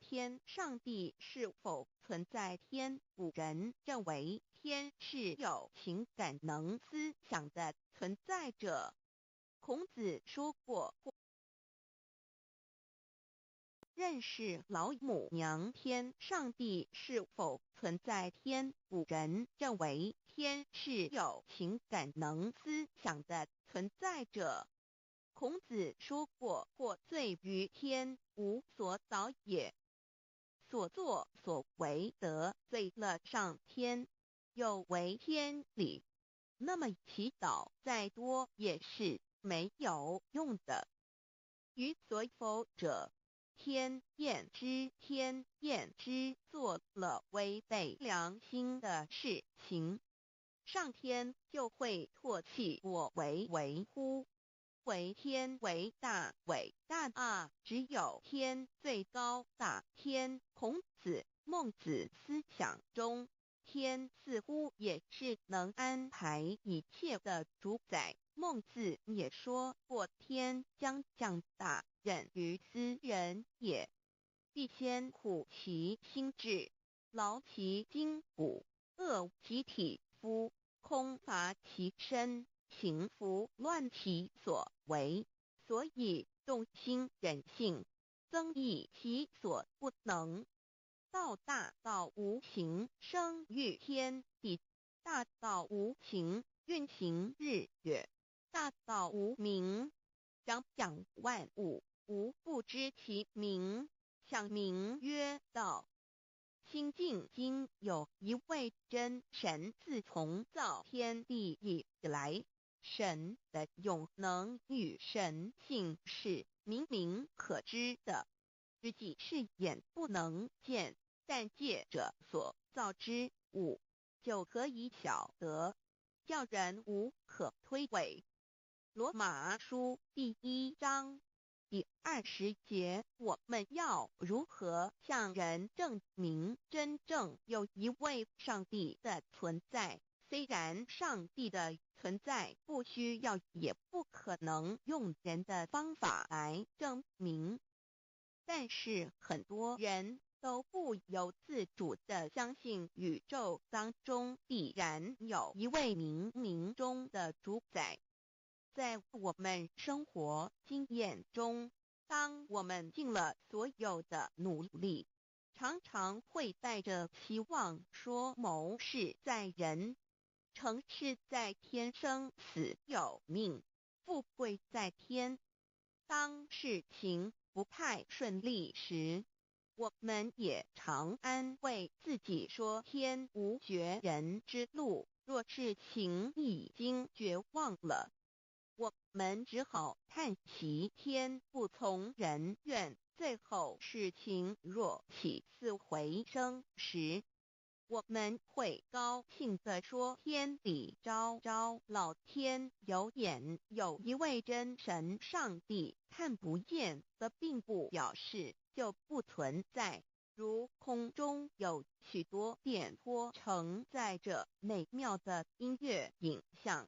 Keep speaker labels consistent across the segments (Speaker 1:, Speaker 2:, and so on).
Speaker 1: 天，上帝是否存在天？古人認為天是有情感能思想的存在者。孔子說過，認識老母娘天，上帝是否存在天？古人認為天是有情感能思想的存在者。孔子說過：“獲罪於天，無所禱也。所作所為得罪了上天，有違天理，那麼祈禱再多也是沒有用的。於所否者，天厭之，天厭之，做了違背良心的事情，上天就會唾棄我為為乎？惟天為大，偉大啊！只有天最高大。天，孔子、孟子思想中，天似乎也是能安排一切的主宰。孟子也說過：“天將降大任於斯人也，必先苦其心志，勞其筋骨，餓其體膚，空乏其身。”行拂亂其所為，所以動心忍性，增益其所不能。道大道無形，生於天地；大道無形，運行日月；大道無名，長養萬物，吾不知其名，想名曰道。清淨經有一位真神，自從造天地以來，神的永能與神性是明明可知的，實際是眼不能見，但借著所造之物就可以曉得，叫人無可推諉。羅馬書第一章第20節，我們要如何向人證明真正有一位上帝的存在？雖然上帝的存在不需要，也不可能用人的方法來證明，但是很多人都不由自主地相信宇宙當中必然有一位冥冥中的主宰。在我們生活經驗中，當我們盡了所有的努力，常常會帶着希望說謀事在人，成事在天，生死有命，富貴在天。當事情不太順利時，我們也常安慰自己說天無絕人之路。若事情已經絕望了，我們只好嘆息天不從人願。最後事情若起死回生時，我們會高興地說天理昭昭，老天有眼，有一位真神上帝，看不見的並不表示就不存在。如空中有許多電波承載著美妙的音樂影像，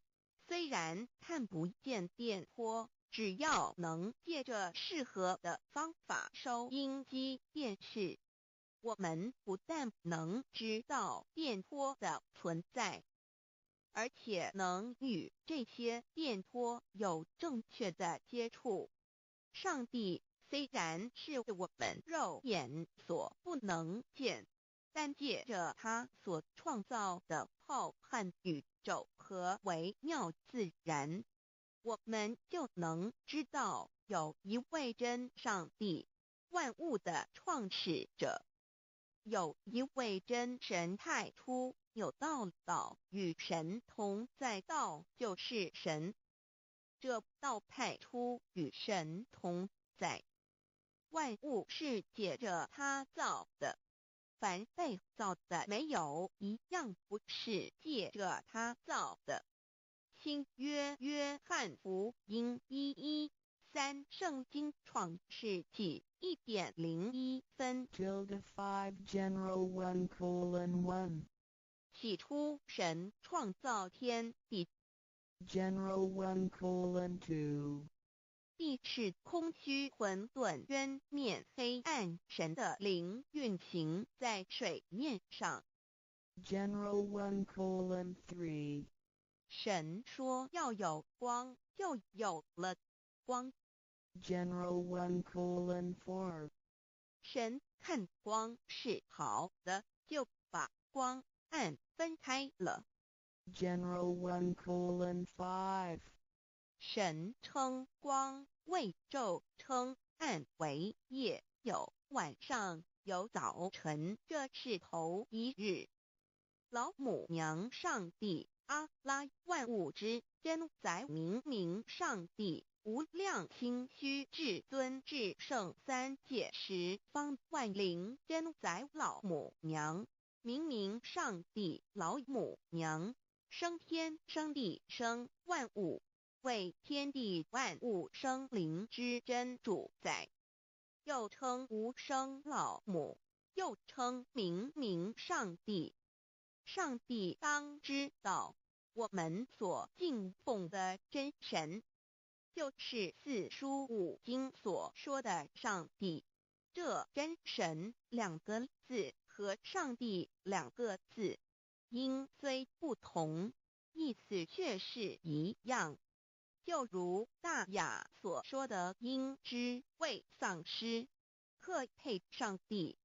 Speaker 1: 雖然看不見電波，只要能借著適合的方法收音機、電視，我們不但能知道電波的存在，而且能與這些電波有正確的接觸。上帝雖然是我們肉眼所不能見，但借著他所創造的浩瀚宇宙和微妙自然，我們就能知道有一位真上帝，萬物的創始者，有一位真神太初有道，道與神同在，道就是神。這道太初與神同在，萬物是借著他造的，凡被造的沒有一樣不是借著他造的。新約約翰福音1:1-3聖經創世紀1點01分。
Speaker 2: Tilde 5 General 1:1.
Speaker 1: 起初神創造天地。
Speaker 2: General 1:2.
Speaker 1: 地是空虛混沌淵面黑暗，神的靈運行在水面上。
Speaker 2: General 1:3.
Speaker 1: 神說要有光，就有了光。
Speaker 2: General 1:4.
Speaker 1: 神看光是好的，就把光暗分開了。
Speaker 2: General 1:5.
Speaker 1: 神稱光為晝，稱暗為夜，有晚上，有早晨，這是頭一日。老母娘上帝阿拉萬物之真宰明明上帝無量清虛至尊至聖三界十方萬靈真宰老母娘明明上帝老母娘生天生地生萬物，為天地萬物生靈之真主宰，又稱無生老母，又稱明明上帝。上帝當知道，我們所敬奉的真神，就是四書五經所說的上帝。這真神兩個字和上帝兩個字，音雖不同，意思卻是一樣。就如大雅所說的，應知未喪失，克配上帝。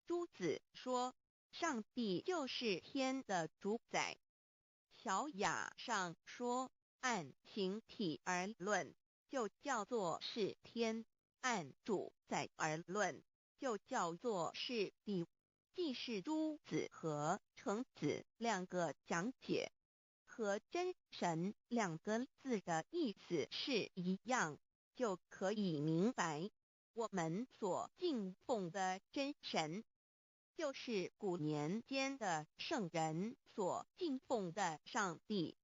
Speaker 1: 朱子說，上帝就是天的主宰。小雅上說，按形體而論，就叫做是天；按主宰而論，就叫做是地。既是朱子和程子兩個講解，和真神兩個字的意思是一樣，就可以明白，我們所敬奉的真神，就是古年間的聖人所敬奉的上帝。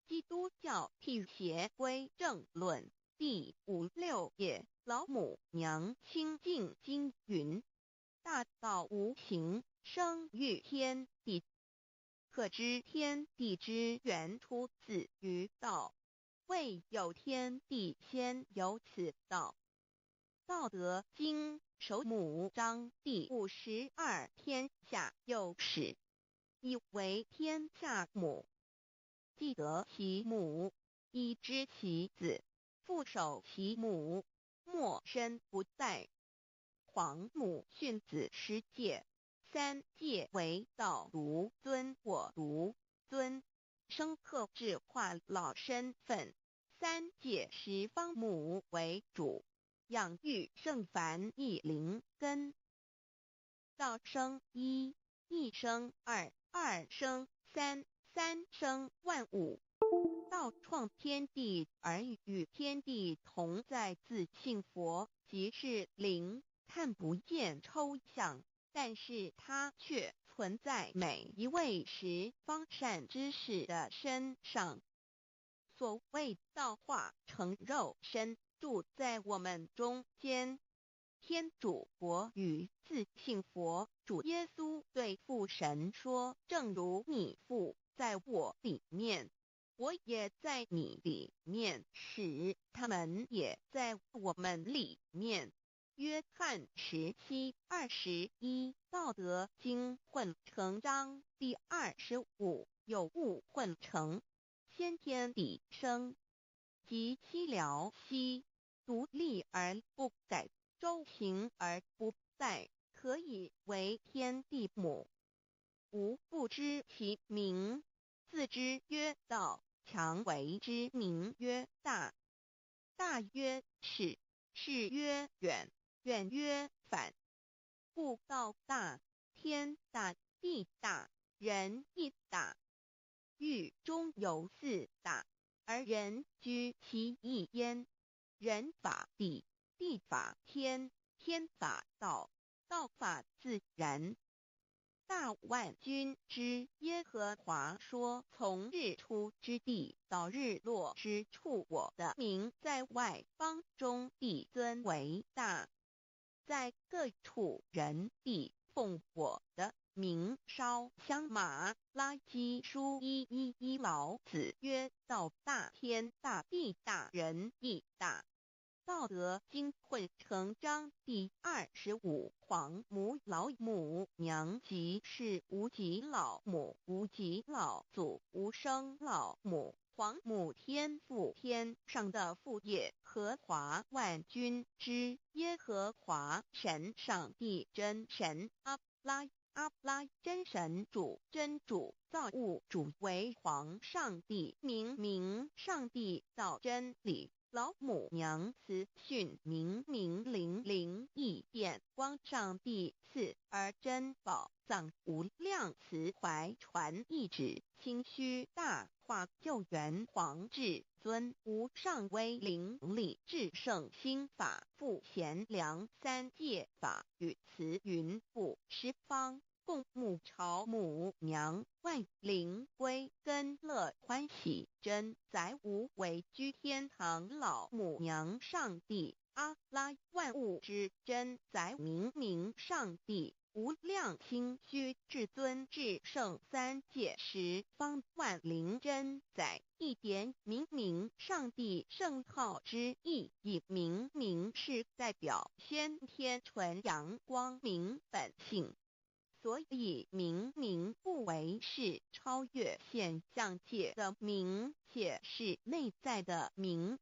Speaker 1: 基督教辟邪歸正論第五六頁，老母娘清淨經云：大道無形，生於天地。可知天地之源出自於道，未有天地先有此道。道德經首母章第52天下有始，以為天下母。既得其母，以知其子，復守其母，莫身不殆。皇母訓子十誡，三誡為道獨尊我獨尊，生克制化老身份。三誡十方母為主，養育聖凡一靈根。道生一，一生二，二生三，三生萬物。道創天地而與天地同在，自性佛即是靈，看不見抽象，但是它卻存在每一位十方善知識的身上。所謂道化成肉身，住在我們中間。天主國與自性佛主耶穌對父神說：正如你父在我裡面，我也在你裡面，使他們也在我們裡面。約翰17:21，道德經混成章第25，有物混成，先天地生，及其了兮，獨立而不改，周行而不殆，可以為天地母。吾不知其名，自知曰道，強為之名曰大。大曰始，始曰遠，遠曰反。故道大，天大，地大，人亦大。域中有四大，而人居其一焉。人法地，地法天，天法道，道法自然。大萬軍之耶和華說：從日出之地到日落之處，我的名在外邦中必尊為大，在各處人必奉我的名燒香。馬拉基書1:1:1老子曰：道大，天大，地大，人亦大。道德经混成章第25，皇母老母娘即是无极老母，无极老祖，无生老母，皇母天父天上的父耶和华万军之耶和华神上帝真神阿拉阿拉真神主真主造物主为皇上帝明明上帝道真理。老母娘慈训明明灵灵异变光上帝赐而珍宝藏无量慈怀传意旨清虚大化救援皇至尊无上威灵力至圣心法复贤良三界法与慈云布十方共母朝母娘万灵归根乐欢喜真载无为居天堂老母娘上帝阿拉万物之真载明明上帝无量清虚至尊至圣三界十方万灵真载一点明明上帝圣号之意，以明明是代表先天纯阳光明本性。所以明明不为是超越现象界的明，且是内在的明。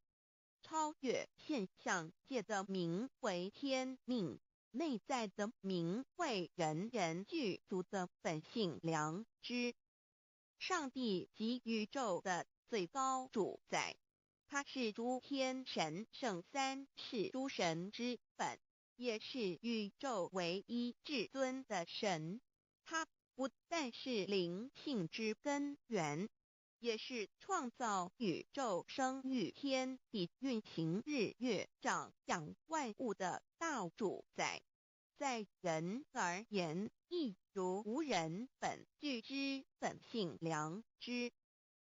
Speaker 1: 超越现象界的明为天命，内在的明为人人具足的本性良知。上帝即宇宙的最高主宰，他是诸天神圣三世诸神之本，也是宇宙唯一至尊的神，他不但是灵性之根源，也是创造宇宙、生育天地、运行日月、长养万物的大主宰。在人而言，亦如无人本具之本性良知，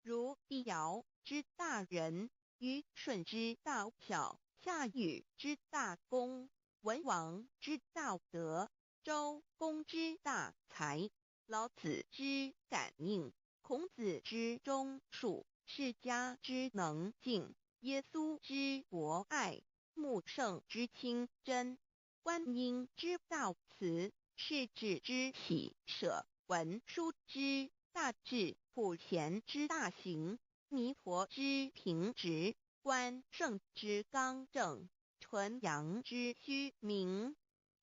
Speaker 1: 如帝尧之大仁，虞舜之大孝，夏禹之大功，文王之大德，周公之大才，老子之感应，孔子之忠恕，释迦之能静，耶稣之博爱，穆圣之清真，观音之大慈，释智之喜舍，文殊之大智，普贤之大行，弥陀之平直，关圣之刚正，纯阳之虚明，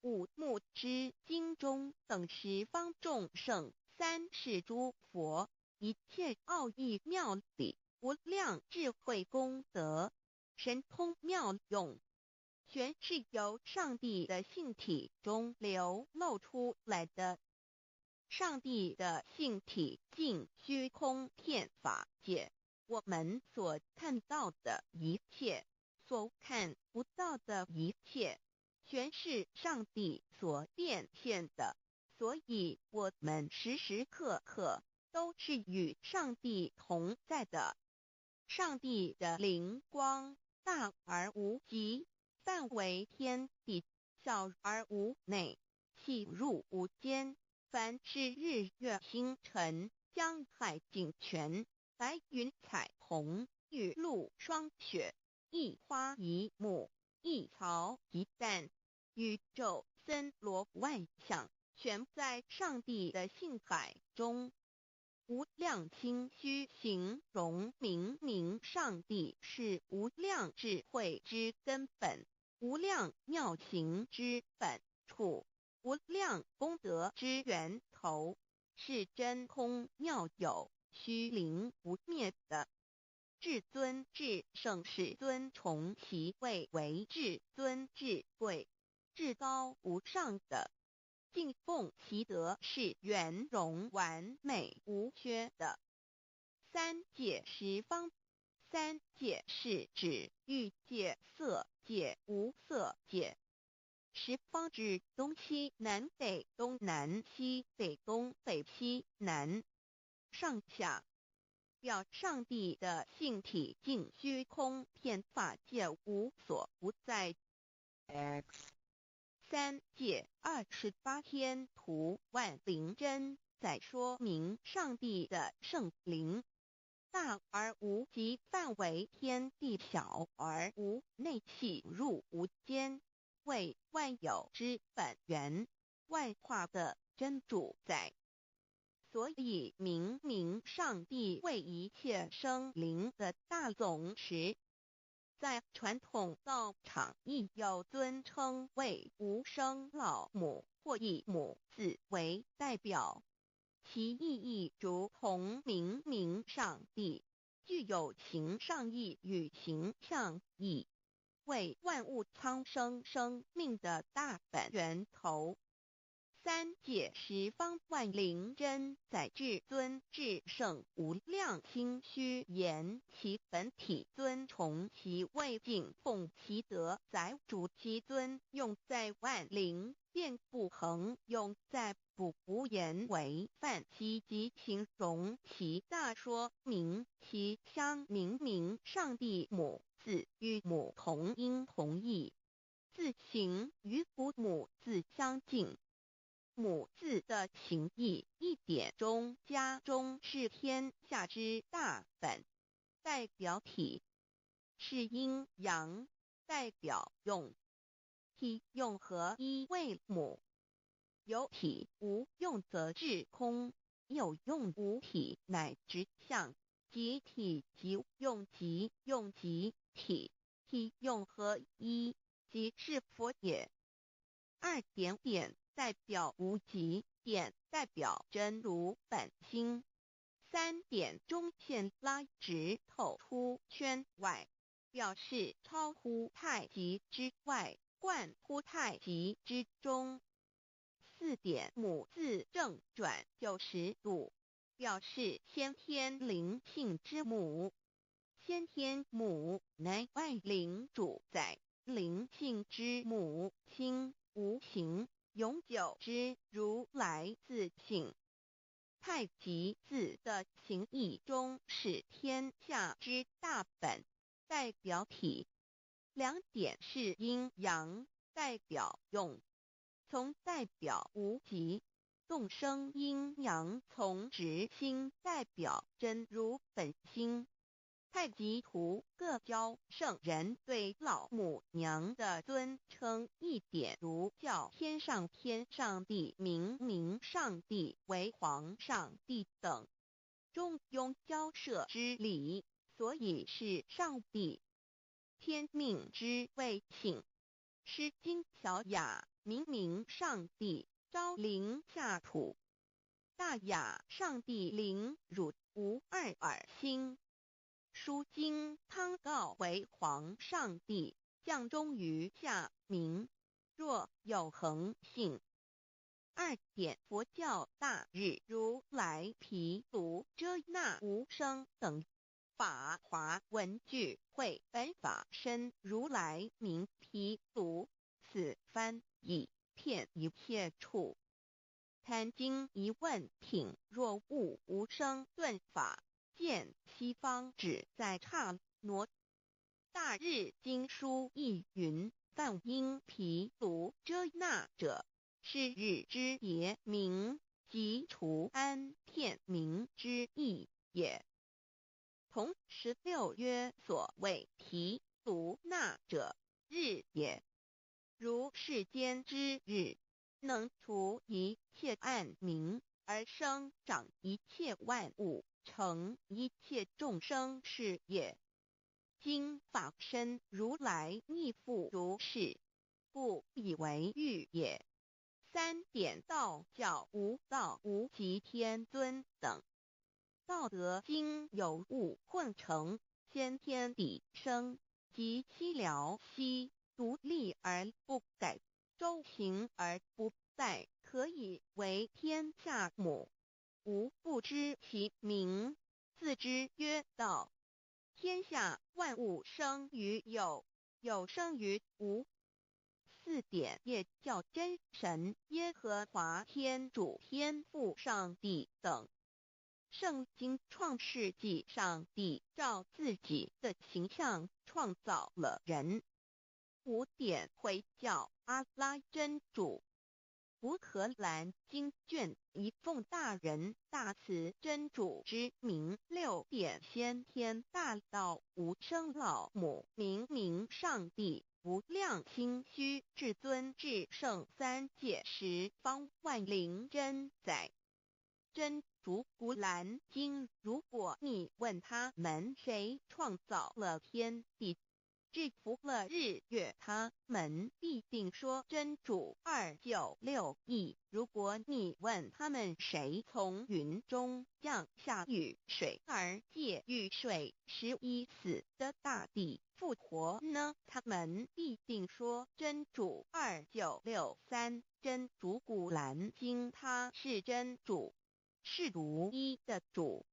Speaker 1: 五目之经中等十方众圣，三世诸佛，一切奥义妙理，无量智慧功德，神通妙用，全是由上帝的性体中流露出来的。上帝的性体尽虚空遍法界，我们所看到的一切，所看不到的一切，全是上帝所变现的，所以我们时时刻刻都是与上帝同在的。上帝的灵光大而无极，范围天地，小而无内，细入无间。凡是日月星辰、江海井泉、白云彩虹、雨露霜雪，一花一木，一草一蛋，宇宙森罗万象，全在上帝的性海中。无量清虚形容明明上帝是无量智慧之根本，无量妙行之本处，无量功德之源头，是真空妙有、虚灵不灭的。至尊至圣世尊崇其位为至尊至贵、至高无上的，敬奉其德是圆融完美无缺的。三界十方，三界是指欲界、色界、无色界。十方指东西南北东南西北东北西南上下。表上帝的性体尽虚空遍法界无所不在。
Speaker 2: X
Speaker 1: 三界28天图万灵真在说明上帝的圣灵。大而無極範圍天地小而無內細入無間，為萬有之本源，萬化的真主宰。所以明明上帝為一切生靈的大總持。在傳統道場亦有尊稱為無生老母或以母字為代表，其意義如同明明上帝，具有形上義與形象義，為萬物蒼生生命的大本源頭。三界十方萬靈真宰至尊至聖無量清虛言其本體尊崇其位敬奉其德載主其尊用在萬靈便不恆用在不無言為範其及形容其大說明其相明明上帝母字與母同音同義，字形與古母字相近。母字的形義一點中加中是天下之大本，代表體是陰陽，代表用，體用合一為母。有體無用則至空，有用無體乃直相，即體即用即用即體，體用合一，即是佛也。二點點代表無極，點代表真如本心。三點中線拉直透出圈外，表示超乎太極之外，貫乎太極之中。四點母字正轉90度，表示先天靈性之母。先天母乃萬靈主宰，靈性之母，心無形，永久之如來自性。太極字的形義中是天下之大本，代表體。兩點是陰陽，代表用，從代表無極，動生陰陽從直心，代表真如本心。太極圖各教聖人對老母娘的尊稱一點如叫天上天上帝、明明上帝為皇上帝等，中庸交涉之理，所以是上帝。天命之謂性，詩經小雅明明上帝昭靈下土，大雅上帝靈汝無二爾心。書經湯告為皇上帝降終於下民，若有恆性。二點佛教大日如來毗盧遮那無生等法華文具會本法身如來名毗盧，此翻譯遍一切處。壇經疑問品若悟無生頓法。見西方只在剎那。大日經書亦云：梵音毗盧遮那者，是日之別名，即除安片名之意也。同16曰：所謂毗盧那者，日也。如世間之日，能除一切暗冥，而生長一切萬物，成一切眾生是也。今法身如來亦復如是，故以為喻也。三點道教無道無極天尊等。道德經有物混成，先天地生，及西遼兮，獨立而不改，周行而不殆，可以為天下母。吾不知其名，自之曰道。天下萬物生於有，有生於無。四點也叫真神、耶和華天主、天父上帝等。聖經創世紀，上帝照自己的形象創造了人。五點回教阿拉真主。古可兰经卷一奉大仁大慈真主之名，六点先天大道无生老母明明上帝无量清虚至尊至圣三界十方万灵真宰。真主古兰经，如果你问他们谁创造了天地，制服了日月，他们必定说真主。2961。如果你问他们谁从云中降下雨水，而借雨水使已死的大地复活呢？他们必定说真主。2963。真主古兰经，他是真主，是独一的主。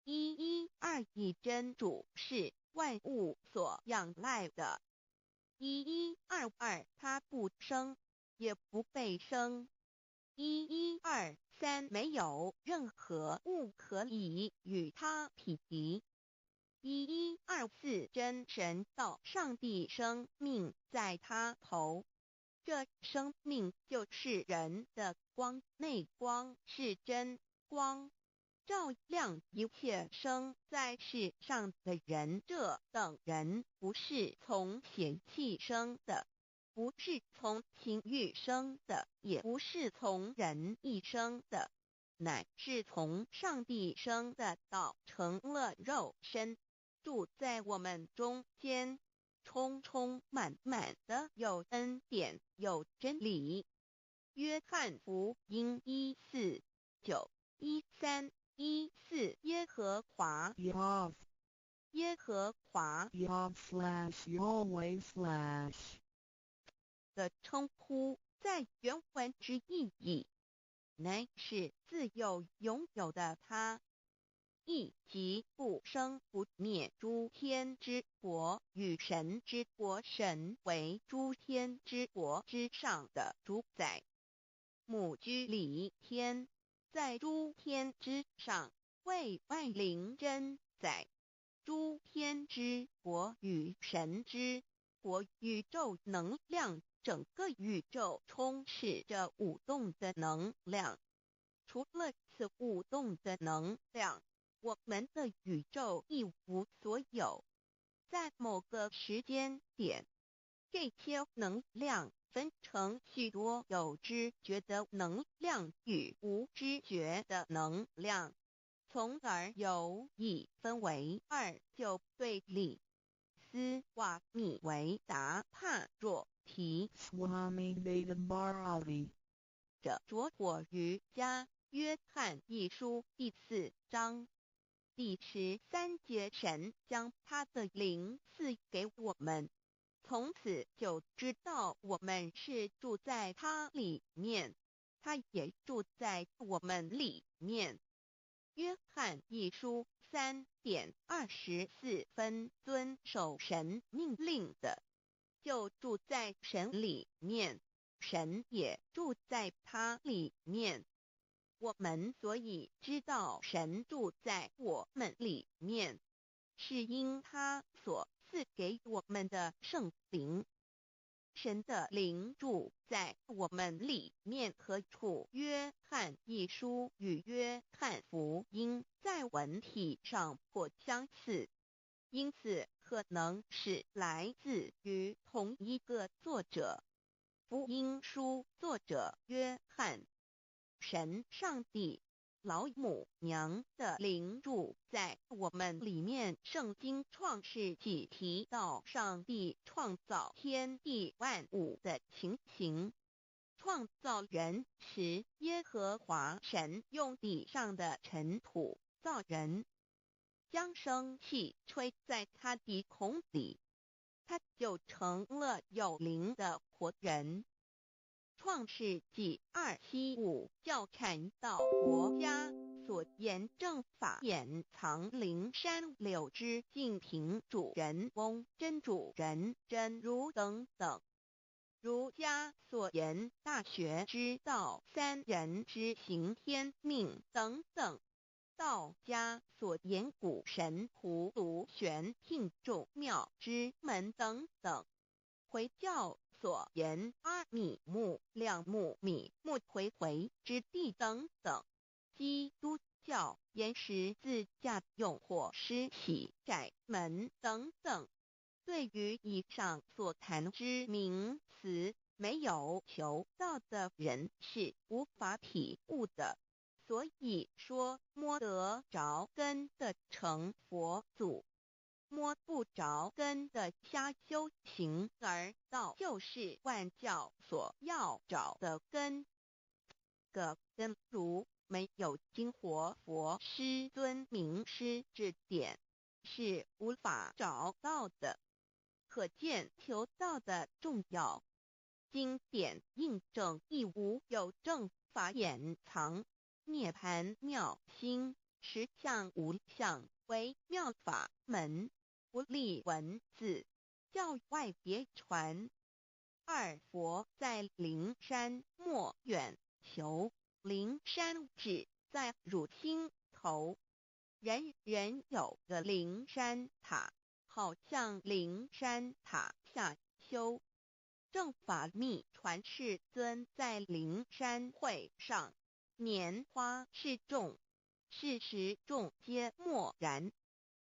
Speaker 1: 1121真主是万物所仰赖的。1122他不生，也不被生。1123没有任何物可以与他匹敌。1124真神道上帝生命在他头，这生命就是人的光，内光是真光，照亮一切生在世上的人。这等人不是从血气生的，不是从情欲生的，也不是从人意生的，乃是从上帝生的。道成了肉身，住在我们中间，充充满满的有恩典，有真理。约翰福音1:4-9、13、14耶和华
Speaker 2: Yahweh
Speaker 1: 耶和华
Speaker 2: Yahweh/Yahweh/
Speaker 1: 的称呼，在原文之意义，乃是自有永有的他，意即不生不灭诸天之国与神之国，神为诸天之国之上的主宰。母居里天，在诸天之上，为万灵真宰。诸天之国与神之国，宇宙能量，整个宇宙充斥着舞动的能量。除了此舞动的能量，我们的宇宙一无所有。在某个时间点，这些能量分成许多有知觉的能量与无知觉的能量，从而有一分为二就对立。斯瓦米维达帕若提
Speaker 2: Swami Veda Bharati
Speaker 1: 的拙火瑜伽，约翰一书第四章第13节，神将他的灵赐给我们，从此就知道我们是住在他里面，他也住在我们里面。约翰一书3点24分，遵守神命令的，就住在神里面，神也住在他里面。我们所以知道神住在我们里面，是因他所赐给我们的圣灵。神的灵住在我们里面何处？约翰一书与约翰福音在文体上颇相似，因此可能是来自于同一个作者。福音书作者约翰。神上帝老母娘的灵住在我们里面。圣经创世纪提到上帝创造天地万物的情形。创造人时，耶和华神用地上的尘土造人，将生气吹在他鼻孔里，他就成了有灵的活人。创世纪2:7-5教禅道佛家所言正法眼藏灵山柳枝净瓶主人翁真主人真如等等。儒家所言大学之道，三人之行天命等等。道家所言古神葫芦玄牝众妙之门等等。回教所言阿米木两木米木回回之地等等。基督教言十字架用火施洗窄门等等。对於以上所談之名詞，沒有求道的人是無法體悟的。所以說，摸得著根的成佛祖，摸不著根的瞎修行，而道就是萬教所要找的根。個根如沒有經活佛師尊明師指點，是無法找到的。可見求道的重要。經典印證亦無有正法眼藏，涅槃妙心，實相無相，為妙法門，不立文字，教外別傳。二佛在靈山莫遠求，靈山只在汝心頭。人人有個靈山塔，好向靈山塔下修。正法密傳世尊在靈山會上，拈花示眾，是時眾皆默然。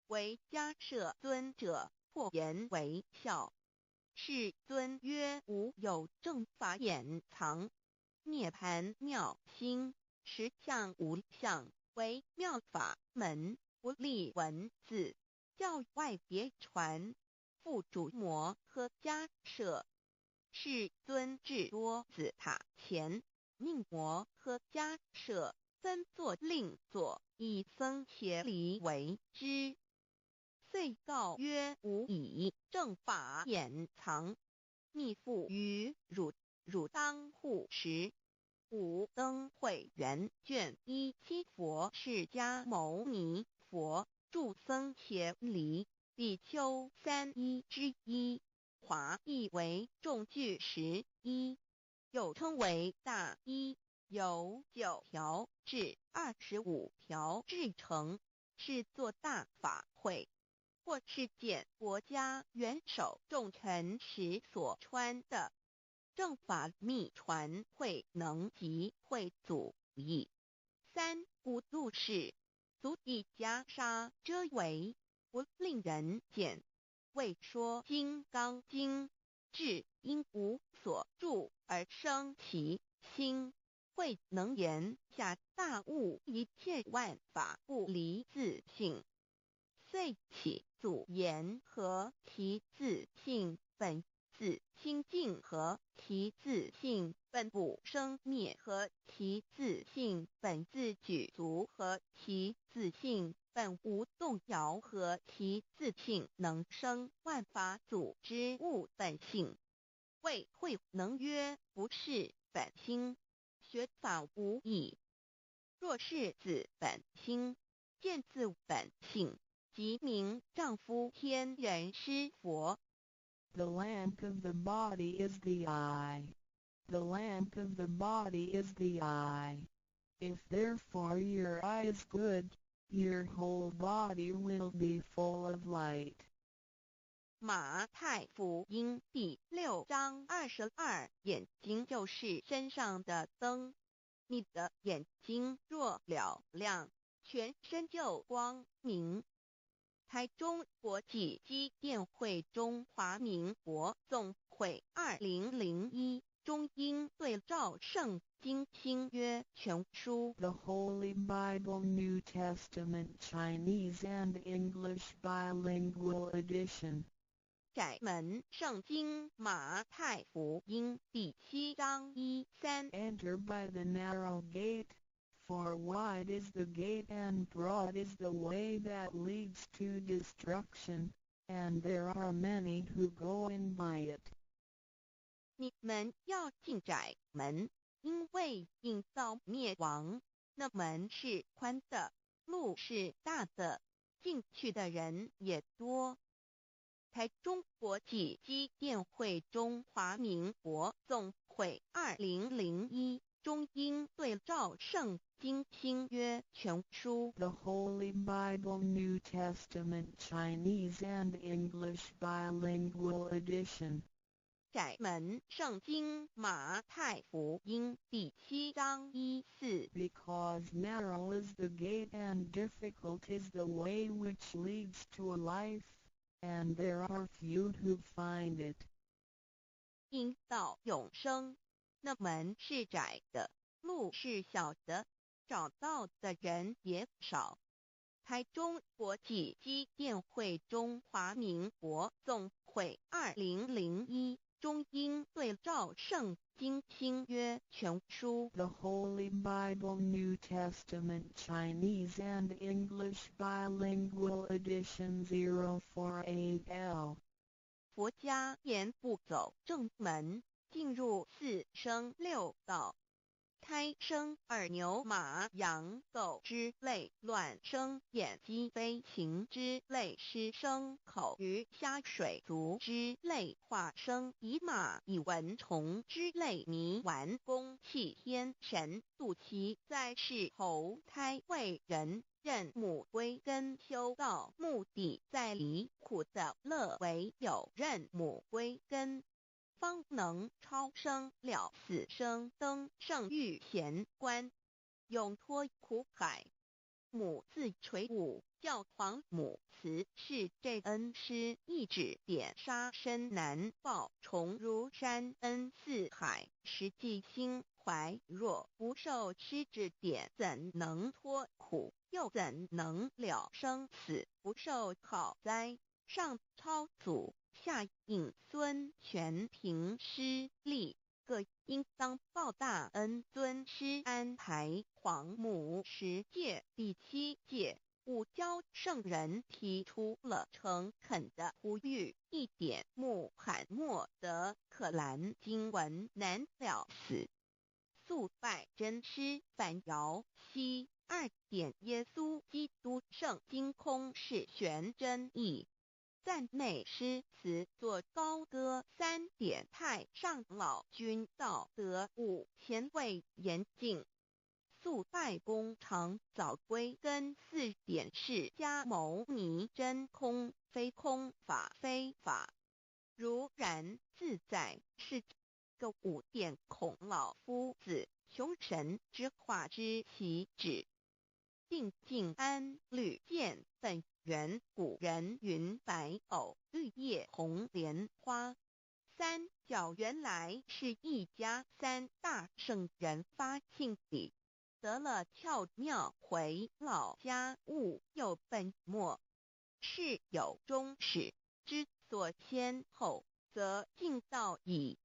Speaker 1: 唯迦葉尊者破顏為笑。世尊曰：無有正法眼藏，涅槃妙心，實相無相，為妙法門，不立文字，教外別傳。付囑摩訶迦葉。世尊至多子塔前，命摩訶迦葉分座令座，以僧伽梨為之。遂告曰：吾以正法眼藏，密付於汝，汝當護持。五燈會元卷17佛釋迦牟尼佛著僧伽梨比丘三衣之一。華譯為眾具十衣，又稱為大衣，由9條至25條制成，是做大法會或是見國家元首重臣時所穿的。正法密傳慧能及慧祖譯。三古度是足以袈裟遮圍，不令人見。為說金剛經，至應無所住而生其心，慧能言下大悟一切萬法不離自性，遂起祖言何其自性本自清淨，何其自性本不生滅，何其自性本自具足，何其自性本無動搖，何其自性能生萬法祖之悟本性。謂慧能曰：不識本心，學法無益。若識自本心，見自本性，即名丈夫天人師佛。
Speaker 2: The lamp of the body is the eye. The lamp of the body is the eye. If therefore your eye is good, your whole body will be full of light.
Speaker 1: 馬太福音第6章22，眼睛就是身上的燈。你的眼睛若嘹亮，全身就光明。台中國際基甸會中華民國總會2001中英對照聖經新約全書。
Speaker 2: The Holy Bible New Testament Chinese and English Bilingual Edition.
Speaker 1: 窄門聖經馬太福音第7章1、3。
Speaker 2: Enter by the narrow gate, for wide is the gate and broad is the way that leads to destruction, and there are many who go in by it.
Speaker 1: 你們要進窄門，因為引到滅亡，那門是寬的，路是大的，進去的人也多。台中國際基甸會中華民國總會2001中英對照聖經新約全書。
Speaker 2: The Holy Bible New Testament Chinese and English Bilingual Edition.
Speaker 1: 窄門聖經馬太福音第七章一四。
Speaker 2: Because narrow is the gate and difficult is the way which leads to life, and there are few who find it.
Speaker 1: 因到永生，那門是窄的，路是小的，找到的人也少。台中國際基甸會中華民國總會2001中英對照聖經新約全書。
Speaker 2: The Holy Bible New Testament Chinese and English Bilingual Edition 048L.
Speaker 1: 佛家言不走正門，進入四生六道。胎生耳牛馬羊狗之類，卵生眼雞飛禽之類，濕生口魚蝦水族之類，化生蟻馬蟻蚊蟲之類，泥丸宮棄天神肚臍在世投胎為人，認母歸根修道，目的在離苦得樂，唯有認母歸根，方能超生了死生，登聖遇賢關，永脫苦海。母字垂五，教皇母慈是這恩師一指點殺身難報，重如山恩似海，實際心懷若不受師指點，怎能脫苦？又怎能了生死？不受考哉？上超祖，下應孫，全憑師力，各應當報大恩。尊師安排皇母十誡第七誡，五教聖人提出了誠懇的呼籲：一點穆罕默德可蘭經文難了死，速拜真師反搖西。二點耶穌基督聖經空是玄真義。讚美詩詞作高歌，三點太上老君道德五前衛嚴淨，速拜功長早歸根，四點釋迦牟尼真空非空法非法，如然自在是個五點孔老夫子窮神之化之其旨。定靜安履見本源古人云白藕綠葉紅蓮花，三教原來是一家，三大聖人發慶禮，得了竅妙回老家悟又本末，事有終始之所先後，則近道矣。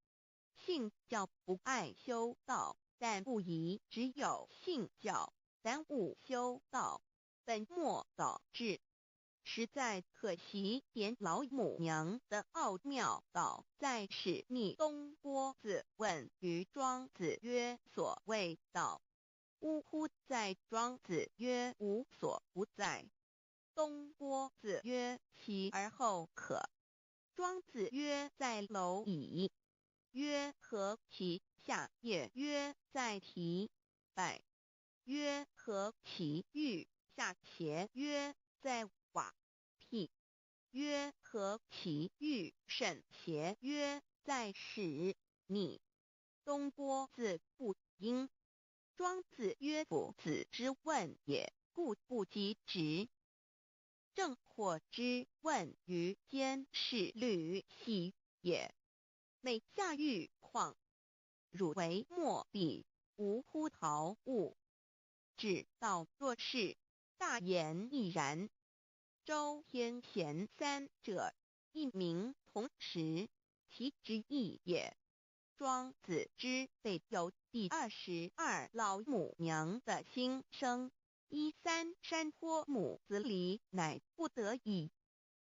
Speaker 1: 信教不礙修道，但不宜只有信教，耽誤修道，本末倒置。實在可惜，點老母娘的奧妙道在是密東郭子問於莊子曰：所謂道，嗚乎哉。莊子曰：無所不在。東郭子曰：其而後可。莊子曰：在螻蟻。曰：何其下也？曰：在提敗。曰：何其欲下邪？曰：在瓦辟。曰：何其欲甚邪？曰：在使逆。東郭子不應。莊子曰：夫子之問也，故不及直。鄭獲之問於監視呂喜也。每下欲況，汝為莫比，無乎陶物。指道若是，大言亦然。周天賢三者，一名同時，其之意也。莊子之備有第22老母娘的心聲，一三山坡母子離，乃不得已。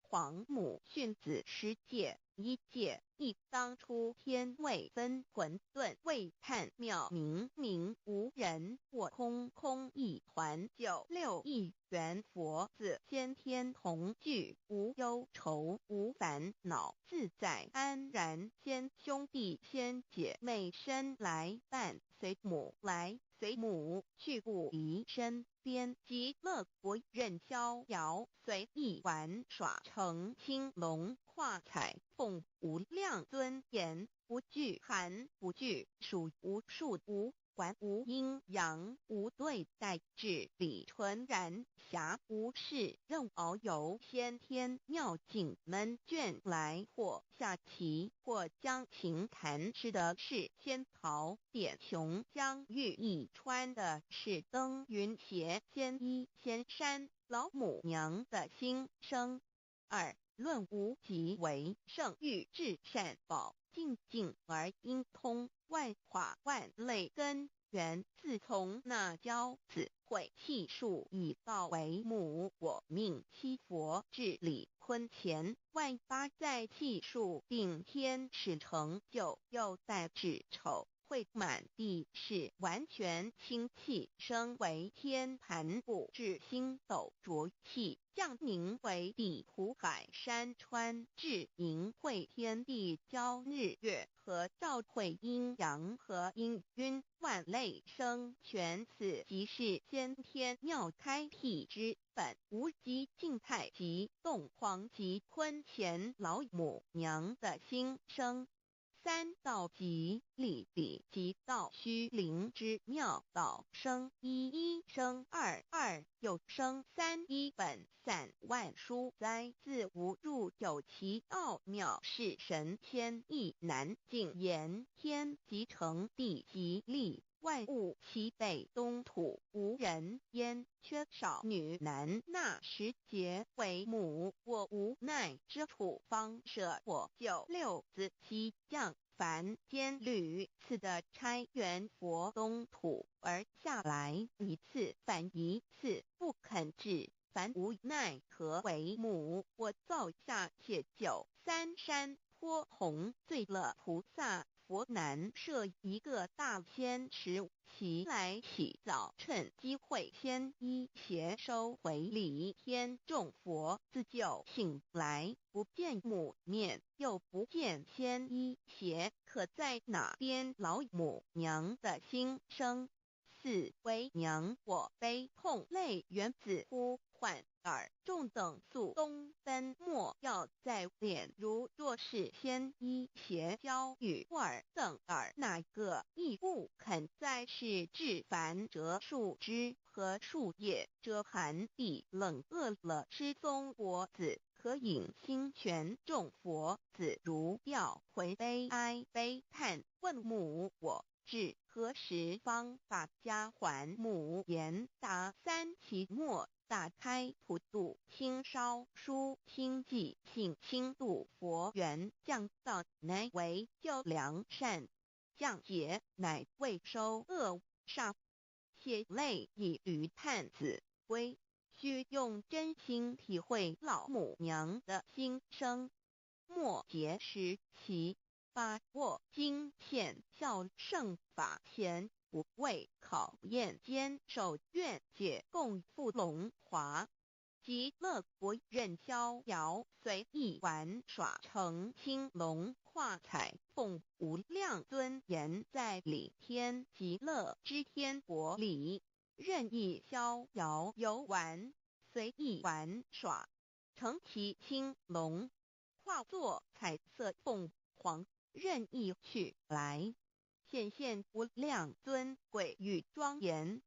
Speaker 1: 皇母訓子十誡，一誡一當初天未分混沌未判妙明明無人我空空一團九六一元佛子先天同具無憂愁無煩惱自在安然先兄弟先姐妹身來伴隨母來随母去不离身边，极乐国任逍遥，随意玩耍，乘青龙化彩凤，无量尊严，不惧寒不惧暑，无数无管无阴阳，无对待，至理纯然，暇无事，任遨游先天妙境门卷来，或下棋，或将琴弹，吃的是仙桃点琼浆玉液，穿的是登云鞋，仙衣仙衫，老母娘的心声。二论无极为圣域至善宝，净净而应通，万化万类根源。自从那骄子毁气数以道为母，我命七佛至理坤乾万八在气数定天使成就，又带至丑会满地是完全清气，升为天盘布至星斗浊气，降宁为地湖海山川，至盈会天地交日月和照会阴阳和阴晕万类生全，此即是先天妙开辟之本无极静态极动黄极坤乾老母娘的心声。三道极理理极道虚灵之妙道生一一生二二又生三一本散万殊哉自无入有其奥妙，是神仙亦难尽言。天即成地即立，万物齐备，东土无人烟，缺少女男。那时节为母我无奈之处，方舍我救六子西降凡间屡次的差元佛东土而下来，一次反一次不肯至，凡无奈何为母我造下且九三山坡红醉了菩萨佛难设一个大仙池，其来洗澡，趁机会先衣鞋收回礼天众佛自救醒来，不见母面，又不见仙衣鞋，可在哪边？老母娘的心声。四为娘我悲痛泪源自呼唤尔众等速东奔，莫要再恋。如若是仙衣鞋交与尔等尔哪个亦不肯再是至凡折树枝和树叶，遮寒地冷饿了吃松果子，可饮清泉。众佛子如吊回悲哀悲叹，问母我至何时方把家还？母言答三期末打开普度清烧书清寂性清度佛缘降道乃为救良善，降劫乃为收恶煞，血泪以驴探子归，须用真心体会老母娘的心声。末节时其把握经现孝圣法前不畏考验，坚守愿解共赴龙华。极乐国任逍遥，随意玩耍，乘青龙化彩凤，无量尊严，在理天极乐之天国里，任意逍遥游玩，随意玩耍，乘其青龙，化作彩色凤凰，任意去来，显现无量尊贵与庄严。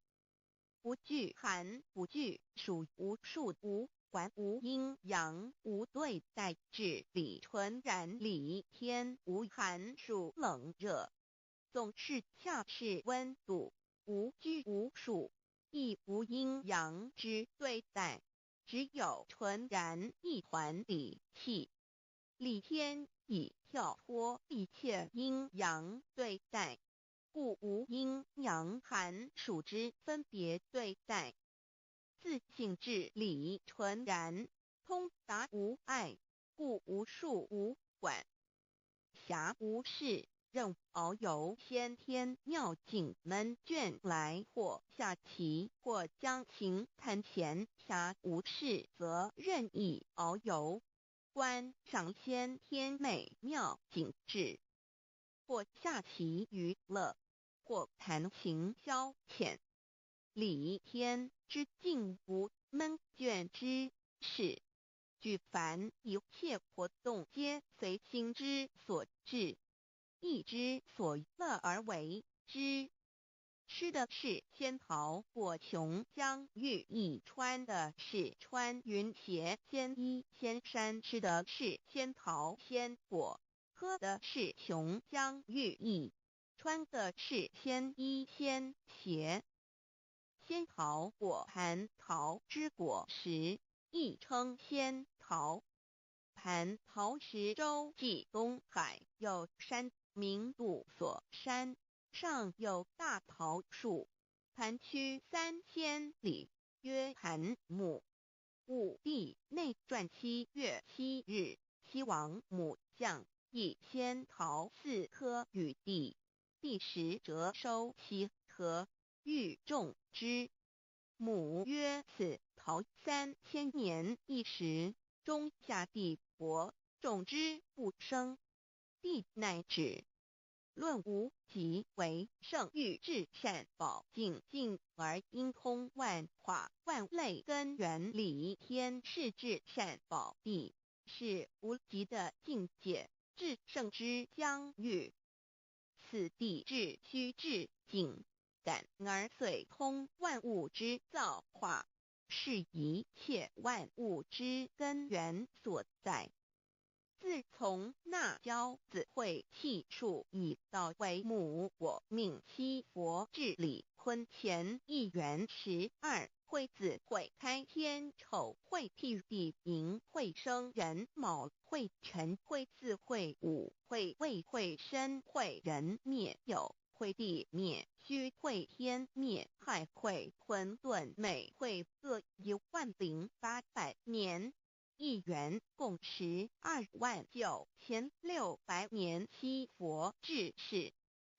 Speaker 1: 不惧寒，不惧暑，无数无管无阴阳，无对待，至理纯然理天无寒暑冷热，总是恰是温度，无拘无束，亦无阴阳之对待，只有纯然一团理气。理天已跳脱一切阴阳对待，故无阴阳寒暑之分别对待。自性至理纯然，通达无碍，故无数无管。暇无事，任遨游先天妙境门卷来，或下棋，或将琴弹弦。暇无事，则任意遨游，观赏先天美妙景致，或下棋娱乐。或彈琴消遣。理天之境無悶倦之事。舉凡一切活動皆隨心之所至，意之所樂而為之。吃的是仙桃果瓊漿玉液，穿的是穿雲鞋仙衣仙衫。吃的是仙桃仙果，喝的是瓊漿玉液，穿的是仙衣仙鞋。仙桃果蟠桃之果實，亦稱仙桃。蟠桃石洲際東海有山，名度所山。上有大桃樹，盤曲3000里，曰盤木。武帝內傳7月7日，西王母降一仙桃四顆與帝，帝食輒收其核，欲種之。母曰：此桃3000年一時，中下地薄，種之不生。帝乃止。論無極為聖域至善寶淨境而應通萬化萬類根源理天是至善寶地，是無極的境界，至聖之疆域。此地至虛至淨，感而遂通萬物之造化，是一切萬物之根源所在。自從那憍子會氣數以道為母我命七佛至理坤乾一元12會子會開天丑會辟地寅會生壬卯會辰會巳會午會未會申會壬滅酉會地滅戌會天滅亥會混沌未會各10800年。一元共129600年，七佛治世，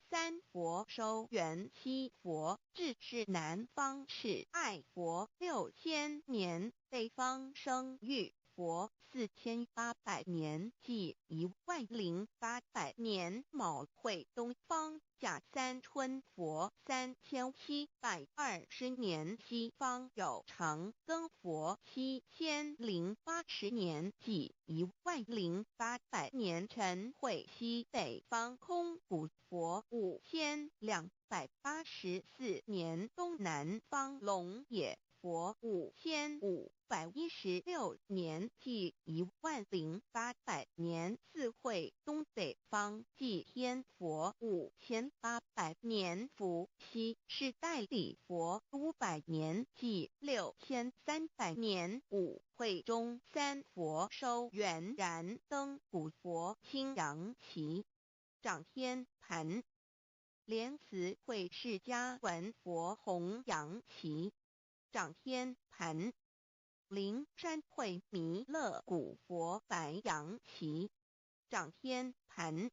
Speaker 1: 三佛收圓七佛治世南方赤愛佛6000年，北方生育佛4800年，計10800年。卯會東方甲三春佛3720年，西方有長庚佛7080年，計10800年。辰會西北方空古佛5284年，東南方龍野佛5516年，計10800年。巳會東北方寂天佛5800年，伏羲氏代理佛500年，計6300年。午會中三佛收圓燃燈古佛青陽旗長天盤，蓮池會釋迦文佛紅陽旗長天盤，靈山會彌勒古佛白陽旗長天盤，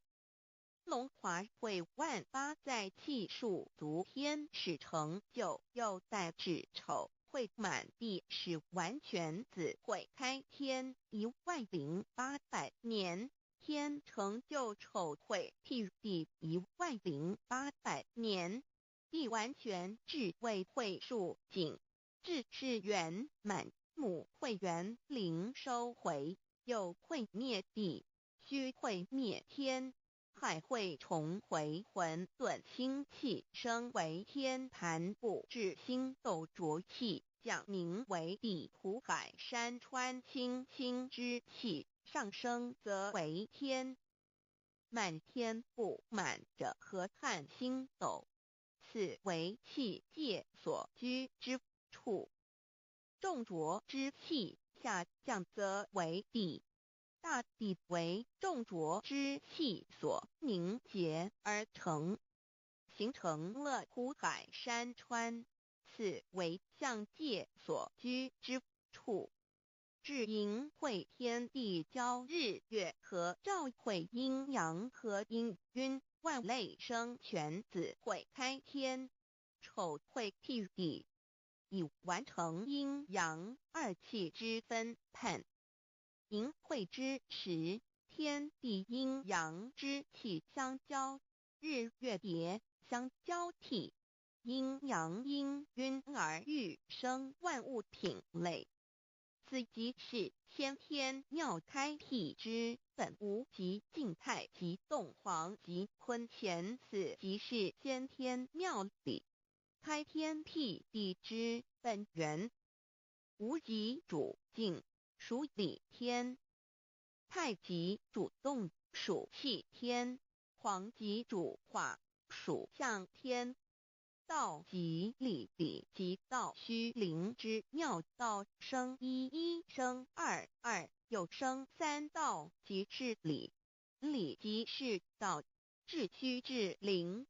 Speaker 1: 龍華會萬八載氣數足天使成就，又帶至丑會滿地使完全子會開天10800年，天成就丑會辟地10800年，地完全至未會數景。至是圓滿母會元靈收回，酉會滅地，戌會滅天，亥會重回混沌清氣，升為天盤布置星斗濁氣，降名為地土海山川清清之氣，上升則為天。滿天布滿着河漢星斗，此為氣界所居之處。眾濁之氣下降則為地，大地為眾濁之氣所凝結而成，形成了湖海山川，此為象界所居之處。至寅會天地交日月合兆會陰陽合氤氲萬類生全子會開天，丑會辟地，已完成陰陽二氣之分判。寅會之時，天地陰陽之氣相交，日月疊相交替，陰陽氤氲而育生萬物品類。此即是先天妙開闢之本無極靜太極動黃極坤乾，此即是先天妙理，開天闢地之本源。無極主靜，屬理天；太極主動，屬氣天；黃極主化，屬象天。道即理，理即道，虛靈之妙道，生一一生二二，又生三，道即是理，理即是道，致虛致靈，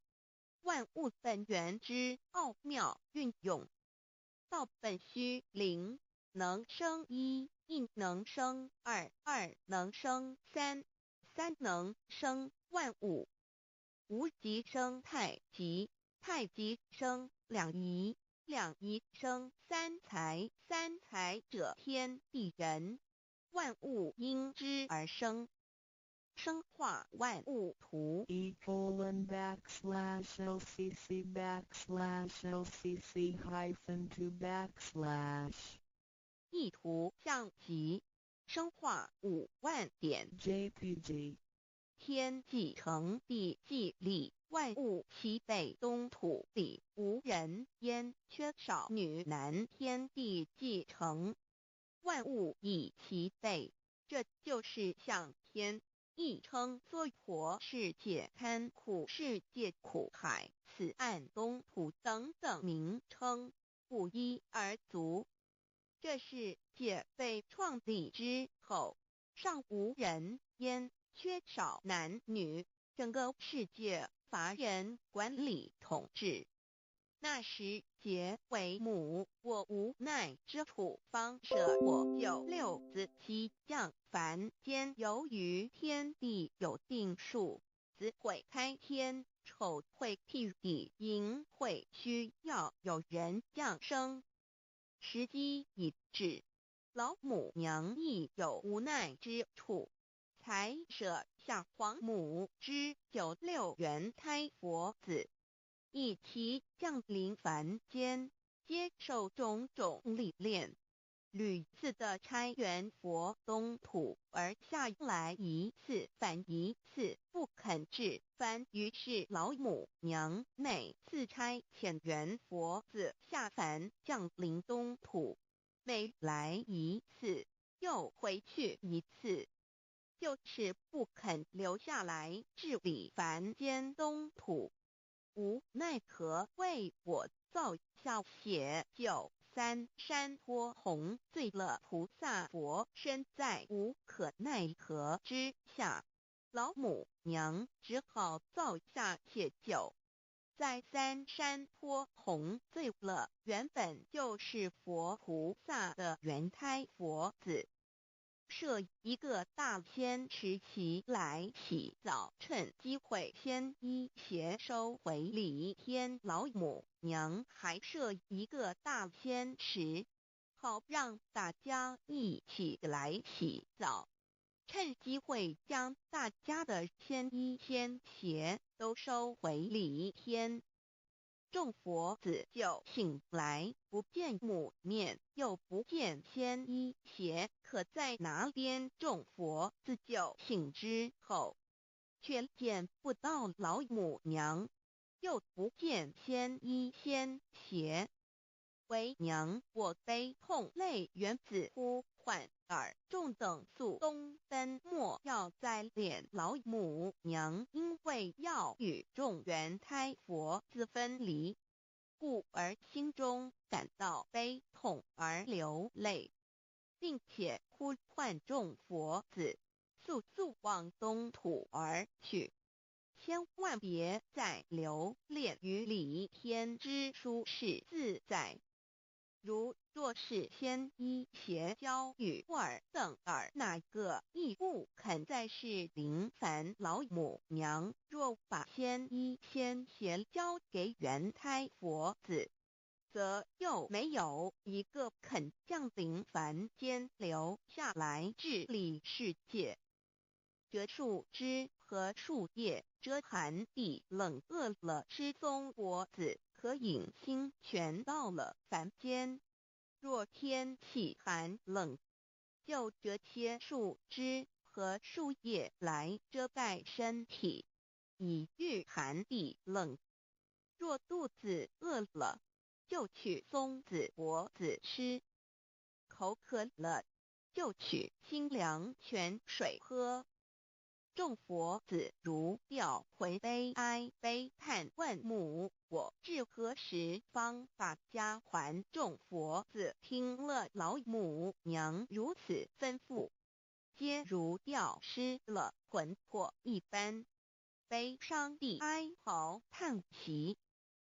Speaker 1: 萬物本源之奧妙運用。道本虛靈，能生一，一能生二，二能生三，三能生萬物。無極生太極。太極生兩儀，兩儀生三才，三才者天地人，萬物因之而生，生化萬物圖。
Speaker 2: E:\LCC\LCC-2\.
Speaker 1: 一圖像集，生化5萬點
Speaker 2: JPG
Speaker 1: 天既成，地既立，萬物齊備，東土裡無人煙，缺少女男。天地既成，萬物已齊備，這就是象天，亦稱娑婆世界、堪苦世界、苦海、此岸東土等等名稱，不一而足。這世界被創立之後，尚無人煙，缺少男女，整個世界乏人管理統治。那時劫為母，我無奈之處，方捨我九六子悉降凡間。由於天地有定數，子會開天，丑會辟地，寅會需要有人降生。時機已至，老母娘亦有無奈之處，才捨下皇母之九六元胎佛子，一齊降臨凡間，接受種種歷練，屢次的差元佛東土而下來一次返一次，不肯至凡。於是老母娘每次差遣元佛子下凡降臨東土，每來一次又回去一次，就是不肯留下來治理凡間東土。無奈何為我造下血九三山坡紅醉了菩薩佛身，在無可奈何之下，老母娘只好造下血九，在三山坡紅醉了原本就是佛菩薩的元胎佛子，設一個大仙池齊來洗澡，趁機會仙衣鞋收回禮天。老母娘還設一個大仙池，好讓大家一起來洗澡，趁機會將大家的仙衣仙鞋都收回禮天。眾佛子就醒來，不見母面，又不見仙衣鞋，可在哪邊？眾佛子就醒之後，卻見不到老母娘，又不見仙衣仙鞋。為娘我悲痛淚源子呼喚爾眾等速東奔，莫要再憐老母娘，因為要與眾元胎佛子分離，故而心中感到悲痛而流淚，並且呼喚眾佛子速速往東土而去，千萬別再留戀於離天之舒適自在。如若是仙衣鞋交與爾等爾那個亦不肯再是臨凡。老母娘若把仙衣仙鞋交給元胎佛子，則又沒有一個肯降臨凡間留下來治理世界。折树枝和树葉遮寒避冷，餓了吃松果子，可飲清泉。到了凡間，若天氣寒冷，就折些樹枝和樹葉來遮蓋身體，以禦寒避冷。若肚子餓了，就取松子果子吃；口渴了，就取清涼泉水喝。眾佛子如掉魂悲哀悲嘆問母：我至何時方把家還？眾佛子聽了老母娘如此吩咐，皆如掉失了魂魄一般，悲傷地哀嚎嘆息，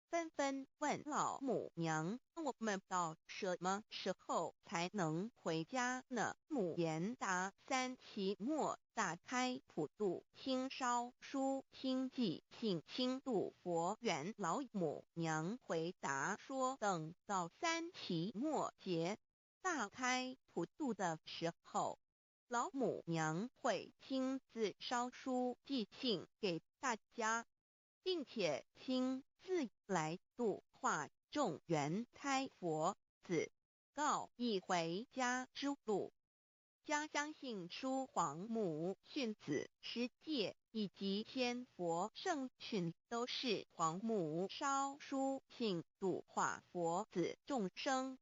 Speaker 1: 紛紛問老母娘：我們到什麼時候才能回家呢？母言答：三期末大開普度親燒書親寄信親度佛緣。老母娘回答說：等到三期末劫大開普度的時候，老母娘會親自燒書寄信給大家，並且親自來度化眾緣胎佛子，告以回家之路。家相信書皇母訓子十誡以及千佛聖訓，都是皇母燒書信度化佛子眾生。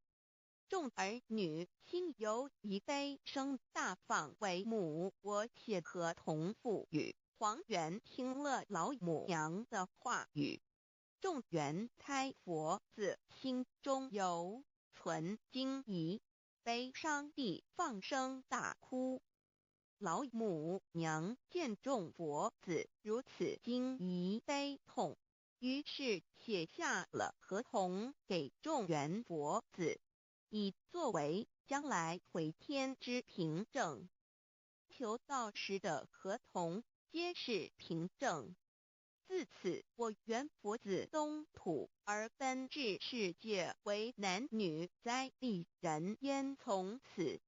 Speaker 1: 眾兒女心有一悲聲大放為母，我寫合同賦予。黃猿聽了老母娘的話語，眾緣胎佛子心中猶存驚疑，悲傷地放聲大哭。老母娘見眾佛子如此驚疑悲痛，於是寫下了合同給眾緣佛子，以作為將來回天之憑證。求道時的合同皆是憑證。自此，我緣佛子東土而奔至世界為男女在地人間。從此，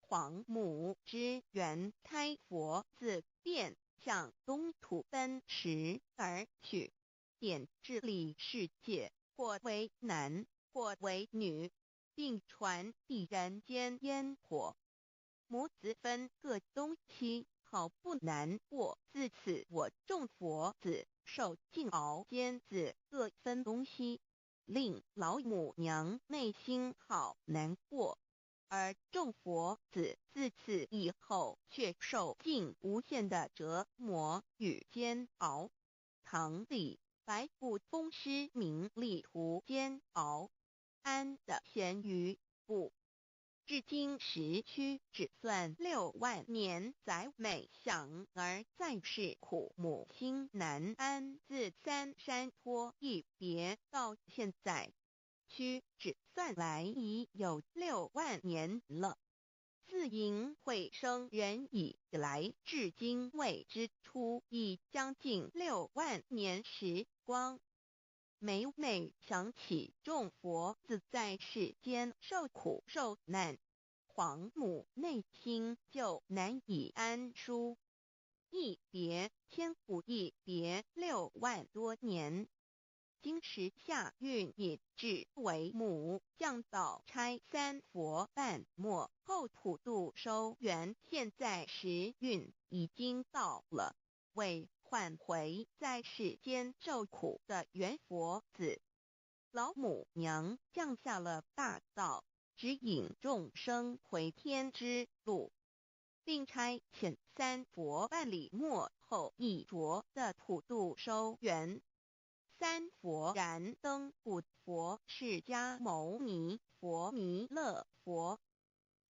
Speaker 1: 皇母之緣胎佛子便向東土奔馳而去，點治理世界，或為男，或為女，並傳遞人間煙火。母子分各東西，好不難過。自此，我眾佛子受盡熬煎子，各分東西，令老母娘內心好難過。而眾佛子自此以後，卻受盡無限的折磨與煎熬。唐李白不風詩名利途煎熬，安得閒魚不？至今時屈指算6萬年，載每想兒在世苦母心難安。自三山坡一別到現在，屈指算來已有六萬年了。自迎會生人以來，至今未知出，已將近六萬年時光。每每想起眾佛子在世間受苦受難，皇母內心就難以安舒。一別千古，一別6萬多年。今時下運已至，為母降道差三佛半末後普度收緣。現在時運已經到了，為喚回在世間受苦的緣佛子，老母娘降下了大道，指引眾生回天之路，並差遣三佛辦理末後一着的普度收緣。三佛燃燈古佛釋迦牟尼佛彌勒佛，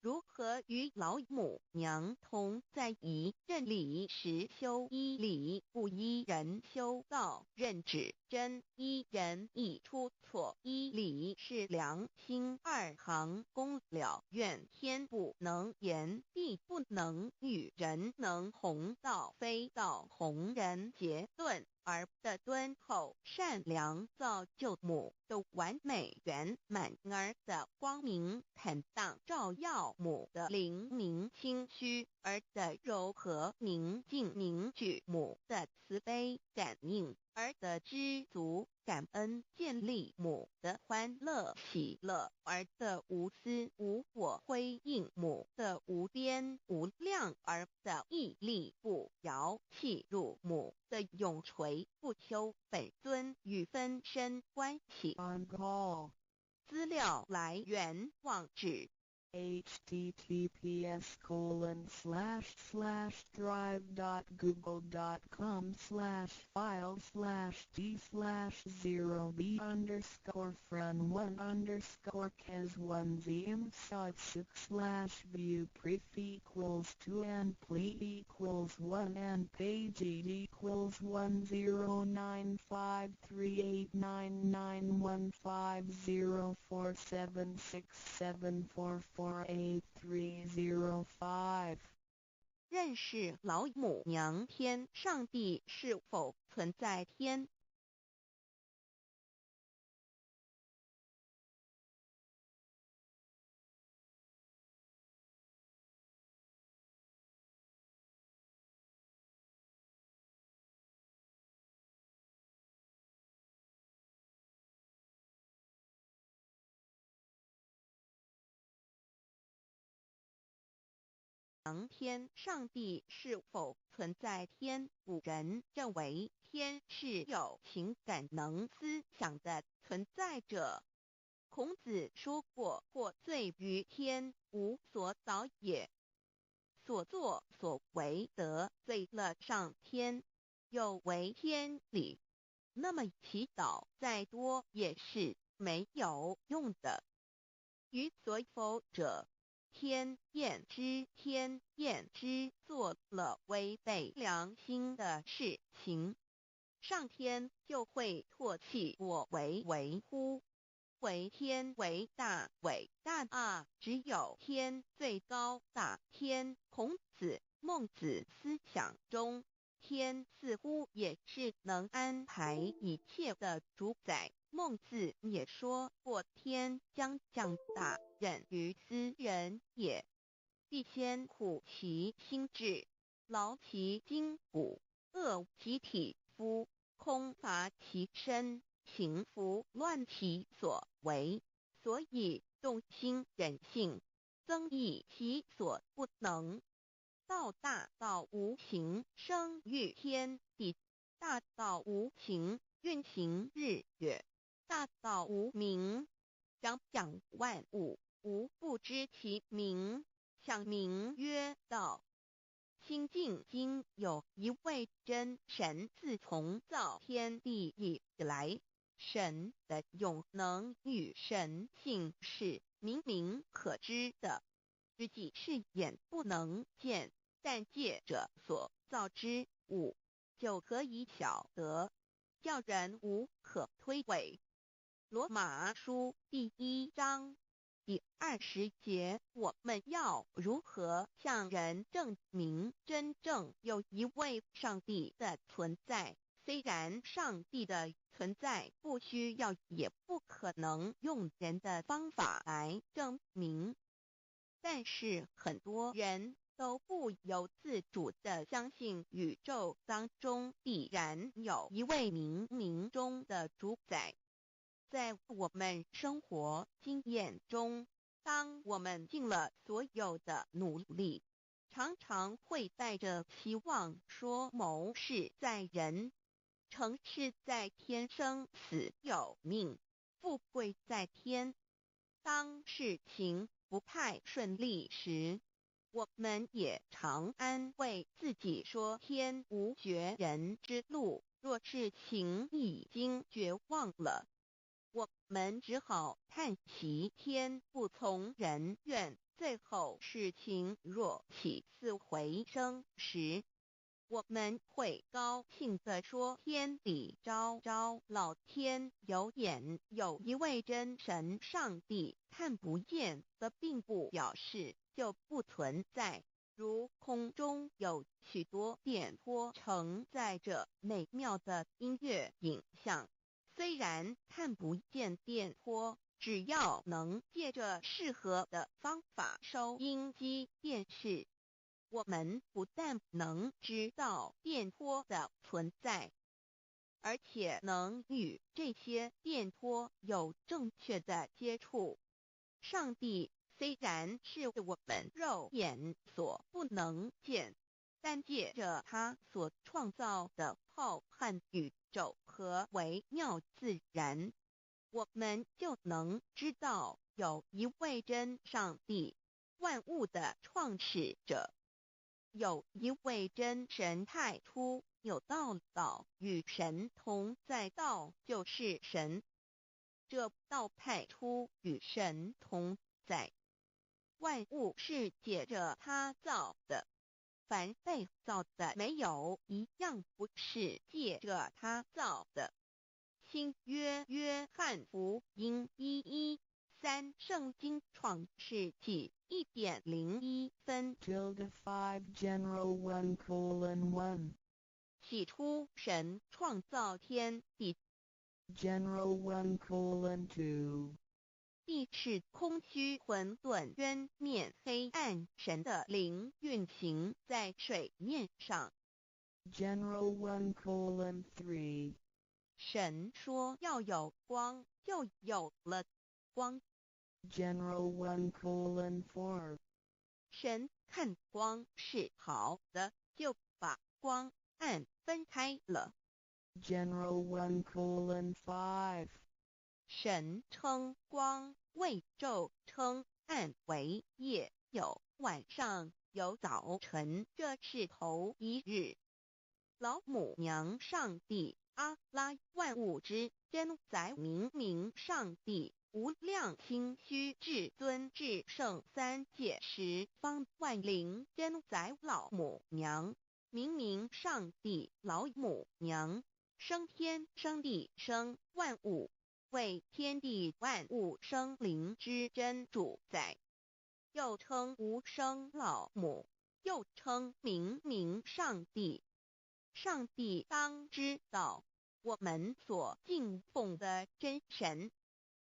Speaker 1: 如何與老母娘同在一任理實修一理不一人修道任止真一人一出错，一理是良心二行公了怨天不能言，地不能语，人能弘道非道弘人结论。儿的敦厚善良造就母的完美圆满，儿的光明坦荡照耀母的灵明清虚，儿的柔和宁静凝聚母的慈悲感应，儿的知足感恩建立母的欢乐喜乐，儿的无私无我辉映母的无边无量，儿的毅力不摇契入母的永垂不朽本尊与分身关系。
Speaker 2: On call.
Speaker 1: 资料来源网址
Speaker 2: https://drive.google.com/file/d/0b_frun1_kes1zm 6/view pref equals 2 and ple equals 1 and page equals 109538991504767448305。
Speaker 1: 认识老母娘天上帝是否存在天？天上帝是否存在天？古人认为天是有情感能思想的存在者。孔子说过：“获罪于天，无所导也。”所作所为得罪了上天，有违天理，那么祈祷再多也是没有用的。于所否者，天厌之，天厌之，做了违背良心的事情，上天就会唾弃我为为乎？为天为大，伟大啊！只有天最高大。天，孔子、孟子思想中，天似乎也是能安排一切的主宰。孟子也说过：“天将降大任于斯人也，必先苦其心志，劳其筋骨，饿其体肤，空乏其身，行拂乱其所为。所以动心忍性，增益其所不能。道大道无形，生于天地；大道无形，运行日月。大道无名，长养万物，无不知其名，想名曰道。”清净经有一位真神，自从造天地以来，神的永能与神性是明明可知的，实际是眼不能见，但借着所造之物，就可以晓得，叫人无可推诿。罗马书第1章第20节，我们要如何向人证明真正有一位上帝的存在？虽然上帝的存在不需要也不可能用人的方法来证明，但是很多人都不由自主地相信宇宙当中必然有一位冥冥中的主宰。在我们生活经验中，当我们尽了所有的努力，常常会带着期望说谋事在人，成事在天，生死有命，富贵在天。当事情不太顺利时，我们也常安慰自己说天无绝人之路。若事情已经绝望了，我们只好叹息天不从人愿。最后事情若起死回生时，我們會高興地說：天地昭昭，老天有眼，有一位真神上帝，看不見的並不表示就不存在。如空中有許多電波承載著美妙的音樂影像，雖然看不見電波，只要能借著適合的方法收音機、電視，我們不但能知道電波的存在，而且能與這些電波有正確的接觸。上帝雖然是我們肉眼所不能見，但借著他所創造的浩瀚宇宙和微妙自然，我們就能知道有一位真上帝，萬物的創始者。有一位真神太初有道，道與神同在，道就是神。這道太初與神同在，萬物是借著他造的，凡被造的沒有一樣不是借著他造的。新約約翰福音1:13聖經創世紀1點01分。
Speaker 2: Tilde 5 General 1:1.
Speaker 1: 起初神創造天地。
Speaker 2: General 1:2.
Speaker 1: 地是空虛混沌淵面黑暗，神的靈運行在水面上。
Speaker 2: General 1:3.
Speaker 1: 神說要有光，就有了光。
Speaker 2: General 1:4.
Speaker 1: 神看光是好的，就把光暗分開了。
Speaker 2: General 1:5.
Speaker 1: 神稱光為晝，稱暗為夜，有晚上，有早晨，這是頭一日。老母娘上帝阿拉萬物之真宰明明上帝無量清虛至尊至聖三界十方萬靈真宰老母娘明明上帝老母娘生天生地生萬物，為天地萬物生靈之真主宰，又稱無生老母，又稱明明上帝。上帝當知道，我們所敬奉的真神，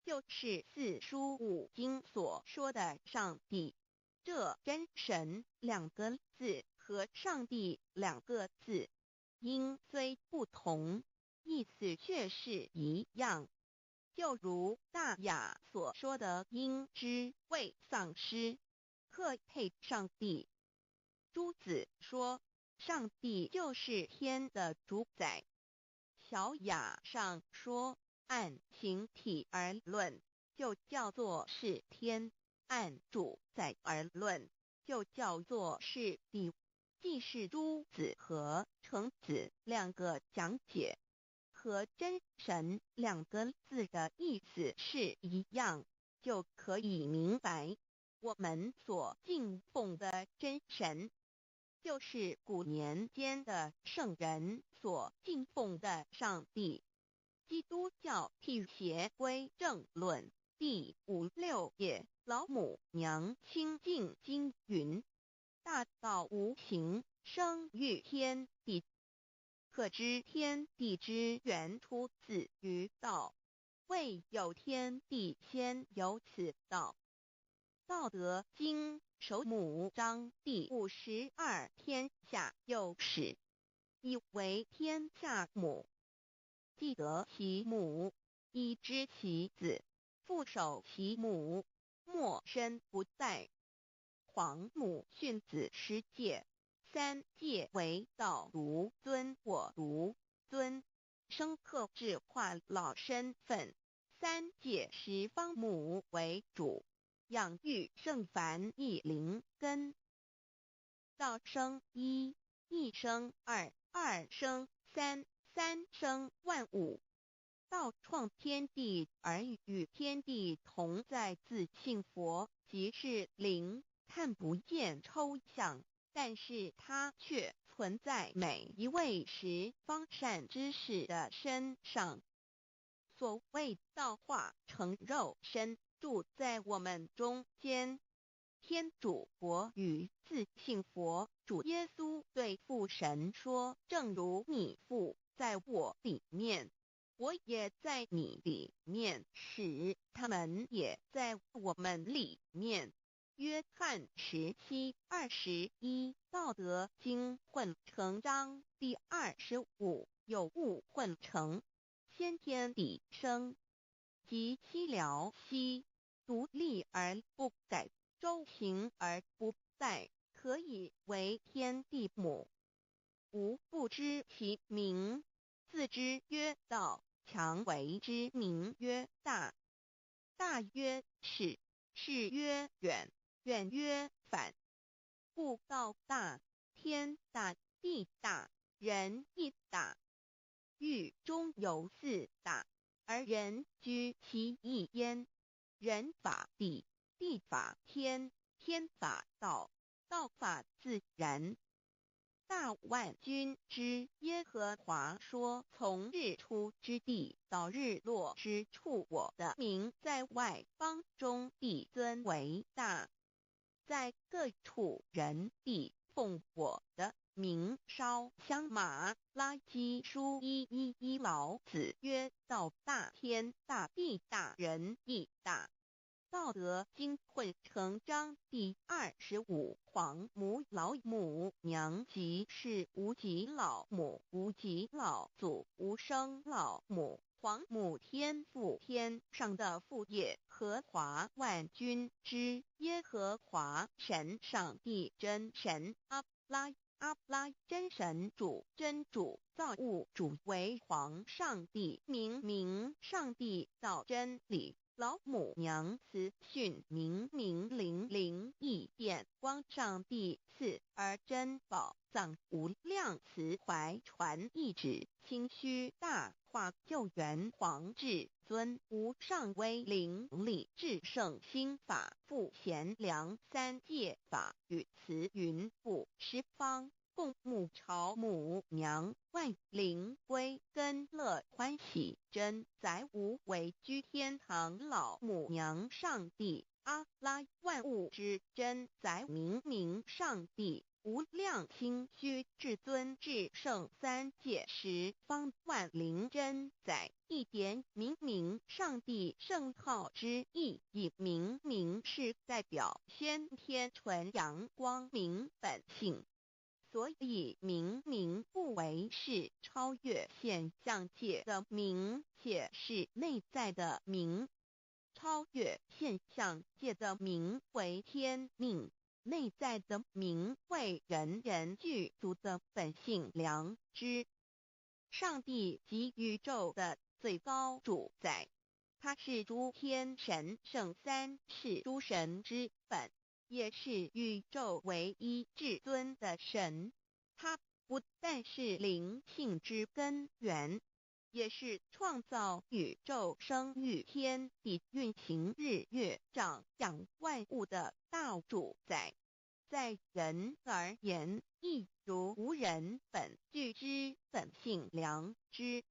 Speaker 1: 就是四書五經所說的上帝。這真神兩個字和上帝兩個字，音雖不同，意思卻是一樣。就如大雅所說的，應知未喪失，克配上帝。朱子說，上帝就是天的主宰。小雅上說，按形體而論，就叫做是天；按主宰而論，就叫做是地。既是朱子和程子兩個講解，和真神兩個字的意思是一樣，就可以明白，我們所敬奉的真神，就是古年間的聖人所敬奉的上帝。基督教辟邪歸正論第五六頁，老母娘清淨經云：大道無形，生於天地。可知天地之源出自於道，未有天地先有此道。道德經首母章第52，天下有始，以為天下母。既得其母，以知其子，復守其母，莫身不殆。皇母訓子十誡，三誡為道獨尊我獨尊，生克制化老身份。三誡十方母為主，養育聖凡一靈根。道生一，一生二，二生三，三生萬物。道創天地而與天地同在，自性佛，即是靈，看不見抽象。但是它卻存在每一位十方善知識的身上。所謂道化成肉身，住在我們中間。天主國語自性佛主耶穌對父神說：正如你父在我裡面，我也在你裡面，使他們也在我們裡面。約翰17:21，道德經混成章第25，有物混成，先天地生，極兮寥兮，獨立而不改，周行而不殆，可以為天地母。吾不知其名，自知曰道，強為之名曰大。大曰始，始曰遠，遠曰反。故道大，天大，地大，人亦大。域中有四大，而人居其一焉。人法地，地法天，天法道，道法自然。大萬軍之耶和華說：從日出之地到日落之處，我的名在外邦中必尊為大，在各處人必奉我的名燒香。馬拉基書1:1，老子曰：道大，天大，地大，人亦大。道德經混成章第25，皇母老母娘即是無極老母、無極老祖、無生老母、皇母天父天上的父耶和華萬軍之耶和華神上帝真神阿拉阿拉真神主真主造物主為皇上帝明明上帝道真理。老母娘慈訓明明靈靈異變光上帝賜而珍寶藏無量慈懷傳一指清虛大化救援皇至尊無上威靈力至聖心法父賢良三界法與慈雲布十方共沐朝母娘萬靈歸根樂歡喜真宰無為居天堂老母娘上帝阿拉萬物之真宰明明上帝無量清虛至尊至聖三界十方萬靈真宰一點明明上帝聖號之意，以明明是代表先天純陽光明本性。所以明明不為是超越現象界的明，且是內在的明。超越現象界的明為天命，內在的明為人人具足的本性良知。上帝即宇宙的最高主宰，他是諸天神聖三世諸神之本，也是宇宙唯一至尊的神，他不但是靈性之根源，也是創造宇宙、生育天地、運行日月、長養萬物的大主宰。在人而言，亦如吾人本具之本性良知，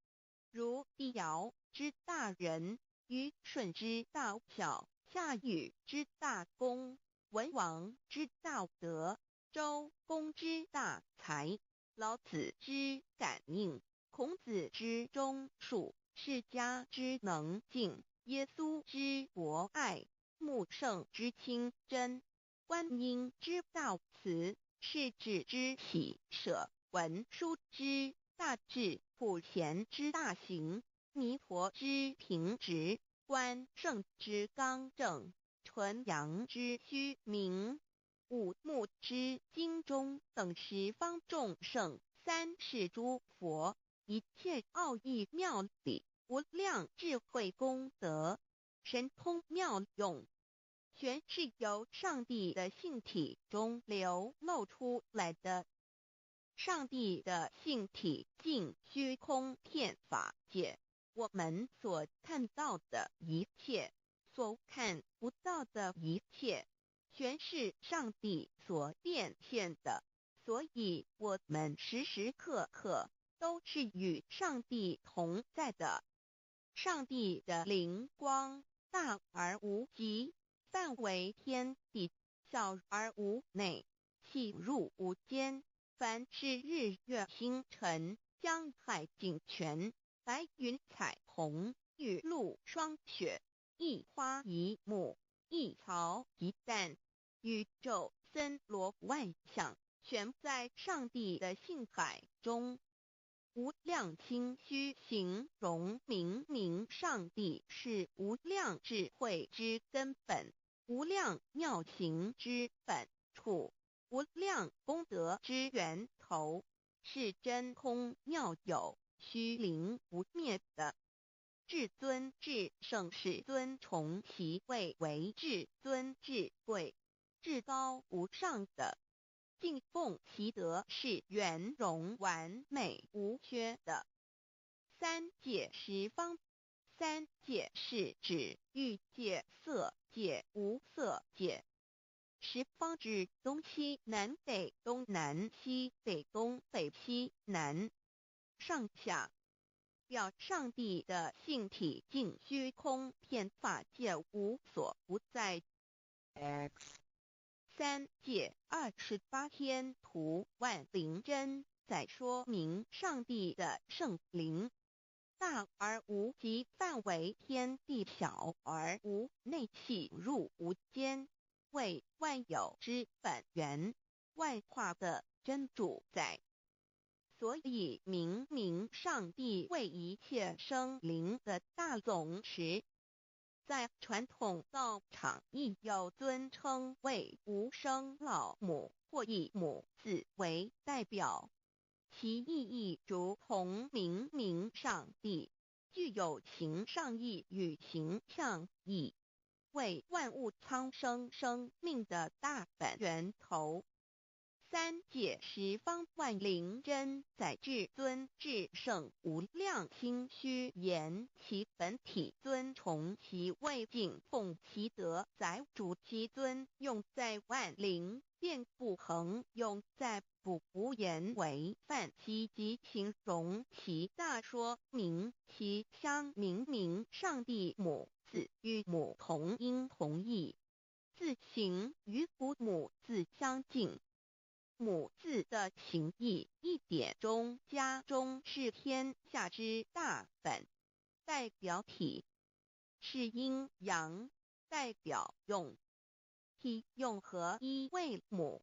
Speaker 1: 如帝堯之大仁，虞舜之大孝，夏禹之大功，文王之大德，周公之大才，老子之感應，孔子之忠恕，釋迦之能靜，耶穌之博愛，穆聖之清真，觀音之大慈，釋智之喜捨，文殊之大智，普賢之大行，彌陀之平直，關聖之剛正，純陽之虛明，五目之精中等十方眾聖，三世諸佛，一切奧義妙理，無量智慧功德，神通妙用，全是由上帝的性體中流露出來的。上帝的性體盡虛空遍法界，我們所看到的一切，所看不到的一切，全是上帝所變現的。所以我們時時刻刻都是與上帝同在的。上帝的靈光大而無極，範圍天地，小而無內，細入無間。凡是日月星辰、江海井泉、白雲彩虹、雨露霜雪，一花一木，一草一蛋，宇宙森羅萬象，全在上帝的性海中。無量清虛形容明明上帝是無量智慧之根本，無量妙行之本處，無量功德之源頭，是真空妙有、虛靈不滅的。至尊至聖是尊崇其位為至尊至貴、至高無上的。敬奉其德是圓融完美無缺的。三界十方，三界是指欲界、色界、無色界。十方指東西南北東南西北東北西南上下，表上帝的性體淨虛空遍法界無所不在。
Speaker 2: X
Speaker 1: 三界28天圖萬靈真在說明上帝的聖靈大而無極，範圍天地，小而無內，細入無間，為萬有之本源，萬化的真主宰。所以明明上帝為一切生靈的大總持。在傳統道場亦有尊稱為無生老母或以母字為代表，其意義如同明明上帝，具有形上義與形象義，為萬物蒼生生命的大本源頭。三界十方萬靈真在至尊至聖無量清虛言其本體尊崇其位敬奉其德載主其尊用在萬靈便不恆用在不無言為範其及形容其大說明其相明明上帝母字與母同音同義，字形與古母字相近。母字的形義一點中加中是天下之大本，代表體，是陰陽，代表用，體用合一為母。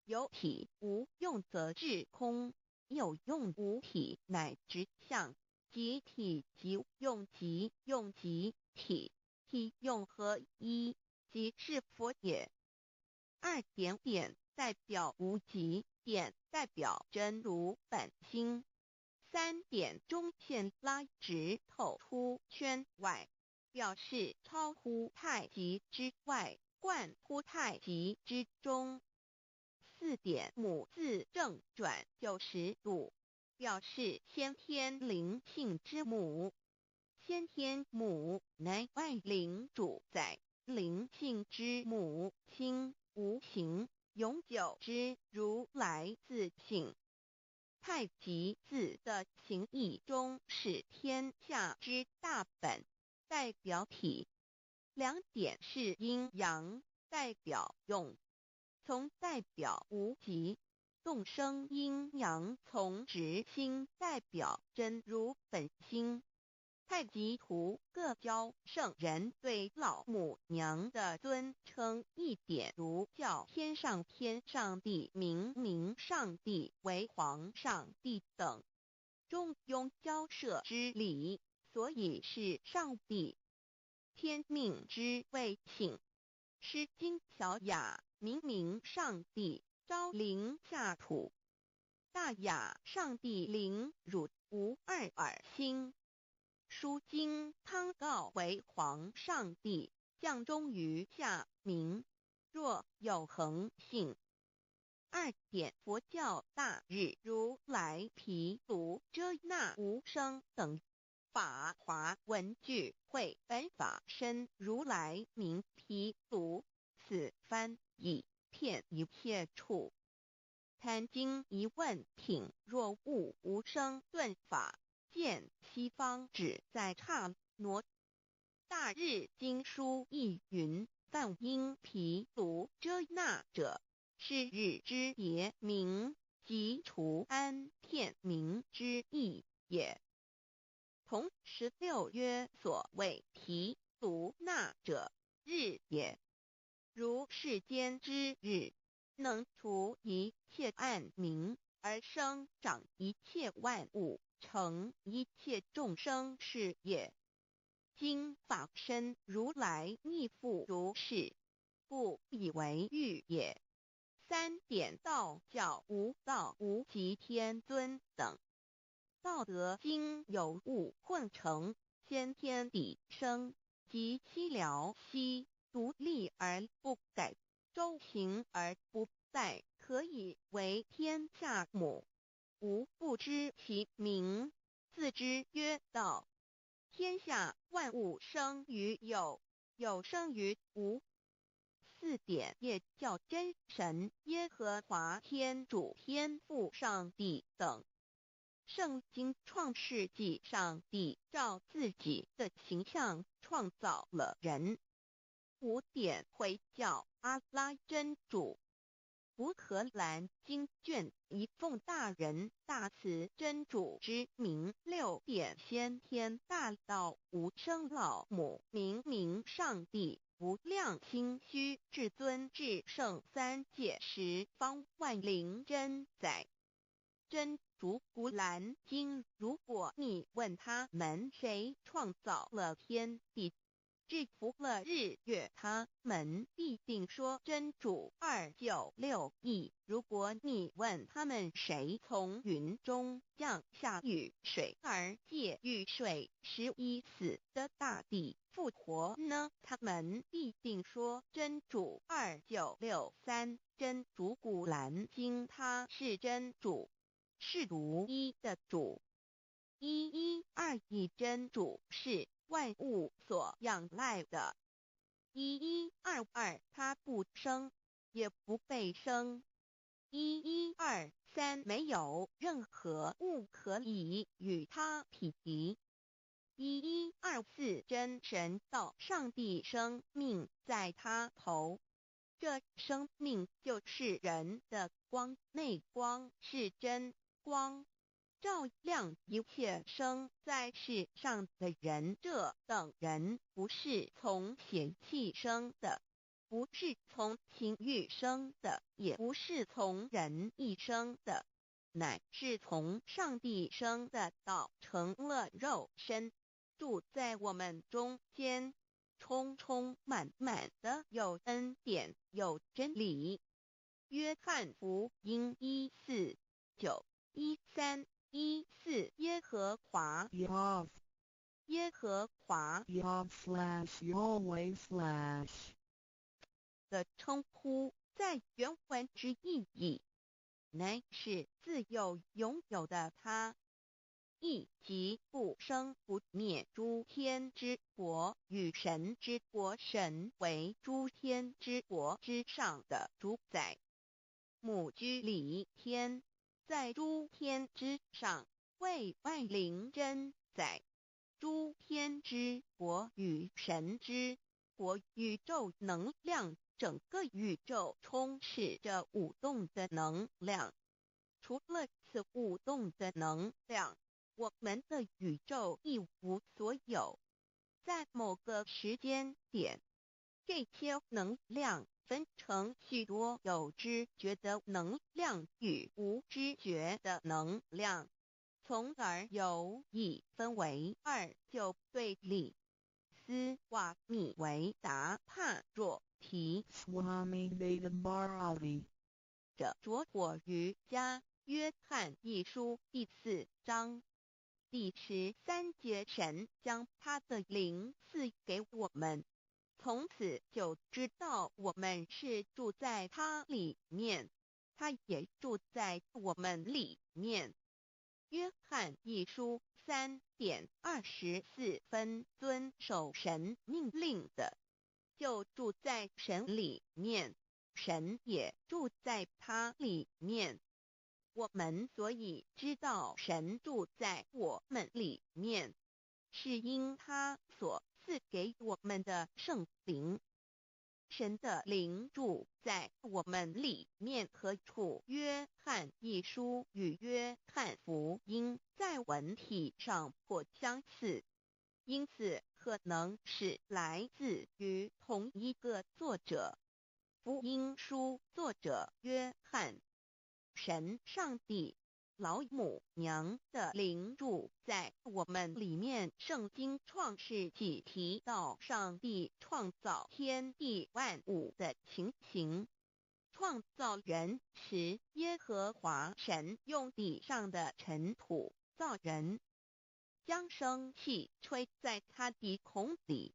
Speaker 1: 有體無用則至空，有用無體乃直相，即體即用即用即體，體用合一，即是佛也。二點點代表無極，點代表真如本心。三點中線拉直透出圈外，表示超乎太極之外，貫乎太極之中。四點母字正轉90度，表示先天靈性之母。先天母乃萬靈主宰，靈性之母親無形，永久之如來自性。太極字的形義中是天下之大本，代表體。兩點是陰陽，代表用。從代表無極，動生陰陽從直心，代表真如本心。太極圖各教聖人對老母娘的尊稱一點如叫天上天上帝、明明上帝為皇上帝等，中庸交涉之理，所以是上帝。天命之謂性，詩經小雅，明明上帝昭靈下土，大雅上帝靈汝無二爾心。書經湯告為皇上帝降終於下民，若有恆性。二點佛教大日如來毗盧遮那無生等法華文具會本法身如來名毗盧，此翻譯遍一切處。壇經疑問品若悟無生頓法，見西方只在剎那。大日經疏亦云：梵音毗盧遮那者，是日之別名，即除安片名之意也。同16曰：所謂毗盧那者，日也。如世間之日，能除一切暗冥，而生長一切萬物，成一切眾生是也。今法身如來亦復如是，故以為喻也。3點道教無道無極天尊等。道德經有物混成，先天地生，及其了兮，獨立而不改，周行而不殆，可以為天下母。吾不知其名，自之曰道。天下萬物生於有，有生於無。4點耶教真神耶和華天主天父上帝等。聖經創世紀上帝照自己的形象創造了人。5點回教阿拉真主。古可蘭經卷一奉大仁大慈真主之名。6點先天大道無生老母明明上帝無量清虛至尊至聖三界十方萬靈真宰。真主古蘭經，如果你問他們誰創造了天地，制服了日月，他們必定說真主296億。如果你問他們誰從雲中降下雨水，而借雨水使已死的大地復活呢？他們必定說真主2963。真主古蘭經，他是真主，是獨一的主。1121真主是萬物所仰賴的。1122，他不生，也不被生。1123，沒有任何物可以與他匹敵。1124，真神道上帝生命在他頭，這生命就是人的光，內光是真光，照亮一切生在世上的人。這等人不是從血氣生的，不是從情慾生的，也不是從人意生的，乃是從上帝生的。道成了肉身，住在我們中間，充充滿滿的有恩典，有真理。約翰福音1、4、9、13、14耶和華
Speaker 2: Yahweh
Speaker 1: 耶和華
Speaker 2: Yahweh/Yahweh/
Speaker 1: 的稱呼，在原文之意義，乃是自有永有的他，意即不生不滅諸天之國與神之國，神為諸天之國之上的主宰。母居裡天，在諸天之上，為萬靈真宰。諸天之國與神之國，宇宙能量，整個宇宙充斥着舞動的能量。除了此舞動的能量，我們的宇宙一無所有。在某個時間點，這些能量分成許多有知覺的能量與無知覺的能量，從而有一分為二就對立。斯瓦米維達帕若提
Speaker 2: Swami Veda Bharati
Speaker 1: 的拙火瑜伽，約翰一書第4章第13節，神將他的靈賜給我們，從此就知道我們是住在他裡面，他也住在我們裡面。約翰一書3點24分，遵守神命令的，就住在神裡面，神也住在他裡面。我們所以知道神住在我們裡面，是因他所賜給我們的聖靈。神的靈住在我們裡面何處？約翰一書與約翰福音在文體上頗相似，因此可能是來自於同一個作者。福音書作者約翰。神上帝老母娘的靈住在我們裡面。聖經創世紀提到上帝創造天地萬物的情形。創造人時，耶和華神用地上的塵土造人，將生氣吹在他鼻孔裡，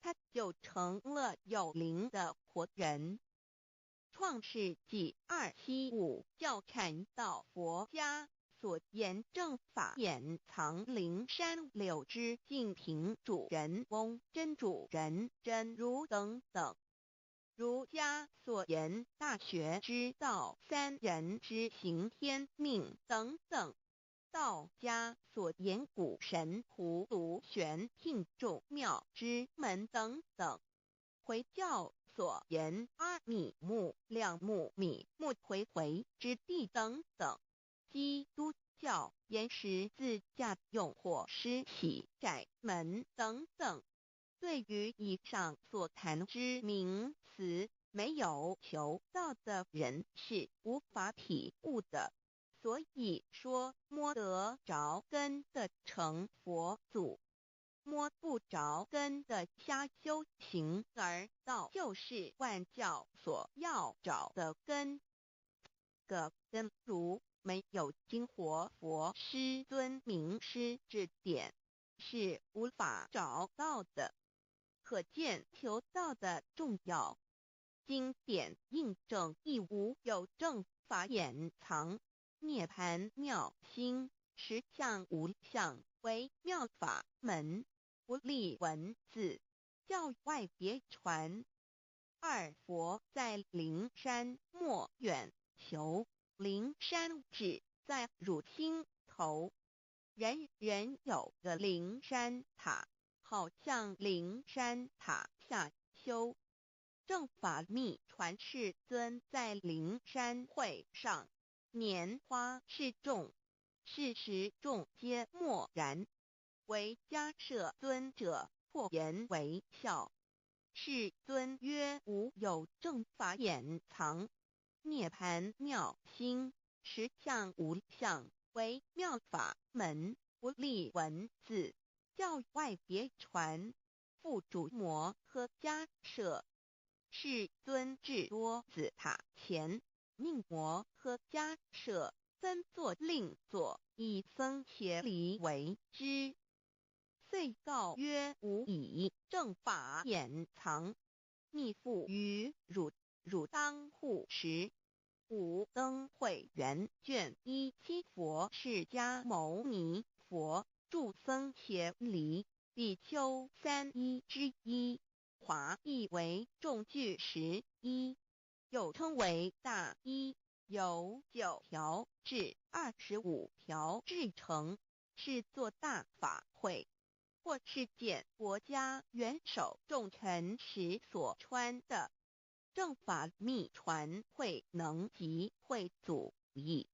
Speaker 1: 他就成了有靈的活人。創世紀275教闡道佛家所言正法眼藏靈山柳枝淨瓶主人翁真主人真如等等。儒家所言大學之道三人之行天命等等。道家所言古神葫蘆玄牝眾妙之門等等。回教所言阿米木兩木米木回回之地等等。基督教言十字架用火施洗窄門等等。對於以上所談之名詞，沒有求道的人是無法體悟的。所以說，摸得著根的成佛祖，摸不著根的瞎修行，而道就是萬教所要找的根。個根如沒有經活佛師尊明師指點，是無法找到的。可見求道的重要。經典印證亦無有正法眼藏，涅槃妙心，實相無相，為妙法門，不立文字，教外別傳。二佛在靈山莫遠求，靈山只在汝心頭。人人有個靈山塔，好向靈山塔下修。正法密傳世尊在靈山會上，拈花示眾，是時眾皆默然。唯迦葉尊者破顏為笑。世尊曰：無有正法眼藏，涅槃妙心，實相無相，為妙法門，不立文字，教外別傳。復囑摩訶迦葉。世尊至多子塔前，命摩訶迦葉分座令座，以僧伽梨為之。遂告曰：吾以正法眼藏，密付於汝，汝當護持。五燈會元卷17佛釋迦牟尼佛著僧伽梨比丘三衣之一。華譯為眾具十衣，又稱為大衣，由9條至25條制成，是做大法會或是見國家元首重臣時所穿的。正法密傳慧能及慧祖譯。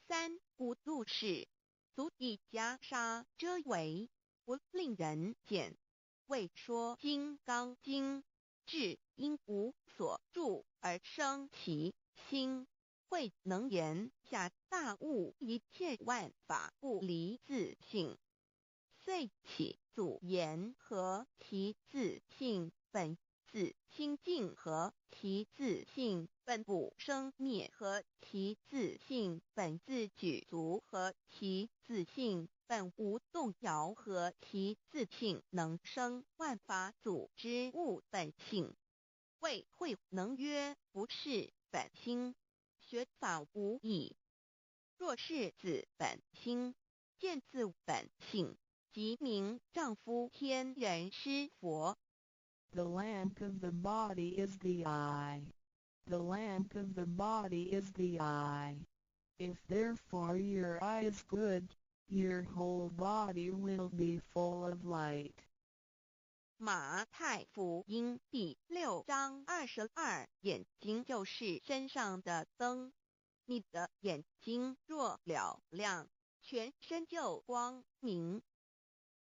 Speaker 1: 三古錄釋，足以袈裟遮圍，不令人見。為說金剛經，至應無所住而生其心，慧能言下大悟一切萬法不離自性，遂起祖言何其自性本自清淨，何其自性本不生滅，何其自性本自具足，何其自性本無動搖，何其自性能生萬法祖之悟本性。謂慧能曰：不識本心，學法無益。若識自本心，見自本性，即名丈夫天人師佛。
Speaker 2: The lamp of the body is the eye. The lamp of the body is the eye. If therefore your eye is good, your whole body will be full of light.
Speaker 1: 馬太福音第6章22，眼睛就是身上的燈。你的眼睛若嘹亮，全身就光明。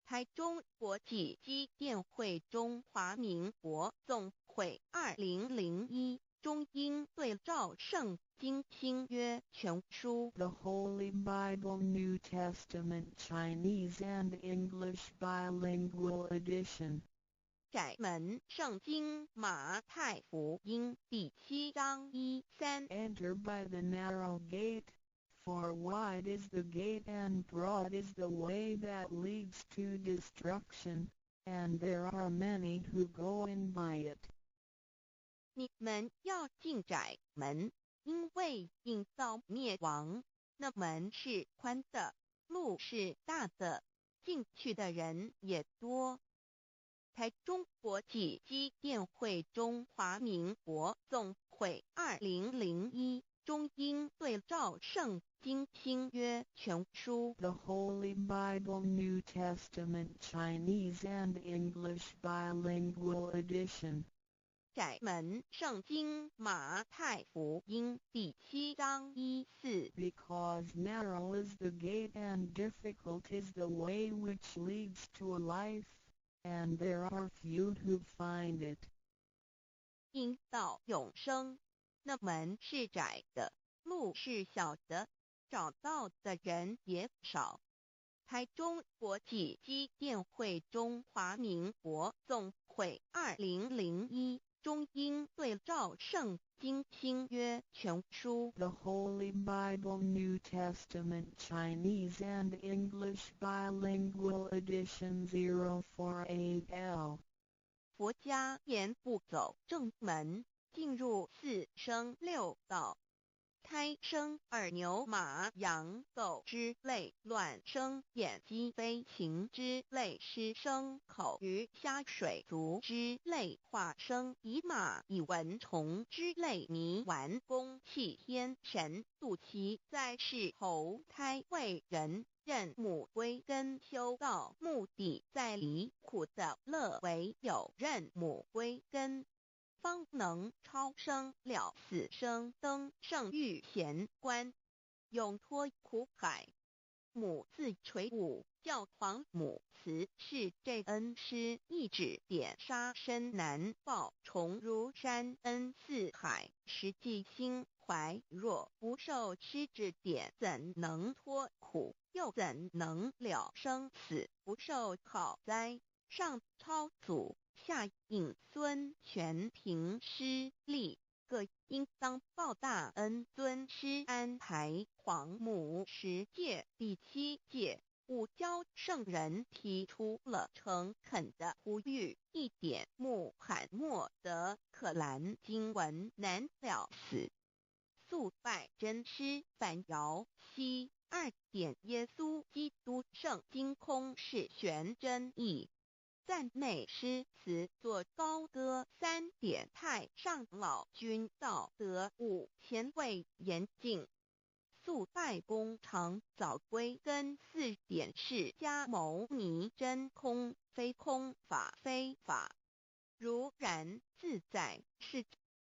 Speaker 1: 台中國際基甸會中華民國總會2001中英對照聖經新約全書。
Speaker 2: The Holy Bible New Testament Chinese and English Bilingual Edition.
Speaker 1: 窄門聖經馬太福音第7章1、3。
Speaker 2: Enter by the narrow gate, for wide is the gate and broad is the way that leads to destruction, and there are many who go in by it.
Speaker 1: 你們要進窄門，因為引到滅亡，那門是寬的，路是大的，進去的人也多。台中國際基甸會中華民國總會2001中英對照聖經新約全書。
Speaker 2: The Holy Bible New Testament Chinese and English Bilingual Edition.
Speaker 1: 窄門聖經馬太福音第7章1、4。
Speaker 2: Because narrow is the gate and difficult is the way which leads to life, and there are few who find it.
Speaker 1: 引到永生，那門是窄的，路是小的，找到的人也少。台中國際基甸會中華民國總會2001中英對照聖經新約全書。
Speaker 2: The Holy Bible New Testament Chinese and English Bilingual Edition 048L.
Speaker 1: 佛家言不走正門，進入四生六道。胎生耳牛馬羊狗之類，卵生眼雞飛禽之類，濕生口魚蝦水族之類，化生蟻螞蟻蚊蟲之類，泥丸宮棄天神，肚臍在世投胎為人。認母歸根修道，目的在離苦得樂，唯有認母歸根，方能超生了死生，登聖遇賢關，永脫苦海。母自垂五教皇母慈是這恩師一指點殺身難報，重如山恩似海，實際心懷若不受師指點，怎能脫苦？又怎能了生死？不受考哉？上超祖，下引孫，全憑師力，各應當報大恩。尊師安排皇母十誡第7誡，五教聖人提出了誠懇的呼籲：一點穆罕默德可蘭經文難了死，速拜真師反搖西。二點耶穌基督聖經空是玄真義。讚美詩詞作高歌。三點太上老君道德五前衛嚴淨。速拜功長早歸根。四點釋迦牟尼真空非空法非法。如然自在是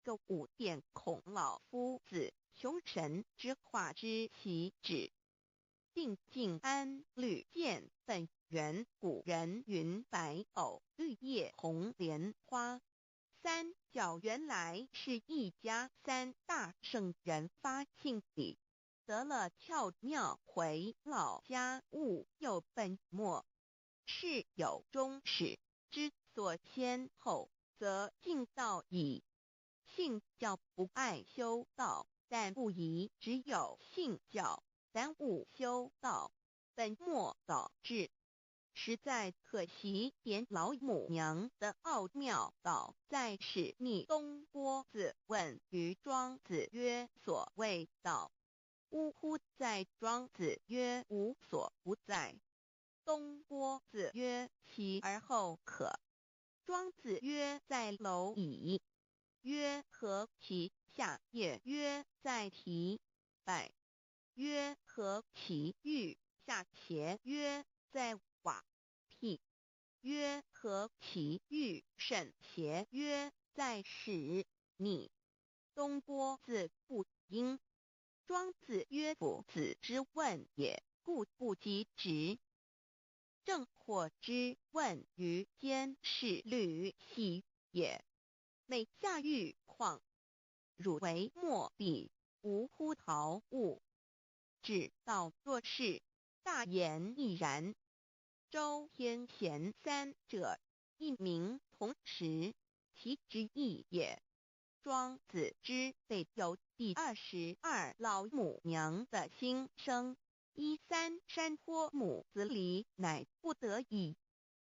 Speaker 1: 個五點孔老夫子窮神之化之其旨。定靜安履見本源古人云白藕綠葉紅蓮花。三教原來是一家，三大聖人發慶禮，得了竅妙回老家悟又本末。事有終始，知所先後，則近道矣。信教不礙修道，但不宜只有信教，耽誤修道，本末倒置，實在可惜。點老母娘的奧妙道在是密東郭子問於莊子曰：所謂道，嗚乎哉？莊子曰：無所不在。東郭子曰：其而後可。莊子曰：在螻蟻。曰：何其下也？曰：在提。百。曰何其欲下邪曰在瓦辟曰何其欲甚邪曰在使逆。东郭子不应。庄子曰：夫子之问也，故不及直。正火之问于监视履兮也。每下欲况，汝为莫比，无乎陶物。至道若是，大言亦然。周天贤三者，一名同时，其之意也。庄子之备有第22老母娘的心声。一三山坡母子离，乃不得已。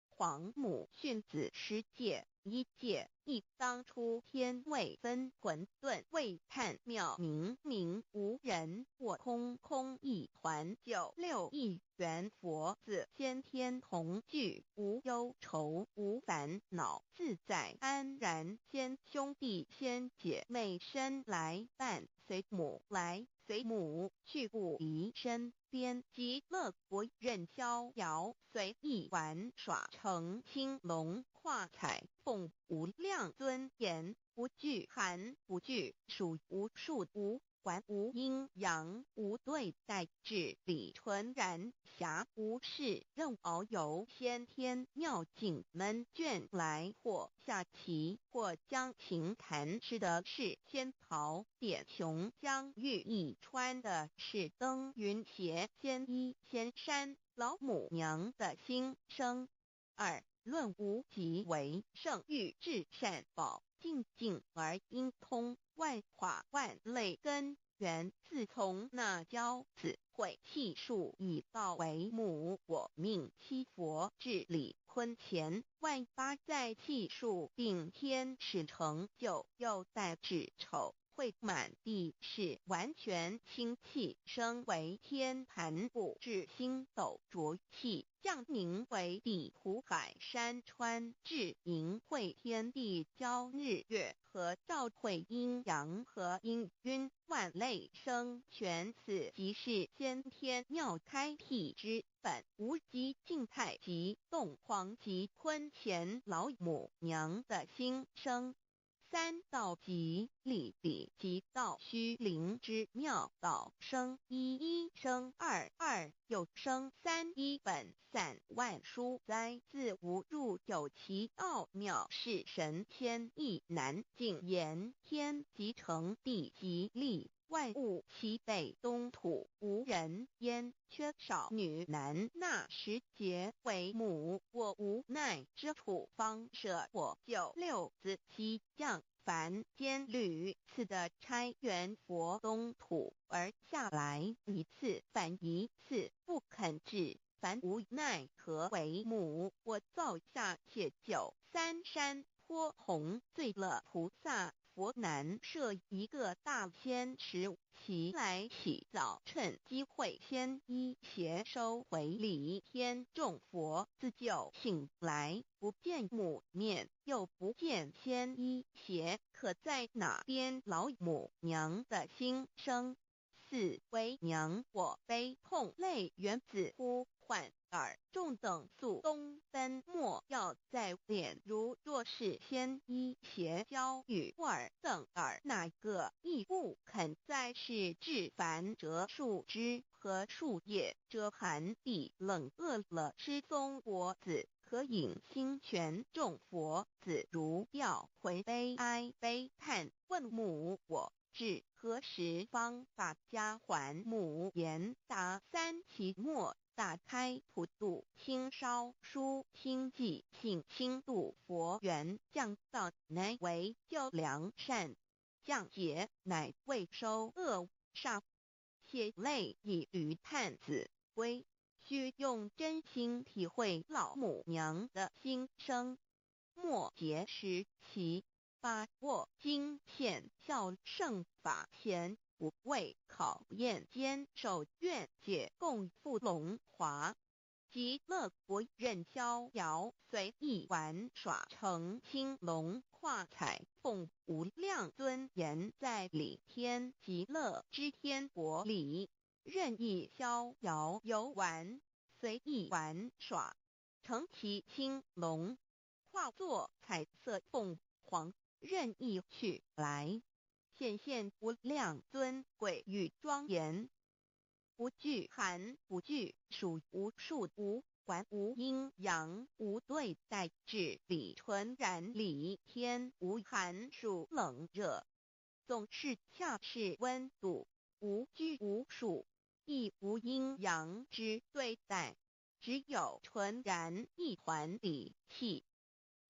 Speaker 1: 皇母训子十戒，一戒一当初天未分混沌未探妙明明无人我空空一团九六一元佛子先天同具无忧愁无烦恼自在安然先兄弟先姐妹身来伴随母来随母去不离身边极乐国任逍遥随意玩耍乘青龙跨彩凤无量尊严不惧寒不惧暑无数无管无阴阳无对待至理纯然暇无事任遨游先天妙境门卷来或下棋或将琴弹吃的是仙桃点琼浆玉液穿的是登云鞋仙衣仙山老母娘的心声。二论无极为圣域至善宝净净而应通万化万类根源。自从那骄子毁气数以道为母，我命七佛治理坤乾万八在气数定天使成就，又带至丑会满地是完全清气升为天盘布至星斗浊气降名为地湖海山川至淫会天地交日月和照会阴阳和阴晕万类生全此即是先天妙开辟之本无极静态极动黄极坤乾老母娘的心声。三道即理理即道虚灵之妙道生一一生二二又生三一本散万书哉自无入有其奥妙是神仙亦难尽言天即成地即立万物齐备东土无人烟缺少女男那时节为母我无奈之处方舍我九六子西降凡间屡次的差元佛东土而下来一次反一次不肯至凡无奈何为母我造下且九三山坡红醉了菩萨佛难设一个大仙池，其来起早趁机会先衣鞋收回礼天众佛自救醒来，不见母面，又不见仙衣鞋，可在哪边老母娘的心声？四为娘我悲痛泪源自呼唤尔众等速东奔莫要再脸如若是先衣鞋交与尔等尔哪个亦不肯再是至凡折树枝和树叶遮寒地冷饿了失踪佛子可饮清泉众佛子如吊魂悲哀悲叹问母我至何时方把家还母言答三期末打开普度清烧书清寂性轻度佛缘降道乃为救良善降劫乃为收恶煞血泪以与探子归，须用真心体会老母娘的心声。末节时其把握经现孝圣法前不畏考验坚守愿解共赴龙华极乐国任逍遥随意玩耍成青龙跨彩凤无量尊严在理天极乐之天国里。任意逍遥游玩，随意玩耍，乘其青龙，化作彩色凤凰，任意去来，显现无量尊贵与庄严，无惧寒，不惧暑，无数无管无阴阳，无对待至理纯然理天无寒暑冷热，总是恰是温度，无拘无束，亦无阴阳之对待，只有纯然一团理气。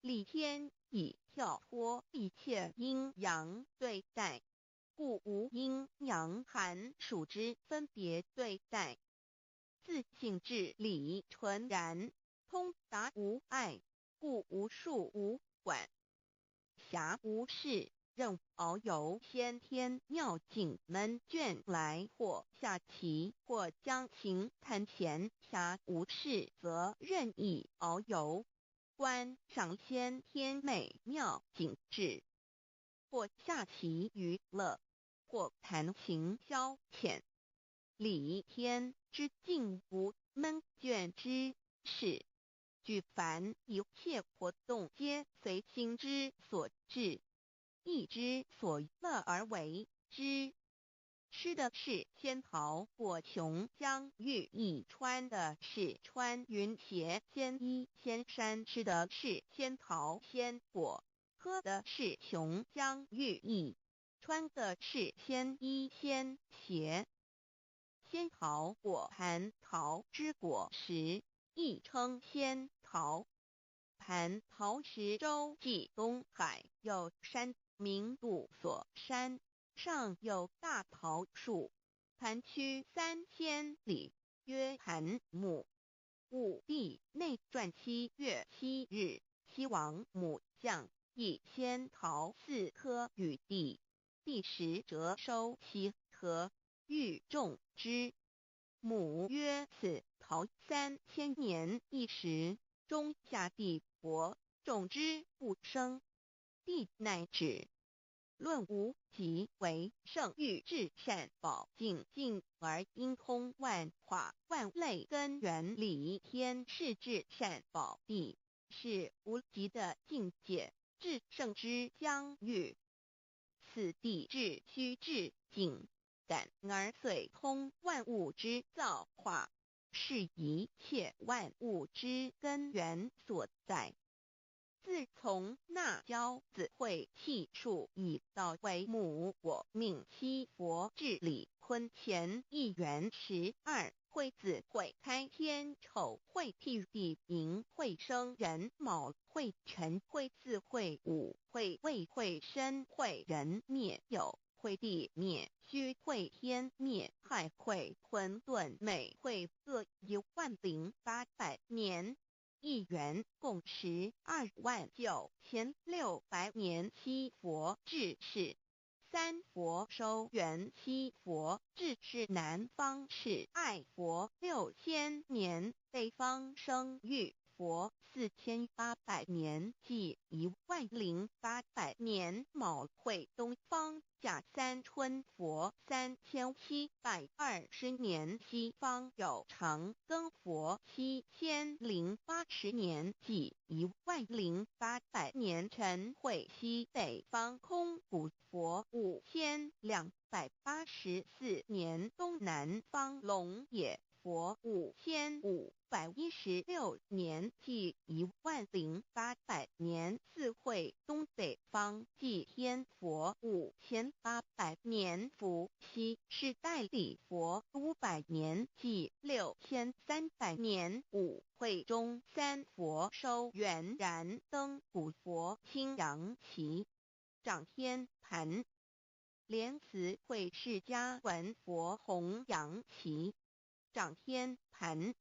Speaker 1: 理天已跳脱一切阴阳对待，故无阴阳寒暑之分别对待。自性至理纯然，通达无碍，故无束无管。暇无事，任遨游先天妙境闷倦来，或下棋，或将琴弹弦。暇无事，则任意遨游，观赏先天美妙景致，或下棋娱乐，或弹琴消遣。理天之境无闷倦之事，举凡一切活动皆随心之所至，意之所乐而为之。吃的是仙桃果琼浆玉液，穿的是穿云鞋仙衣仙衫。吃的是仙桃仙果，喝的是琼浆玉液，穿的是仙衣仙鞋。仙桃果蟠桃之果实，亦称仙桃。蟠桃石洲际东海有山，名度所山，上有大桃树，盘曲3000里，曰盘木。武帝内传7月7日，西王母降一仙桃四颗与帝，帝时折收其核，欲种之。母曰：此桃3000年一时，终下地薄，种之不生。帝乃止。论无极为圣域至善宝净境而应通万化万类根源理天是至善宝地，是无极的境界，至圣之疆域。此地至虚至境，感而遂通万物之造化，是一切万物之根源所在。自从那骄子会气数以道为母我命七佛治理坤乾一元12会子会开天丑会辟地寅会生壬卯会辰会巳会午会未会申会壬灭酉会地灭戌会天灭亥会混沌未会各10800年。一元共129600年，七佛治世。三佛收圆七佛治世南方是爱佛6000年，北方生育佛4800年，计10800年。卯会东方甲三春佛3720年，西方有长庚佛7080年，计10800年。辰会西北方空古佛5284年，东南方龙也佛5516年，计10800年。巳会东北方祭天佛5800年，伏羲是代理佛500年，计6300年。午会中三佛收圆燃灯古佛青阳旗掌天盘，莲慈会释迦文佛弘扬旗掌天盘，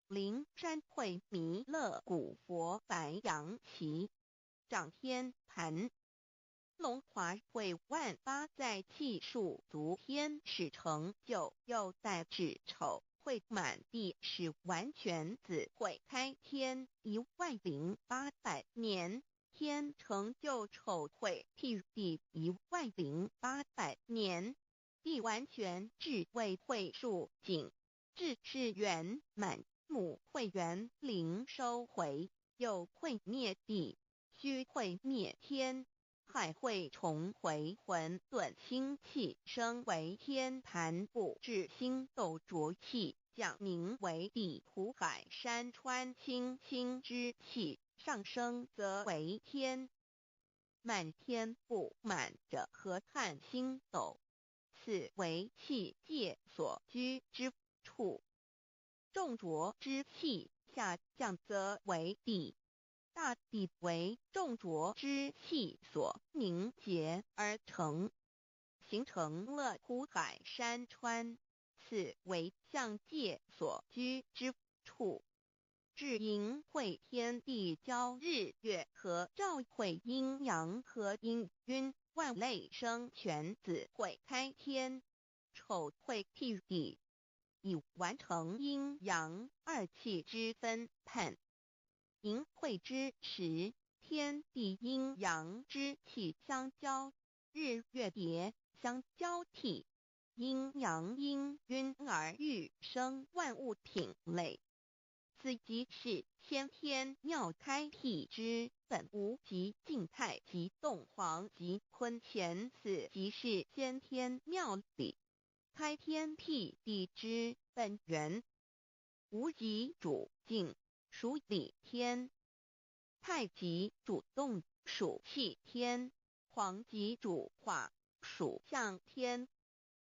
Speaker 1: 灵山会弥勒古佛白羊旗掌天盘，龙华会万八在气数足天使成就又在指丑会满地是完全子会开天10800年，天成就丑会辟地10800年。地完全智慧會數淨，智是圓滿，母會元靈收回，又會滅地，須會滅天，還會重回混沌清氣，升為天盤布置星斗濁氣，降凝為地土海山川清清之氣，上升則為天。滿天布滿着河漢星斗，此為氣界所居之處。眾濁之氣下降則為地，大地為眾濁之氣所凝結而成，形成了湖海山川，此為象界所居之處。至盈會天地交日月合照會陰陽合氤氲萬類生全子會開天，丑會辟地，以完成陰陽二氣之分判。盈會之時，天地陰陽之氣相交，日月疊相交替，陰陽氤氲而育生萬物品類。此即是先天妙開闢之本無極靜太極動黃極坤乾，此即是先天妙理，開天闢地之本源。無極主靜，屬理天；太極主動，屬氣天；黃極主化，屬象天。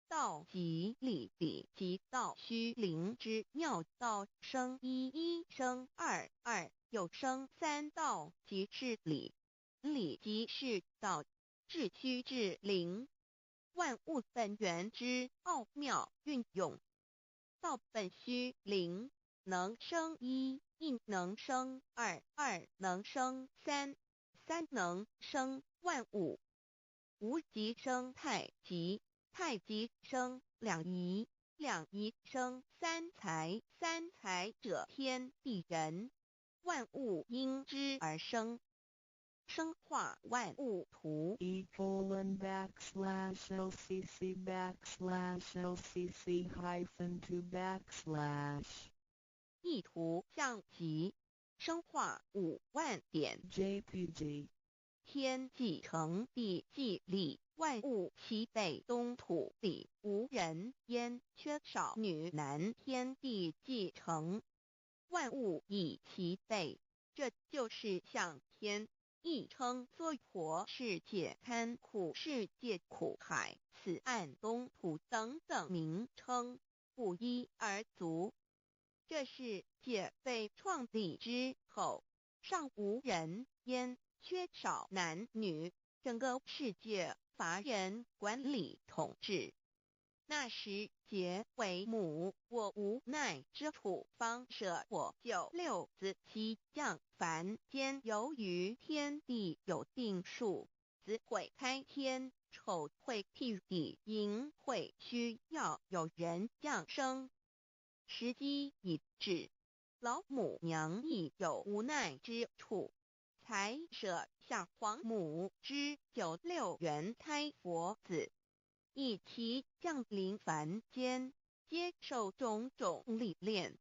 Speaker 1: 道即理，理即道虛靈之妙道生一，一生二，二又生三，道即是理，理即是道，至虛至靈，萬物本源之奧妙運用。道本虛靈，能生一，亦能生二，二能生三，三能生萬物。無極生太極。太極生兩儀，兩儀生三才，三才者天地人，萬物因之而生。生化萬物圖。
Speaker 2: E:\LCC\LCC-2\.
Speaker 1: 意圖象極，生化5萬點
Speaker 2: JPG
Speaker 1: 天既成，地既立，萬物齊備，東土裡無人煙，缺少女男。天地既成，萬物已齊備，這就是象天，亦稱娑婆世界、堪苦世界、苦海、此岸東土等等名稱，不一而足。這世界被創立之後，尚無人煙，缺少男女，整個世界乏人管理統治。那時劫為母，我無奈之處，方捨我九六子悉降凡間。由於天地有定數，子會開天，丑會辟地，寅會需要有人降生。時機已至，老母娘亦有無奈之處，才捨下皇母之九六元胎佛子，一齊降臨凡間，接受種種歷練。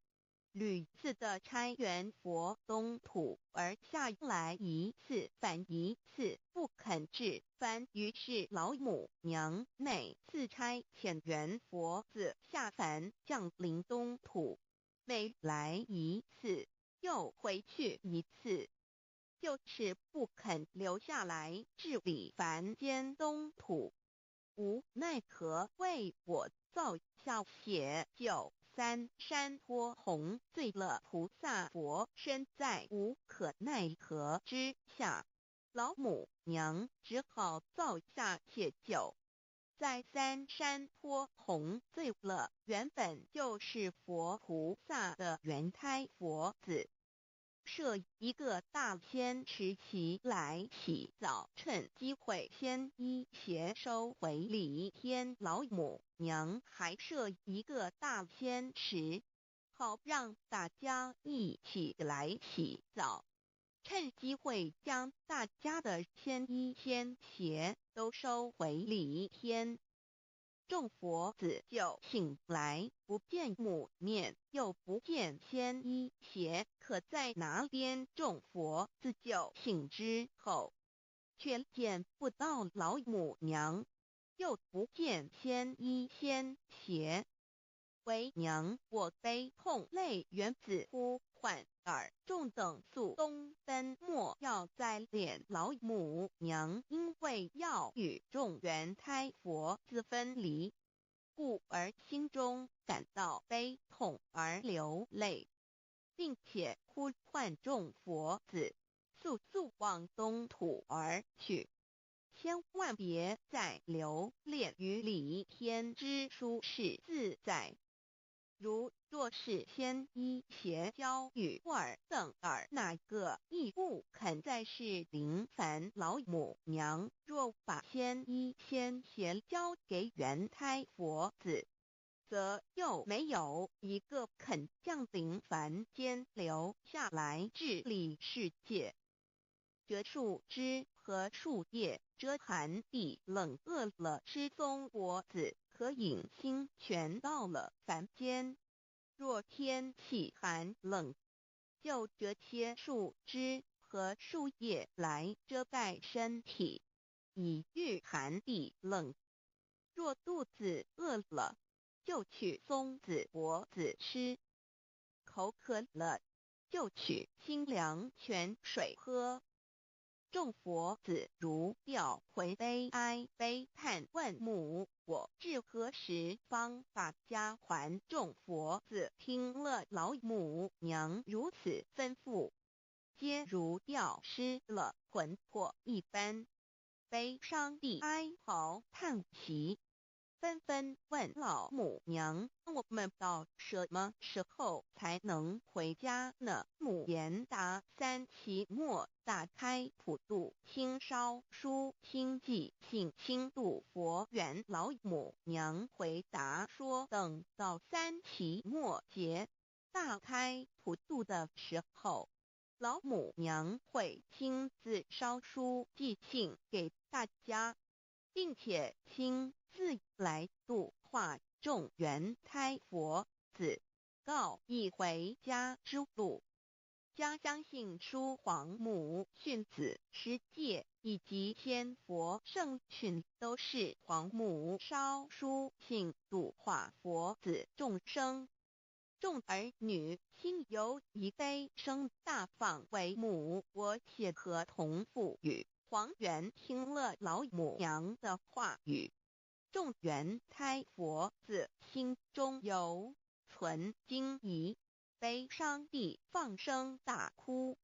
Speaker 1: 屢次的差元佛東土而下來一次返一次不肯至凡，於是老母娘每次差遣元佛子下凡降臨東土，每來一次又回去一次，就是不肯留下來治理凡間東土。無奈何為我造下寫九三山坡紅醉了菩薩佛身，在無可奈何之下，老母娘只好造下解酒，在三山坡紅醉了原本就是佛菩薩的元胎佛子，設一個大仙池起來洗澡，趁機會先衣鞋收回禮天老母娘還設一個大仙池，好讓大家一起來洗澡，趁機會將大家的仙衣仙鞋都收回禮天。眾佛子就醒來，不見母面，又不見仙衣鞋，可在哪邊？眾佛子就醒之後，卻見不到老母娘，又不見仙衣仙鞋。為娘我悲痛淚緣子呼喚爾眾等速東奔，莫要再戀老母娘，因為要與眾緣胎佛子分離，故而心中感到悲痛而流淚，並且呼喚眾佛子速速往東土而去，千萬別再留戀於離天之舒適自在。如若是仙衣鞋交與爾等爾那個亦不肯再是臨凡老母娘，若把仙衣仙鞋交給緣胎佛子，則又沒有一個肯降臨凡間留下來治理世界。折樹枝和樹葉遮寒地冷，餓了吃松果子可飲清泉。到了凡間，若天氣寒冷，就折些樹枝和樹葉來遮蓋身體，以禦寒地冷。若肚子餓了，就取松子果子吃；口渴了，就取清涼泉水喝。眾佛子如掉魂悲哀悲嘆問母：我至何時方把家還？眾佛子聽了老母娘如此吩咐，皆如掉失了魂魄一般，悲傷地哀嚎嘆息，紛紛問老母娘：我們到什麼時候才能回家呢？母言答：三期末大開普度，親燒書親寄信親度佛緣。老母娘回答說：等到三期末節大開普度的時候，老母娘會親自燒書寄信給大家，並且親自來度化眾緣胎佛子，告以回家之路。家相信書皇母訓子十誡以及千佛聖訓，都是皇母燒書信度化佛子眾生。眾兒女心有一悲聲大放為母，我寫合同賦予。黃猿聽了老母娘的話語，眾緣胎佛子心中猶存驚疑，悲傷地放聲大哭。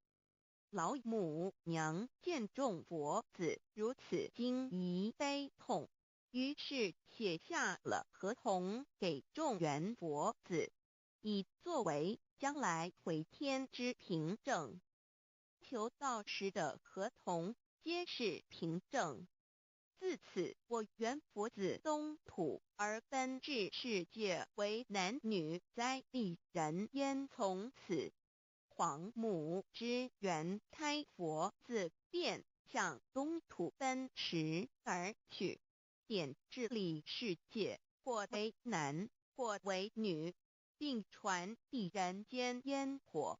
Speaker 1: 老母娘見眾佛子如此驚疑悲痛，於是寫下了合同給眾緣佛子，以作為將來回天之憑證。求道時的合同皆是憑證。自此，我緣佛子東土而奔至世界為男女在地人間。從此，皇母之緣胎佛子便向東土奔馳而去，點治理世界，或為男，或為女，並傳遞人間煙火。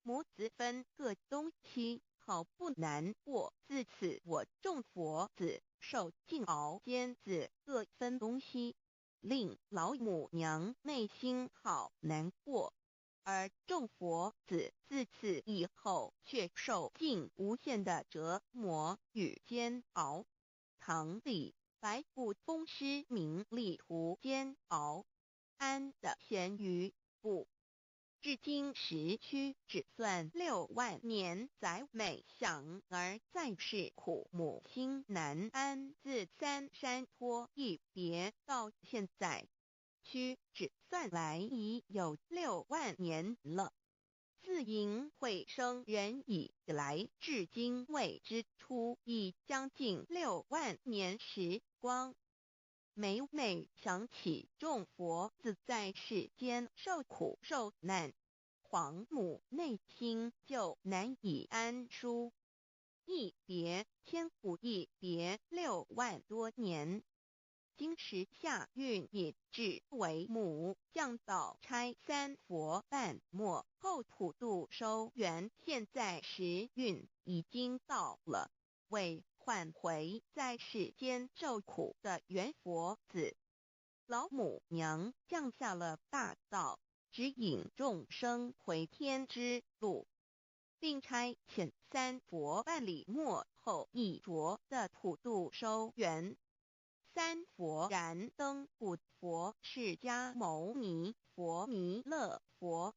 Speaker 1: 母子分各東西，好不難過。自此，我眾佛子受盡熬煎子，各分東西，令老母娘內心好難過。而眾佛子自此以後，卻受盡無限的折磨與煎熬。唐李白不風詩名利途煎熬，安得閒於不？至今時屈指算6萬年，載每想兒在世苦，母心難安。自三山坡一別到現在，屈指算來已有六萬年了。自淫會生人以來，至今未知出已將近六萬年時光。每每想起眾佛子在世間受苦受難，皇母內心就難以安舒。一別千古，一別6萬多年。今时下运已至，为母降道差三佛办末后普度收圆。现在时运已经到了，为唤回在世间受苦的缘佛子，老母娘降下了大道，指引众生回天之路，并差遣三佛办理末后一着的普度收圆。三佛燃灯古佛释迦牟尼佛弥勒佛，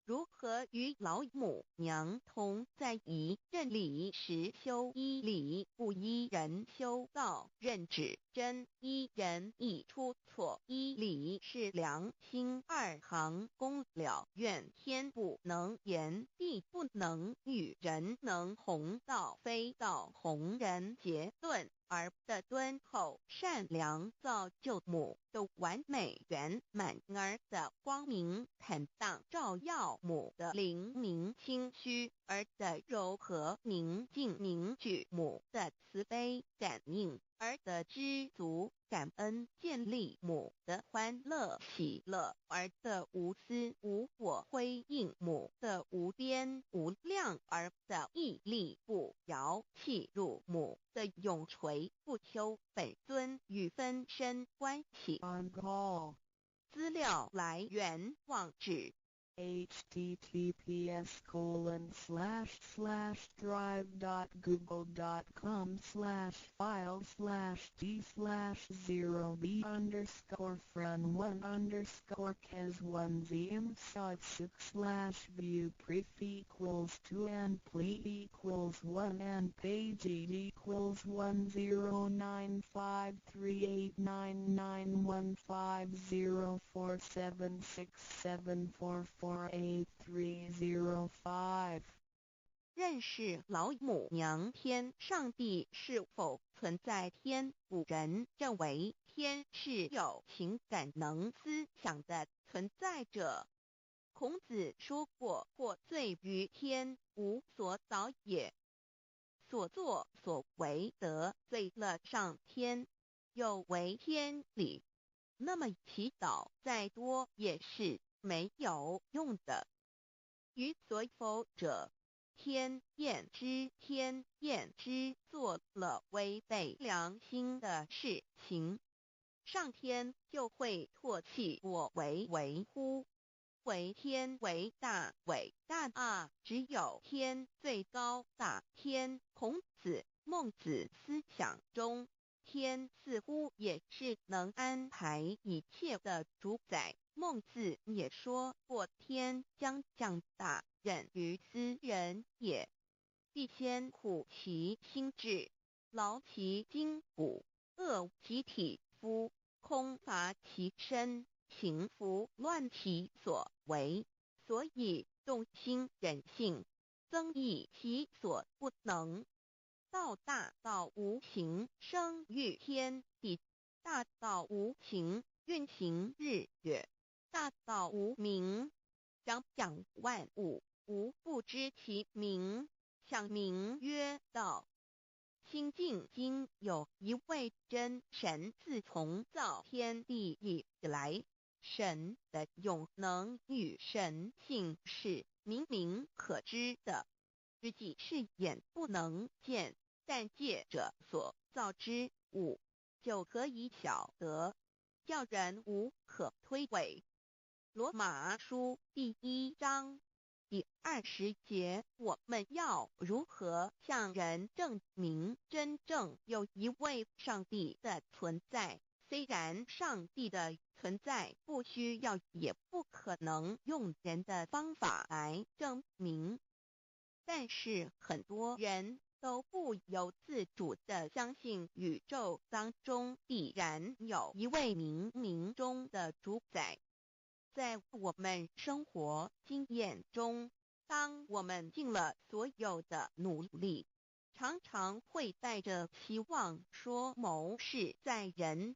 Speaker 1: 如何与老母娘同在一认理实修依理不依人修道认指真依人意出错依理是良心二行功了愿天不能言地不能语人能弘道非道弘人结论而的敦厚善良造就母的完美圆满儿的光明坦荡照耀母的灵明清虚儿的柔和宁静凝聚母的慈悲感应儿的知足感恩建立母的欢乐喜乐儿的无私无我辉映母的无边无量儿的毅力不摇契入母的永垂不朽本尊与分身关系。
Speaker 2: On call.
Speaker 1: 资料来源网址
Speaker 2: https://drive.google.com/file/d/0b_fren1_kes1zm 6/view pref equals 2 and ple equals 1 and page equals 109538991504767448305。
Speaker 1: 认识老母娘天上帝是否存在天？古人认为天是有情感能思想的存在者。孔子说过：“获罪于天，无所导也。”所作所为得罪了上天，有违天理，那么祈祷再多也是没有用的。于所否者，天厌之，天厌之，做了违背良心的事情，上天就会唾弃我为为乎？为天为大，伟大啊！只有天最高大。天，孔子、孟子思想中，天似乎也是能安排一切的主宰。孟子也说过：“天将降大任于斯人也，必先苦其心志，劳其筋骨，饿其体肤，空乏其身，行拂乱其所为。所以动心忍性，增益其所不能。”道大道无形，生育天地；大道无形，运行日月。大道无名，长养万物，无不知其名，想名曰道。清净经有一位真神，自从造天地以来，神的永能与神性是明明可知的，实际是眼不能见，但借着所造之物，就可以晓得，叫人无可推诿。罗马书第一章第二十节，我们要如何向人证明真正有一位上帝的存在？虽然上帝的存在不需要，也不可能用人的方法来证明，但是很多人都不由自主地相信宇宙当中必然有一位冥冥中的主宰。在我们生活经验中，当我们尽了所有的努力，常常会带着希望说谋事在人，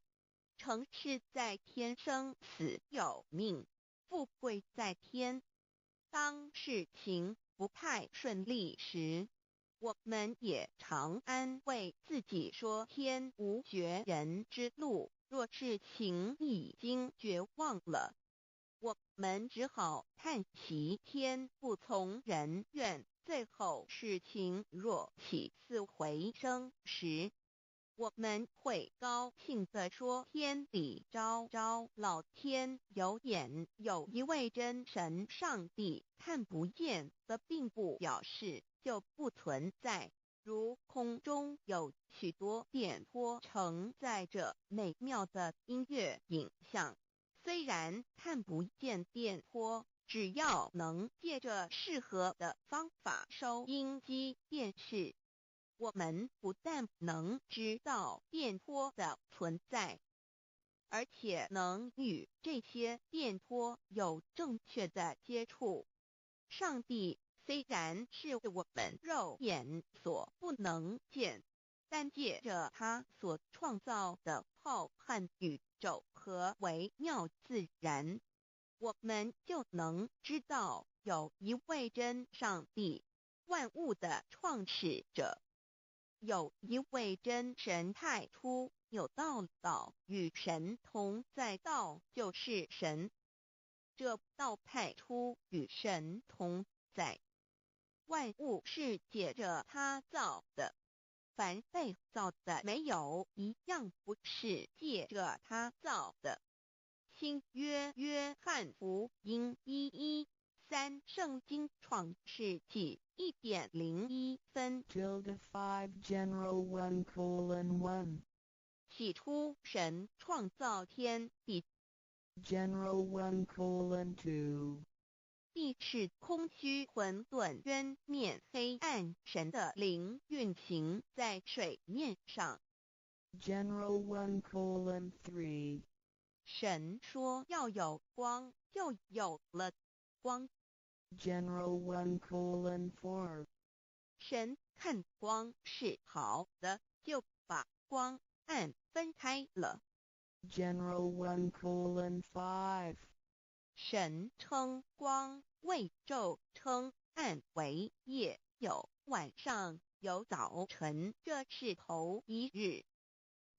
Speaker 1: 成事在天，生死有命，富贵在天。当事情不太顺利时，我们也常安慰自己说天无绝人之路，若事情已經絕望了，我們只好嘆息天不從人願。最後事情若起死回生時，我們會高興地說：天理昭昭，老天有眼，有一位真神上帝，看不見的並不表示就不存在。如空中有許多電波承載著美妙的音樂影像，雖然看不見電波，只要能借著適合的方法收音機、電視，我們不但能知道電波的存在，而且能與這些電波有正確的接觸。上帝雖然是我們肉眼所不能見，但借著他所創造的浩瀚宇宙和微妙自然，我們就能知道有一位真上帝，萬物的創始者，有一位真神太初有道，道與神同在，道就是神。這道太初與神同在，萬物是借著他造的，凡被造的沒有一樣不是借著他造的。新約約翰福音1:13聖經創世紀1點01分。
Speaker 2: Tilde 5 General 1:1.
Speaker 1: 起初神創造天地。
Speaker 2: General 1:2.
Speaker 1: 地是空虛混沌淵面黑暗，神的靈運行在水面上。
Speaker 2: General 1:3.
Speaker 1: 神說要有光，就有了光。
Speaker 2: General 1:4.
Speaker 1: 神看光是好的，就把光暗分開了。
Speaker 2: General 1:5.
Speaker 1: 神稱光為晝，稱暗為夜，有晚上，有早晨，這是頭一日。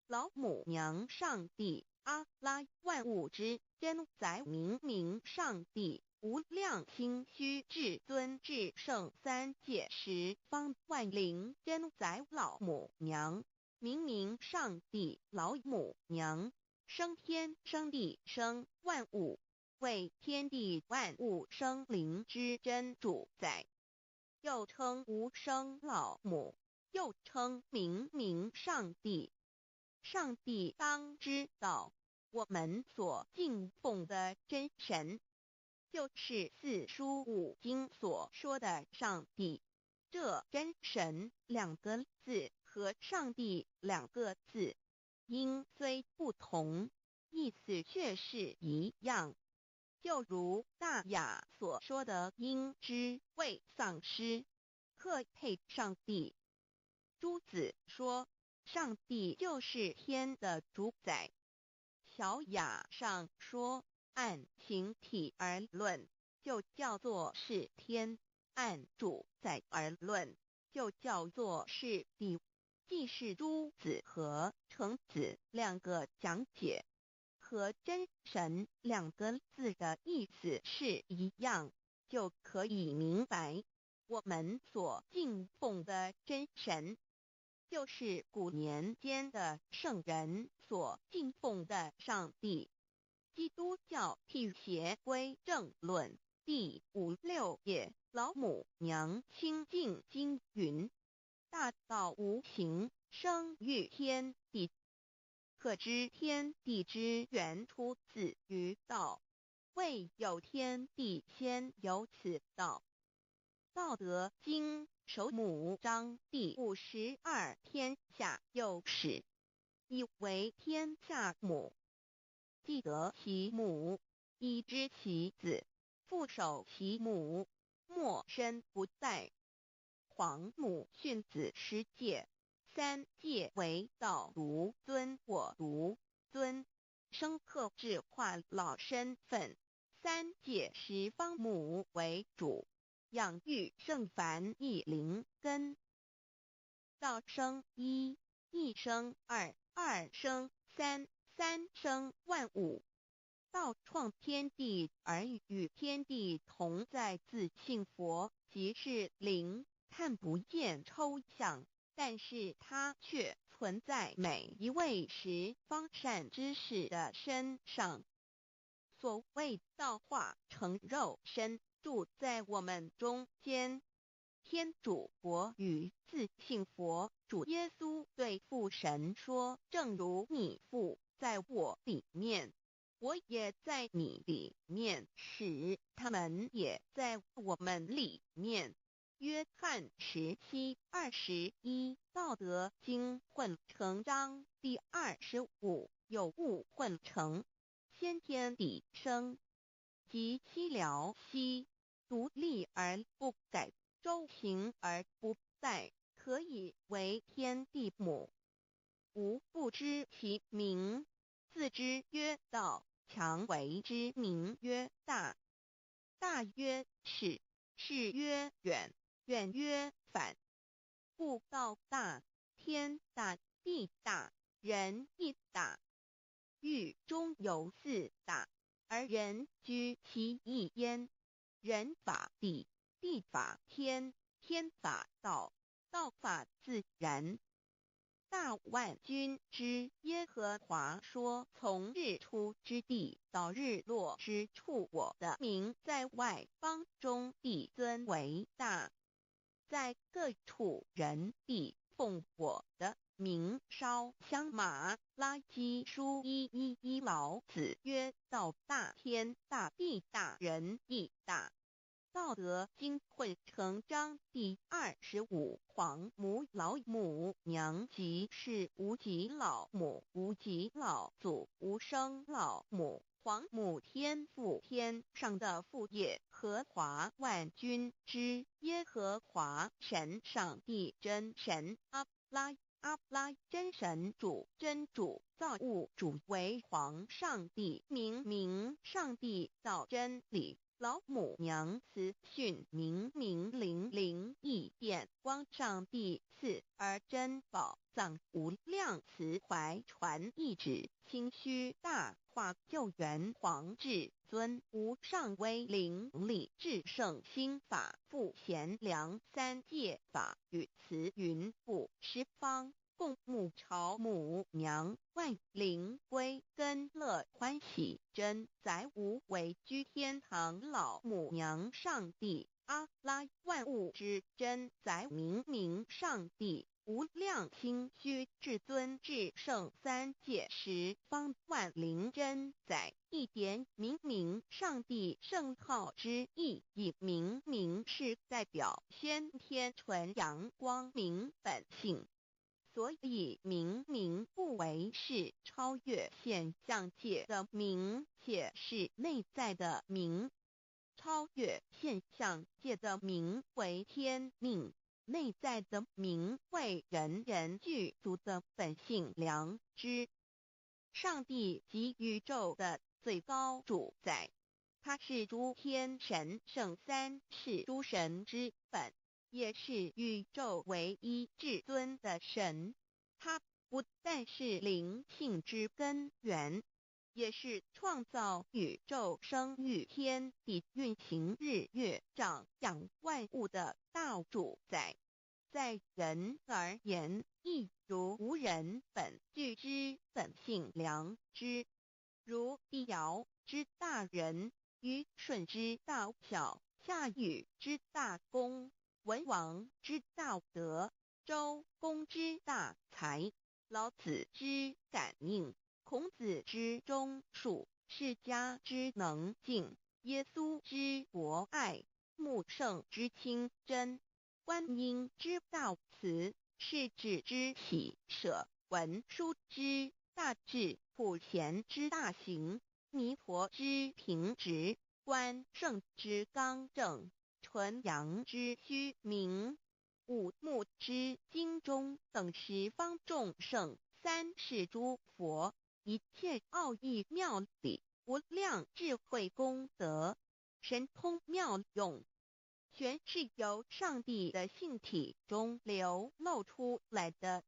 Speaker 1: 老母娘上帝阿拉萬物之真宰明明上帝無量清虛至尊至聖三界十方萬靈真宰老母娘明明上帝老母娘生天生地生萬物，為天地萬物生靈之真主宰，又稱無生老母，又稱明明上帝。上帝當知道，我們所敬奉的真神，就是四書五經所說的上帝。這真神兩個字和上帝兩個字，音雖不同，意思卻是一樣。就如大雅所說的，應知未喪失，克配上帝。朱子說，上帝就是天的主宰。小雅上說，按形體而論，就叫做是天；按主宰而論，就叫做是地。既是朱子和程子兩個講解，和真神兩個字的意思是一樣，就可以明白，我們所敬奉的真神，就是古年間的聖人所敬奉的上帝。基督教辟邪歸正論第五六頁，老母娘清淨經云：大道無形，生於天地。可知天地之源出自於道，未有天地先有此道。道德經首母章第52天下有始，以為天下母。既得其母，以知其子，復守其母，莫身不殆。皇母訓子十誡，三誡為道獨尊我獨尊，生克制化老身份。三誡十方母為主，養育聖凡一靈根。道生一，一生二，二生三，三生萬物。道創天地而與天地同在，自性佛即是靈，看不見抽象，但是它卻存在每一位十方善知識的身上。所謂道化成肉身，住在我們中間。天主國與自性佛主耶穌對父神說：正如你父在我裡面，我也在你裡面，使他們也在我們裡面。約翰17:21，道德經混成章第25，有物混成，先天地生，及其了兮，獨立而不改，周行而不殆，可以為天地母。吾不知其名，自知曰道，強為之名曰大。大曰是，是曰遠，遠曰反。故道大，天大，地大，人亦大。域中有四大，而人居其一焉。人法地，地法天，天法道，道法自然。大萬軍之耶和華說：從日出之地到日落之處，我的名在外邦中必尊為大，在各處人必奉我的名燒香。馬拉基書1:1:1，老子曰：道大天大地大人亦大。道德經混成章第25，皇母老母娘即是無極老母，無極老祖，無生老母，皇母天父天上的父耶和華萬軍之耶和華神上帝真神阿拉阿拉真神主真主造物主為皇上帝明明上帝道真理。老母娘慈訓明明靈靈異變光上帝賜而珍寶藏無量慈懷傳一旨清虛大化救援皇至尊無上威靈力至聖心法父賢良三界法與慈雲布十方共沐朝母娘萬靈歸根樂歡喜真宰無為居天堂老母娘上帝阿拉萬物之真宰明明上帝無量清虛至尊至聖三界十方萬靈真宰一點明明上帝聖號之意，以明明是代表先天純陽光明本性。所以明明不為是超越現象界的明，且是內在的明。超越現象界的明為天命，內在的明為人人具足的本性良知。上帝即宇宙的最高主宰，他是諸天神聖三世諸神之本，也是宇宙唯一至尊的神，他不但是靈性之根源，也是創造宇宙、生育天地、運行日月、長養萬物的大主宰。在人而言，亦如吾人本具之本性良知，如帝堯之大仁，虞舜之大孝，夏禹之大功，文王之大德，周公之大才，老子之感應，孔子之忠恕，釋迦之能靜，耶穌之博愛，穆聖之清真，觀音之大慈，釋智之喜捨，文殊之大智，普賢之大行，彌陀之平直，關聖之剛正，純陽之虛明，五目之精中等十方眾聖，三世諸佛，一切奧義妙理，無量智慧功德，神通妙用，全是由上帝的性體中流露出來的。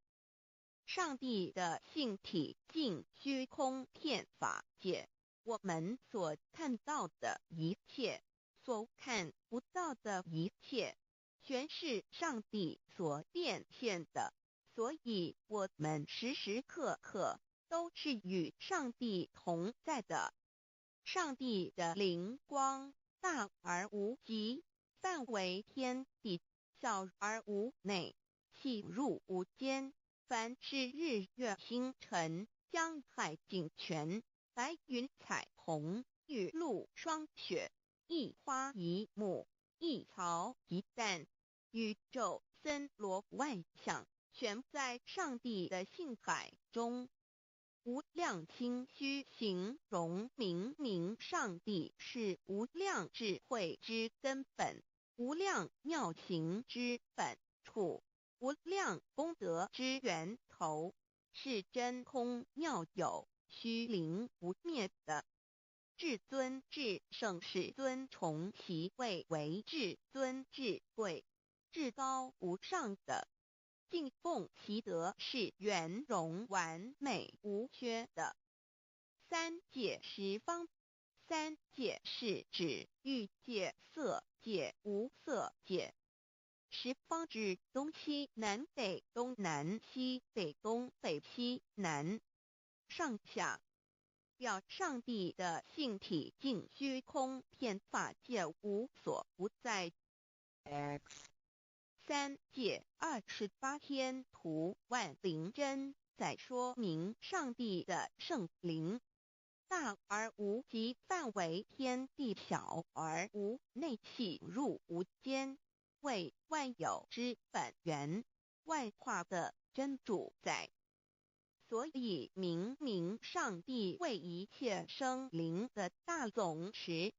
Speaker 1: 上帝的性體淨虛空遍法界，我們所看到的一切，所看不到的一切，全是上帝所變現的。所以，我們時時刻刻都是與上帝同在的。上帝的靈光大而無極，範圍天地，小而無內，細入無間。凡是日月星辰、江海井泉、白雲彩虹、雨露霜雪，一花一木，一草一蛋，宇宙森羅萬象，全在上帝的性海中。無量清虛形容明明上帝是無量智慧之根本，無量妙行之本處，無量功德之源頭，是真空妙有虛靈不滅的。至尊至聖世尊崇其位為至尊至貴、至高無上的。敬奉其德是圓融完美無缺的。三界十方，三界是指欲界、色界、無色界。十方指東西南北東南西北東北西南上下，表上帝的性體淨虛空遍法界無所不在。
Speaker 2: X
Speaker 1: 三界28天圖萬靈真在說明上帝的聖靈大而無極，範圍天地，小而無內，細入無間，為萬有之本源，萬化的真主宰。所以明明上帝為一切生靈的大總持。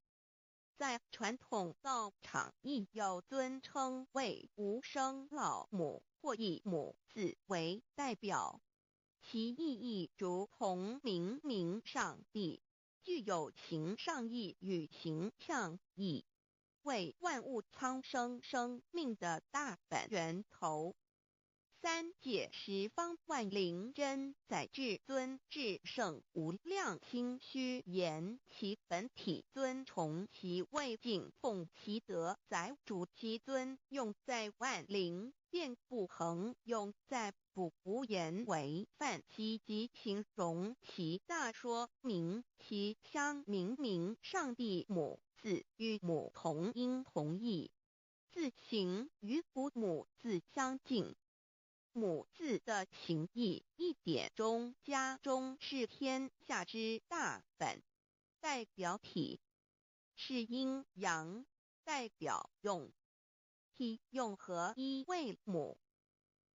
Speaker 1: 在傳統道場亦有尊稱為無生老母或以母字為代表，其意義如同明明上帝，具有形上義與形象義，為萬物蒼生生命的大本源頭。三界十方萬靈真在至尊至聖無量清虛言其本體尊崇其位敬奉其德載主其尊用在萬靈便不恆用在不無言為範其及形容其大說明其相明明上帝母字與母同音同義，字形與古母字相近。母字的形義一點中加中是天下之大本，代表體是陰陽，代表用，體用合一為母。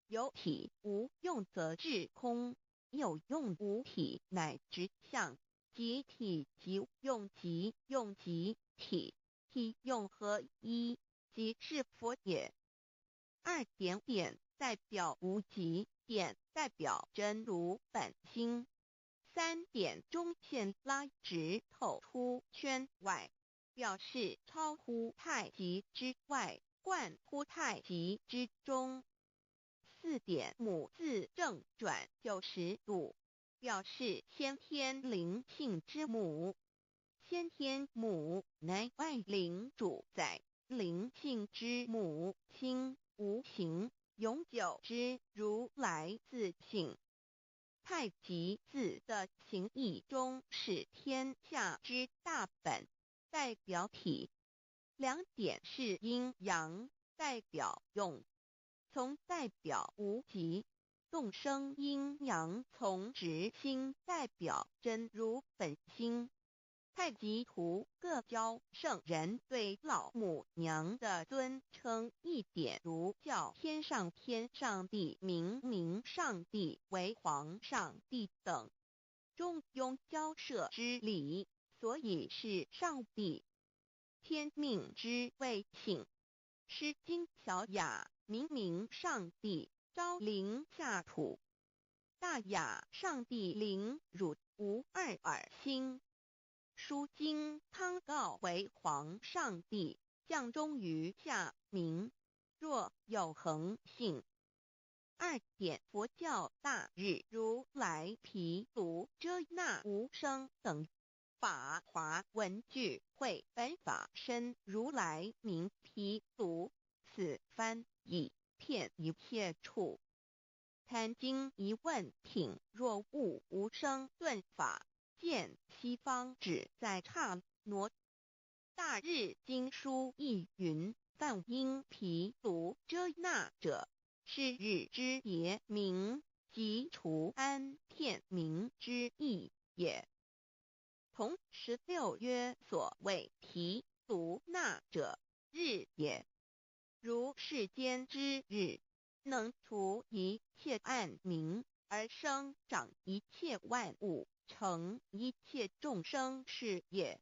Speaker 1: 有體無用則至空，有用無體乃直相，即體即用即用即體，體用合一，即是佛也。二點點代表無極，點代表真如本心。三點中線拉直透出圈外，表示超乎太極之外，貫乎太極之中。四點母字正轉90度，表示先天靈性之母。先天母乃萬靈主宰，靈性之母，心無形，永久之如來自性。太極字的形義中是天下之大本，代表體。兩點是陰陽，代表用。從代表無極，動生陰陽從直心，代表真如本心。太極圖各教聖人對老母娘的尊稱一點如叫天上天上帝、明明上帝為皇上帝等，中庸交涉之理，所以是上帝。天命之謂性，詩經小雅明明上帝昭靈下土，大雅上帝靈汝無二爾心。書經康誥為皇上帝，降中於下民，若有恆性。2点佛教大日如來毗盧遮那無生等。法華文具會本法身如來名毗盧，此翻譯遍一切處。壇經疑問品若悟無生頓法，見西方只在剎那。大日經疏亦云：梵音毗盧遮那者，是日之別名，即除安遍明之意也。同16曰：所謂毗盧那者，日也。如世間之日，能除一切暗冥，而生長一切萬物，成一切眾生是也。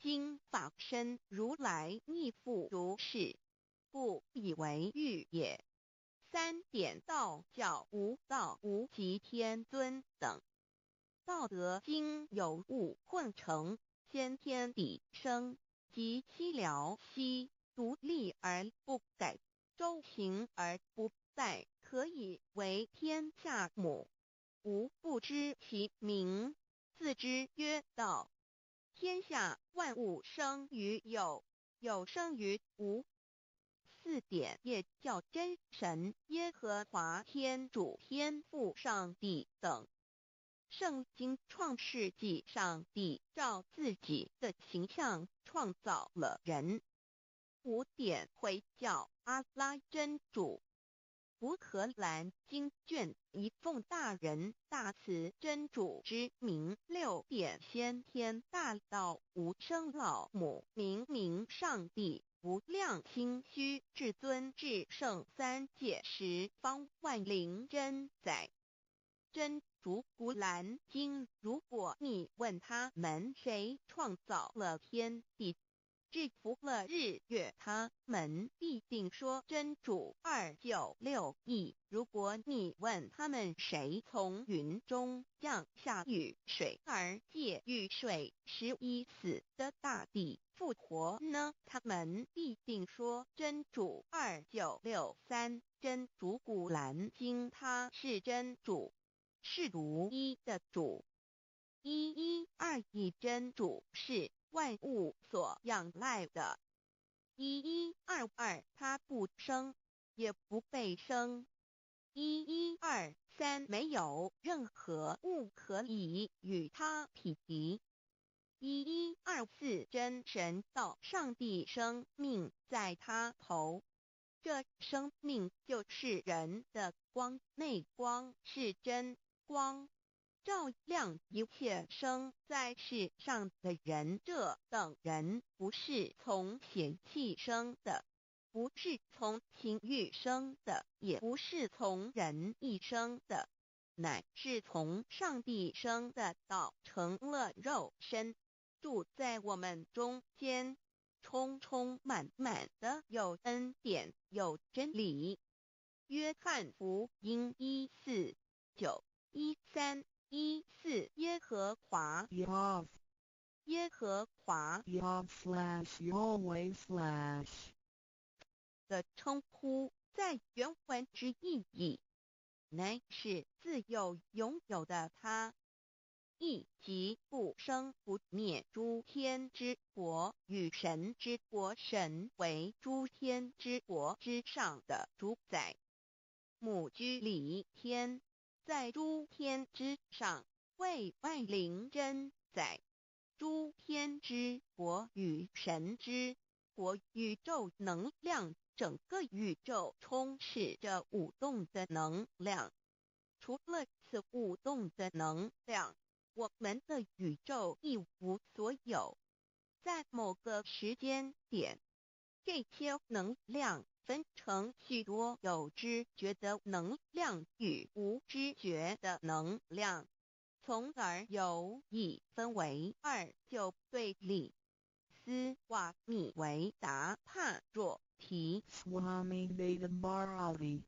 Speaker 1: 今法身如來亦復如是，不以為喻也。3點道教無道無極天尊等。道德經有物混成，先天地生，及其了兮，獨立而不改，周行而不殆，可以為天下母。吾不知其名，自之曰道。天下萬物生於有，有生於無。4點耶教真神耶和華天主天父上帝等。聖經創世紀上帝照自己的形象創造了人。5點回教阿拉真主。古可蘭經卷一奉大仁大慈真主之名。6點先天大道無生老母明明上帝無量清虛至尊至聖三界十方萬靈真宰。真主古蘭經，如果你問他們誰創造了天地，制服了日月，他們必定說真主。296E。如果你問他們誰從雲中降下雨水，而借雨水使已死的大地復活呢？他們必定說真主。2963。真主古蘭經，他是真主，是獨一的主。1121真主是萬物所仰賴的。1122，他不生，也不被生。1123，沒有任何物可以與他匹敵。1124，真神道上帝生命在他頭，這生命就是人的光，內光是真光，照亮一切生在世上的人。這等人不是從血氣生的，不是從情慾生的，也不是從人意生的，乃是從上帝生的。道成了肉身，住在我們中間，充充滿滿的有恩典有真理。約翰福音1、4、9、13、14耶和華
Speaker 2: Yahweh
Speaker 1: 耶和華
Speaker 2: Yahweh/Yahweh/
Speaker 1: 的稱呼，在原文之意義，乃是自有永有的他，亦即不生不滅諸天之國與神之國，神為諸天之國之上的主宰。母居裡天，在諸天之上，為萬靈真宰。諸天之國與神之國，宇宙能量，整個宇宙充斥着舞動的能量。除了此舞動的能量，我們的宇宙一無所有。在某個時間點，這些能量分成許多有知覺的能量與無知覺的能量，從而有一分為二就對立。斯瓦米維達帕若提
Speaker 2: Swami Veda Bharati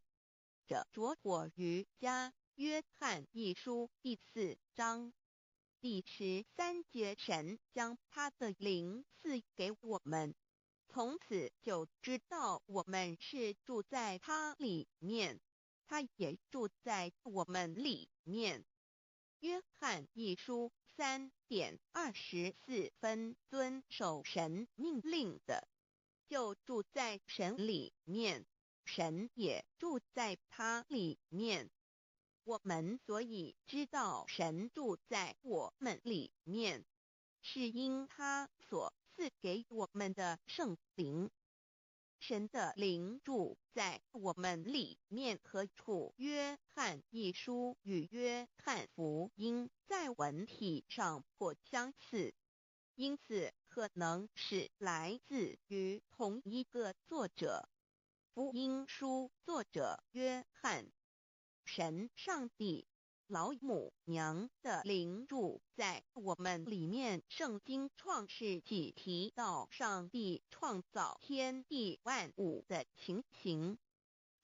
Speaker 1: 的拙火瑜伽，約翰一書第4章第13節，神將他的靈賜給我們，從此就知道我們是住在他裡面，他也住在我們裡面。約翰一書3點24分，遵守神命令的，就住在神裡面，神也住在他裡面。我們所以知道神住在我們裡面，是因他所賜給我們的聖靈。神的靈住在我們裡面何處？約翰一書與約翰福音在文體上頗相似，因此可能是來自於同一個作者。福音書作者約翰。神上帝老母娘的靈住在我們裡面。聖經創世紀提到上帝創造天地萬物的情形。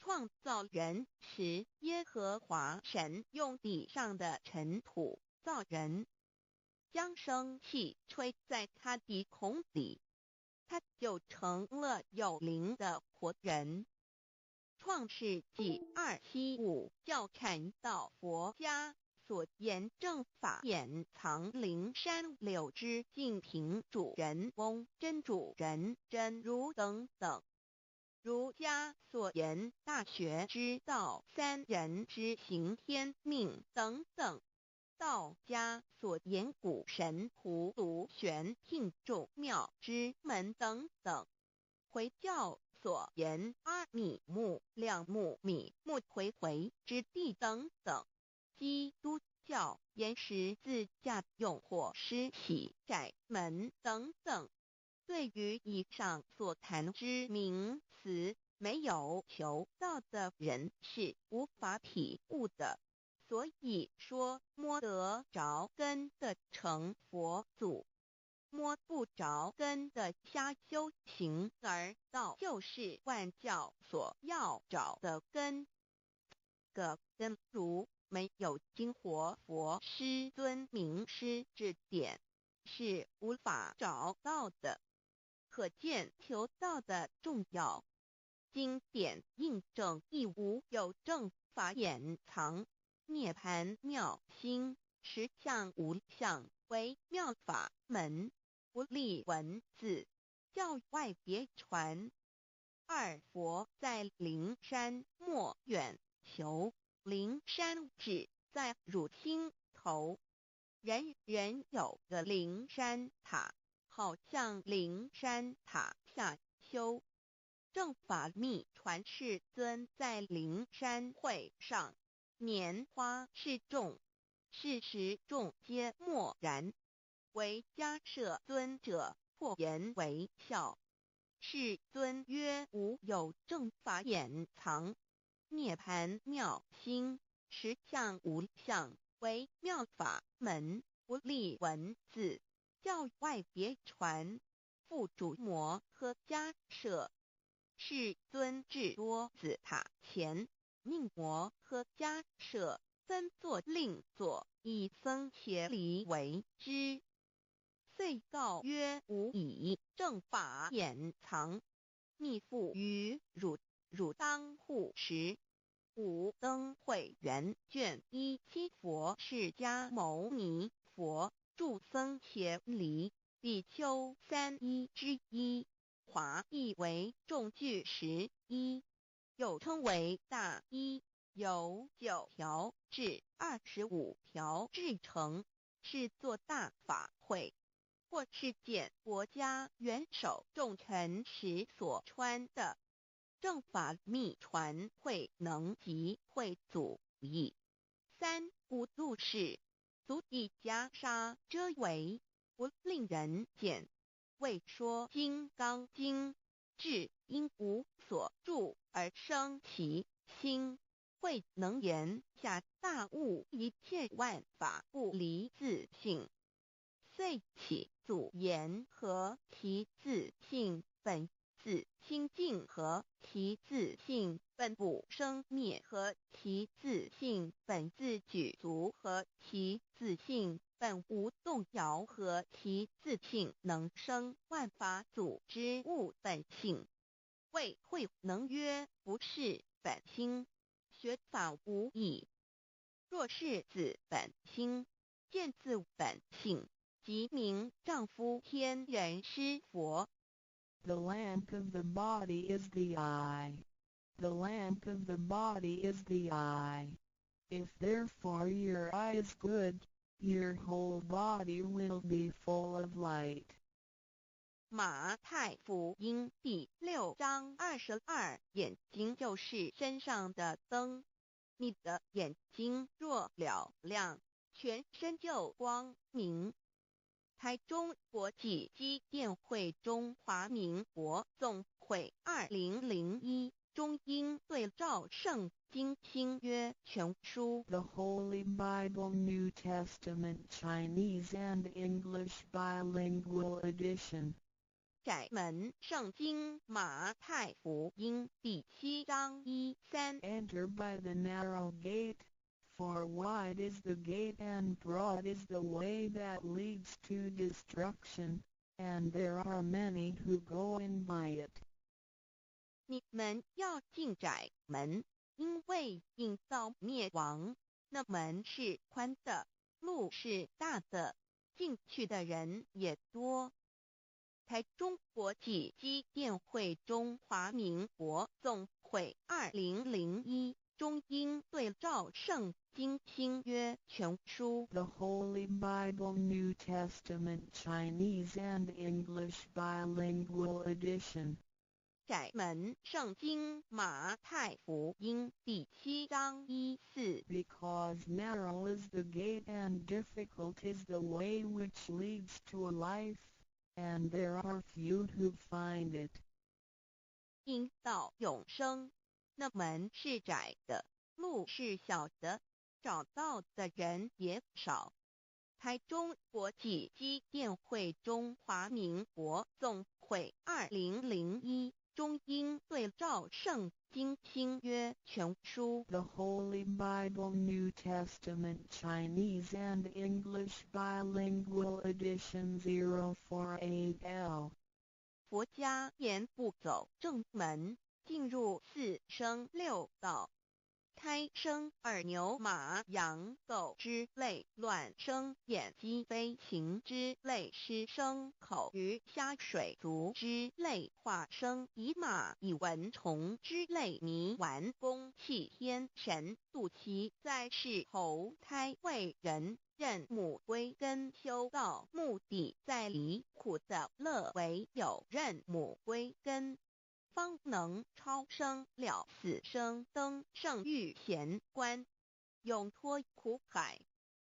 Speaker 1: 創造人時，耶和華神用地上的塵土造人，將生氣吹在他鼻孔裡，他就成了有靈的活人。創世紀275教禪道佛家所言正法眼藏靈山柳枝淨瓶主人翁真主人真如等等。儒家所言大學之道三人之行天命等等。道家所言古神葫蘆玄牝眾妙之門等等。回教所言阿米木兩木米木回回之地等等。基督教言十字架用火施洗窄門等等。對於以上所談之名詞，沒有求道的人是無法體悟的。所以說，摸得著根的成佛祖，摸不著根的瞎修行，而道就是萬教所要找的根。個根如沒有經活佛師尊明師指點，是無法找到的。可見求道的重要。經典印證亦無有正法眼藏，涅槃妙心，實相無相，為妙法門。不立文字，教外別傳。二佛在靈山莫遠求，靈山只在汝心頭。人人有個靈山塔，好向靈山塔下修。正法密傳世尊在靈山會上，拈花示眾，是時眾皆默然。唯迦葉尊者破顏為笑。世尊曰：吾有正法眼藏，涅槃妙心，實相無相，為妙法門，不立文字，教外別傳。付囑摩訶迦葉。世尊至多子塔前，命摩訶迦葉分座令座，以僧伽梨為之。遂告曰：吾以正法眼藏，密付於汝，汝當護持。五燈會元卷17佛釋迦牟尼佛住僧伽梨比丘三衣之一，華譯為眾具十衣，又稱為大衣，由9條至25條制成，是做大法會或是見國家元首重臣時所穿的。正法密傳慧能及慧祖譯。三古錄事，足以袈裟遮圍，不令人見。為說金剛經，至應無所住而生其心。慧能言下大悟一切萬法不離自性。遂起祖言何其自性本自清淨，何其自性本不生滅，何其自性本自具足，何其自性本無動搖，何其自性能生萬法祖之悟本性。謂慧能曰：不是本心，学法无益。若是自本心，见自本性，即名丈夫天人师佛。
Speaker 2: The lamp of the body is the eye. The lamp of the body is the eye. If therefore your eye is good, your whole body will be full of light.
Speaker 1: 马太福音第6章22，眼睛就是身上的灯。你的眼睛若嘹亮，全身就光明。台中国际基甸会中华民国总会2001中英对照圣经新约全书。
Speaker 2: The Holy Bible New Testament Chinese and English Bilingual Edition.
Speaker 1: 窄门圣经马太福音第7章1、3。
Speaker 2: Enter by the narrow gate, for wide is the gate and broad is the way that leads to destruction, and there are many who go in by it.
Speaker 1: 你們要進窄門，因為引到滅亡，那門是寬的，路是大的，進去的人也多。台中國際基甸會中華民國總會2001中英對照聖經新約全書。
Speaker 2: The Holy Bible New Testament Chinese and English Bilingual Edition.
Speaker 1: 窄門聖經馬太福音第7章1、4。
Speaker 2: Because narrow is the gate and difficult is the way which leads to life, and there are few who find it.
Speaker 1: 引到永生，那門是窄的，路是小的，找到的人也少。台中國際基甸會中華民國總會2001中英對照聖經新約全書。
Speaker 2: The Holy Bible New Testament Chinese and English Bilingual Edition 048L.
Speaker 1: 佛家言不走正門，進入四生六道，胎生耳牛馬羊狗之類，卵生眼雞飛禽之類，濕生口魚蝦水族之類，化生蟻馬蟻蚊蟲之類，泥丸宮氣天神，肚臍在世投胎為人。認母歸根修道，目的在離苦得樂，唯有認母歸根，方能超生了死生，登聖遇賢關，永脫苦海。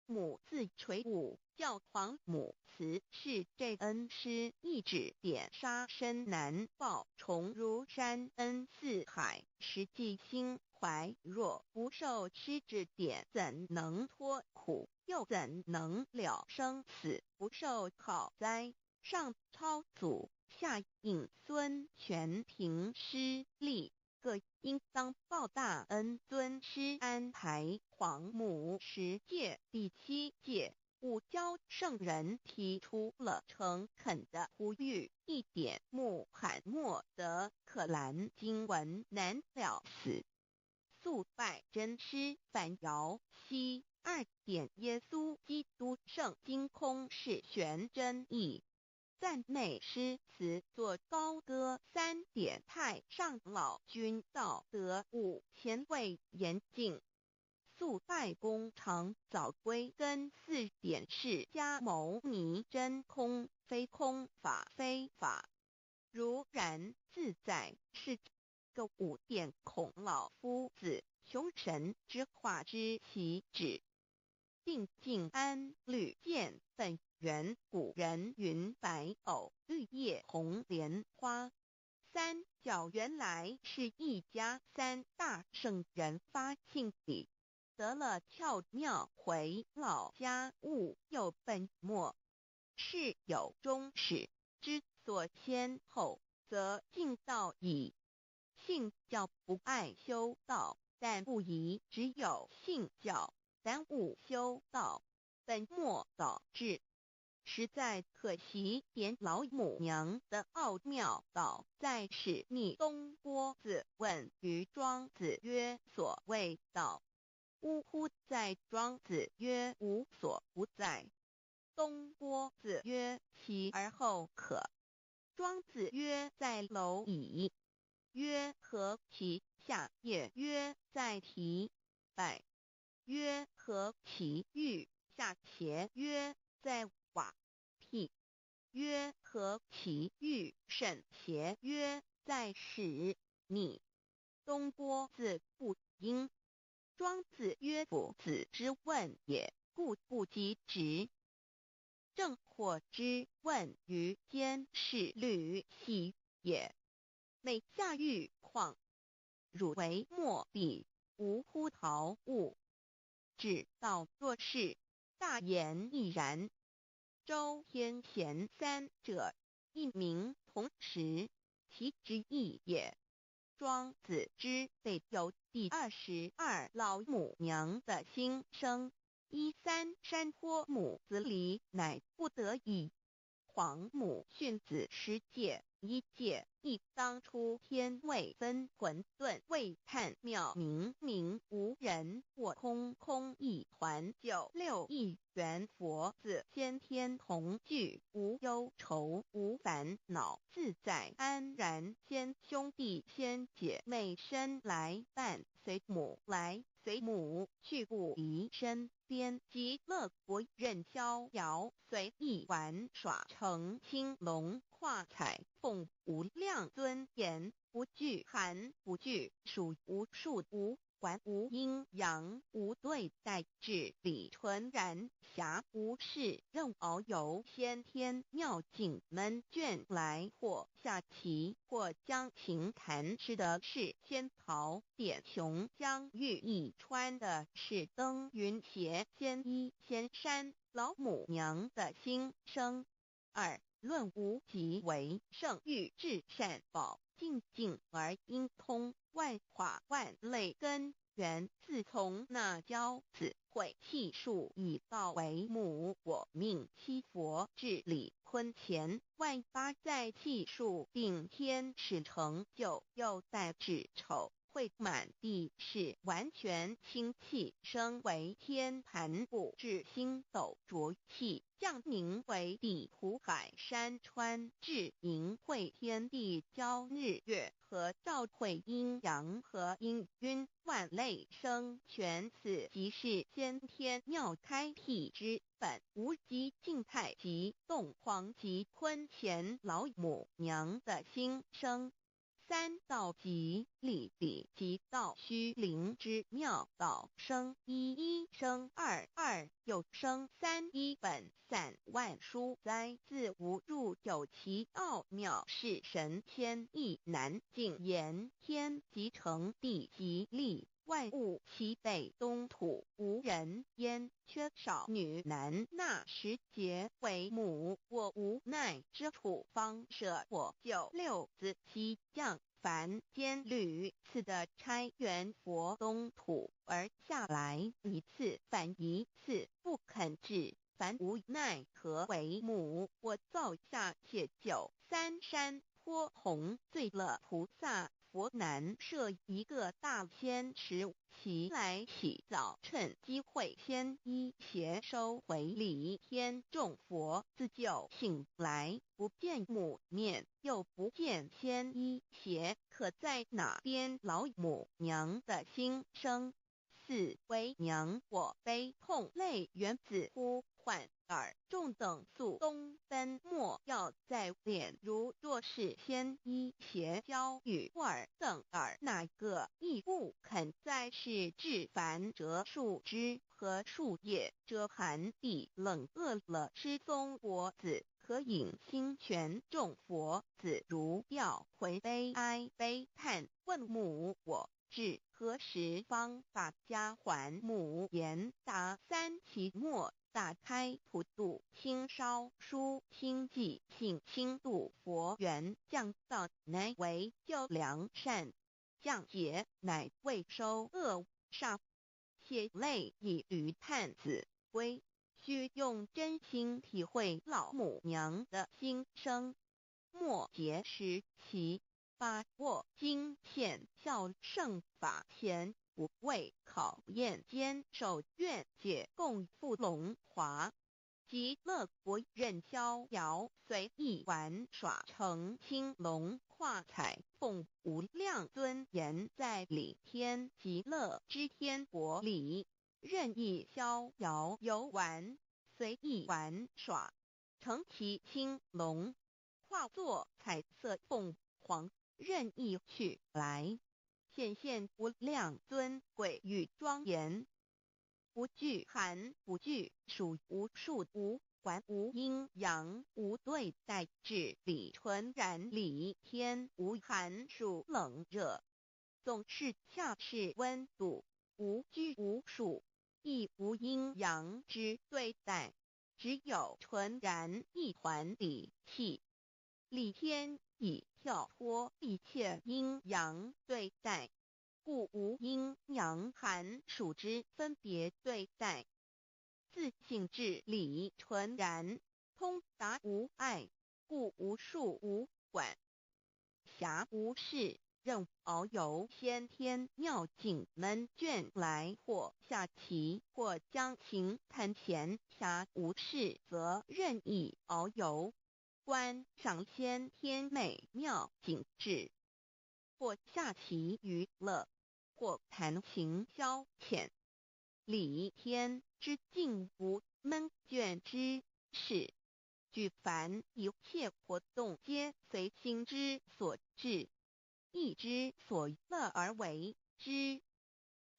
Speaker 1: 母自垂五教皇母慈是這恩師一指點殺身難報，重如山恩似海，實際心懷若不受師指點，怎能脫苦？又怎能了生死？不受考哉？上超祖，下引孫，全憑師力，各應當報大恩。尊師安排皇母十誡第7誡，五教聖人提出了誠懇的呼籲：一點穆罕默德可蘭經文難了死，速拜真師梵堯西。二點耶穌基督聖經空是玄真義，讚美詩詞作高歌。三點太上老君道德五前位嚴禁，速拜功長早歸根。四點釋迦牟尼真空非空法非法，如然自在是個五點孔老夫子窮神之化之其旨。定靜安履見本源古人云白藕綠葉紅蓮花，三教原來是一家，三大聖人發慶禮，得了竅妙回老家悟又本末。事有終始，知所先後，則近道矣。信教不礙修道，但不宜只有信教，耽誤修道，本末倒置。实在可惜。点老母娘的奥妙道在使逆东郭子问于庄子曰：所谓道，呜呼哉！庄子曰：无所不在。东郭子曰：其而后可。庄子曰：在蝼蚁。曰：何其下也？曰：在提败。曰：何其欲下邪？曰：在瓦辟。曰：何其欲甚邪？曰：在使逆。东郭子不应。庄子曰：夫子之问也，故不及直。正火之问于监视吕喜也。每下狱况，汝为莫比，无乎陶物。至道若是，大言亦然。周天贤三者，一名同时，其之意也。庄子之备有第22老母娘的心声。一三山坡母子离，乃不得已。皇母训子十诫，一诫一当初天未分混沌未探妙明明无人我空空一环九六一元佛子先天同具无忧愁无烦恼自在安然先兄弟先姐妹身来伴随母来随母去不离身边极乐国任逍遥随意玩耍成青龙化彩凤无量尊严不惧寒不惧暑无数无管无阴阳无对待至理纯然暇无事任遨游先天妙境门卷来或下棋或将琴弹吃的是仙桃点琼浆玉液穿的是登云鞋仙衣仙山老母娘的心声。二论无极为圣欲至善宝净净而应通万化万类根源。自从那骄子毁气数以道为母，我命七佛治理坤乾万八在气数定天使成就，又在指丑会满地是完全清气升为天盘布至星斗浊气降宁为地湖海山川至盈会天地交日月和照会阴阳和阴晕万类生全此即是先天妙开辟之本无极静态极动黄极坤乾老母娘的心声。三道极理理即道虚灵之妙道生一一生二二又生三一本散万书哉自无入有其奥妙是神仙意难尽言天即成地即立万物齐备东土无人烟缺少女男那时节为母我无奈之处方舍我九六子西降凡间屡次的差元佛东土而下来一次反一次不肯至凡无奈何为母我造下且九三山坡红醉了菩萨佛南设一个大仙池，其来起早趁机会先衣鞋收回礼天众佛自救醒来，不见母面，又不见仙衣鞋，可在哪边老母娘的心声？四为娘我悲痛泪源自呼唤尔众等速东奔莫要再脸如若是先衣鞋交与尔等尔哪个亦不肯再是至凡折树枝和树叶遮寒地冷饿了吃松果子可饮清泉众佛子如吊回悲哀悲叹问母我至何时方把家还母言答三期末打开普度清烧书清寂性清度佛缘降道乃为救良善降劫乃为收恶煞血泪以驴探子归。須用真心體會老母娘的心聲。末劫時期，把握經顯孝聖法前五位考驗堅守願解共赴龍華。極樂國任逍遙隨意玩耍成青龍化彩鳳無量尊嚴在理天極樂之天國裡任意逍遙遊玩，隨意玩耍，乘騎青龍，化作彩色鳳凰，任意去來，顯現無量尊貴與莊嚴。無懼寒，無懼暑，無數無管無陰陽，無對待至理純然理天無寒暑冷熱，總是恰適溫度，無拘無束，亦無陰陽之對待，只有純然一團理氣。理天已跳脫一切陰陽對待。故無陰陽寒暑之分別對待，自性至理純然，通達無礙，故無束無管。暇無事，任遨遊先天妙境悶倦來，或下棋，或將琴彈弦。暇無事，則任意遨遊，觀賞先天美妙景致，或下棋娛樂，或彈琴消遣。理天之境無悶倦之事，舉凡一切活動皆隨心之所至，意之所樂而為之。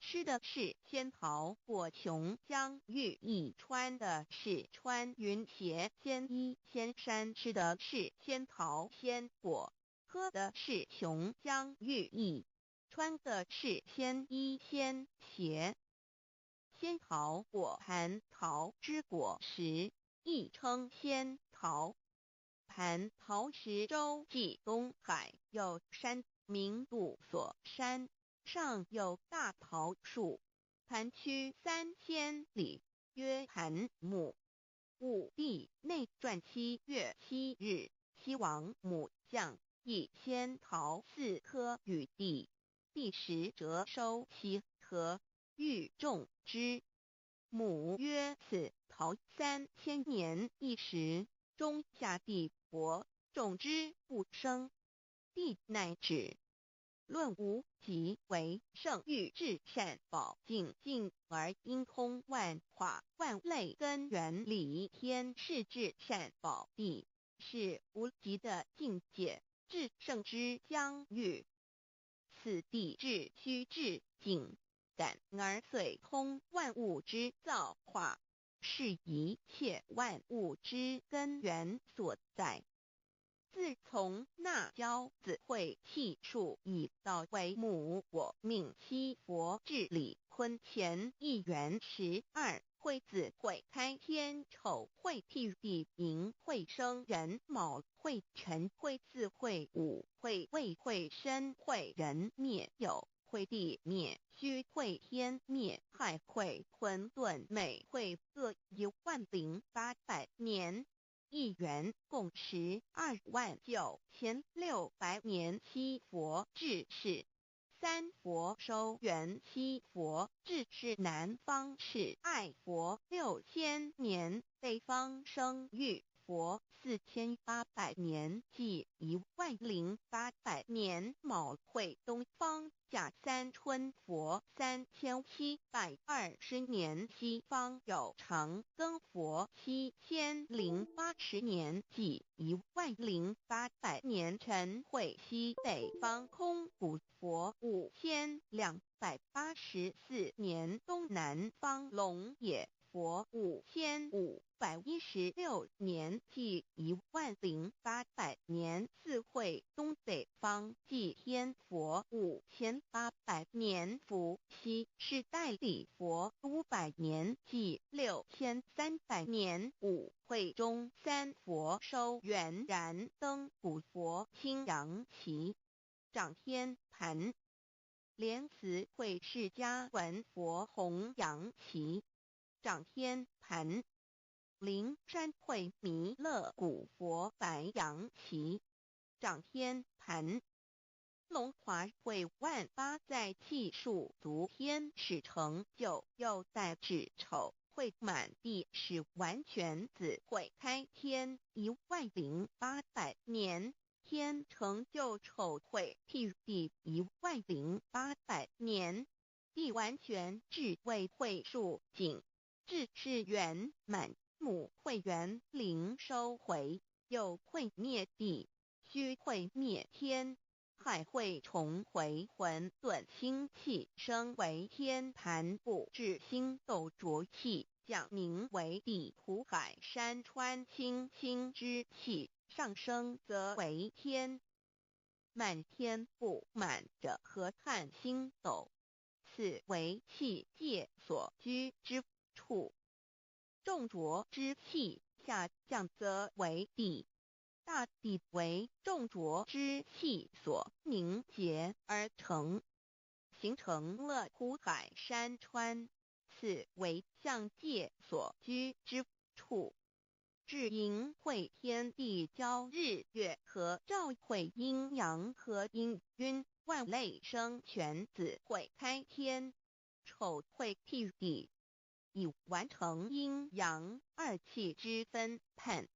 Speaker 1: 吃的是仙桃果瓊漿玉液，穿的是穿雲鞋仙衣仙衫，吃的是仙桃仙果，喝的是瓊漿玉液，穿的是仙衣仙鞋。仙桃果蟠桃之果實，亦稱仙桃。蟠桃石洲際東海有山，名度所山，上有大桃樹，盤曲3000里，曰盤木。武帝內傳7月7日，西王母降，以仙桃四顆與帝。帝食輒收其核，欲種之。母曰：此桃3000年一時，終下地薄，種之不生。帝乃止。論無極為聖域至善寶淨境而應通萬化萬類根源理天是至善寶地，是無極的境界，至聖之疆域。此地至虛至淨，感而遂通萬物之造化，是一切萬物之根源所在。自從那憍子會氣數以道為母，我命七佛至理坤乾一元12會子會開天丑會辟地寅會生壬卯會辰會巳會午會未會申會壬滅酉會地滅戌會天滅亥會混沌未會各10800年。一元共129600年，七佛治世。三佛收圓七佛治世南方是愛佛6000年，北方生育佛4800年，計10800年。卯會東方甲三春佛3720年，西方有長庚佛7080年，計10800年。辰會西北方空古佛5284年，東南方龍野佛5516年，計10800年。巳會東北方寂天佛5800年，伏羲是代理佛500年，計6300年。午會中三佛收圓燃燈古佛青陽旗，掌天盤。蓮慈會釋迦文佛弘陽旗，掌天盤。靈山會彌勒古佛白楊旗，掌天壇。龍華會萬八載氣數足天始成就，又帶至丑會滿地始完全子會開天10800年，天成就丑會辟地10800年，地完全至未會數盡，至是圓滿母會元靈收回，又會滅地，須會滅天。海會重回混沌清氣，升為天盤布置星斗濁氣，降名為地土海山川清清之氣，上升則為天。滿天布滿着河漢星斗，此為氣界所居之處。眾濁之氣下降則為地。大地為眾濁之氣所凝結而成，形成了湖海山川，此為象界所居之處。至盈會天地交日月合照會陰陽合氤氲萬類生全子會開天，丑會辟地，已完成陰陽二氣之分判。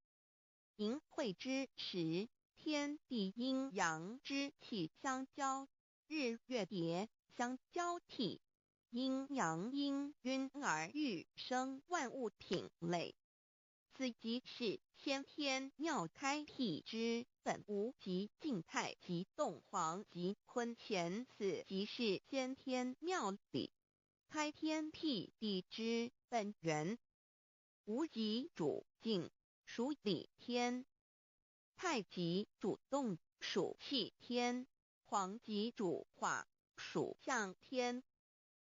Speaker 1: 盈會之時，天地陰陽之氣相交，日月疊相交替，陰陽氤氲而育生萬物品類。此即是先天妙開辟之本無極靜太極動黃極坤乾，此即是先天妙理，開天闢地之本源。無極主靜，屬理天；太極主動，屬氣天；黃極主化，屬象天。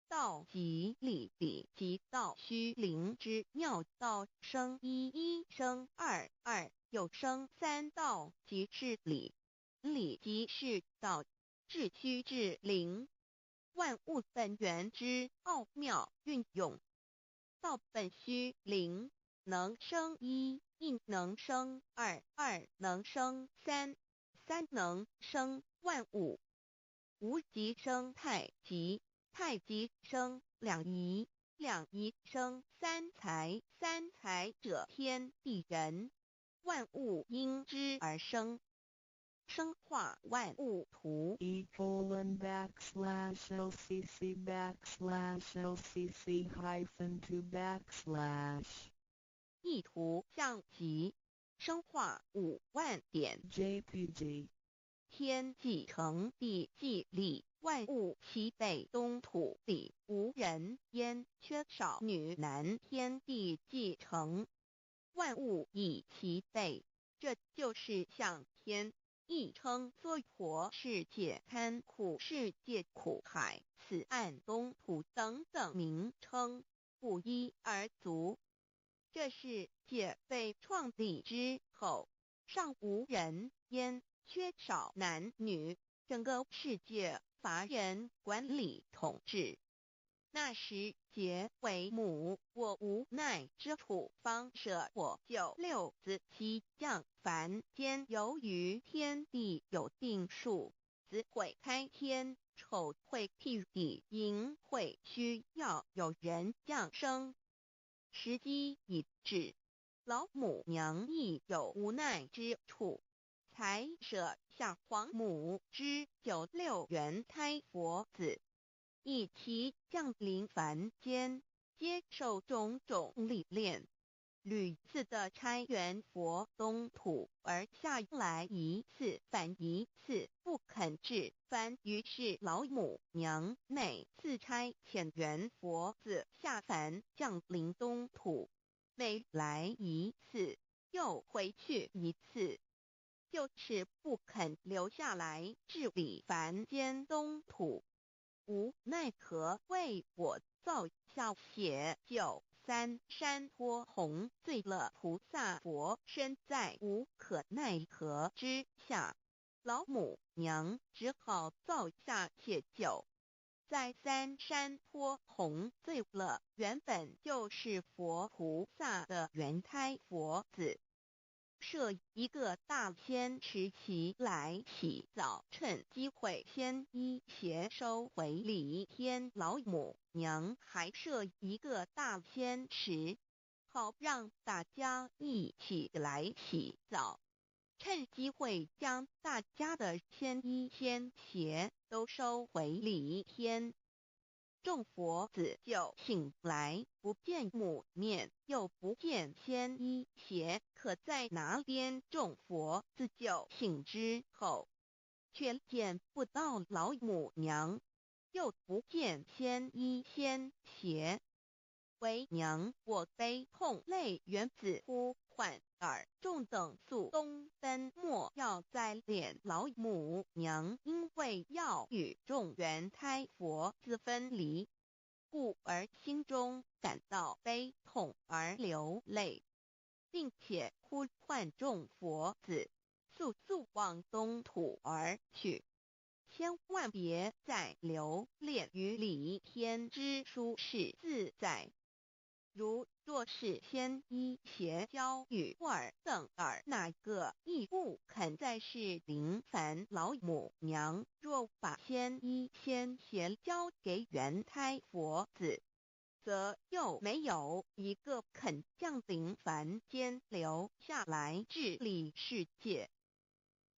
Speaker 1: 道即理，理即道虛靈之妙道生一，一生二，二又生三，道即是理，理即是道，至虛至靈，萬物本源之奧妙運用。道本虛靈，能生一，一能生二，二能生三，三能生萬物。無極生太極，太極生兩儀，兩儀生三才，三才者天地人，萬物因之而生。生化萬物圖。
Speaker 2: E:\LCC\LCC-2\
Speaker 1: 意圖象極，生化5萬點
Speaker 2: JPG
Speaker 1: 天既成，地既立，萬物齊備，東土裡無人煙，缺少女男。天地既成，萬物已齊備，這就是象天，亦稱娑婆世界、堪苦世界、苦海、此岸東土等等名稱，不一而足。這世界被創立之後，尚無人煙，缺少男女，整個世界乏人管理統治。那時劫為母，我無奈之處，方捨我九六子悉降凡間。由於天地有定數，子會開天，丑會辟地，寅會需要有人降生。時機已至，老母娘亦有無奈之處，才捨下皇母之九六元胎佛子，一齊降臨凡間，接受種種歷練。屢次的差元佛東土而下來一次反一次不肯至凡，於是老母娘每次差遣元佛子下凡降臨東土，每來一次又回去一次，就是不肯留下來治理凡間東土。無奈何為我造下血九三山坡紅醉了菩薩佛身，在無可奈何之下，老母娘只好造下血九。在三山坡哄醉了原本就是佛菩萨的元胎佛子，设一个大仙池起来洗澡，趁机会仙衣鞋收回礼天老母娘还设一个大仙池，好让大家一起来洗澡，趁机会将大家的仙衣仙鞋都收回礼天。众佛子就醒来，不见母面，又不见仙衣鞋，可在哪边？众佛子就醒之后，却见不到老母娘，又不见仙衣仙鞋。为娘我悲痛泪源子呼唤尔众等速东奔，莫要再怜老母娘，因为要与众元胎佛子分离，故而心中感到悲痛而流泪，并且呼唤众佛子速速往东土而去，千万别再留恋于离天之舒适自在。如若是仙衣鞋交与尔等尔那个亦不肯再是临凡老母娘，若把仙衣仙鞋交给元胎佛子，则又没有一个肯降临凡间留下来治理世界。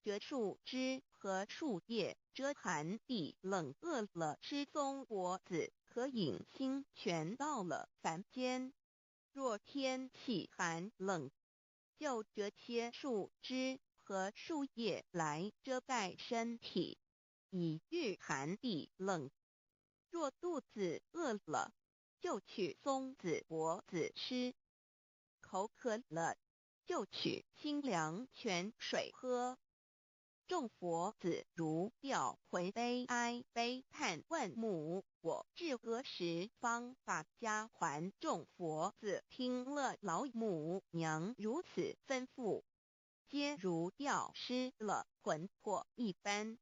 Speaker 1: 折树枝和树叶遮寒地冷，饿了吃松果子可饮清泉。到了凡间，若天气寒冷，就折些树枝和树叶来遮盖身体，以御寒地冷。若肚子饿了，就取松子果子吃；口渴了，就取清凉泉水喝。众佛子如掉魂悲哀悲叹问母：我至何时方把家还？众佛子听了老母娘如此吩咐，皆如掉失了魂魄一般，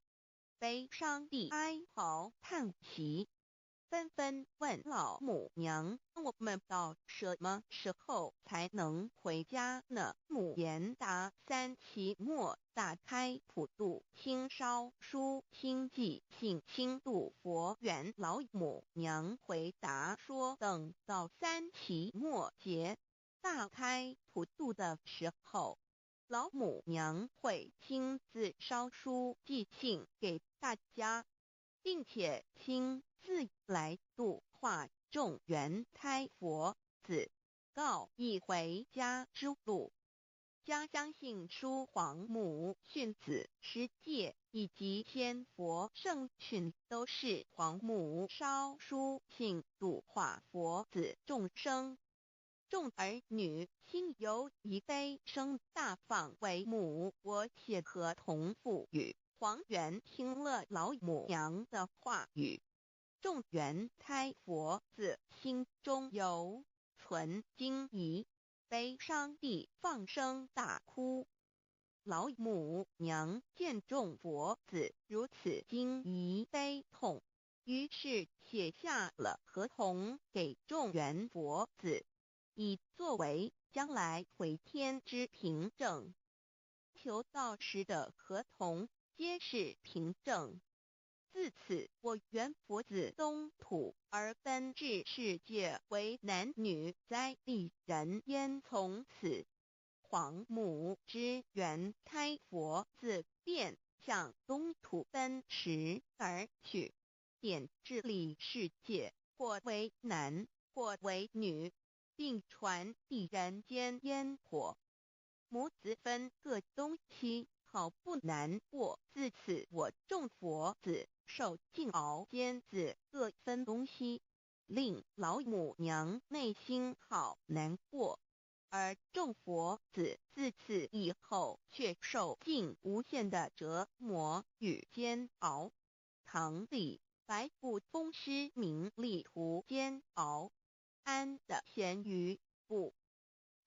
Speaker 1: 悲伤地哀嚎叹息，纷纷问老母娘：我们到什么时候才能回家呢？母言答：三期末大开普度清烧书清寂性轻度佛缘。老母娘回答说：等到三期末节大开普度的时候，老母娘会亲自烧书寄信给大家，并且亲自来度化众元胎佛子，告以回家之路。家相信书皇母训子十戒以及仙佛圣训，都是皇母烧书信度化佛子众生。众儿女心有一悲声大放为母，我且合同父语。黄元听了老母娘的话语，众元胎佛子心中犹存惊疑，悲伤地放声大哭。老母娘见众佛子如此惊疑悲痛，于是写下了合同给众元佛子，以作为将来回天之凭证。求道时的合同皆是凭证。自此，我元佛子东土而奔至世界为男女灾地人烟。从此，皇母之元胎佛子便向东土奔驰而去，点治理世界，或为男，或为女，并传递人间烟火。母子分各东西，好不难过。自此，我众佛子受尽熬煎子，各分东西，令老母娘内心好难过。而众佛子自此以后，却受尽无限的折磨与煎熬。唐李白不封诗名利图煎熬，安得闲于不？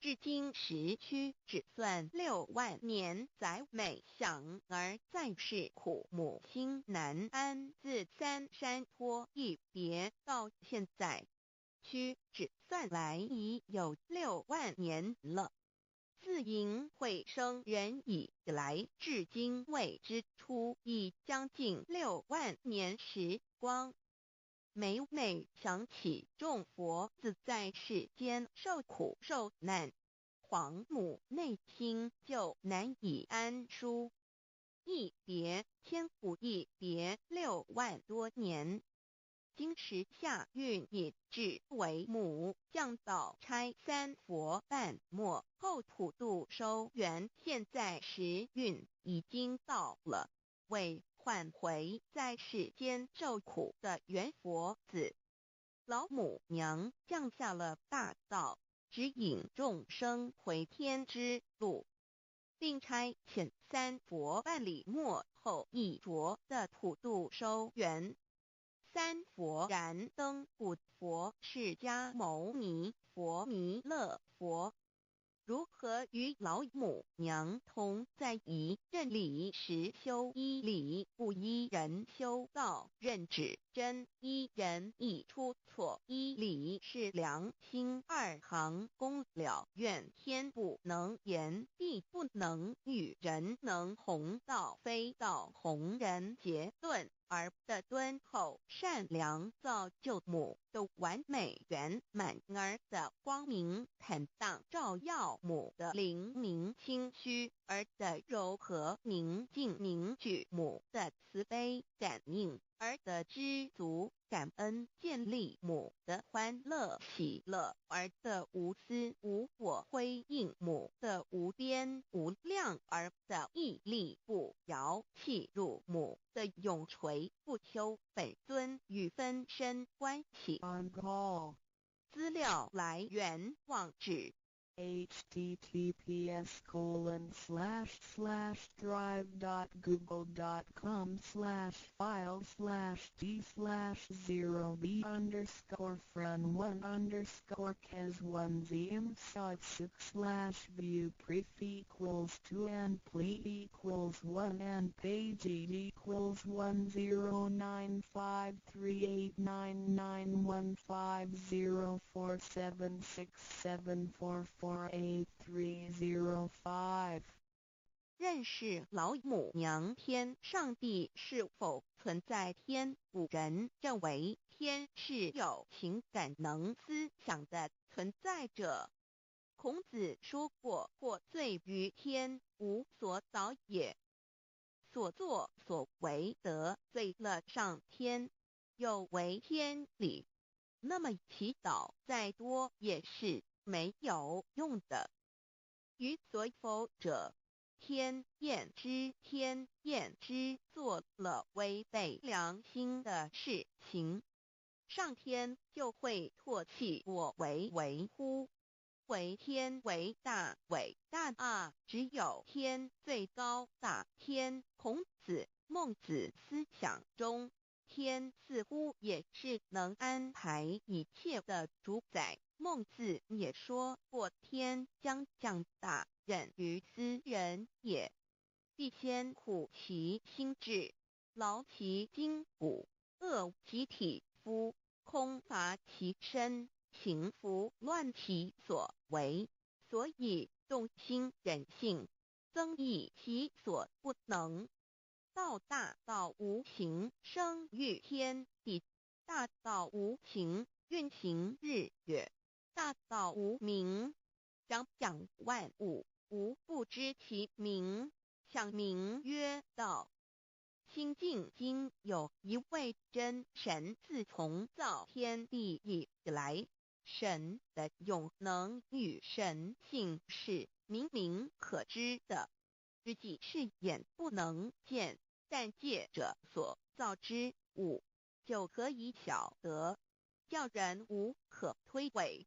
Speaker 1: 至今時屈指算6萬年，載每想兒在世苦母心難安。自三山坡一別到現在，屈指算來已有六萬年了。自淫穢生人以來，至今未知出已將近六萬年時光。每每想起眾佛子在世間受苦受難，皇母內心就難以安舒。一別千古，一別6萬多年。今時下運已至，為母降道差三佛辦末後普度收圓。現在時運已經到了，為喚回在世間受苦的緣佛子，老母娘降下了大道，指引眾生回天之路，並差遣三佛辦理末後一濁的普度收圓。三佛燃燈古佛釋迦牟尼佛彌勒佛。如何與老母娘同在一任理實修一理，不依人修道，任指真依人一出錯一理是良心二行功了願天不能言，地不能語，人能弘道非道弘人結論兒的敦厚善良造就母的完美圓滿兒的光明坦蕩照耀母的靈明清虛兒的柔和寧靜凝聚母的慈悲感應兒的知足感恩建立母的歡樂喜樂兒的無私無我輝映母的無邊無量兒的屹立不搖契入母的永垂不朽本尊與分身關係。
Speaker 2: On call.
Speaker 1: 資料來源網址
Speaker 2: https://drive.google.com/file/d/0b_fren1_kes1zm6/view pref equals 2 and ple equals 1 and page equals 109538991504767448305。
Speaker 1: 認識老母娘天上帝是否存在天？古人認為天是有情感能思想的存在者。孔子說過：“獲罪於天，無所禱也。”所作所為得罪了上天，有違天理，那麼祈禱再多也是沒有用的。於所否者，天厭之，天厭之，做了違背良心的事情，上天就會唾棄我為為乎？惟天為大，偉大啊！只有天最高大。天，孔子、孟子思想中，天似乎也是能安排一切的主宰。孟子也說過：“天將降大任於斯人也，必先苦其心志，勞其筋骨，餓其體膚，空乏其身。”行拂亂其所為，所以動心忍性，增益其所不能。道大道無形，生育天地；大道無形，運行日月；大道無名，長養萬物，無不知其名，想名曰道。清淨經有一位真神，自從造天地以來，神的永能與神性是明明可知的，實際是眼不能見，但借著所造之物就可以曉得，叫人無可推諉。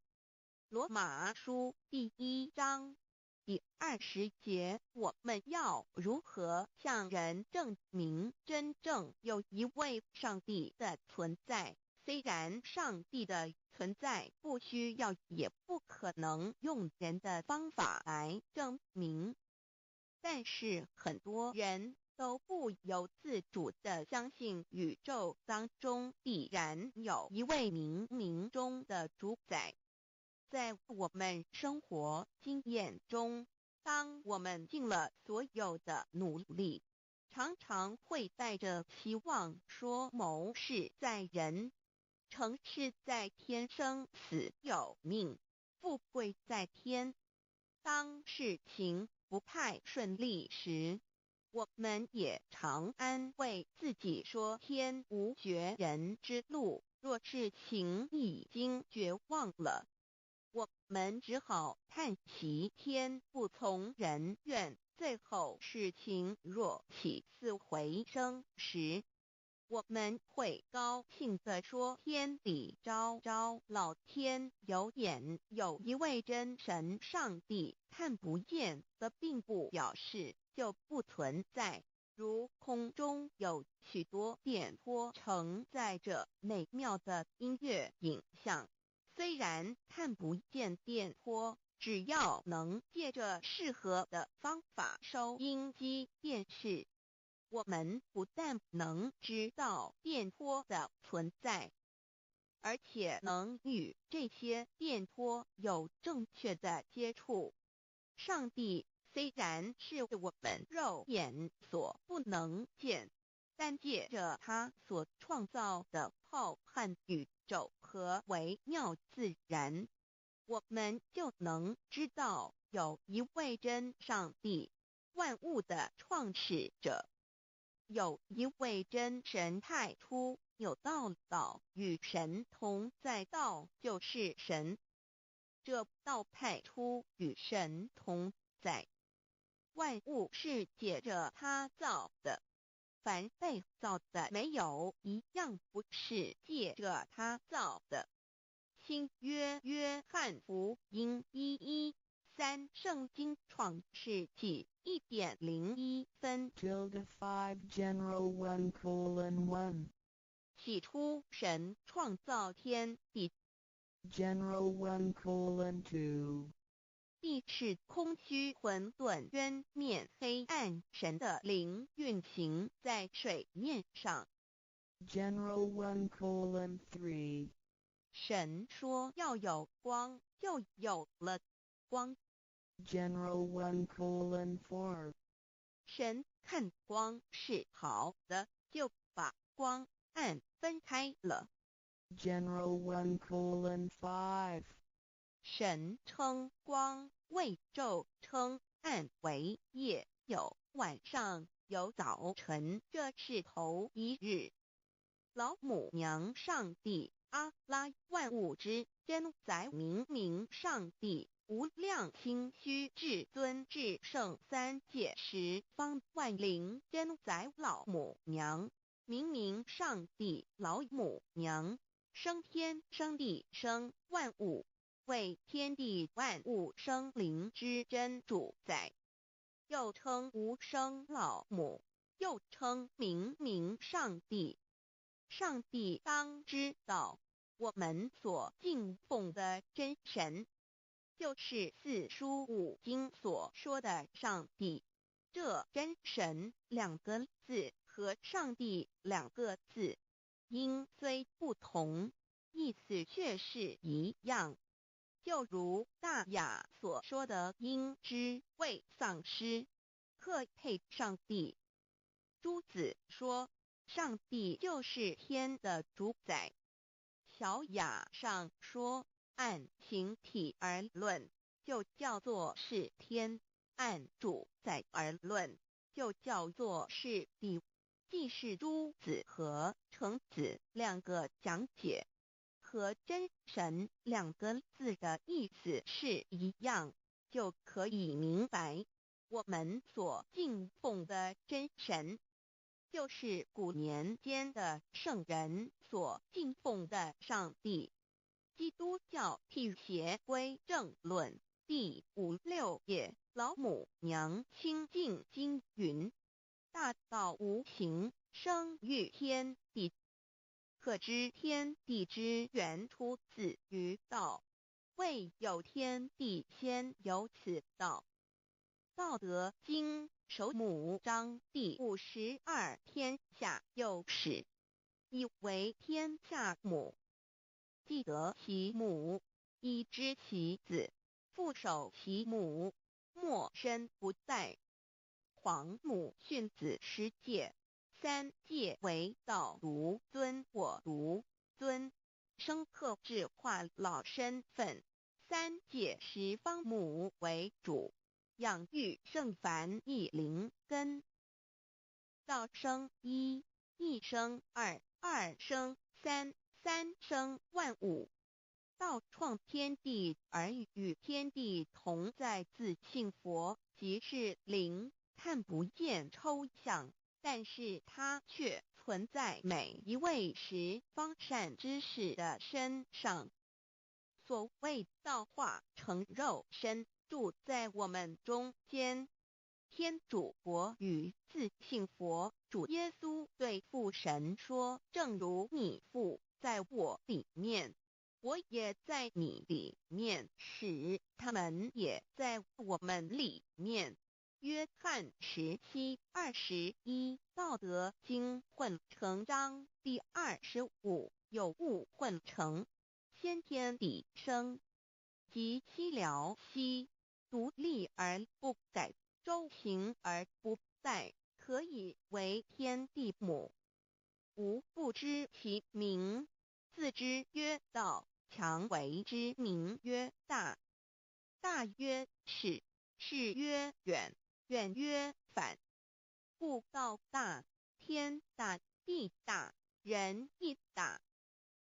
Speaker 1: 羅馬書第一章第20節，我們要如何向人證明真正有一位上帝的存在？虽然上帝的存在不需要也不可能用人的方法来证明，但是很多人都不由自主地相信宇宙当中必然有一位冥冥中的主宰。在我們生活經驗中，當我們盡了所有的努力，常常會帶着希望說謀事在人，成事在天，生死有命，富貴在天。當事情不太順利時，我們也常安慰自己說天無絕人之路。若事情已經絕望了，我們只好嘆息天不從人願。最後事情若起死回生時，我們會高興地說天理昭昭，老天有眼，有一位真神上帝，看不見的並不表示就不存在。如空中有許多電波承載著美妙的音樂影像，雖然看不見電波，只要能借著適合的方法收音機、電視，我們不但能知道電波的存在，而且能與這些電波有正確的接觸。上帝雖然是我們肉眼所不能見，但借著他所創造的浩瀚宇宙和微妙自然，我們就能知道有一位真上帝，萬物的創始者，有一位真神。太初有道，道與神同在，道就是神。這道太初與神同在，萬物是藉著他造的，凡被造的，沒有一樣不是借著他造的。新約約翰福音1:13，聖經創世紀1點01分。
Speaker 2: Tilde 5 General 1:1.
Speaker 1: 起初神創造天地。
Speaker 2: General 1:2.
Speaker 1: 地是空虛混沌，淵面黑暗，神的靈運行在水面上。
Speaker 2: General 1:3.
Speaker 1: 神說要有光，就有了光。
Speaker 2: General 1:4.
Speaker 1: 神看光是好的，就把光暗分開了。
Speaker 2: General 1:5.
Speaker 1: 神稱光為晝，稱暗為夜，有晚上，有早晨，這是頭一日。老母娘上帝阿拉萬物之真宰明明上帝無量清虛至尊至聖三界十方萬靈真宰老母娘明明上帝老母娘生天生地生萬物，為天地萬物生靈之真主宰，又稱無生老母，又稱明明上帝。上帝當知道，我們所敬奉的真神，就是四書五經所說的上帝。這真神兩個字和上帝兩個字，音雖不同，意思卻是一樣。就如大雅所說的，應知未喪失，克配上帝。朱子說，上帝就是天的主宰。小雅上說，按形體而論，就叫做是天；按主宰而論，就叫做是地。既是朱子和程子兩個講解，和真神兩個字的意思是一樣，就可以明白，我們所敬奉的真神，就是古年間的聖人所敬奉的上帝。基督教辟邪歸正論第五六頁，老母娘清淨經云：大道無形，生於天地。可知天地之源出自於道，未有天地先有此道。道德經首母章第52天下有始，以為天下母。既得其母，以知其子，復守其母，莫身不殆。皇母訓子十誡，三誡為道獨尊我獨尊，生克制化老身份。三誡十方母為主，養育聖凡一靈根。道生一，一生二，二生三，三生萬物。道創天地而與天地同在，自性佛即是靈，看不見抽象，但是它卻存在每一位十方善知識的身上。所謂道化成肉身，住在我們中間。天主國與自性佛主耶穌對父神說：正如你父在我裡面，我也在你裡面，使他們也在我們裡面。約翰17:21，道德經混成章第25，有物混成，先天地生，即西遼兮，獨立而不改，周行而不殆，可以為天地母。吾不知其名，自知曰道，強為之名曰大。大曰始，始曰遠，遠曰反。故道大，天大，地大，人亦大。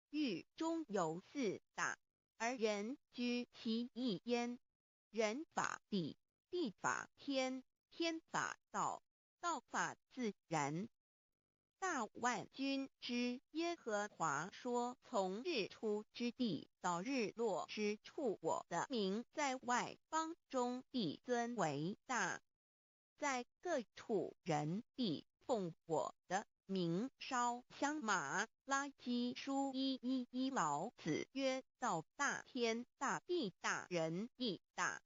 Speaker 1: 域中有四大，而人居其一焉。人法地，地法天，天法道，道法自然。大萬軍之耶和華說：從日出之地到日落之處，我的名在外邦中必尊為大，在各處人必奉我的名燒香。馬拉基書1:1:1老子曰：道大天大地大人亦大。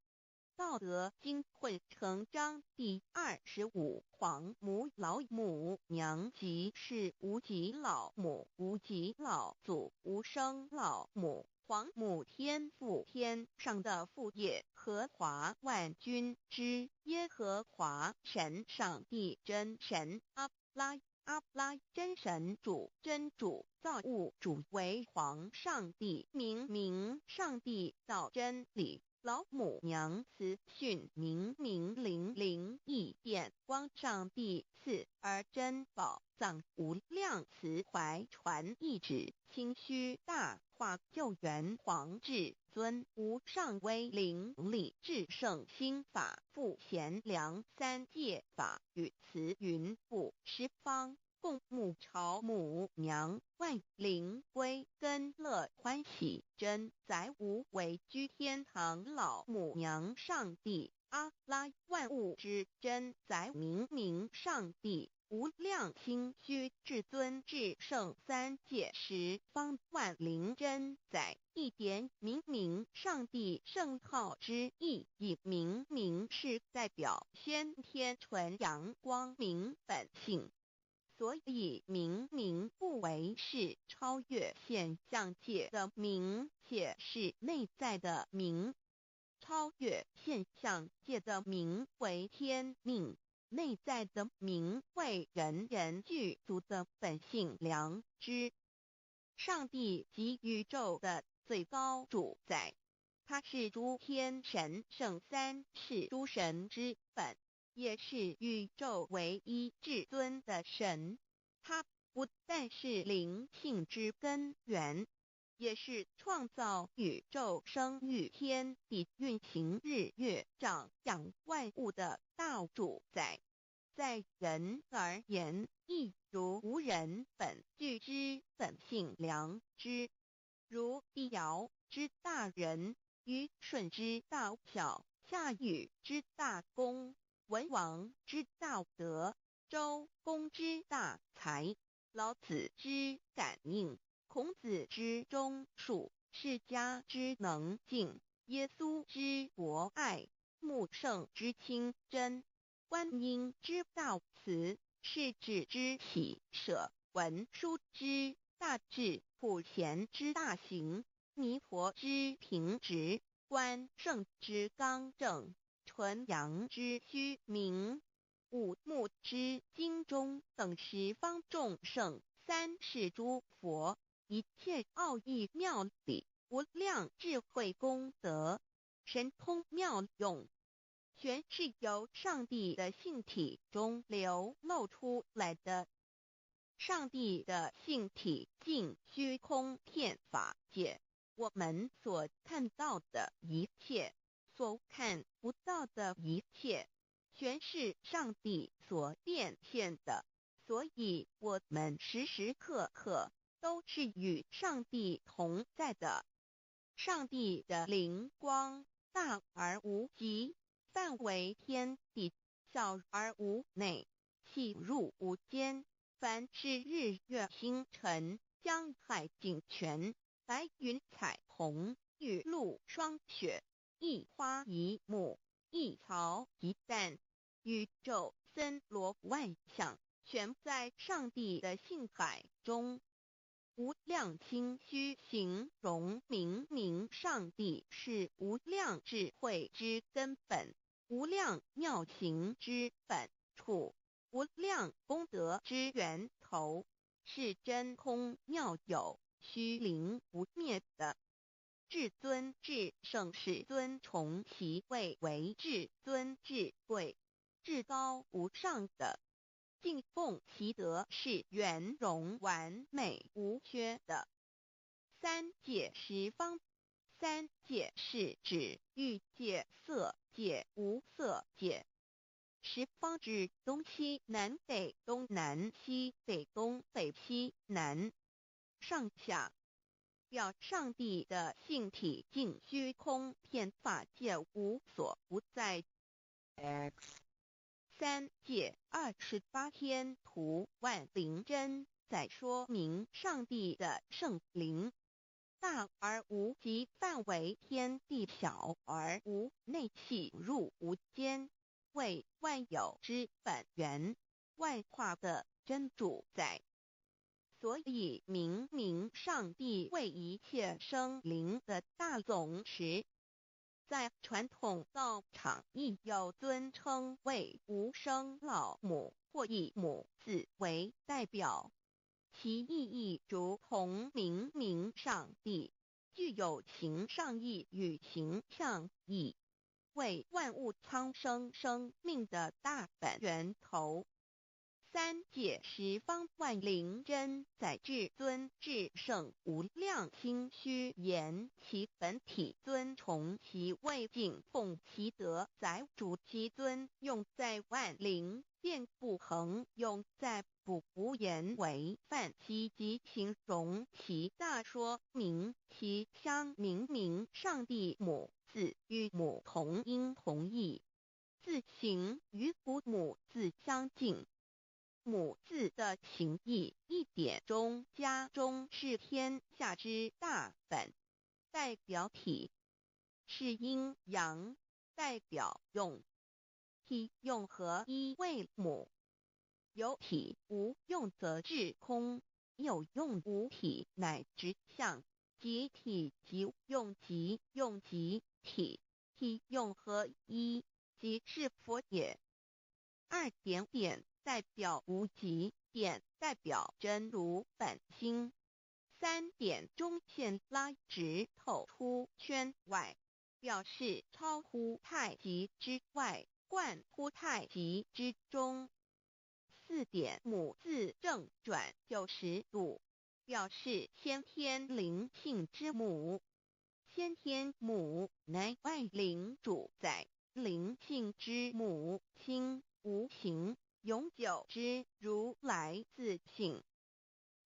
Speaker 1: 道德經混成章第25，皇母老母娘即是無極老母，無極老祖，無生老母。皇母天父天上的父耶和華萬軍之耶和華神上帝真神阿拉阿拉真神主真主造物主為皇上帝明明上帝道真理。老母娘慈訓明明靈靈異變光上帝賜而珍寶藏無量慈懷傳一旨清虛大化救援皇至尊無上威靈力至聖心法父賢良三界法與慈雲布十方共沐朝母娘萬靈歸根樂歡喜真宰無為居天堂老母娘上帝阿拉萬物之真宰明明上帝無量清虛至尊至聖三界十方萬靈真宰一點明明上帝聖號之意，以明明是代表先天純陽光明本性。所以明明不為是超越現象界的明，且是內在的明。超越現象界的明為天命，內在的明為人人具足的本性良知。上帝即宇宙的最高主宰，他是諸天神聖三世諸神之本，也是宇宙唯一至尊的神，他不但是靈性之根源，也是創造宇宙、生育天地、運行日月、長養萬物的大主宰。在人而言，亦如吾人本具之本性良知，如帝堯之大仁，虞舜之大孝，夏禹之大功，文王之大德，周公之大才。老子之感應，孔子之忠恕，釋迦之能靜，耶穌之博愛，穆聖之清真，觀音之大慈，勢至之喜捨，文殊之大智，普賢之大行，彌陀之平直，關聖之剛正，純陽之虛明，五木之精忠等十方眾聖，三世諸佛，一切奧義妙理，無量智慧功德，神通妙用，全是由上帝的性體中流露出來的。上帝的性體盡虛空遍法界，我們所看到的一切，所看不到的一切，全是上帝所變現的。所以，我們時時刻刻都是與上帝同在的。上帝的靈光大而無極，範圍天地；小而無內，細入無間。凡是日月星辰、江海井泉、白雲彩虹、雨露霜雪，一花一木，一草一蛋，宇宙森羅萬象，全在上帝的性海中。無量清虛形容明明上帝是無量智慧之根本，無量妙行之本處，無量功德之源頭，是真空妙有、虛靈不滅的。至尊至聖世尊崇其位為至尊至貴、至高無上的，敬奉其德是圓融完美無缺的。三界十方，三界是指欲界、色界、無色界。十方指東西南北東南西北東北西南上下，表上帝的性體盡虛空遍法界無所不在。
Speaker 2: X
Speaker 1: 三界28天圖萬靈真在說明上帝的聖靈大而無極範圍天地，小而無內細入無間，為萬有之本源，萬化的真主宰。所以明明上帝為一切生靈的大總持。在傳統道場亦有尊稱為無生老母或以母字為代表，其意義如同明明上帝，具有形上意與形象意，為萬物蒼生生命的大本源頭。三界十方萬靈真在至尊至聖無量清虛言其本體尊崇其位敬奉其德載主其尊用在萬靈便不恆用在不無言為範其及形容其大說明其相明明上帝母字與母同音同義，字形與古母字相近。母字的形義一點中加中是天下之大本，代表體是陰陽，代表用，體用合一為母。有體無用則至空，有用無體乃直相，即體即用即用即體，體用合一，即是佛也。二點點代表無極，點代表真如本心。三點中線拉直透出圈外，表示超乎太極之外，貫乎太極之中。四點母字正轉90度，表示先天靈性之母。先天母乃萬靈主宰，靈性之母親，無形永久之如來自性。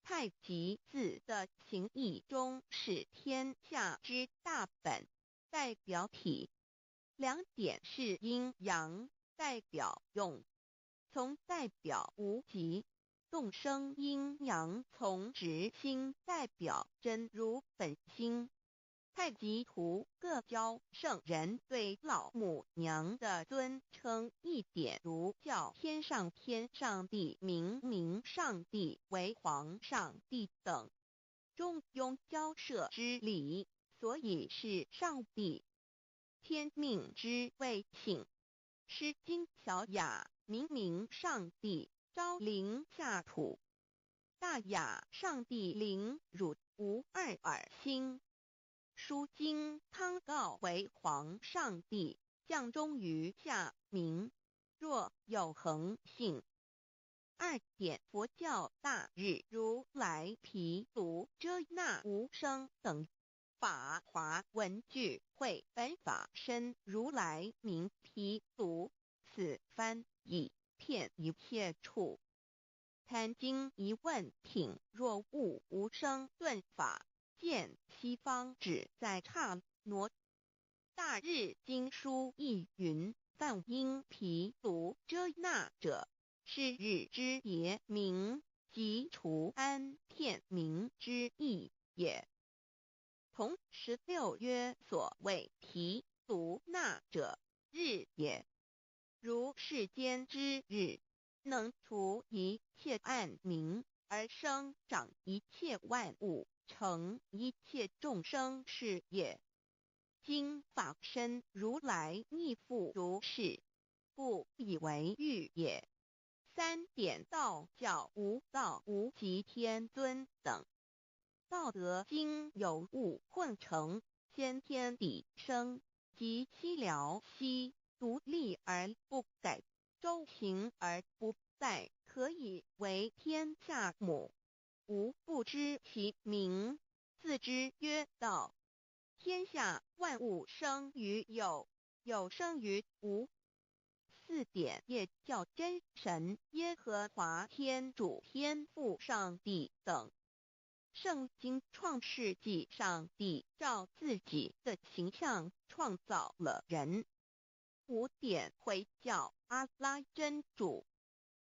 Speaker 1: 太極字的形義中是天下之大本，代表體。兩點是陰陽，代表用。從代表無極，動生陰陽，從直心代表真如本心。太極圖各教聖人對老母娘的尊稱一點如叫天上天上帝、明明上帝為皇上帝等。中庸交涉之理，所以是上帝。天命之謂性。詩經小雅，明明上帝昭靈下土。大雅上帝靈汝無二爾心。書經康誥為皇上帝降終於下民，若有恆性。二點佛教大日如來毗盧遮那無生等。法華文具會本法身如來名毗盧，此翻譯遍一切處。壇經疑問品若悟無生頓法。見西方只在剎那。大日經書亦云：梵音毗盧遮那者，是日之別名，即除安片名之意也。同16曰：所謂毗盧那者，日也。如世間之日，能除一切暗冥，而生長一切萬物，成一切眾生是也。今法身如來亦復如是，故以為喻也。三點道教無道無極天尊等。道德經有物混成，先天地生，及其了兮，獨立而不改，周行而不殆，可以為天下母。吾不知其名，自之曰道。天下萬物生於有，有生於無。四點也叫真神耶和華天主天父上帝等。聖經創世紀上帝照自己的形象創造了人。五點回教阿拉真主。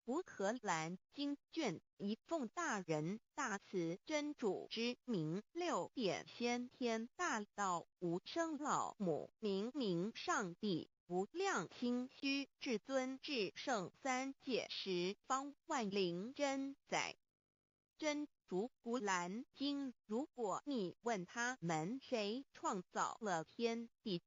Speaker 1: 古可蘭經卷一奉大仁大慈真主之名。六點先天大道無生老母明明上帝無量清虛至尊至聖三界十方萬靈真宰真主古蘭經。如果你問他們誰創造了天地，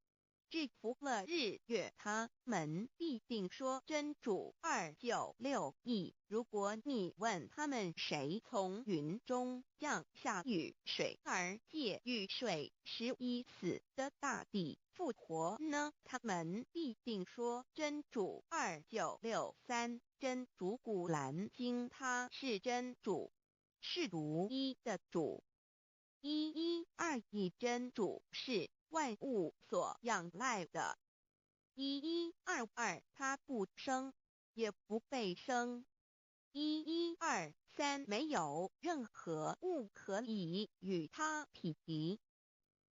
Speaker 1: 制服了日月，他們必定說真主。2961。如果你問他們誰從雲中降下雨水，而借雨水使已死的大地復活呢？他們必定說真主。2963。真主古蘭經，他是真主，是獨一的主。1121真主是萬物所仰賴的。1122，他不生，也不被生。1123，沒有任何物可以與他匹敵。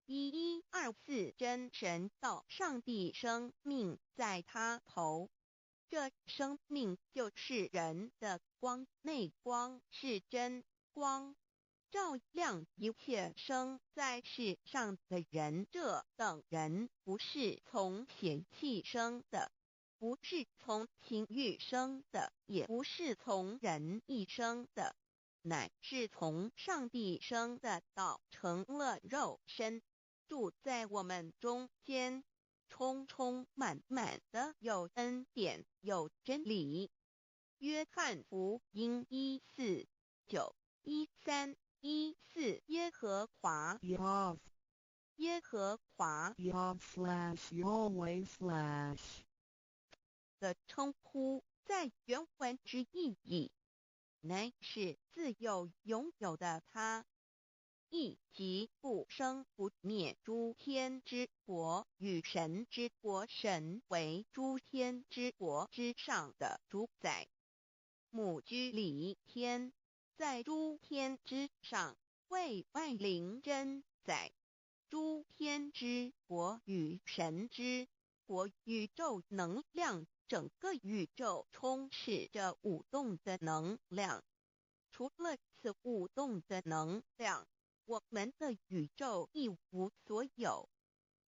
Speaker 1: 1124，真神道上帝生命在他頭，這生命就是人的光，內光是真光，照亮一切生在世上的人。這等人不是從血氣生的，不是從情慾生的，也不是從人意生的，乃是從上帝生的。道成了肉身，住在我們中間，充充滿滿的有恩典，有真理。約翰福音1:4-9、13、14耶和華
Speaker 2: Yahweh
Speaker 1: 耶和華
Speaker 2: Yahweh/Yahweh/
Speaker 1: 的稱呼，在原文之意義，乃是自有永有的他，亦即不生不滅諸天之國與神之國，神為諸天之國之上的主宰。母居離天，在諸天之上，為萬靈真宰。諸天之國與神之國，宇宙能量，整個宇宙充斥着舞動的能量。除了此舞動的能量，我們的宇宙一無所有。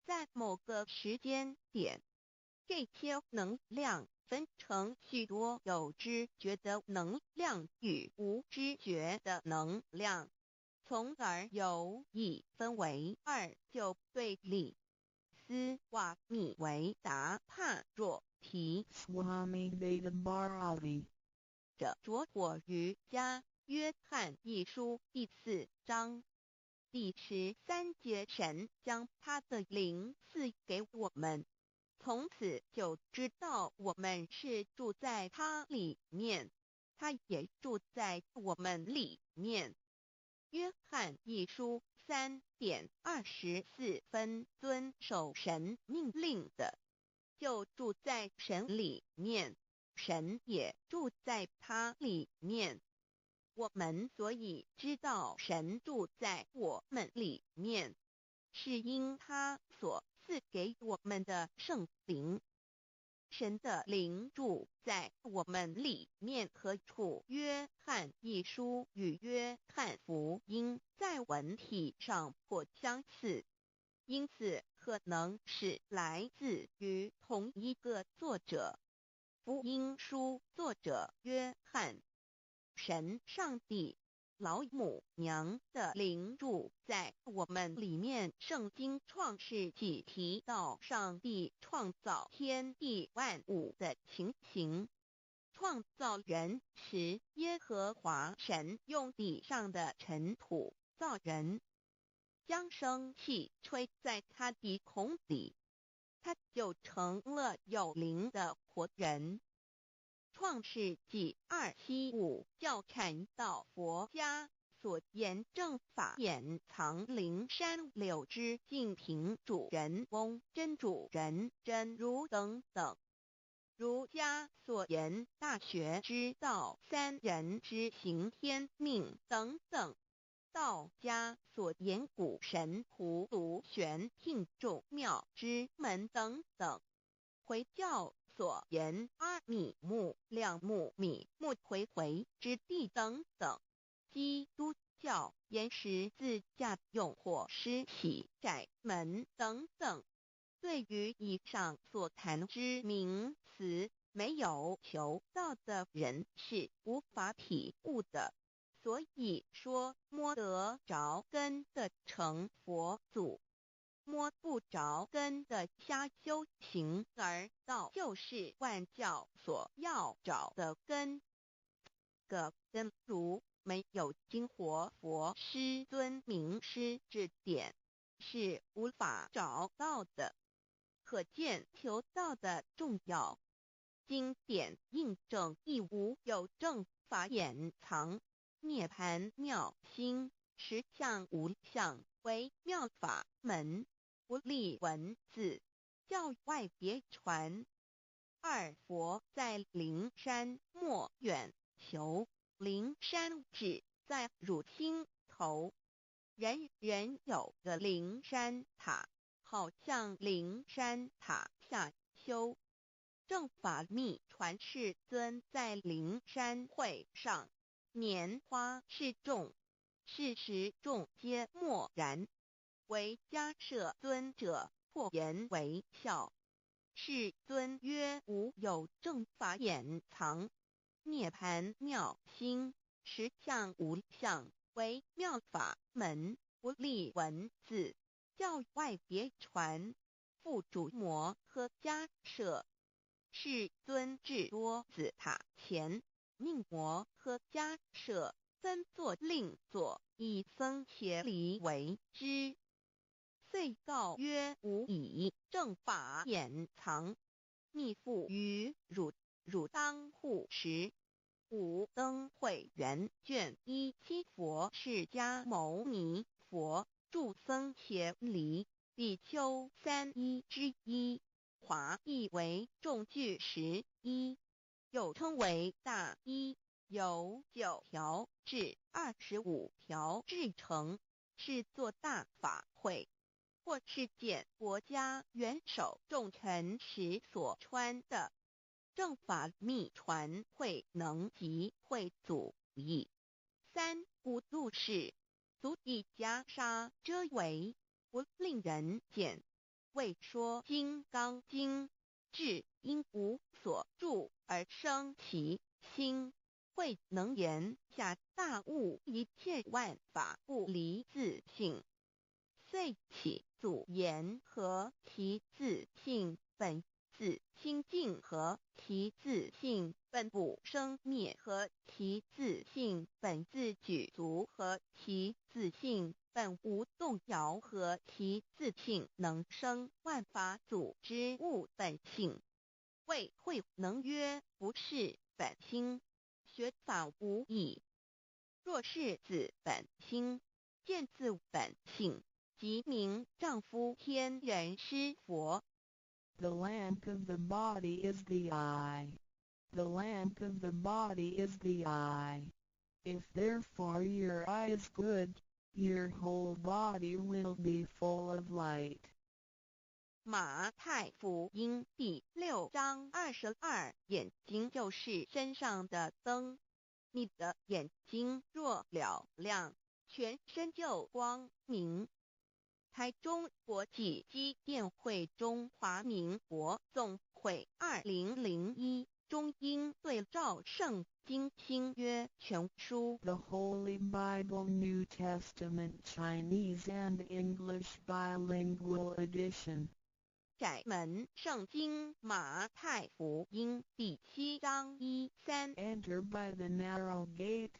Speaker 1: 在某個時間點，這些能量分成許多有知覺的能量與無知覺的能量，從而有一分為二就對立。斯瓦米維達帕若提
Speaker 2: Swami Veda Bharati
Speaker 1: 的拙火瑜伽約翰一書第4章第13節，神將他的靈賜給我們，從此就知道我們是住在他裡面，他也住在我們裡面。約翰一書3點24分，遵守神命令的，就住在神裡面，神也住在他裡面。我們所以知道神住在我們裡面，是因他所賜給我們的聖靈。神的靈住在我們裡面何處？約翰一書與約翰福音在文體上頗相似，因此可能是來自於同一個作者。福音書作者約翰。神上帝老母娘的靈住在我們裡面。聖經創世紀提到上帝創造天地萬物的情形。創造人時，耶和華神用地上的塵土造人，將生氣吹在他鼻孔裡，他就成了有靈的活人。創世紀275教禪道佛家所言正法眼藏靈山柳枝淨瓶主人翁真主人真如等等。儒家所言大學之道三人之行天命等等。道家所言古神葫蘆玄牝眾妙之門等等。回教所言阿米木兩木米木回回之地等等。基督教言十字架用火施洗窄門等等。對於以上所談之名詞，沒有求道的人是無法體悟的。所以說，摸得著根的成佛祖，摸不著根的瞎修行，而道就是萬教所要找的根。個根如沒有經活佛師尊明師指點，是無法找到的。可見求道的重要。經典印證亦無有正法眼藏，涅槃妙心實相無相為妙法門，不立文字，教外別傳。二佛在靈山莫遠求，靈山只在汝心頭。人人有個靈山塔，好向靈山塔下修。正法密傳世尊在靈山會上，拈花示眾，是時眾皆默然。唯迦葉尊者破顏為笑。世尊曰：無有正法眼藏，涅槃妙心實相無相為妙法門，不立文字，教外別傳。付囑摩訶迦葉。世尊至多子塔前，命摩訶迦葉分座令座，以僧伽梨為之。遂告曰：吾以正法眼藏，密付於汝，汝當護持。五燈會元卷17佛釋迦牟尼佛著僧伽梨比丘三衣之一，華譯為眾具十衣，又稱為大衣，由9條至25條製成，是做大法會或是見國家元首重臣時所穿的。正法密傳慧能及慧祖譯。三古入室，足以袈裟遮围，不令人见。为说金刚经，智因无所住而生其心，慧能言下大悟一切万法不离自性，遂起祖言何其自性本自清净，何其自性本不生灭，何其自性本自具足，何其自性本无动摇，何其自性能生万法祖之悟本性。谓慧能曰：不识本心，学法无益。若识自本心，见自本性，即名丈夫天人师佛。
Speaker 2: The lamp of the body is the eye. The lamp of the body is the eye. If therefore your eye is good, your whole body will be full of light.
Speaker 1: 马太福音第6章22，眼睛就是身上的灯。你的眼睛若嘹亮，全身就光明。台中国际基甸会中华民国总会2001中英对照圣经新约全书。
Speaker 2: The Holy Bible New Testament Chinese and English Bilingual Edition.
Speaker 1: 窄门圣经马太福音第7章1、3。
Speaker 2: Enter by the narrow gate,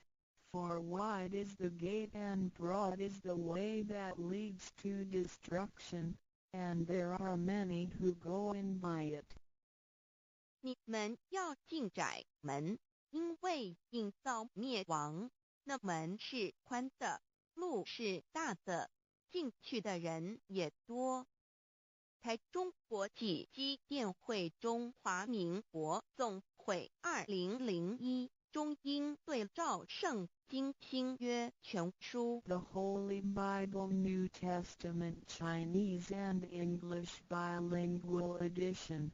Speaker 2: for wide is the gate and broad is the way that leads to destruction, and there are many who go in by it.
Speaker 1: 你們要進窄門，因為引到滅亡，那門是寬的，路是大的，進去的人也多。台中國際基甸會中華民國總會2001中英對照聖經新約全書。
Speaker 2: The Holy Bible New Testament Chinese and English Bilingual Edition.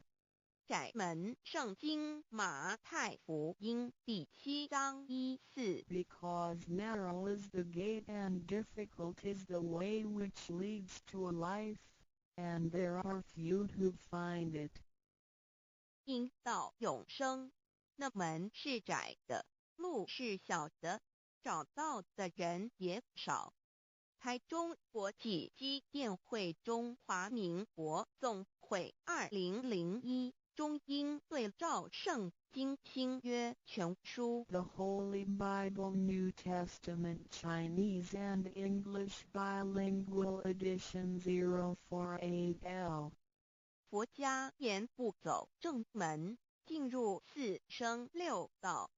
Speaker 1: 窄門聖經馬太福音第7章1、4。
Speaker 2: Because narrow is the gate and difficult is the way which leads to life, and there are few who find it.
Speaker 1: 引到永生，那門是窄的，路是小的，找到的人也少。台中國際基甸會中華民國總會2001中英對照聖經新約全書。
Speaker 2: The Holy Bible New Testament Chinese and English Bilingual Edition 048L.
Speaker 1: 佛家言不走正門，進入四生六道，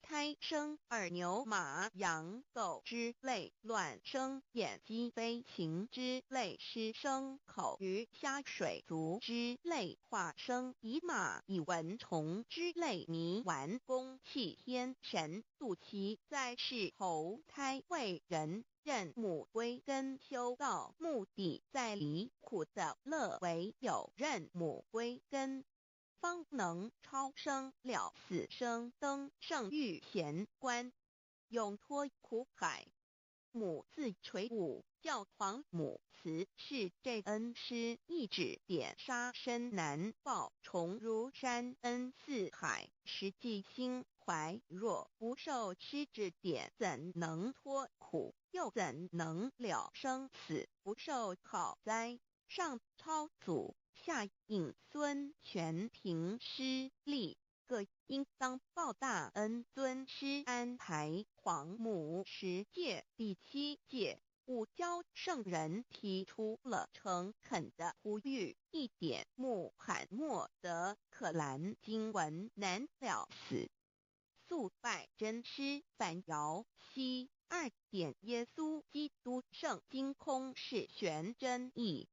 Speaker 1: 胎生耳牛馬羊狗之類，卵生眼雞飛禽之類，濕生口魚蝦水族之類，化生蟻螞蟻蚊蟲之類，迷頑公棄天神，肚臍在世投胎為人。認母歸根修道，目的在離苦得樂，唯有認母歸根，方能超生了死生，登聖遇賢關，永脫苦海。母自垂五教皇母慈是這恩師一指點殺身難報，重如山恩似海，實際心懷若不受師指點，怎能脫苦？又怎能了生死？不受好哉！上超祖，下引孫，全憑師力，各應當報大恩。尊師安排皇母十誡第7誡，五教聖人提出了誠懇的呼籲：一點穆罕默德可蘭經文難了死，速拜真師反搖西。二點耶穌基督聖經空是玄真義。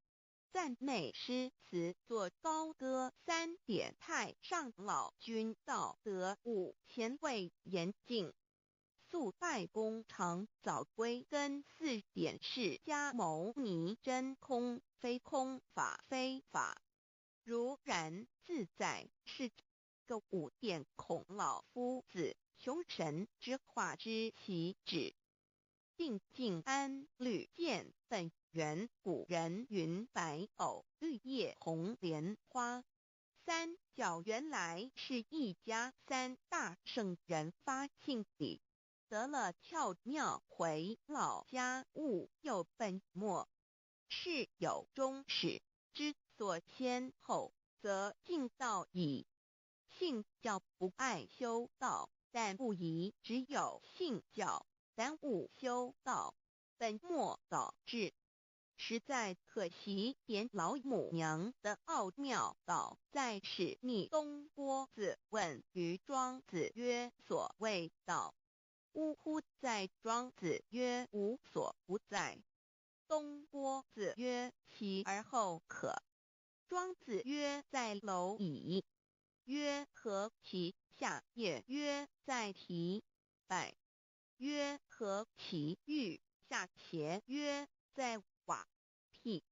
Speaker 1: 讚美詩詞作高歌。三點太上老君道德五前衛嚴淨。速拜功長早歸根。四點釋迦牟尼真空非空法非法，如然自在是個五點孔老夫子穷神之化之其旨。定静安虑见本源，古人云白藕绿叶红莲花。三教原来是一家三大圣人发性理，得了窍妙回老家悟又本末，事有终始之所先后，则近道矣。信教不碍修道，但不宜只有信教，耽误修道，本末倒置。实在可惜，点老母娘的奥妙道在使逆东郭子问于庄子曰：“所谓道，呜呼哉！”庄子曰：“无所不在。”东郭子曰：“其而后可。”庄子曰：“在蝼蚁。”曰：“何其下也？”曰：“在提败。”曰：“何其欲下邪？”曰：“在瓦辟。”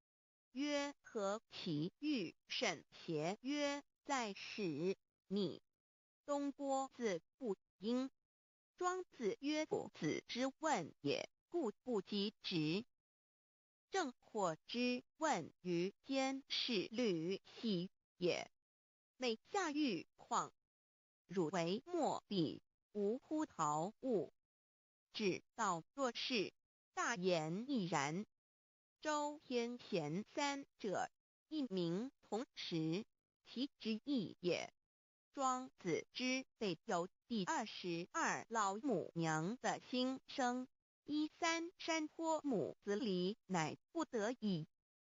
Speaker 1: 曰：“何其欲甚邪？”曰：“在使逆。”东郭子不应。庄子曰：“夫子之问也，故不及直。”正或之问于监视吕喜也。每下欲况，汝为莫比，无乎陶物。至道若是，大言亦然。周天贤三者，一名同时，其之意也。庄子之备有第22老母娘的心声。一三山坡母子离，乃不得已。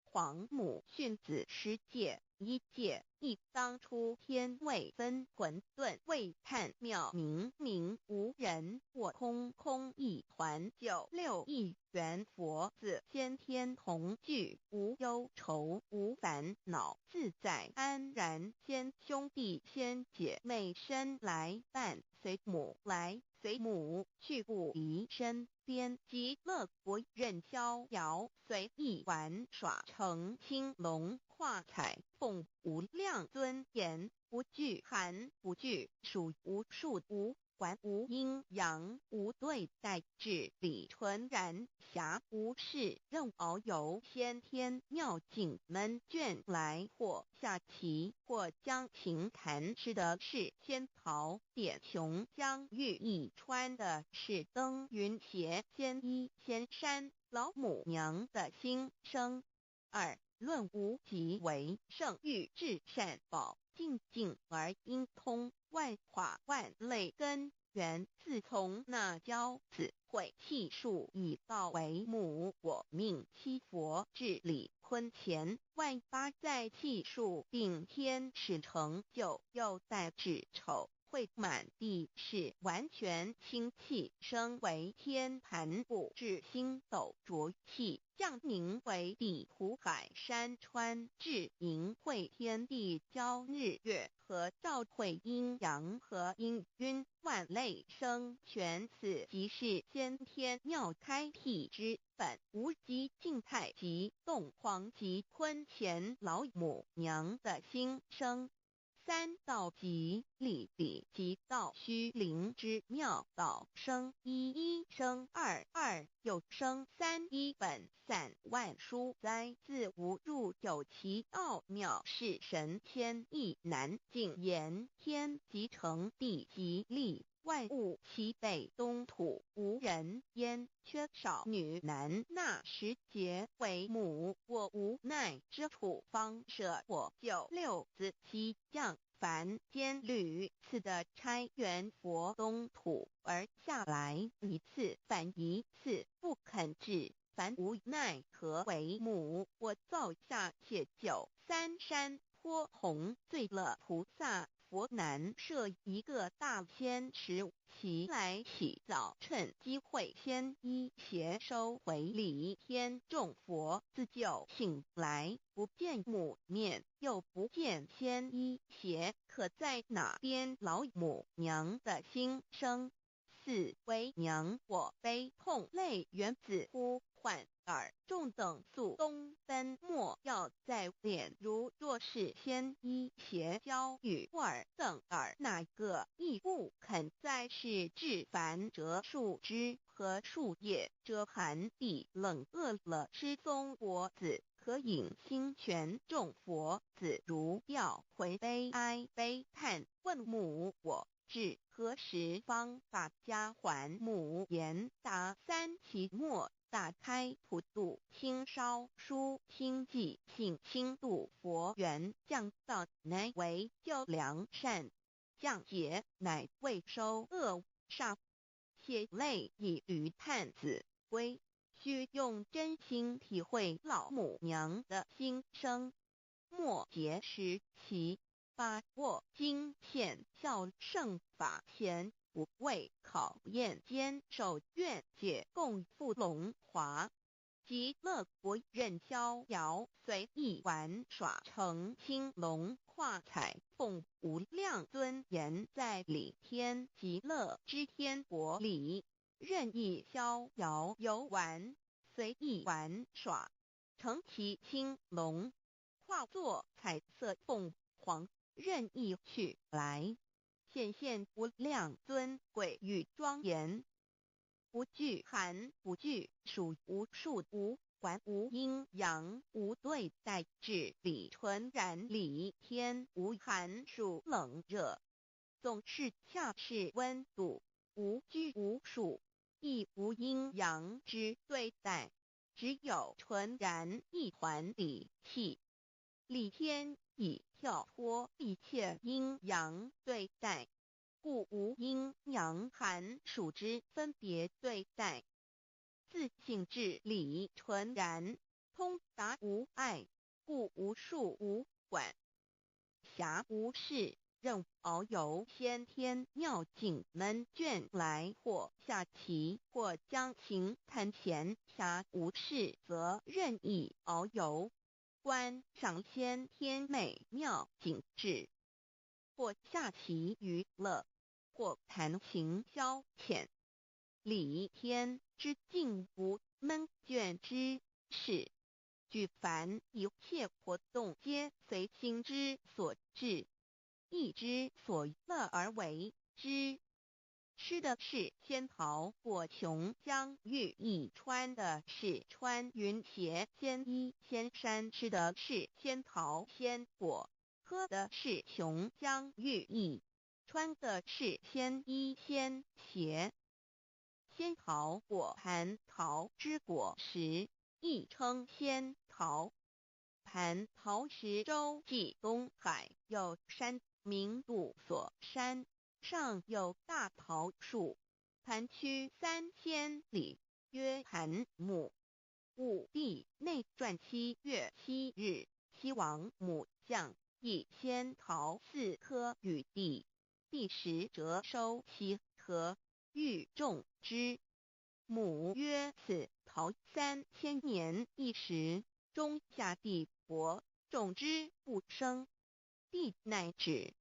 Speaker 1: 皇母训子十戒，一戒一当初天未分混沌未探妙明明无人我空空一团九六一元佛子先天同具无忧愁无烦恼自在安然先兄弟先姐妹身来伴随母来随母去不离身边极乐国任逍遥随意玩耍成青龙化彩凤无量尊严不惧寒不惧暑无数无管无阴阳无对待至理纯然暇无事任遨游先天妙境门卷来或下棋或将琴弹吃的是仙桃点琼浆玉液穿的是登云鞋仙衣仙山老母娘的心声。二论无极为圣域至善宝净净而应通万化万类根源，自从那骄子毁气数以道为母，我命七佛治理坤乾万八在气数定天使成就，又在指丑会满地是完全清气升为天盘布至星斗浊气降凝为地湖海山川至盈会天地交日月和照会阴阳和阴晕万类生全此即是先天妙开辟之本无极静态极动黄极坤乾老母娘的心声。三道即理理即道虚灵之妙道生一一生二二又生三一本散万书哉自无入有其奥妙是神仙意难尽言天即成地即立万物齐备东土无人烟缺少女男那时节为母我无奈之处方舍我九六子西降凡间屡次的差元佛东土而下来一次反一次不肯至凡无奈何为母我造下且九三山坡红醉了菩萨佛难设一个大仙池，其来洗澡，趁机会先衣鞋收回礼天众佛自救醒来，不见母面，又不见仙衣鞋，可在哪边老母娘的心声？子为娘，我悲痛泪源子呼唤尔众等速东奔，莫要再怜。如若是先衣鞋交与尔等尔哪个亦不肯再是至凡折树枝和树叶，遮寒地冷饿了失踪佛子，可引心泉众佛子如吊回悲哀悲叹，问母我至何时方把家还？母言答三期末打开普度清烧书清寂性清度佛缘降道乃为救良善降劫乃为收恶煞血泪以驴探子归，须用真心体会老母娘的心声。末节时期，把握经现孝圣法前无畏考验坚守愿解共赴龙华。极乐国任逍遥，随意玩耍成青龙化彩凤无量尊严，在理天极乐之天国里任意逍遥游玩，随意玩耍，乘其青龙，化作彩色凤凰，任意去来，显现无量尊贵与庄严。不惧寒，不惧暑，无数无还无阴阳，无对待，至理纯然理天无寒暑冷热，总是恰是温度，无拘无束，亦无阴阳之对待，只有纯然一团理气。理天已跳脱一切阴阳对待，故无阴阳寒暑之分别对待。自性至理纯然，通达无碍，故无束无管。暇无事，任遨游先天妙境门卷来，或下棋，或将琴弹弦。暇无事，则任意遨游，观赏先天美妙景致，或下棋娱乐，或弹琴消遣。理天之境无闷倦之事，举凡一切活动皆随心之所至，意之所乐而为之。吃的是仙桃果琼浆玉液，穿的是穿云鞋仙衣仙衫。吃的是仙桃仙果，喝的是琼浆玉液，穿的是仙衣仙鞋。仙桃果蟠桃之果实，亦称仙桃。蟠桃石洲际东海有山，名度所山，上有大桃树，盘曲3000里，曰盘木。武帝内传7月7日，西王母降一仙桃四颗与帝，帝时折收其核，欲种之。母曰：此桃3000年一时，终下地薄，种之不生。帝乃止。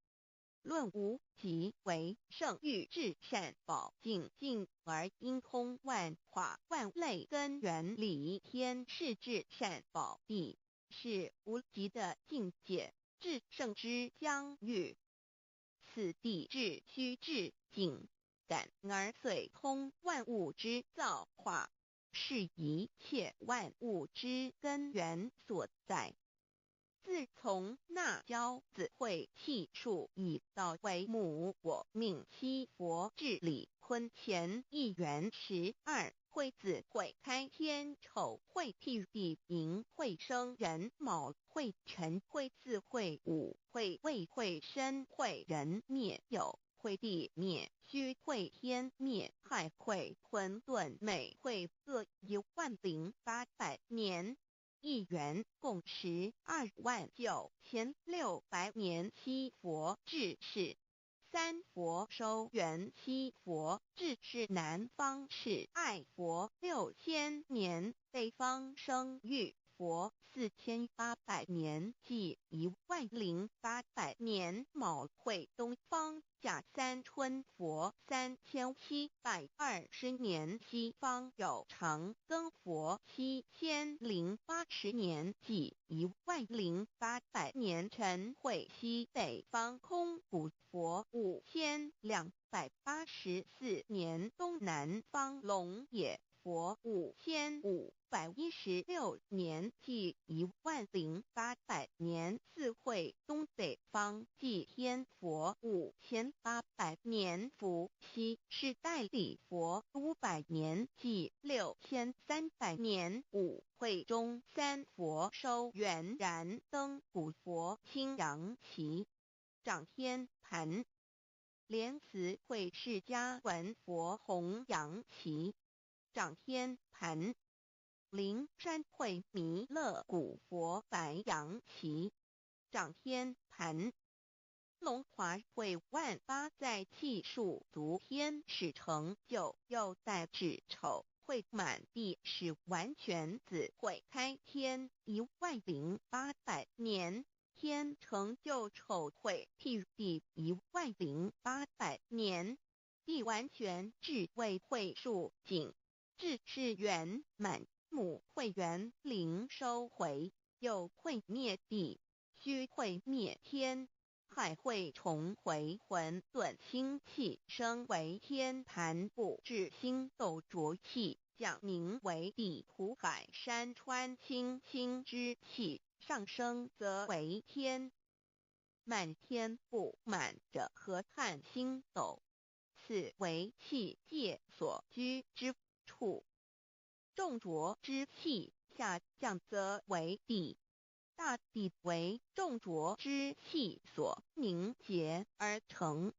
Speaker 1: 论无极为圣域至善宝净境而应通万化万类根源理天是至善宝地，是无极的境界，至圣之疆域。此地至虚至境，感而遂通万物之造化，是一切万物之根源所在。自从那骄子会气数以道为母，我命七佛治理坤乾一元12会子会开天丑会辟地寅会生壬卯会辰会巳会午会未会申会壬灭酉会地灭戌会天灭亥会混沌未会各10800年。一元共129600年，七佛治世。三佛收元七佛治世南方是爱佛6000年，北方生育佛4800年，计10800年。卯会东方甲三春佛3720年，西方有常庚佛7080年，计10800年。晨会西北方空古佛5284年，东南方龙也佛5516年，计10800年。四会东北方寂天佛5800年，伏羲是代理佛500年，计6300年。五会中三佛收圆燃灯古佛青阳旗掌天盘。莲慈会释迦文佛弘扬旗掌天盘。灵山会弥勒古佛白羊旗掌天盘。龙华会万八载气数足天使成就，又带至丑会满地是完全子会开天10800年，天成就丑会辟地10800年，地完全智慧会数景，智是圆满，母会元灵收回，又会灭地，虚会灭天，海会重回混沌清气，升为天盘布置星斗浊气，降名为地土海山川清清之气，上升则为天。满天布满着河汉星斗，此为气界所居之处。众浊之气下降则为地，大地为众浊之气所凝结而成，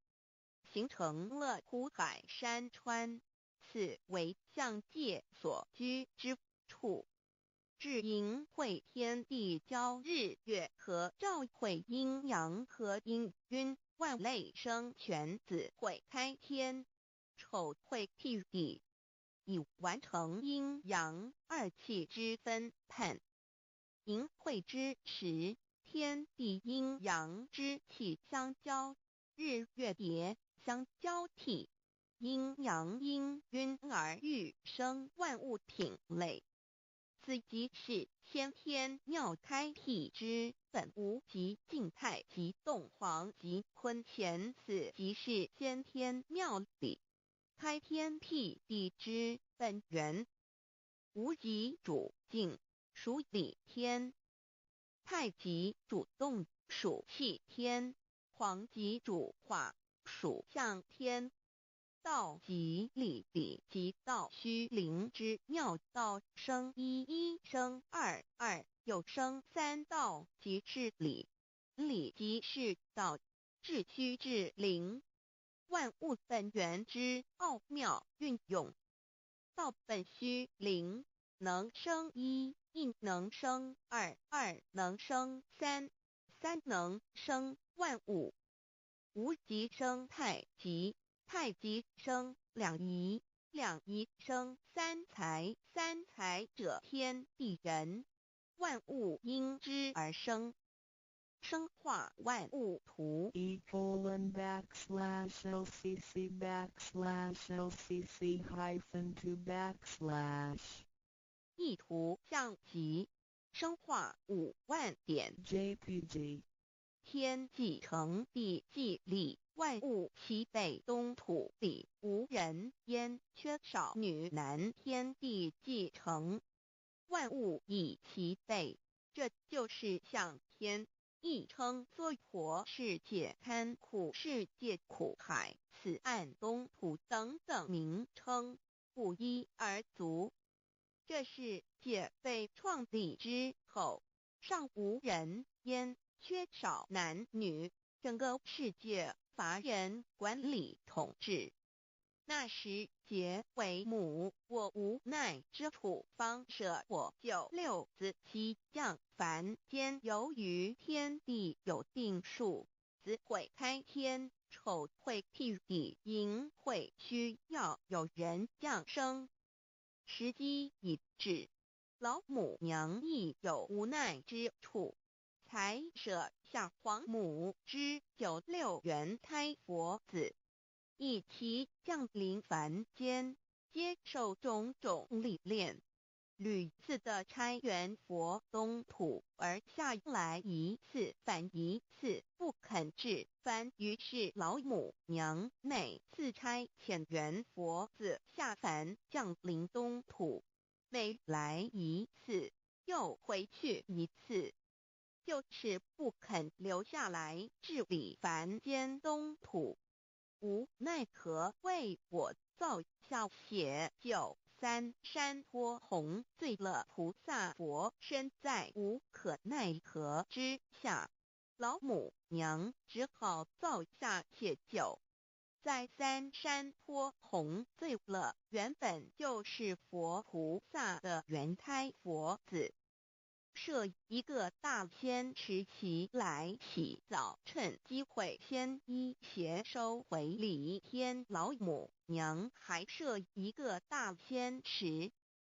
Speaker 1: 形成了湖海山川，此为象界所居之处。至盈会天地交日月合照会阴阳合阴晕万类生全子会开天，丑会辟地，已完成阴阳二气之分判。盈会之时，天地阴阳之气相交，日月叠相交替，阴阳氤氲而育生万物品类。此即是先天妙开辟之本无极静态极动黄极坤乾，此即是先天妙理开天辟地之本源。无极主静，属理天；太极主动，属气天；黄极主化，属象天。道即理，理即道，虚灵之妙道生一，一生二，二又生三，道即是理，理即是道，至虚至灵，万物本源之奥妙运用。道本虚灵，能生一，一能生二，二能生三，三能生万物。无极生太极，太极生两仪，两仪生三才，三才者天地人，万物因之而生。生化万物图。
Speaker 2: E:\LCC\LCC-2\
Speaker 1: 意图象极，生化5万点
Speaker 2: JPG
Speaker 1: 天既成，地既立，万物齐备，东土里无人烟，缺少女男。天地既成，万物已齐备，这就是象天，亦称娑婆世界、堪苦世界、苦海、此岸东土等等名称，不一而足。这世界被创立之后，尚无人烟，缺少男女，整个世界乏人管理统治。那时劫为母，我无奈之处，方舍我救六子七降凡间。由于天地有定数，子会开天，丑会辟地，寅会需要有人降生。时机已至，老母娘亦有无奈之处，才才舍下皇母之九六元胎佛子，一齐降临凡间，接受种种历练。屡次的差元佛东土而下来一次返一次，不肯至凡。于是老母娘每次差遣元佛子下凡降临东土，每来一次又回去一次，就是不肯留下来治理凡间东土。无奈何为我造下写九三山坡红醉了菩萨佛身，在无可奈何之下，老母娘只好造下写九，在三山坡红醉了原本就是佛菩萨的元胎佛子，设一个大仙池起来洗澡，趁机会先衣鞋收回礼天。老母娘还设一个大仙池，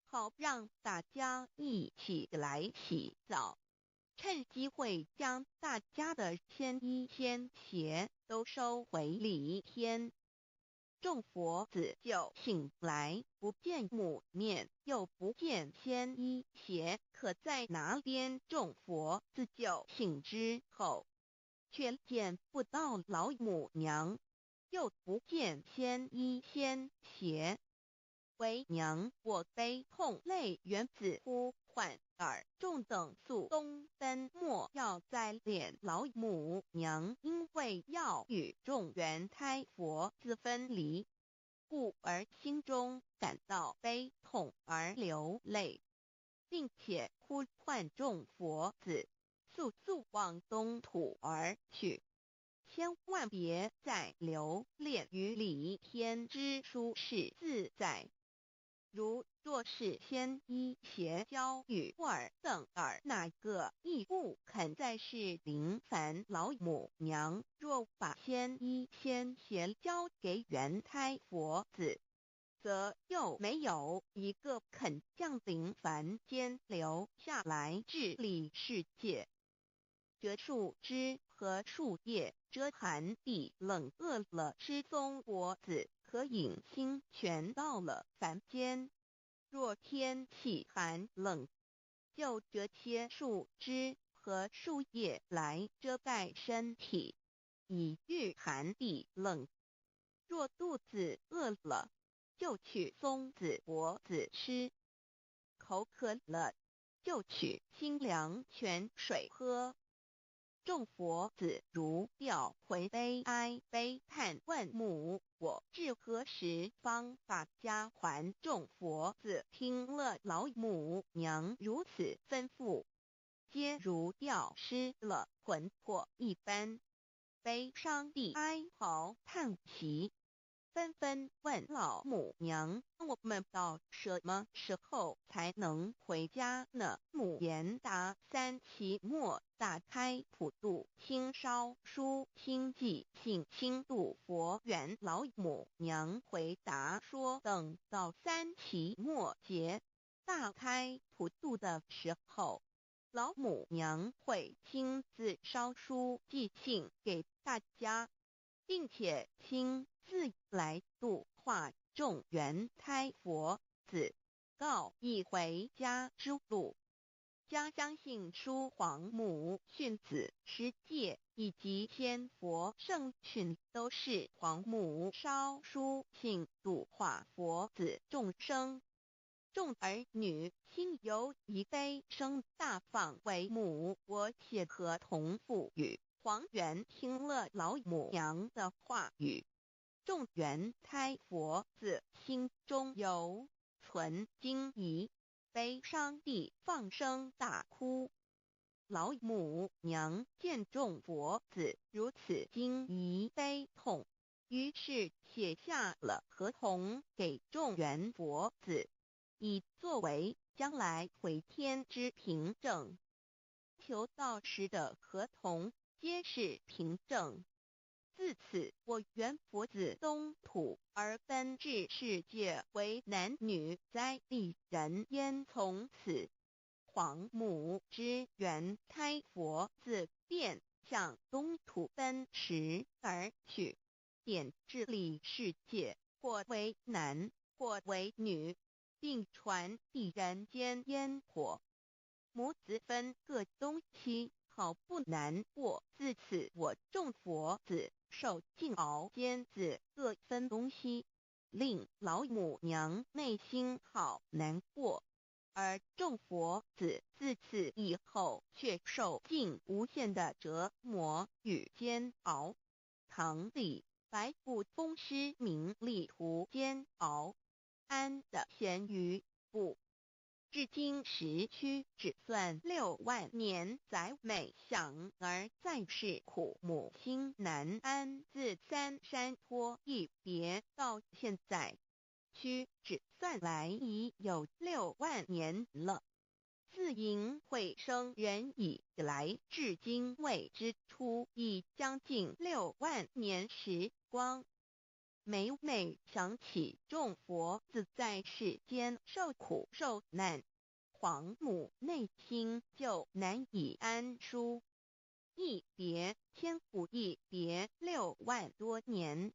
Speaker 1: 好让大家一起来洗澡，趁机会将大家的仙衣仙鞋都收回礼天。众佛子就醒来，不见母面，又不见仙衣鞋，可在哪边？众佛子就醒之后，却见不到老母娘，又不见仙衣仙鞋。为娘我悲痛泪源子呼唤尔众等速东奔，莫要再怜老母娘，因为要与众元胎佛子分离，故而心中感到悲痛而流泪，并且呼唤众佛子速速往东土而去，千万别再留恋于离天之舒适自在。如若是先衣鞋交与尔等尔哪个亦不肯再是临凡老母娘，若把仙衣仙鞋交给元胎佛子，则又没有一个肯降临凡间留下来治理世界。折树枝和树叶遮寒地冷，饿了吃松果子可饮清泉。到了凡间，若天气寒冷，就折些树枝和树叶来遮盖身体，以御寒地冷。若肚子饿了，就取松子果子吃；口渴了，就取清凉泉水喝。众佛子如掉魂悲哀悲叹问母：我至何时方把家还？众佛子听了老母娘如此吩咐，皆如掉失了魂魄一般，悲伤地哀嚎叹息，纷纷问老母娘：我们到什么时候才能回家呢？母言答：三期末大开普度清烧书清寂性清度佛缘。老母娘回答说：等到三期末节大开普度的时候，老母娘会亲自烧书寄信给大家，并且亲自来度化众元胎佛子，告以回家之路。家相信书皇母训子十戒以及仙佛圣训，都是皇母烧书信度化佛子众生。众儿女心有一悲声大放为母，我且合同父语。黄元听了老母娘的话语，众元胎佛子心中有存惊疑，悲伤地放声大哭。老母娘见众佛子如此惊疑悲痛，于是写下了合同给众元佛子，以作为将来回天之凭证。求道时的合同皆是凭证。自此，我元佛子东土而奔至世界，为男女在地人烟。从此，皇母之缘开佛子便向东土奔驰而去，点治理世界，或为男，或为女，并传递人间烟火。母子分各东西，好不难过。自此我众佛子受尽熬煎子各分东西，令老母娘内心好难过。而众佛子自此以后却受尽无限的折磨与煎熬。唐李白不风师名利途煎熬，安得闲于不？至今时屈指算6万年，载每想儿在世苦母心难安。自三山坡一别到现在，屈指算来已有六万年了。自迎会生人以来，至今未知出已将近六万年时光。每每想起众佛子在世间受苦受难，皇母内心就难以安舒。一别千古，一别6万多年。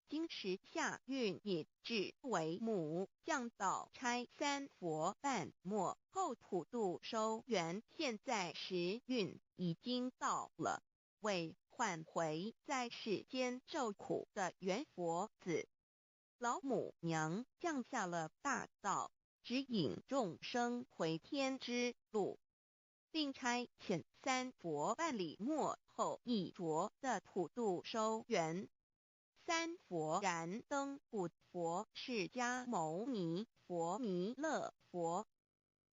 Speaker 1: 今时下运已至，为母降道差三佛半末后普度收圆。现在时运已经到了，为唤回在世间受苦的缘佛子，老母娘降下了大道，指引众生回天之路，并差遣三佛办理末后一着的普度收圆。三佛燃灯古佛释迦牟尼佛弥勒佛，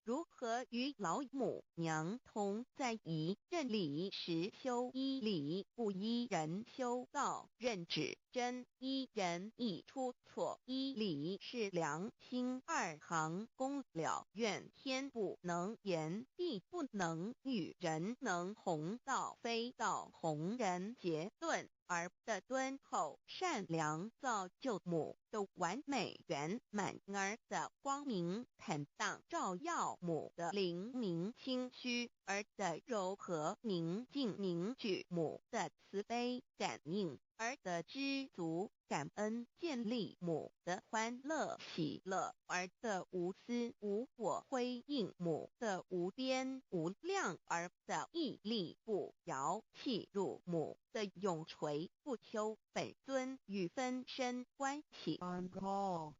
Speaker 1: 如何与老母娘同在一任理实修一理不一人修道认指真一人一出错一理是良心二行功了愿天不能言地不能语人能弘道非道弘人结顿儿的敦厚善良造就母的完美圆满儿的光明坦荡照耀母的灵明清虚儿的柔和宁静凝聚母的慈悲感应儿的知足感恩建立母的欢乐喜乐儿的无私无我辉映母的无边无量儿的屹立不摇契入母的永垂不朽本尊与分身关系。
Speaker 2: On call.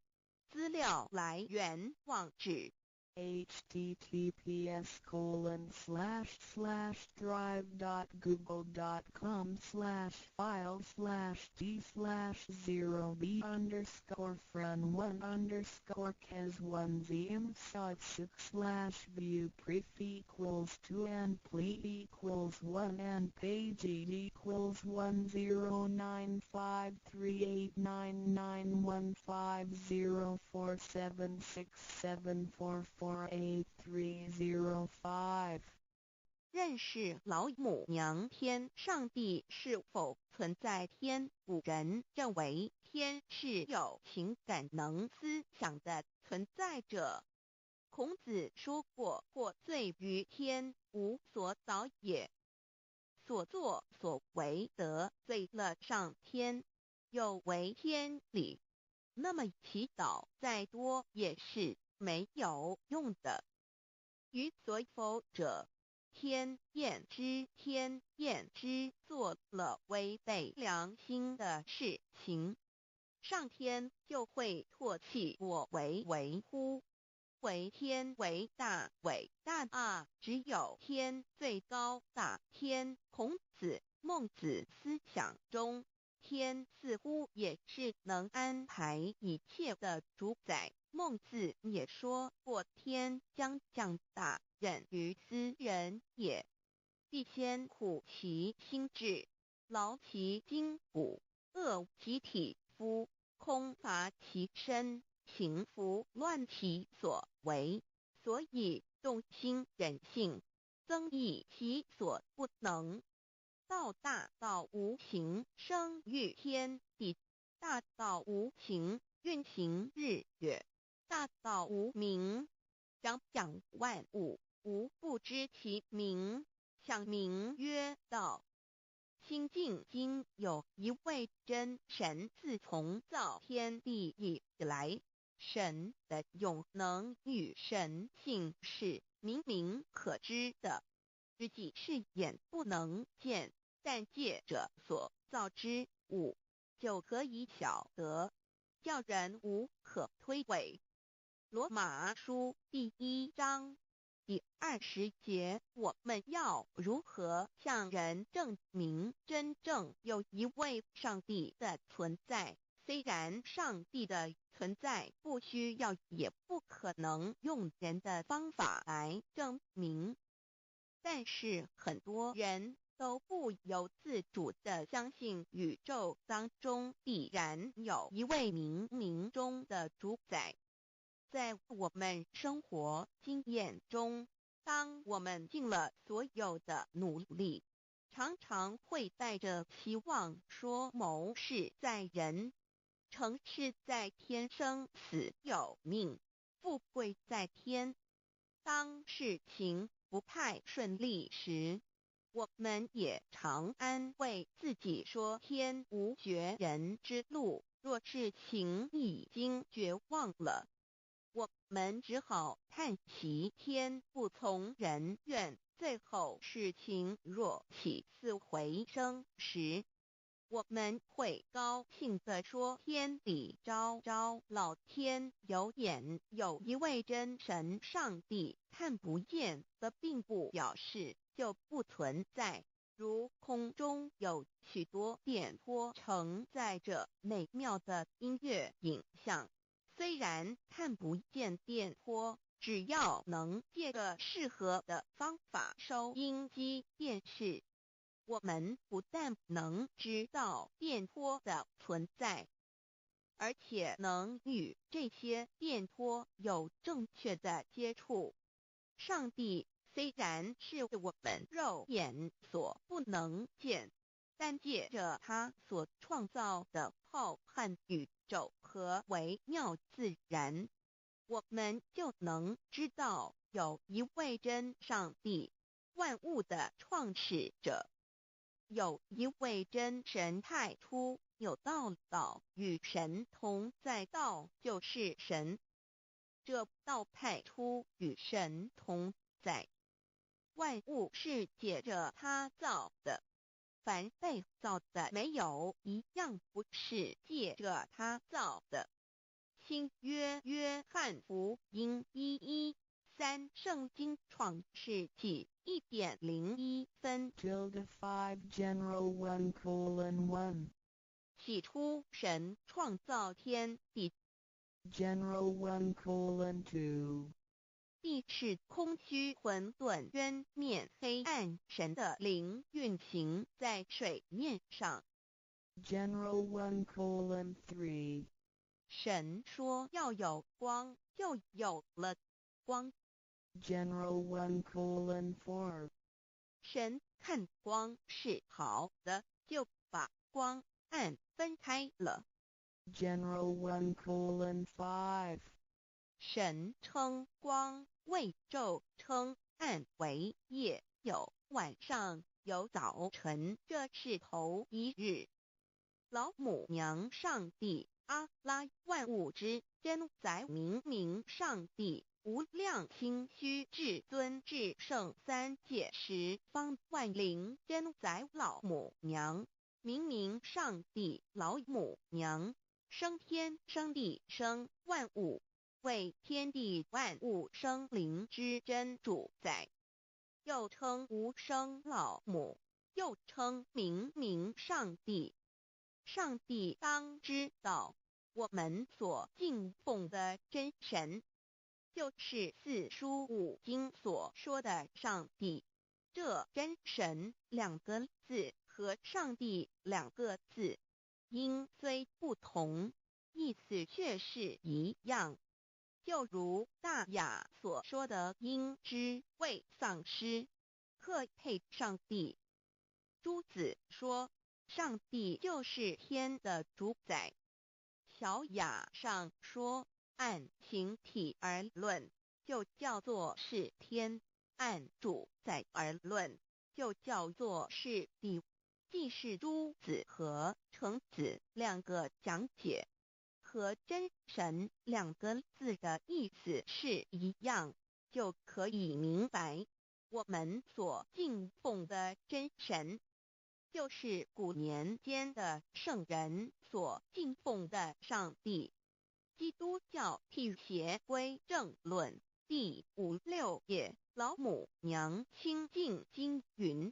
Speaker 1: 资料来源网址
Speaker 2: https://drive.google.com/file/d/0b_fren1_kes1zm6/view pref equals 2 and ple equals 1 and page equals 109538991504767448305。
Speaker 1: 认识老母娘天上帝是否存在天？古人认为天是有情感能思想的存在者。孔子说过：“获罪于天，无所祷也。”所作所为得罪了上天，有违天理，那么祈祷再多也是没有用的。于所否者，天厌之，天厌之，做了违背良心的事情，上天就会唾弃我为为乎？为天为大，伟大啊！只有天最高大。天，孔子、孟子思想中，天似乎也是能安排一切的主宰。孟子也说过：“天将降大任于斯人也，必先苦其心志，劳其筋骨，饿其体肤，空乏其身，行拂乱其所为，所以动心忍性，增益其所不能。”道大道无形，生育天地；大道无形，运行日月；大道无名，长养万物。无不知其名，详名曰道。清净经有一位真神，自从造天地以来，神的永能与神性是明明可知的，只是眼不能见，但借着所造之物，就可以晓得，叫人无可推诿。罗马书第一章第20节，我们要如何向人证明真正有一位上帝的存在？虽然上帝的存在不需要，也不可能用人的方法来证明，但是很多人都不由自主地相信宇宙当中必然有一位冥冥中的主宰。在我们生活经验中，当我们尽了所有的努力，常常会带着希望说谋事在人，成事在天，生死有命，富贵在天。当事情不太顺利时，我们也常安慰自己说天无绝人之路。若事情已经绝望了，我们只好叹息天不从人愿。最后事情若起死回生时，我们会高兴地说天理昭昭，老天有眼，有一位真神上帝，看不见的并不表示就不存在。如空中有许多电波承载着美妙的音乐影像，虽然看不见电波，只要能借个适合的方法收音机、电视，我们不但能知道电波的存在，而且能与这些电波有正确的接触。上帝虽然是我们肉眼所不能见，但借着他所创造的浩瀚宇宙和微妙自然，我们就能知道有一位真上帝，万物的创始者，有一位真神。太初有道，道与神同在，道就是神。这道太初与神同在，万物是借着他造的，凡被造的，没有一样不是借着他造的。新约约翰福音1:13，圣经创世纪1点01分。
Speaker 2: Tilde 5 General 1:1.
Speaker 1: 起初神创造天地。
Speaker 2: General 1:2.
Speaker 1: 地是空虚混沌，渊面黑暗，神的灵运行在水面上。
Speaker 2: General 1:3.
Speaker 1: 神说要有光，就有了光。
Speaker 2: General 1:4.
Speaker 1: 神看光是好的，就把光暗分开了。
Speaker 2: General 1:5.
Speaker 1: 神称光为昼，称暗为夜，有晚上，有早晨，这是头一日。老母娘上帝阿拉万物之真宰明明上帝无量清虚至尊至圣三界十方万灵真宰老母娘明明上帝老母娘生天生地生万物，为天地万物生灵之真主宰，又称无生老母，又称明明上帝。上帝当知道，我们所敬奉的真神，就是四书五经所说的上帝。这真神两个字和上帝两个字，音虽不同，意思却是一样。就如大雅所说的，应知未丧失，克配上帝。朱子说，上帝就是天的主宰。小雅上说，按形体而论，就叫做是天；按主宰而论，就叫做是地。既是诸子和成子两个讲解，和真神两个字的意思是一样，就可以明白，我们所敬奉的真神，就是古年间的圣人所敬奉的上帝。基督教辟邪归正论第五六页，老母娘清净经云：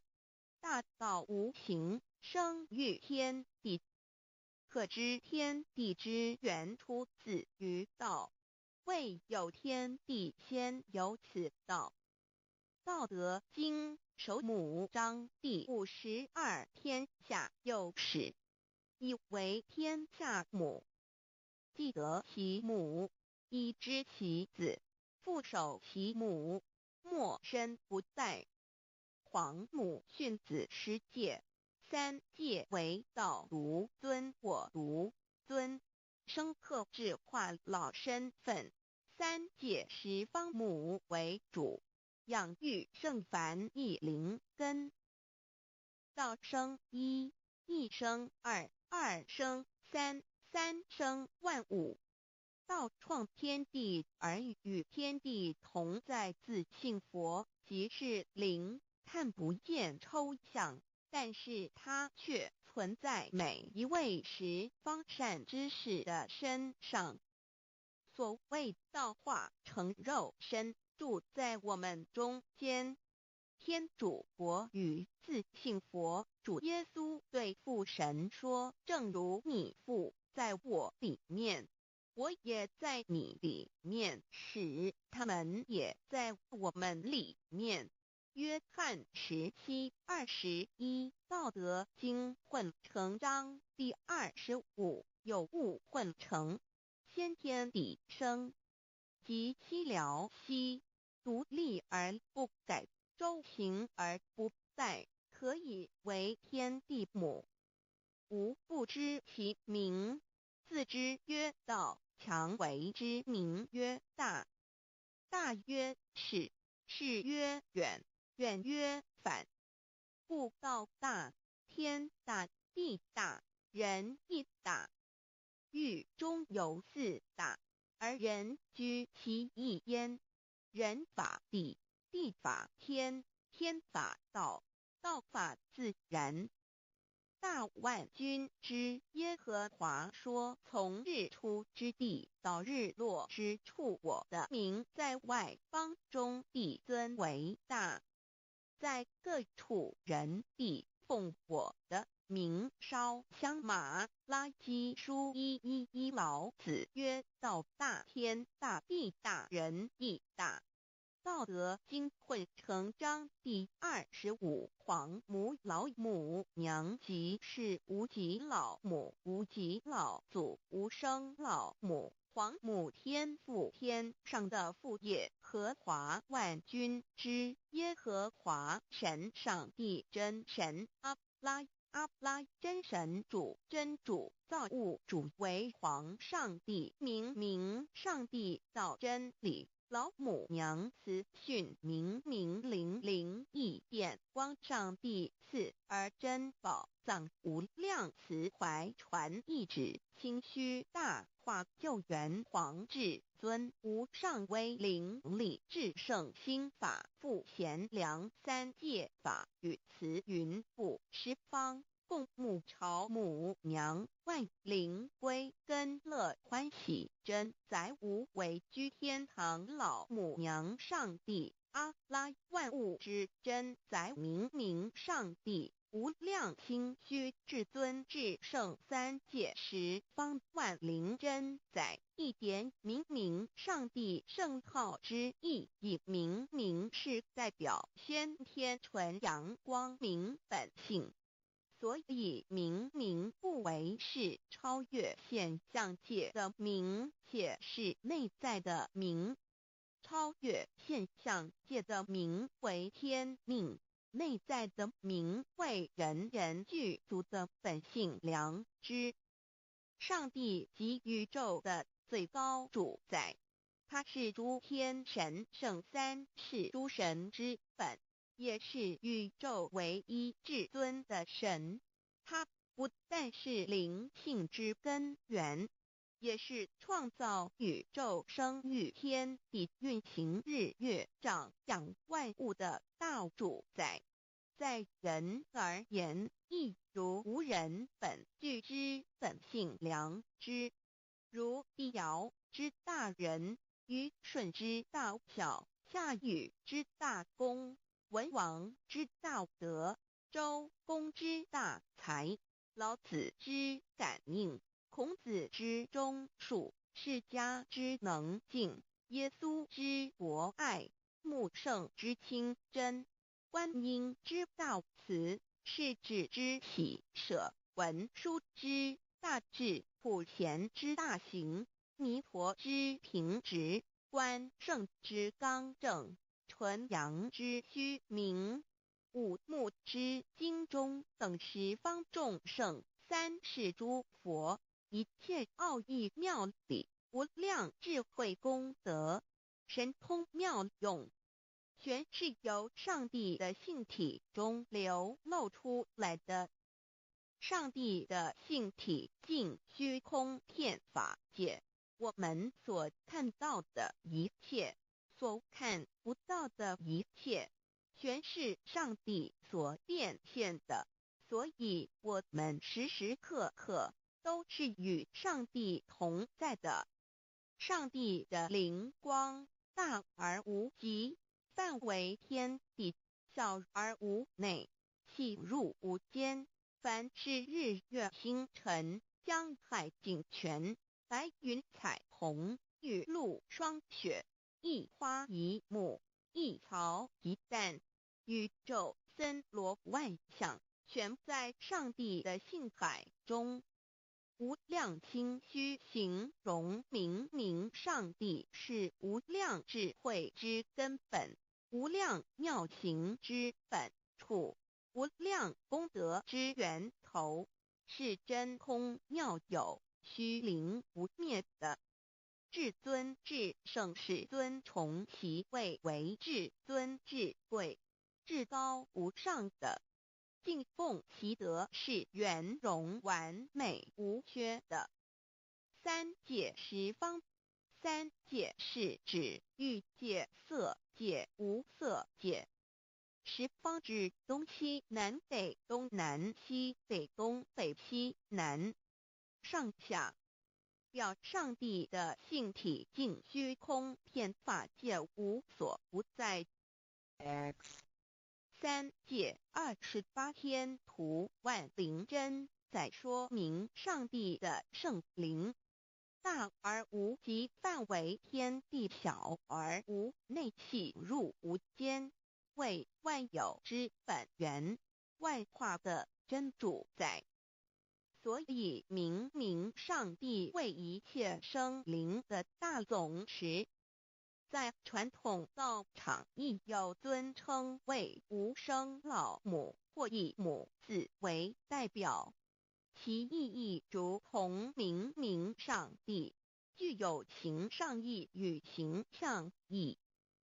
Speaker 1: 大道无形，生于天地。可知天地之源出自于道，未有天地先有此道。道德经首母章第52天下有始，以为天下母。既得其母，以知其子，复守其母，莫身不殆。皇母训子十诫，三诫为道独尊我独尊，生克制化老身份。三界十方母为主，养育圣凡一灵根。道生一，一生二，二生三，三生万物。道创天地而与天地同在，自性佛即是灵，看不见抽象，但是它却存在每一位十方善知识的身上。所谓道化成肉身，住在我们中间。天主国与自性佛主耶稣对父神说：“正如你父在我里面，我也在你里面，使他们也在我们里面。”约翰17:21，道德经混成章第25，有物混成，先天地生，及其了兮，独立而不改，周行而不殆，可以为天地母。吾不知其名，自知曰道，强为之名曰大。大曰始，始曰远，远曰反。故道大，天大，地大，人亦大。域中有四大，而人居其一焉。人法地，地法天，天法道，道法自然。大万军之耶和华说：从日出之地到日落之处，我的名在外邦中必尊为大，在各处人必奉我的名烧香。马拉基书1:1:1老子曰：道大天大地大人亦大。道德经混成章第25，皇母老母娘即是无极老母，无极老祖，无生老母，皇母天父天上的父耶和华万军之耶和华神上帝真神阿拉阿拉真神主真主造物主为皇上帝明明上帝道真理。老母娘慈训明明灵灵异变光上帝赐而珍宝藏无量慈怀传一旨清虚大化救援皇至尊无上威灵力至圣心法复贤良三界法与慈云布十方共母朝母娘万灵归根乐欢喜真载无为居天堂老母娘上帝阿拉万物之真载明明上帝无量清虚至尊至圣三界十方万灵真载一点明明上帝圣号之意，以明明是代表先天纯阳光明本性。所以明明不为是超越现象界的明，且是内在的明。超越现象界的明为天命，内在的明为人人具足的本性良知。上帝即宇宙的最高主宰，他他是諸天神聖三世諸神之本，也是宇宙唯一至尊的神。他不但是靈性之根源，也是創造宇宙、生育天地、運行日月、長養萬物的大主宰。在人而言，亦如吾人本具之本性良知，如帝堯之大仁，虞舜之大孝，夏禹之大功，文王之大德，周公之大才，老子之感應，孔子之忠恕，釋迦之能靜，耶穌之博愛，穆聖之清真，觀音之大慈，釋智之喜捨，文殊之大智，普賢之大行，彌陀之平直，關聖之剛正，純陽之虛明，五木之精忠等十方眾聖，三世諸佛，一切奧義妙理，無量智慧功德，神通妙用，全是由上帝的性體中流露出來的。上帝的性體盡虛空遍法界，我們所看到的一切，所看不到的一切，全是上帝所變現的。所以，我們時時刻刻都是與上帝同在的。上帝的靈光大而無極，範圍天地，小而無內，細入無間。凡是日月星辰、江海井泉、白雲彩虹、雨露霜雪，一花一木、一草一蛋，宇宙森羅萬象，全在上帝的性海中。無量清虛形容明明上帝是無量智慧之根本，無量妙行之本處，無量功德之源頭，是真空妙有、虛靈不滅的。至尊至聖世尊崇其位為至尊至貴、至高無上的。敬奉其德是圓融完美無缺的。三界十方，三界是指欲界、色界、無色界。十方指東西南北東南西北東北西南上下，表上帝的性體盡虛空遍法界無所不在。
Speaker 2: X
Speaker 1: 三界28天圖萬靈真在說明上帝的聖靈大而無極，範圍天地，小而無內，細入無間，為萬有之本源，萬化的真主宰。所以明明上帝為一切生靈的大總持。在傳統道場亦有尊稱為無生老母或以母字為代表，其意義如同明明上帝，具有形上義與形象義，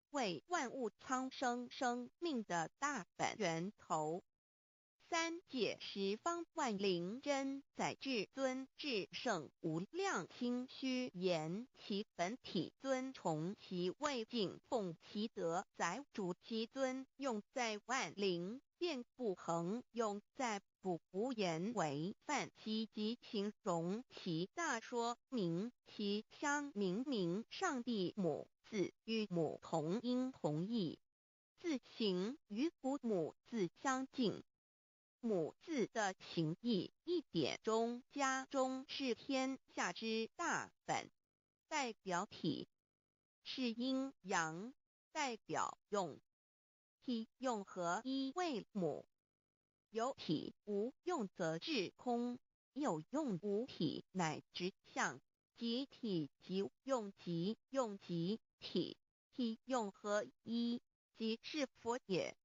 Speaker 1: 為萬物蒼生生命的大本源頭。三界十方萬靈真在至尊至聖無量清虛言其本體尊崇其位敬奉其德載主其尊用在萬靈便不恆用在不無言為範其及形容其大說明其相明明上帝母字與母同音同義，字形與古母字相近。母字的形義一點中加中是天下之大本，代表體是陰陽，代表用，體用合一為母。有體無用則至空，有用無體乃直相，即體即用即用即體，體用合一，即是佛也。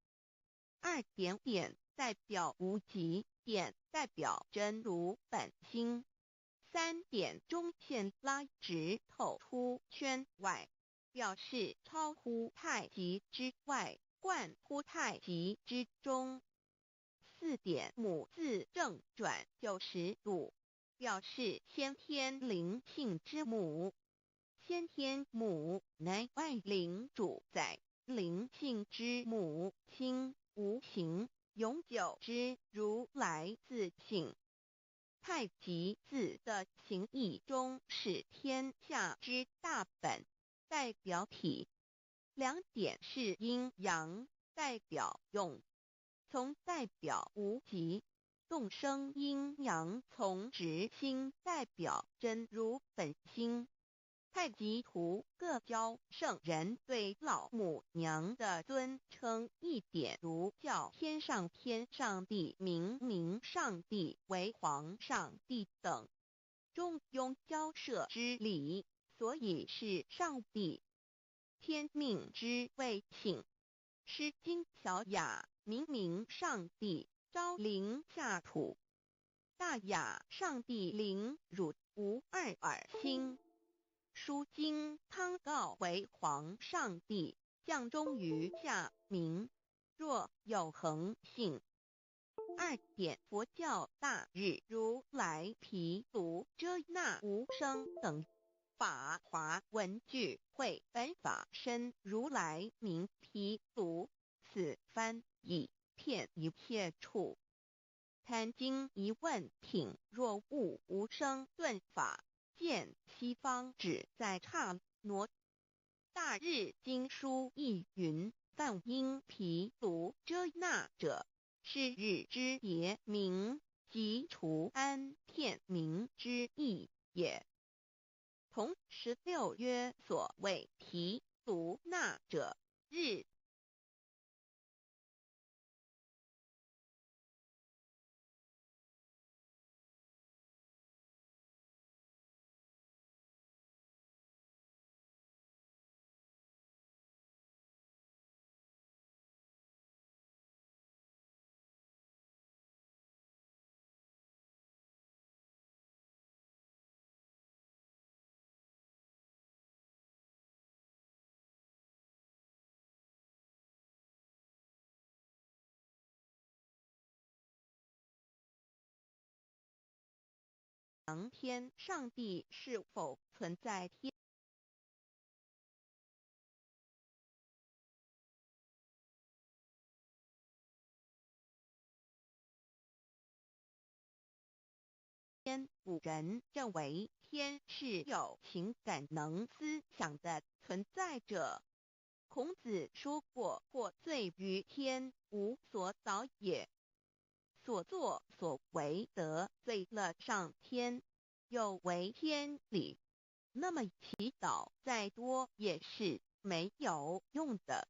Speaker 1: 二點點代表無極，點代表真如本心。三點中線拉直透出圈外。表示超乎太極之外，貫乎太極之中。四點母字正轉90度，表示先天靈性之母。先天母乃萬靈主宰，靈性之母，清無形永久之如來自性。太極字的形義中是天下之大本，代表體。兩點是陰陽，代表用。從代表無極，動生陰陽從直心，代表真如本心。太極圖各教聖人對老母娘的尊稱一點如叫天上天上帝、明明上帝為皇上帝等，中庸交涉之理，所以是上帝。天命之謂性，詩經小雅明明上帝昭靈下土，大雅上帝靈汝無二耳心。書經湯告為皇上帝，降終於下民，若有恆性。二點佛教大日如來毗盧遮那無生等法華文具會本法身如來名毗盧，此翻譯遍一切處。壇經疑問品若悟無生頓法。見西方只在剎那。大日經書亦云：梵音毗盧遮那者，是日之別名，即除安片名之意也。同16曰：所謂毗盧那者，日。天上帝是否存在？天古人認為天是有情感能思想的存在者。孔子說過：獲罪於天，無所禱也。所作所為得罪了上天，有違天理，那麼祈禱再多也是沒有用的。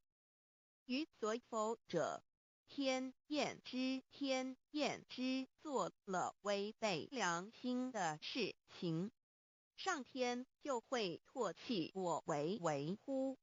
Speaker 1: 於所否者，天厭之，天厭之，做了違背良心的事情，上天就會唾棄我為為乎？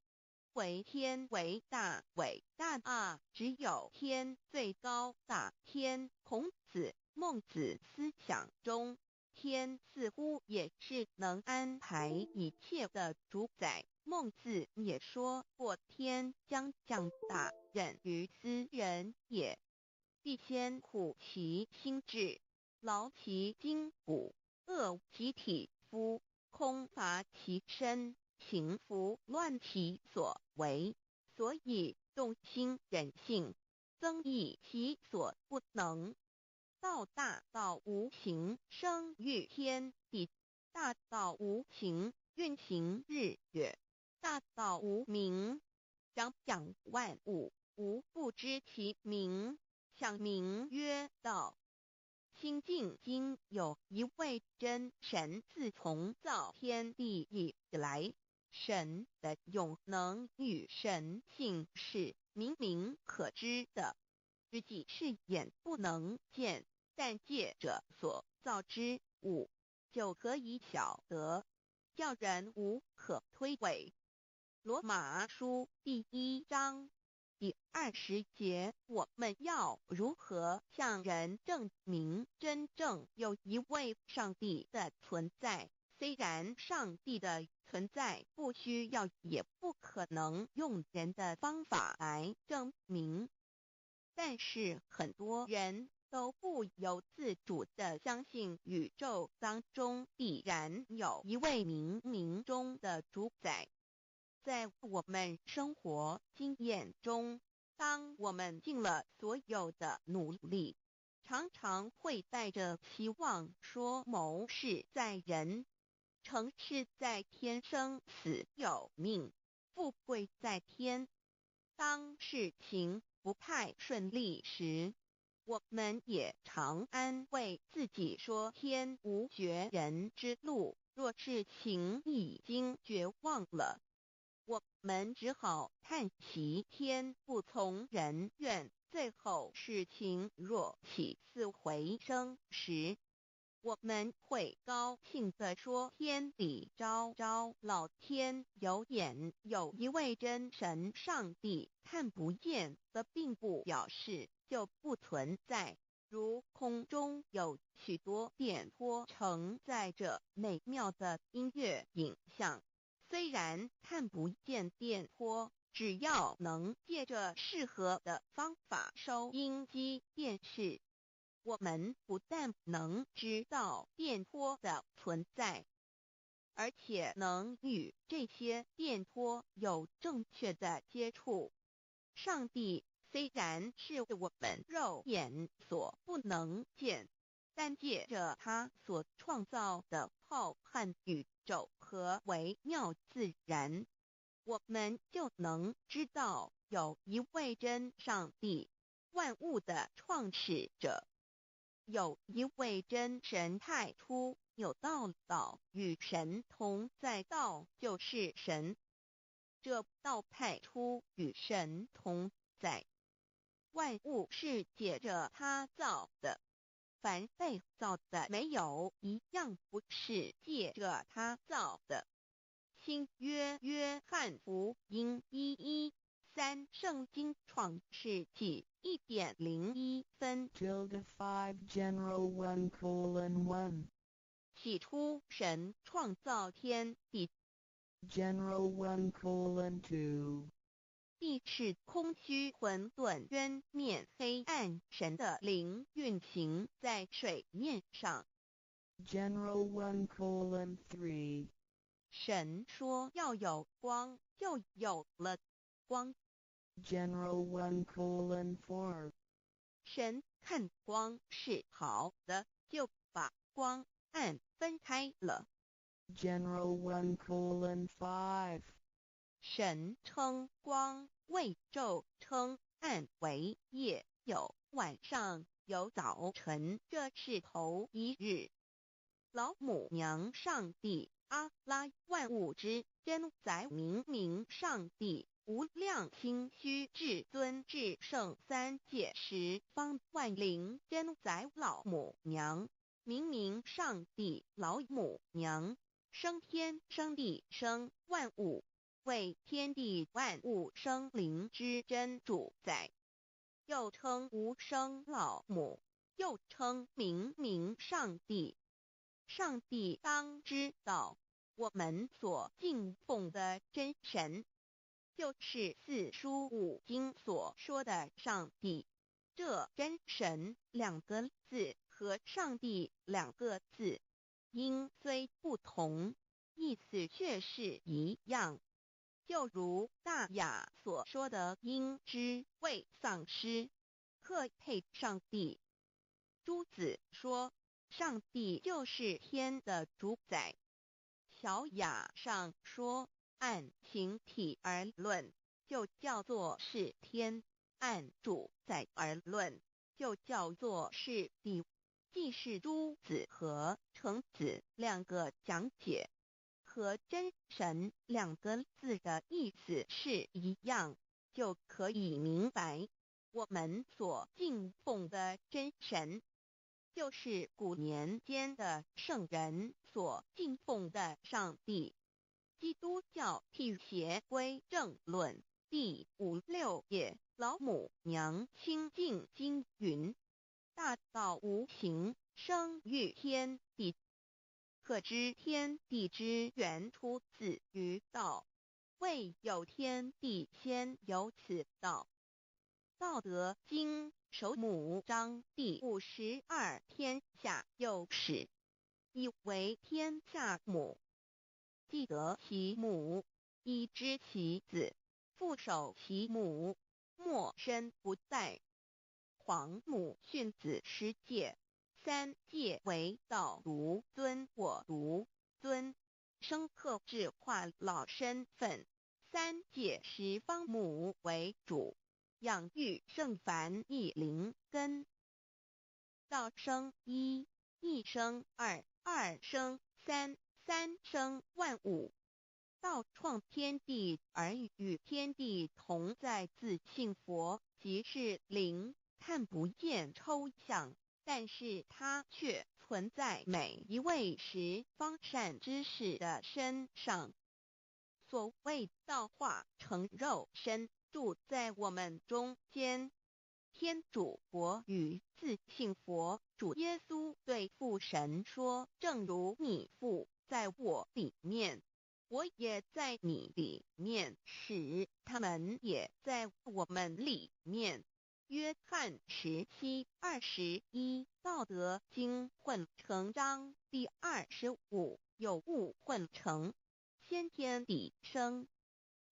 Speaker 1: 為天為大，偉大啊！只有天最高大。天，孔子、孟子思想中，天似乎也是能安排一切的主宰。孟子也說過：天將降大任於斯人也，必先苦其心志，勞其筋骨，餓其體膚，空乏其身。行拂亂其所為，所以動心忍性，增益其所不能。道大道無形，生於天地；大道無形，運行日月；大道無名，長養萬物，無不知其名，想名曰道。清淨經有一位真神，自從造天地以來，神的永能與神性是明明可知的，實際是眼不能見，但借着所造之物就可以曉得，叫人無可推諉。羅馬書第1章第20節，我們要如何向人證明真正有一位上帝的存在？雖然上帝的存在不需要也不可能用人的方法來證明，但是很多人都不由自主地相信宇宙當中必然有一位冥冥中的主宰。在我們生活經驗中，當我們盡了所有的努力，常常會帶著希望說謀事在人，成事在天，生死有命，富貴在天。當事情不太順利時，我們也常安慰自己說天無絕人之路。若事情已經絕望了，我們只好嘆息天不從人願。最後事情若起死回生時，我們會高興地說天理昭昭，老天有眼，有一位真神上帝，看不見的並不表示就不存在。如空中有許多電波承載著美妙的音樂影像，雖然看不見電波，只要能借著適合的方法收音機、電視，我們不但能知道電波的存在，而且能與這些電波有正確的接觸。上帝雖然是我們肉眼所不能見，但借著他所創造的浩瀚宇宙和微妙自然，我們就能知道有一位真上帝，萬物的創始者，有一位真神。太初有道，道與神同在，道就是神。這道太初與神同在，萬物是借著他造的，凡被造的，沒有一樣不是借著他造的。新約約翰福音1:13，聖經創世紀1點01分。
Speaker 2: Tilde 5 General 1:1.
Speaker 1: 起初神創造天地。
Speaker 2: General 1:2.
Speaker 1: 地是空虛混沌，淵面黑暗，神的靈運行在水面上。
Speaker 2: General 1:3.
Speaker 1: 神說要有光，就有了光。
Speaker 2: General 1:4.
Speaker 1: 神看光是好的，就把光暗分開了。
Speaker 2: General 1:5.
Speaker 1: 神稱光為晝，稱暗為夜，有晚上，有早晨，這是頭一日。老母娘上帝阿拉萬物之真宰明明上帝無量清虛至尊至聖三界十方萬靈真宰老母娘明明上帝老母娘生天生地生萬物，為天地萬物生靈之真主宰，又稱無生老母，又稱明明上帝。上帝當知道，我們所敬奉的真神，就是四書五經所說的上帝。這真神兩個字和上帝兩個字，音雖不同，意思卻是一樣。就如大雅所說的，應知未喪失，克配上帝。朱子說，上帝就是天的主宰。小雅上說，按形體而論，就叫做是天；按主宰而論，就叫做是地。既是朱子和程子兩個講解，和真神兩個字的意思是一樣，就可以明白，我們所敬奉的真神，就是古年間的聖人所敬奉的上帝。基督教辟邪歸正論第五六頁，老母娘清淨經云：大道無形，生於天地。可知天地之源出自於道，未有天地先有此道。道德經首母章第52天下有始，以為天下母。既得其母，以知其子，復守其母，莫身不殆。皇母訓子十誡，三誡為道獨尊我獨尊，生克制化老身份。三界十方母為主，養育聖凡一靈根。道生一，一生二，二生三，三生萬物。道創天地而與天地同在，自性佛即是靈，看不見抽象，但是它卻存在每一位十方善知識的身上。所謂道化成肉身，住在我們中間。天主國與自性佛主耶穌對父神說：正如你父在我裡面，我也在你裡面，使他們也在我們裡面。約翰17:21，道德經混成章第25，有物混成，先天地生，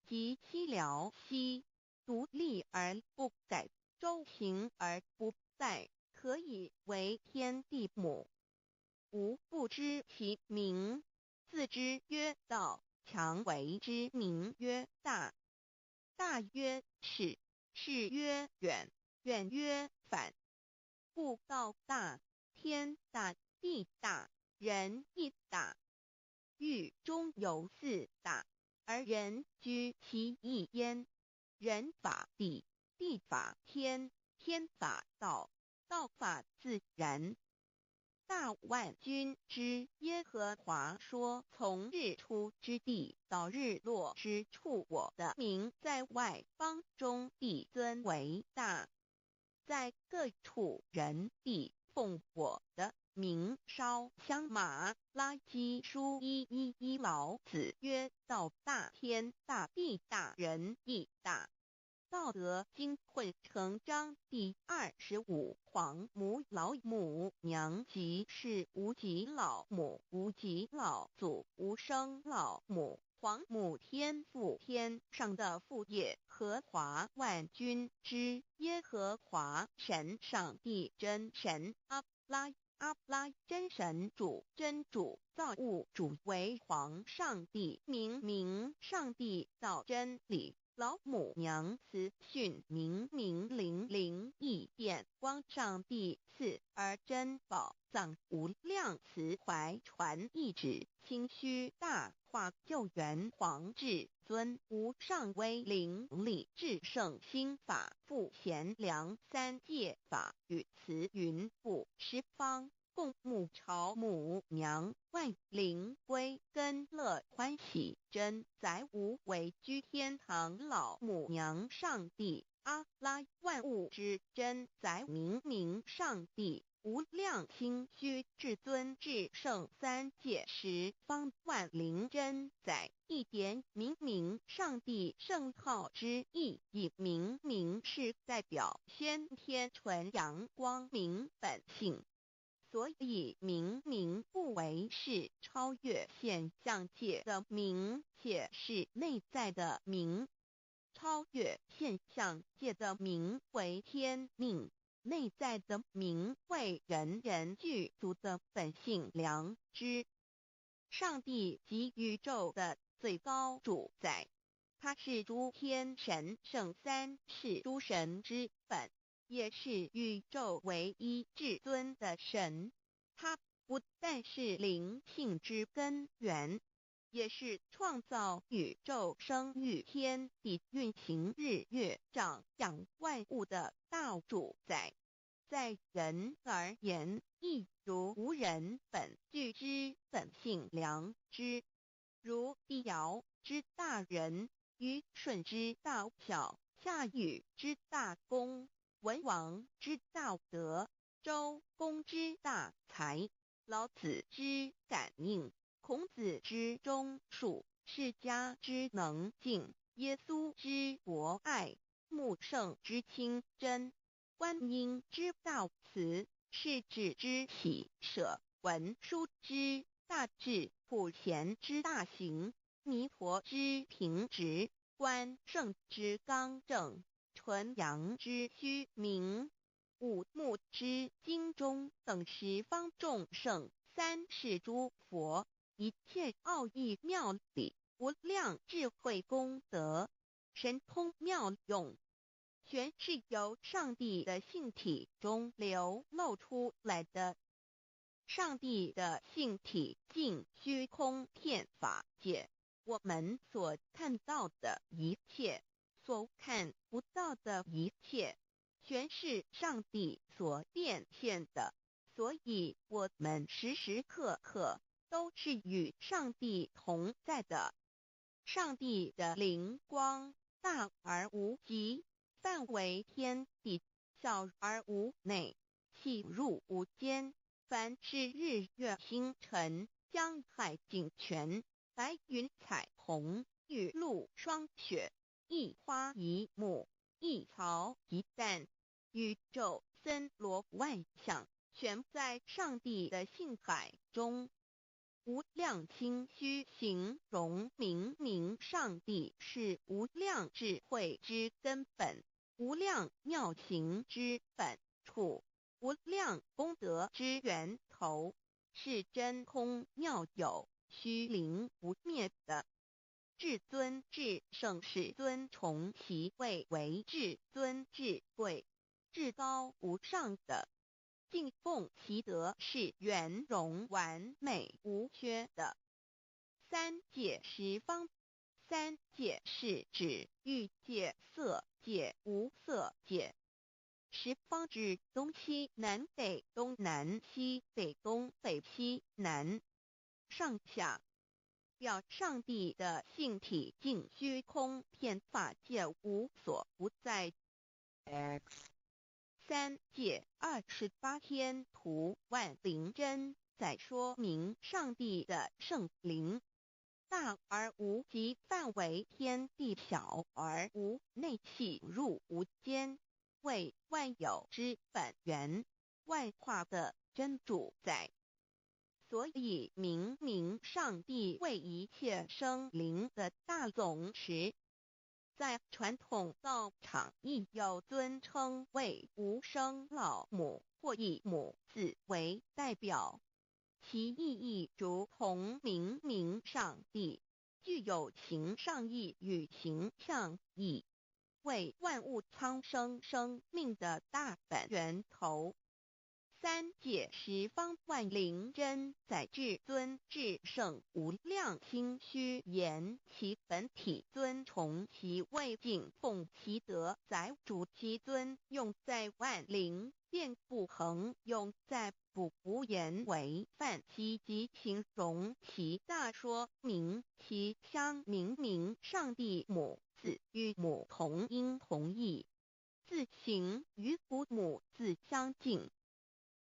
Speaker 1: 即西遼兮，獨立而不改，周行而不殆，可以為天地母。吾不知其名，自知曰道，強為之名曰大。大曰始，始曰遠，遠曰反。故道大，天大，地大，人亦大。域中有四大，而人居其一焉。人法地，地法天，天法道，道法自然。大萬軍之耶和華說：從日出之地到日落之處，我的名在外邦中必尊為大，在各處人必奉我的名燒香。馬拉基書1:1:1老子曰：道大天大地大人亦大。道德經混成章第25，皇母老母娘即是無極老母、無極老祖、無生老母、皇母天父天上的父耶和華萬軍之耶和華神上帝真神阿拉阿拉真神主真主造物主為皇上帝明明上帝道真理。老母娘慈訓明明靈靈異變光上帝賜而珍寶藏無量慈懷傳懿旨清虛大化救援皇至尊無上威靈力至聖心法父賢良三界法與慈雲布十方共沐朝母娘萬靈歸根樂歡喜真宰無為居天堂老母娘上帝阿拉萬物之真宰明明上帝無量清虛至尊至聖三界十方萬靈真宰一點明明上帝聖號之意，以明明是代表先天純陽光明本性。所以明明不為是超越現象界的明，且是內在的明。超越現象界的明為天命，內在的明為人人具足的本性良知。上帝即宇宙的最高主宰，他是諸天神聖三世諸神之本，也是宇宙唯一至尊的神，他不但是靈性之根源，也是創造宇宙、生育天地、運行日月、長養萬物的大主宰。在人而言，亦如吾人本具之本性良知，如帝堯之大仁，虞舜之大孝，夏禹之大功，文王之大德，周公之大才。老子之感應，孔子之忠恕，釋迦之能靜，耶穌之博愛，穆聖之清真，觀音之大慈，勢至之喜捨，文殊之大智，普賢之大行，彌陀之平直，關聖之剛正，純陽之虛明，五目之精忠等十方眾聖，三世諸佛，一切奧義妙理，無量智慧功德，神通妙用，全是由上帝的性體中流露出來的。上帝的性體盡虛空遍法界，我們所看到的一切，所看不到的一切，全是上帝所變現的，所以我們時時刻刻都是與上帝同在的。上帝的靈光大而無極，範圍天地，小而無內，細入無間。凡是日月星辰、江海井泉、白雲彩虹、雨露霜雪，一花一木，一草一蛋，宇宙森羅萬象，全在上帝的性海中。無量清虛形容明明上帝是無量智慧之根本，無量妙行之本處，無量功德之源頭，是真空妙有、虛靈不滅的。至尊至聖世尊崇其位為至尊至貴、至高無上的。敬奉其德是圓融完美無缺的。三界十方，三界是指欲界、色界、無色界。十方指東西南北東南西北東北西南上下，表上帝的性體盡虛空遍法界無所不在。
Speaker 2: X
Speaker 1: 三界28天圖萬靈真，在說明上帝的聖靈大而無極，範圍天地，小而無內，細入無間，為萬有之本源，萬化的真主宰。所以明明上帝為一切生靈的大總持。在傳統道場亦有尊稱為無生老母或以母字為代表，其意義如同明明上帝，具有形上義與形象義，為萬物蒼生生命的大本源頭。三界十方萬靈真在至尊至聖無量清虛言其本體尊崇其位敬奉其德載主其尊用在萬靈便不恆用在不無言為範其及形容其大說明其相明明上帝母字與母同音同義，字形與古母字相近。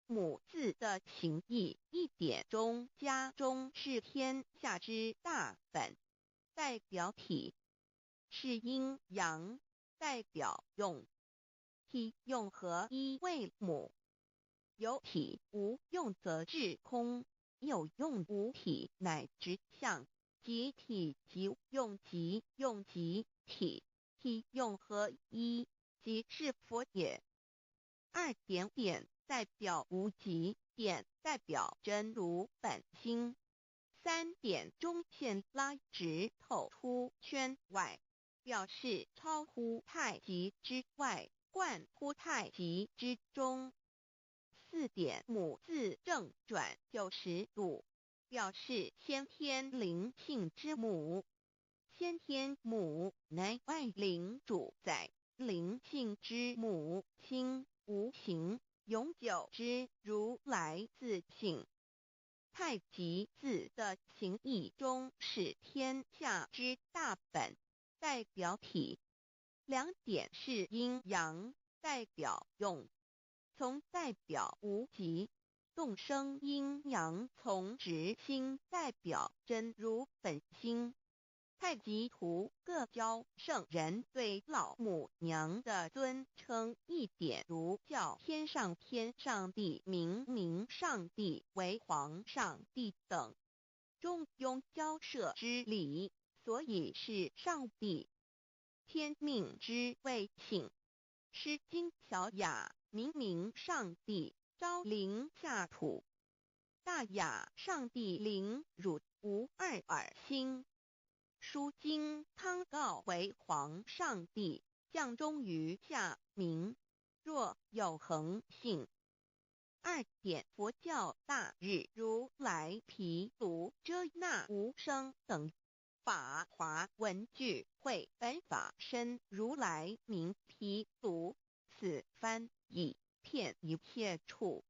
Speaker 1: 母字的形義一點中加中是天下之大本，代表體是陰陽，代表用，體用合一為母。有體無用則至空，有用無體乃執相，即體即用即用即體，體用合一，即是佛也。二點點代表無極，點代表真如本心。三點中線拉直透出圈外，表示超乎太極之外，貫乎太極之中。四點母字正轉90度，表示先天靈性之母。先天母乃萬靈主宰，靈性之母親，無形永久之如來自性。太極字的形義中是天下之大本，代表體。兩點是陰陽，代表用。從代表無極。動生陰陽從直心代表真如本心。太極圖各教聖人對老母娘的尊稱一點如叫天上天上帝、明明上帝為皇上帝等。中庸交涉之理，所以是上帝。天命之謂性。詩經小雅，明明上帝，昭靈下土。大雅上帝靈汝無二爾心。書經康誥為皇上帝，降終於下民。若有恆性。二點佛教大日如來毗盧遮那無生等。法華文具會本法身如來名毗盧，此翻譯遍一切處。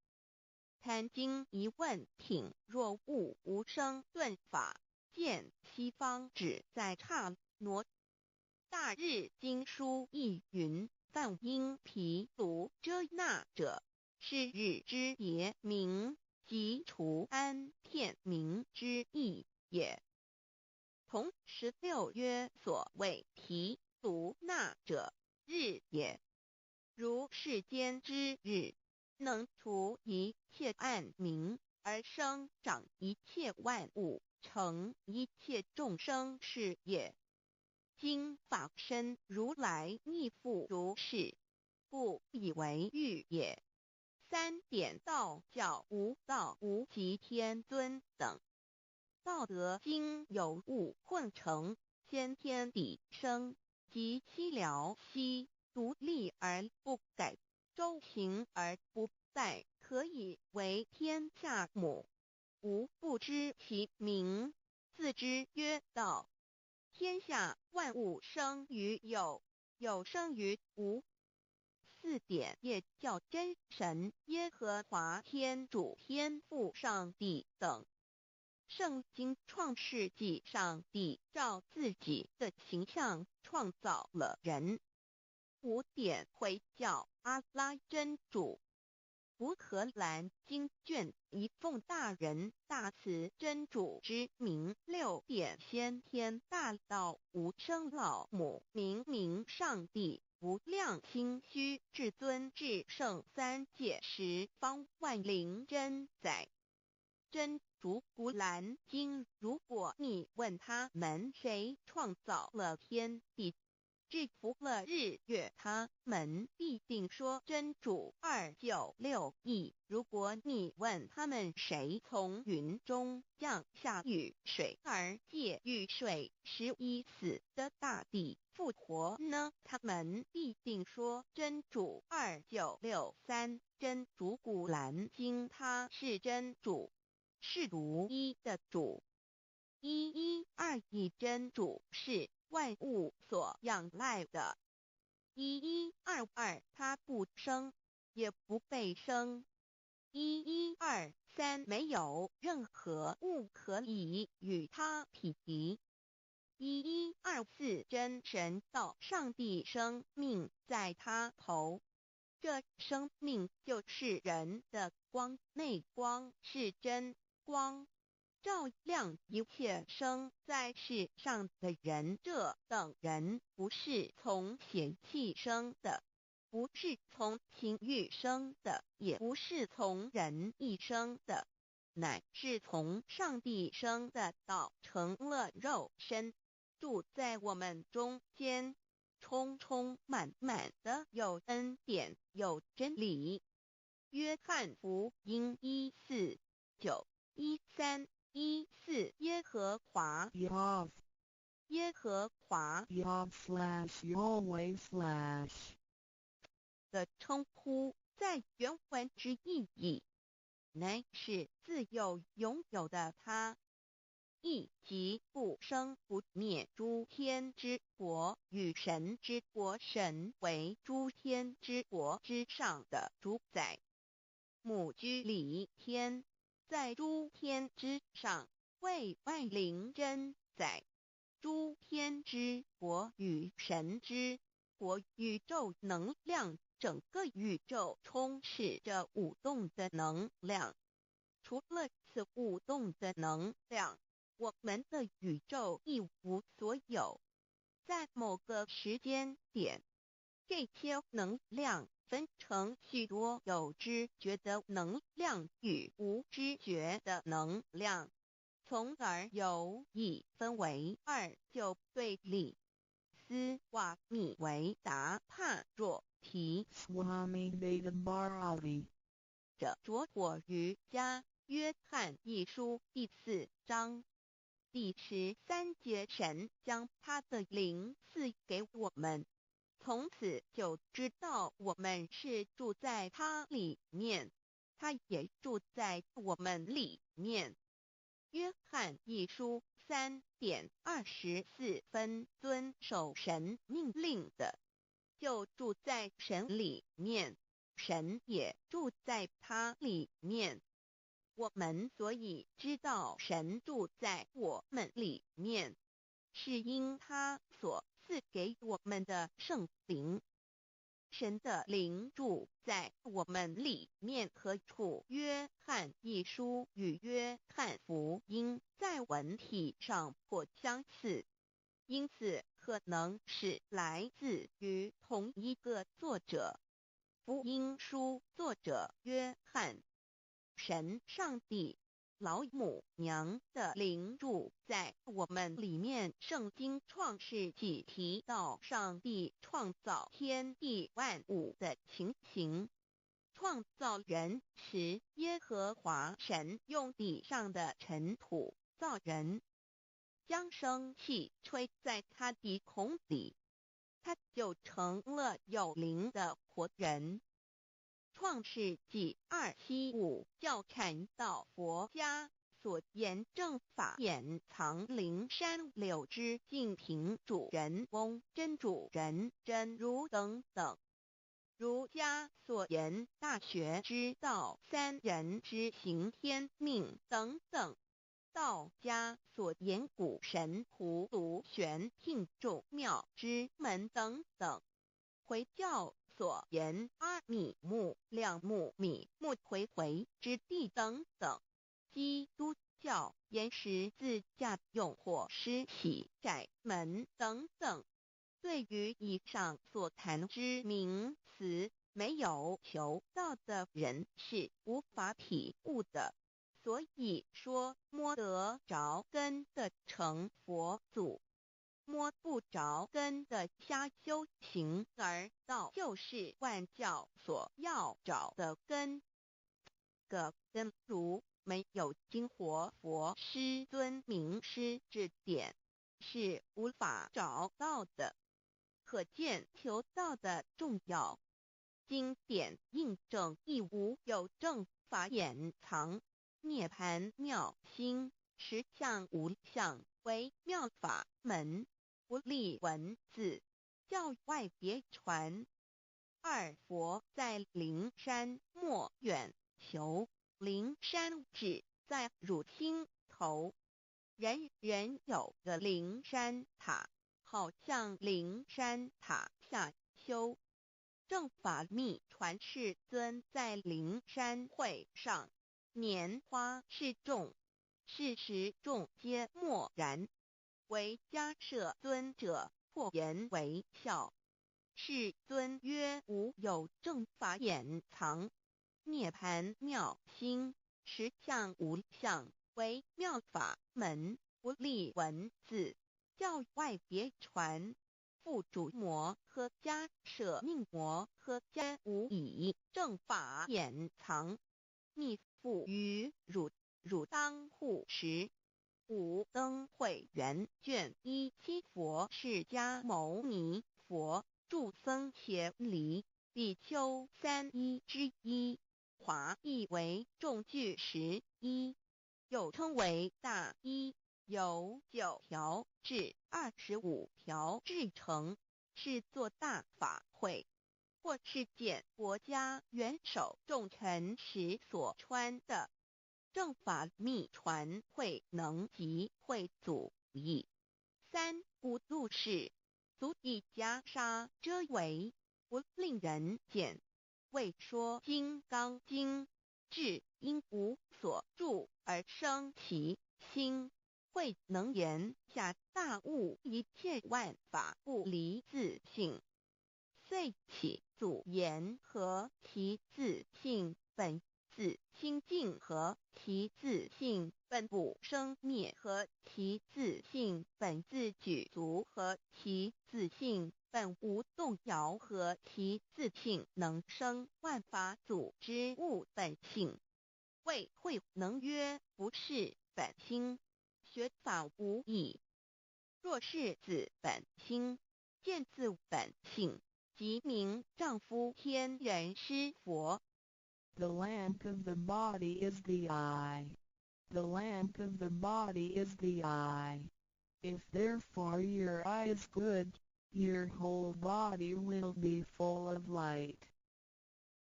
Speaker 1: 壇經疑問品若悟無生頓法，見西方只在剎那。大日經書亦云：梵音毗盧遮那者，是日之別名，即除安片名之意也。同16曰所謂毗盧那者，日也。如世間之日，能除一切暗冥，而生長一切萬物，成一切眾生是也。今法身如來亦復如是，不以為喻也。三點道教無道無極天尊等。道德經有物混成，先天地生，及其了兮，獨立而不改，周行而不殆，可以為天下母。吾不知其名，自之曰道。天下萬物生於有，有生於無。四點耶教真神耶和華天主天父上帝等。聖經創世紀上帝照自己的形象創造了人。五點回教阿拉真主。古可蘭經卷一奉大仁大慈真主之名。六點先天大道無生老母明明上帝無量清虛至尊至聖三界十方萬靈真宰。真主古蘭經，如果你問他們誰創造了天地，制服了日月，他們必定說真主296億。如果你問他們誰從雲中降下雨水，而借雨水使已死的大地復活呢？他們必定說真主2963。真主古蘭經，他是真主，是獨一的主。1121真主是萬物所仰賴的。1122他不生，也不被生。1123沒有任何物可以與他匹敵。1124真神道上帝生命在他頭，這生命就是人的光，內光是真光，照亮一切生在世上的人。這等人不是從血氣生的，不是從情欲生的，也不是從人意生的，乃是從上帝生的。道成了肉身，住在我們中間，充充滿滿的有恩典，有真理。約翰福音1:4、9、13、14耶和華
Speaker 2: Yahv
Speaker 1: 耶和華
Speaker 2: Yahv/Yahweh/
Speaker 1: 的稱呼，在原文之意義，乃是自有永有的他，亦即不生不滅諸天之國與神之國，神為諸天之國之上的主宰。母居禮天，在諸天之上，為萬靈真宰。諸天之國與神之國，宇宙能量，整個宇宙充斥着舞動的能量。除了此舞动的能量，我们的宇宙一无所有。在某个时间点，这些能量分成许多有知觉的能量与无知觉的能量，从而有一分为二就对立。斯瓦米维达帕若提
Speaker 2: Swami Veda Bharati.
Speaker 1: 这拙火瑜伽约翰一书第四章第13节，神将他的灵赐给我们，从此就知道我们是住在他里面，他也住在我们里面。约翰一书3点24分，遵守神命令的，就住在神里面，神也住在他里面。我们所以知道神住在我们里面，是因他所赐给我们的圣灵。神的灵住在我们里面何处？约翰一书与约翰福音在文体上颇相似，因此可能是来自于同一个作者。福音书作者约翰。神上帝老母娘的灵住在我们里面。圣经创世纪提到上帝创造天地万物的情形。创造人时，耶和华神用地上的尘土造人，将生气吹在他鼻孔里，他就成了有灵的活人。创世纪275教禅道佛家所言正法掩藏灵山柳枝净瓶主人翁真主人真如等等。儒家所言大学之道三人之行天命等等。道家所言古神葫芦玄牝众妙之门等等。回教所言阿米木两木米木回回之地等等。基督教言十字架用火施洗窄门等等。对于以上所谈之名词，没有求道的人是无法体悟的。所以说，摸得着根的成佛祖，摸不着根的瞎修行，而道就是万教所要找的根。个根如没有经活佛师尊明师指点，是无法找到的。可见求道的重要。经典印证亦无有正法掩藏，涅盘妙心实相无相为妙法门，不立文字，教外别传。二佛在灵山莫远求，灵山只在汝心头。人人有个灵山塔，好向灵山塔下修。正法密传世尊在灵山会上，拈花示众，是时众皆默然。唯迦叶尊者破颜为笑。世尊曰：无有正法掩藏，涅盘妙心实相无相为妙法门，不立文字，教外别传。复主摩诃迦舍命摩诃迦无以正法掩藏，密付于汝，汝当护持。五灯会元卷17佛释迦牟尼佛住僧伽梨比丘三衣之一，华译为众具十衣，又称为大衣，由9条至25条制成，是做大法会或是见国家元首重臣时所穿的。正法密传慧能及慧祖译。三古度是足以袈裟遮围，不令人见。为说金刚经，智因無所住而生其心，慧能言下大悟一切萬法不離自性，遂起祖言何其自性本自清淨，何其自性本不生滅，何其自性本自具足，何其自性本無動搖，何其自性能生萬法祖之悟本性。謂慧能曰：不識本心，學法無益。若識自本心，見自本性，即名丈夫天人師佛。
Speaker 2: The lamp of the body is the eye. The lamp of the body is the eye. If therefore your eye is good, your whole body will be full of light.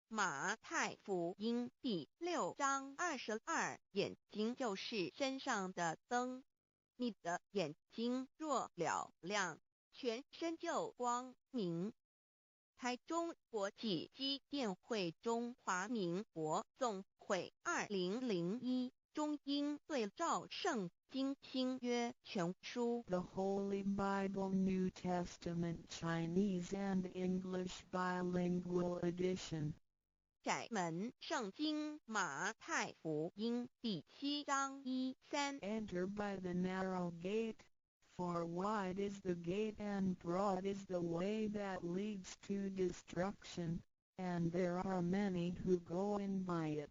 Speaker 1: 馬太福音第6章22，眼睛就是身上的燈。你的眼睛若嘹亮，全身就光明。台中國際基甸會中華民國總會2001中英對照聖經新約全書。
Speaker 2: The Holy Bible New Testament Chinese and English Bilingual Edition.
Speaker 1: 窄門聖經馬太福音第7章1、3。
Speaker 2: Enter by the narrow gate, for wide is the gate and broad is the way that leads to destruction, and there are many who go in by it.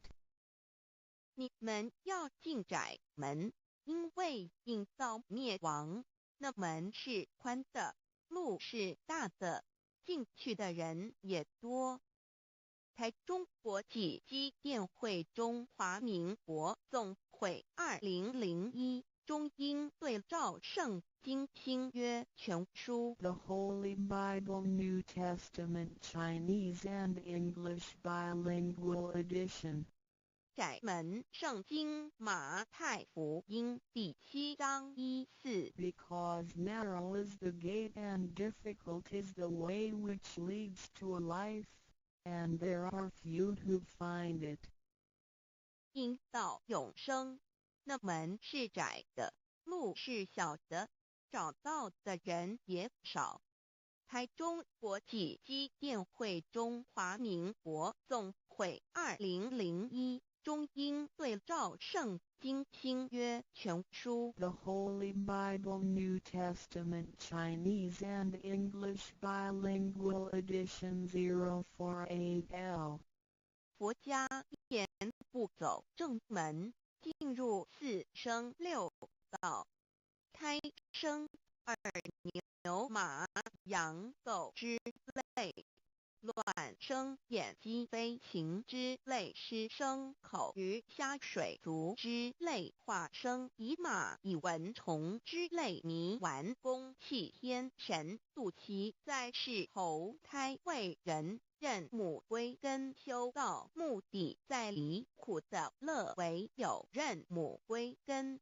Speaker 1: 你們要進窄門，因為引到滅亡，那門是寬的，路是大的，進去的人也多。台中國際基甸會中華民國總會2001中英對照聖經新約全書。
Speaker 2: The Holy Bible New Testament Chinese and English Bilingual Edition.
Speaker 1: 窄門聖經馬太福音第7章1、4。
Speaker 2: Because narrow is the gate and difficult is the way which leads to life, and there are few who find it.
Speaker 1: 引到永生，那門是窄的，路是小的，找到的人也少。台中國際基甸會中華民國總會2001中英對照聖經新約全書。
Speaker 2: The Holy Bible New Testament Chinese and English Bilingual Edition 048L.
Speaker 1: 佛家言不走正門，進入四生六道，胎生二牛馬羊狗之類，卵生魘雞飛禽之類，濕生口魚蝦水族之類，化生蟻螞蟻蚊蟲之類，泥丸宮棄天神，肚臍在世投胎為人。認母歸根修道，目的在離苦得樂，唯有認母歸根，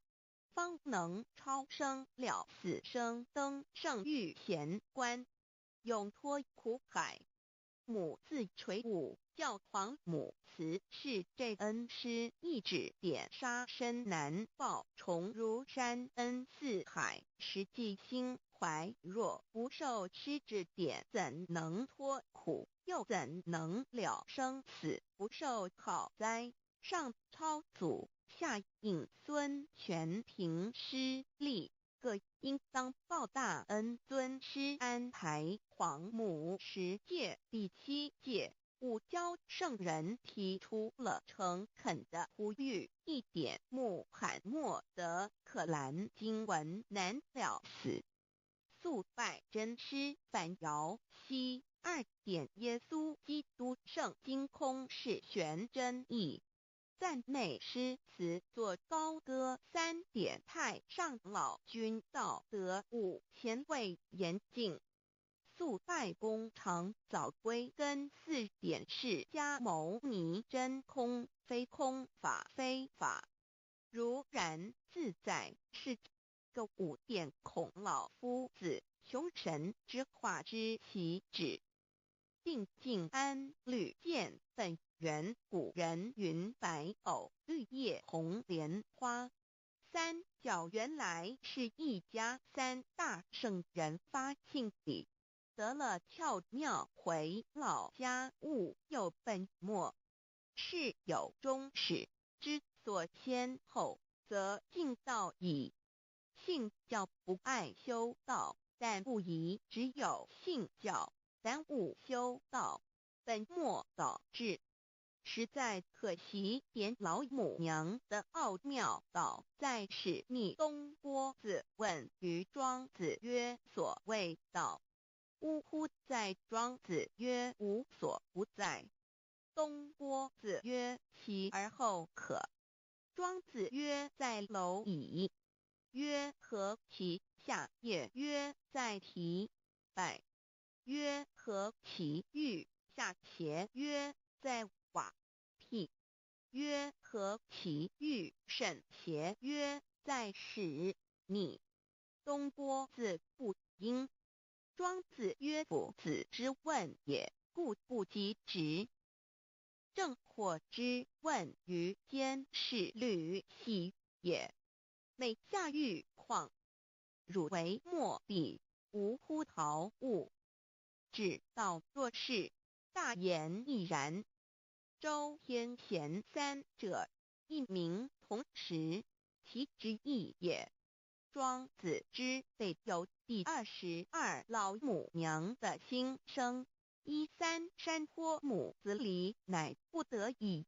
Speaker 1: 方能超生了死生，登聖遇賢關，永脫苦海。母自垂五教皇母慈是這恩師一指點殺身難報，重如山恩似海，實際心懷若不受師指點，怎能脫苦？又怎能了生死？不受好哉！上超祖，下引孫，全憑師力，各應當報大恩。尊師安排皇母十誡第七誡，五教聖人提出了誠懇的呼籲：一點穆罕默德可蘭經文難了死，速拜真師梵瑤西。二點耶穌基督聖經空是玄真義，讚美詩詞作高歌。三點太上老君道德五前衛嚴淨，速拜功長早歸根。四點釋迦牟尼真空非空法非法，如然自在是個五點孔老夫子窮神之化之旗幟。定静安绿见本源古人云白藕绿叶红莲花。三教原来是一家三大圣人发性理，得了窍妙回老家悟又本末，事有终始，知所先后，则近道矣。信教不碍修道，但不宜只有信教，耽误修道，本末倒置。实在可惜，点老母娘的奥妙道在是逆东郭子问于庄子曰：“所谓道，呜呼哉！”庄子曰：“无所不在。”东郭子曰：“其而后可。”庄子曰：“在蝼蚁。”曰：“何其下也？”曰：“在提败。”曰：“何其欲下邪？”曰：“在瓦。”辟。曰：何其欲甚邪？曰：在使逆。东郭子不应。庄子曰：夫子之问也，故不及直。正或之问于监视吕喜也。每下狱况，汝为莫比，无乎陶物。至道若是，大言亦然。周天贤三者，一名同时，其之意也。庄子之备有第22老母娘的心声。一三山坡母子离，乃不得已。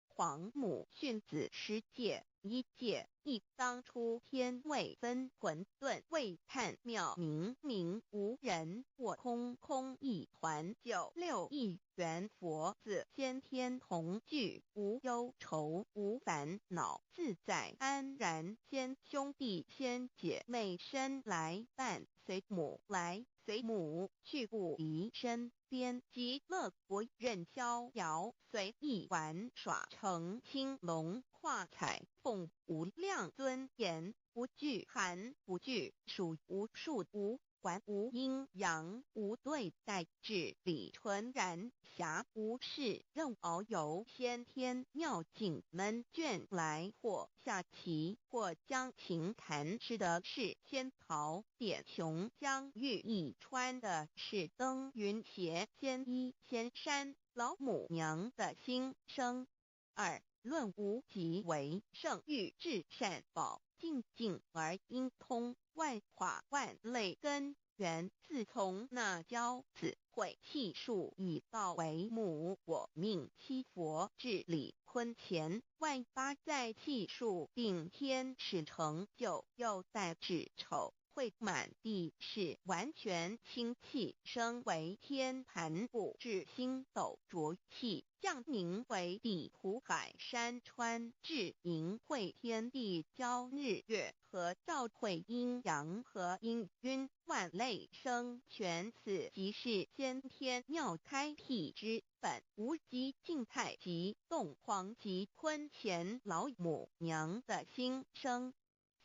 Speaker 1: 皇母训子十诫，一诫一当初天未分混沌未探妙明明无人我空空一团九六一元佛子先天同具无忧愁无烦恼自在安然先兄弟先姐妹身来伴随母来随母去不离身边极乐国任逍遥随意玩耍成青龙化彩凤无量尊严不惧寒不惧暑无数无管无阴阳无对待至理纯然暇无事任遨游先天妙境门卷来或下棋或将琴弹吃的是仙桃点琼浆玉液穿的是登云鞋仙衣仙山老母娘的心声。二论无极为圣欲至善宝净净而应通万化万类根源，自从那骄子毁气数以道为母，我命七佛治理坤乾万八在气数定天使成就，又在指丑会满地是完全清气升为天盘布至星斗浊气降凝为地湖海山川至盈会天地交日月和照会阴阳和阴晕万类生全此即是先天妙开辟之本无极静态极动黄极坤乾老母娘的心声。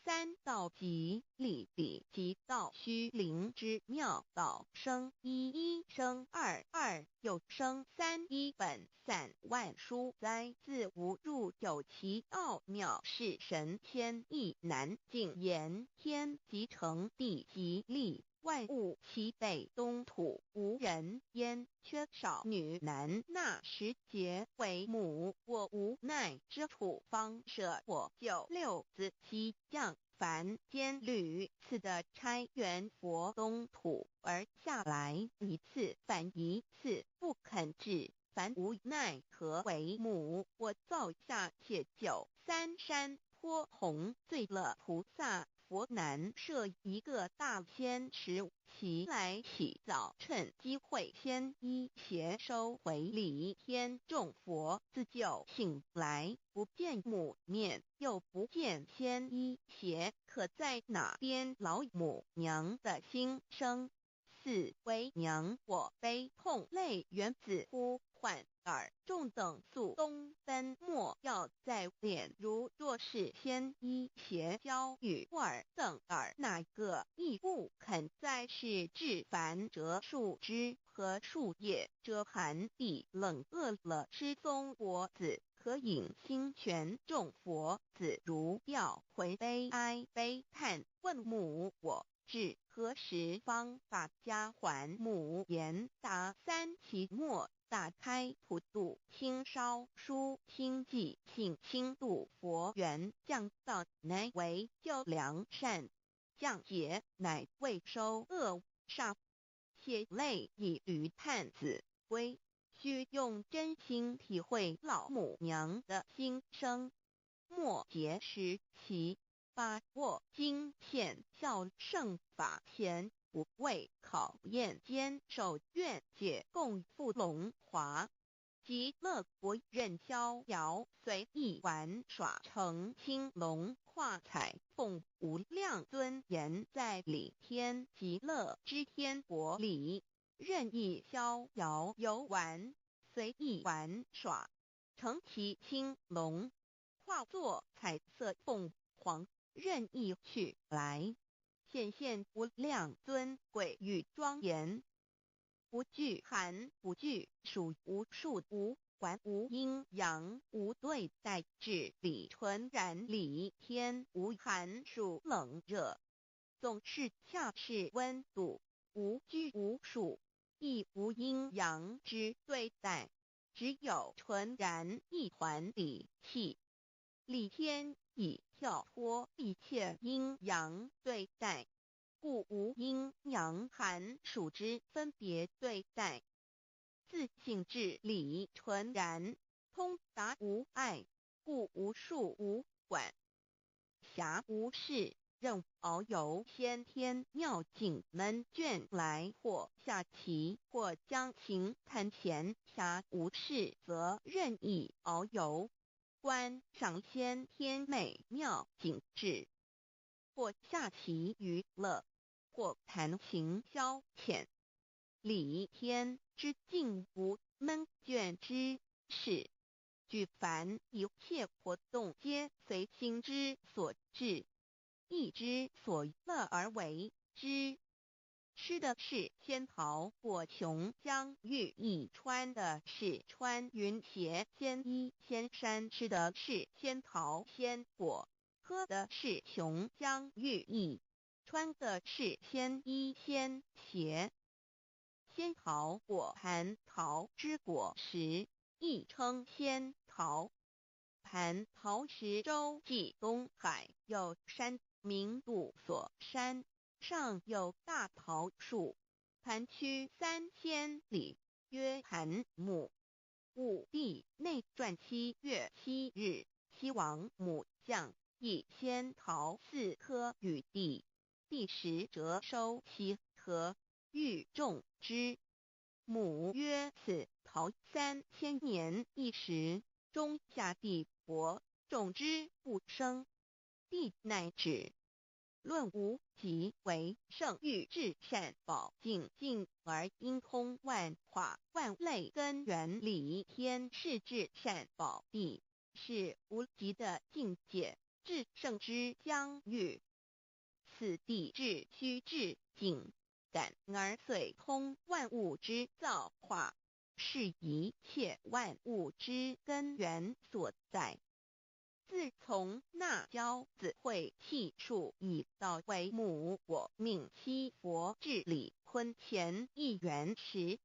Speaker 1: 三道即理理即道虚灵之妙道生一一生二二又生三一本散万书哉自无入有其奥妙是神仙亦难尽言天即成地即立万物齐备东土无人烟缺少女男那时节为母我无奈之处方舍我九六子西降凡间屡次的差元佛东土而下来一次反一次不肯至凡无奈何为母我造下且九三山坡红醉了菩萨佛南设一个大仙池，其来起早趁机会先一携收回礼天众佛自救醒来，不见母面，又不见仙衣鞋，可在哪边老母娘的心声？四为娘我悲痛泪源自呼唤尔众等速东奔莫要再恋如若是先衣鞋交与尔等尔那个亦不肯再是至凡折树枝。和树叶遮寒避冷，饿了吃松果子，可饮清泉。众佛子如掉魂悲哀悲叹，问母：我至何时方把家还？母言：答三期末。打开普度清烧书清寂性清度佛缘降道，乃为救良善；降劫乃为收恶煞。血泪以与叹子归，须用真心体会老母娘的心声。末劫时期，把握经现孝圣法前五位考验坚守愿解共赴龙华极乐国任逍遥，随意玩耍成青龙化彩凤无量尊严，在理天极乐之天国里任意逍遥游玩，随意玩耍，乘其青龙，化作彩色凤凰，任意去来。显现无量尊贵与庄严，不惧寒，不惧暑，无数无管，无阴阳，无对待，至理纯然理天无寒暑冷热，总是恰是温度，无拘无束，亦无阴阳之对待，只有纯然一团理气。理天已跳脱一切阴阳对待，故无阴阳寒暑之分别对待。自性至理纯然，通达无碍，故无数无管。暇无事，任遨游先天妙境闷倦来，或下棋，或将琴弹弦。暇无事，则任意遨游，观赏先天美妙景致，或下棋娱乐，或弹琴消遣。理天之境无闷倦之事，举凡一切活动皆随心之所至，意之所乐而为之。吃的是仙桃果琼浆玉液，穿的是穿云鞋仙衣仙衫。吃的是仙桃仙果，喝的是琼浆玉液，穿的是仙衣仙鞋。仙桃果，蟠桃之果实，亦称仙桃。蟠桃石洲际东海有山，名度所山。上有大桃树，盘曲3000里，曰盘木。武帝内传7月7日，西王母降以仙桃四颗与帝，帝时折收其核，欲种之。母曰：此桃3000年一时，终下地薄，种之不生。帝乃止。论无极为圣域至善宝净境而应通万化万类根源理天是至善宝地，是无极的境界，至圣之疆域。此地至虚至境，感而遂通万物之造化，是一切万物之根源所在。自从那骄子会气数以道为母，我命七佛治理坤乾一元12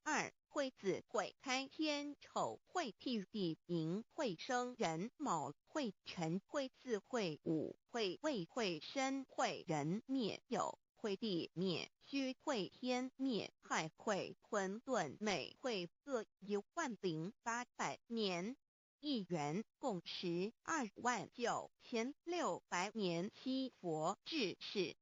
Speaker 1: 会子会开天丑会辟地寅会生壬卯会辰会巳会午会未会申会壬灭酉会地灭戌会天灭亥会混沌未会各10800年。一元共129600年，七佛治世，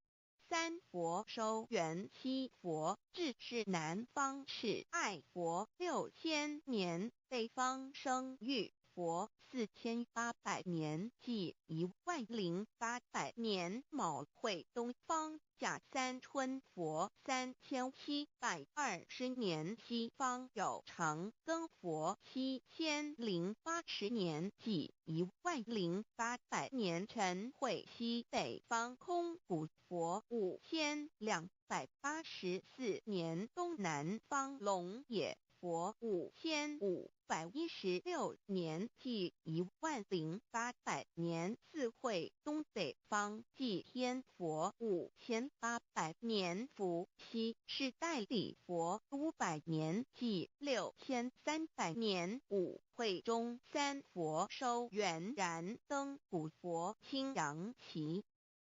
Speaker 1: 三佛收元，七佛治世南方是爱佛6000年，北方生育佛4800年，计10800年。卯会东方甲三春佛3720年，西方有长庚佛7080年，计10800年。晨会西北方空古佛5284年，东南方龙也佛5516年，计10800年。四会东北方寂天佛5800年，伏羲是代理佛500年，计6300年。五会中三佛收圆燃灯古佛青阳旗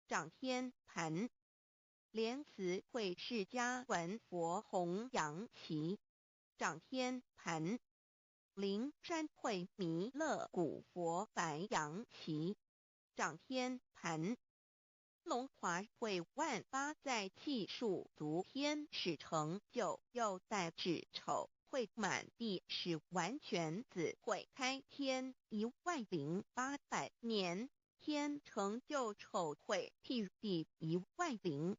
Speaker 1: 掌天盘，莲慈会释迦文佛弘扬旗掌天盘，灵山会弥勒古佛白羊旗掌天盘，龙华会万八在气数足天使成就，又在指丑会满地是完全子会开天10800年，天成就丑会辟地10800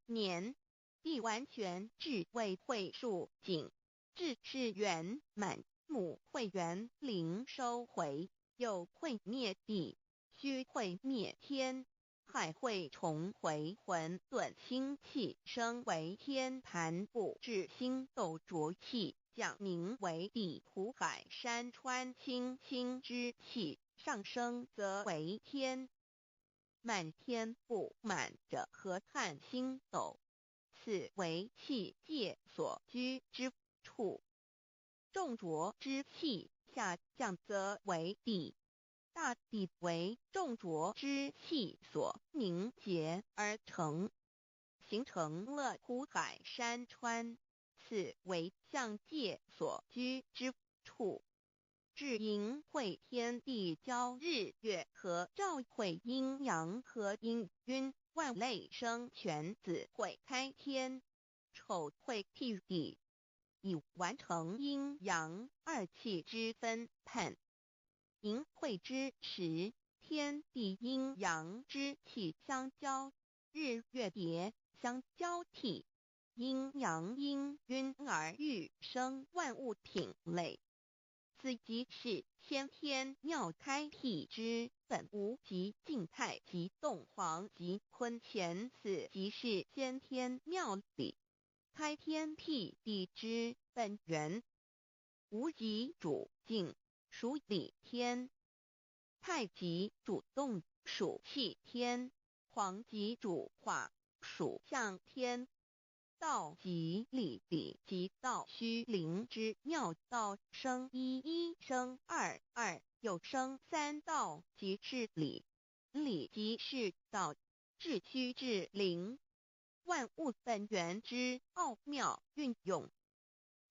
Speaker 1: 年，地完全智慧会数景。智是圆满，母会元灵收回，又会灭地，虚会灭天，海会重回混沌清气，升为天盘布置星斗浊气，降凝为地土海山川清清之气，上升则为天。满天布满着河汉星斗，此为气界所居之处。众浊之气下降则为地，大地为众浊之气所凝结而成，形成了湖海山川，此为象界所居之处。至盈会天地交日月合照会阴阳合阴晕万类生全子会开天，丑会辟地，已完成阴阳二气之分判。盈会之时，天地阴阳之气相交，日月叠相交替，阴阳氤氲而育生万物品类。此即是先天妙开辟之本无极静态极动黄极坤乾，此即是先天妙理开天辟地之本源。无极主静，属理天；太极主动，属气天；黄极主化，属象天。道即理，理即道虚灵之妙道，生一，一生二，二又生三。道即是理，理即是道，至虚至灵，万物本源之奥妙运用。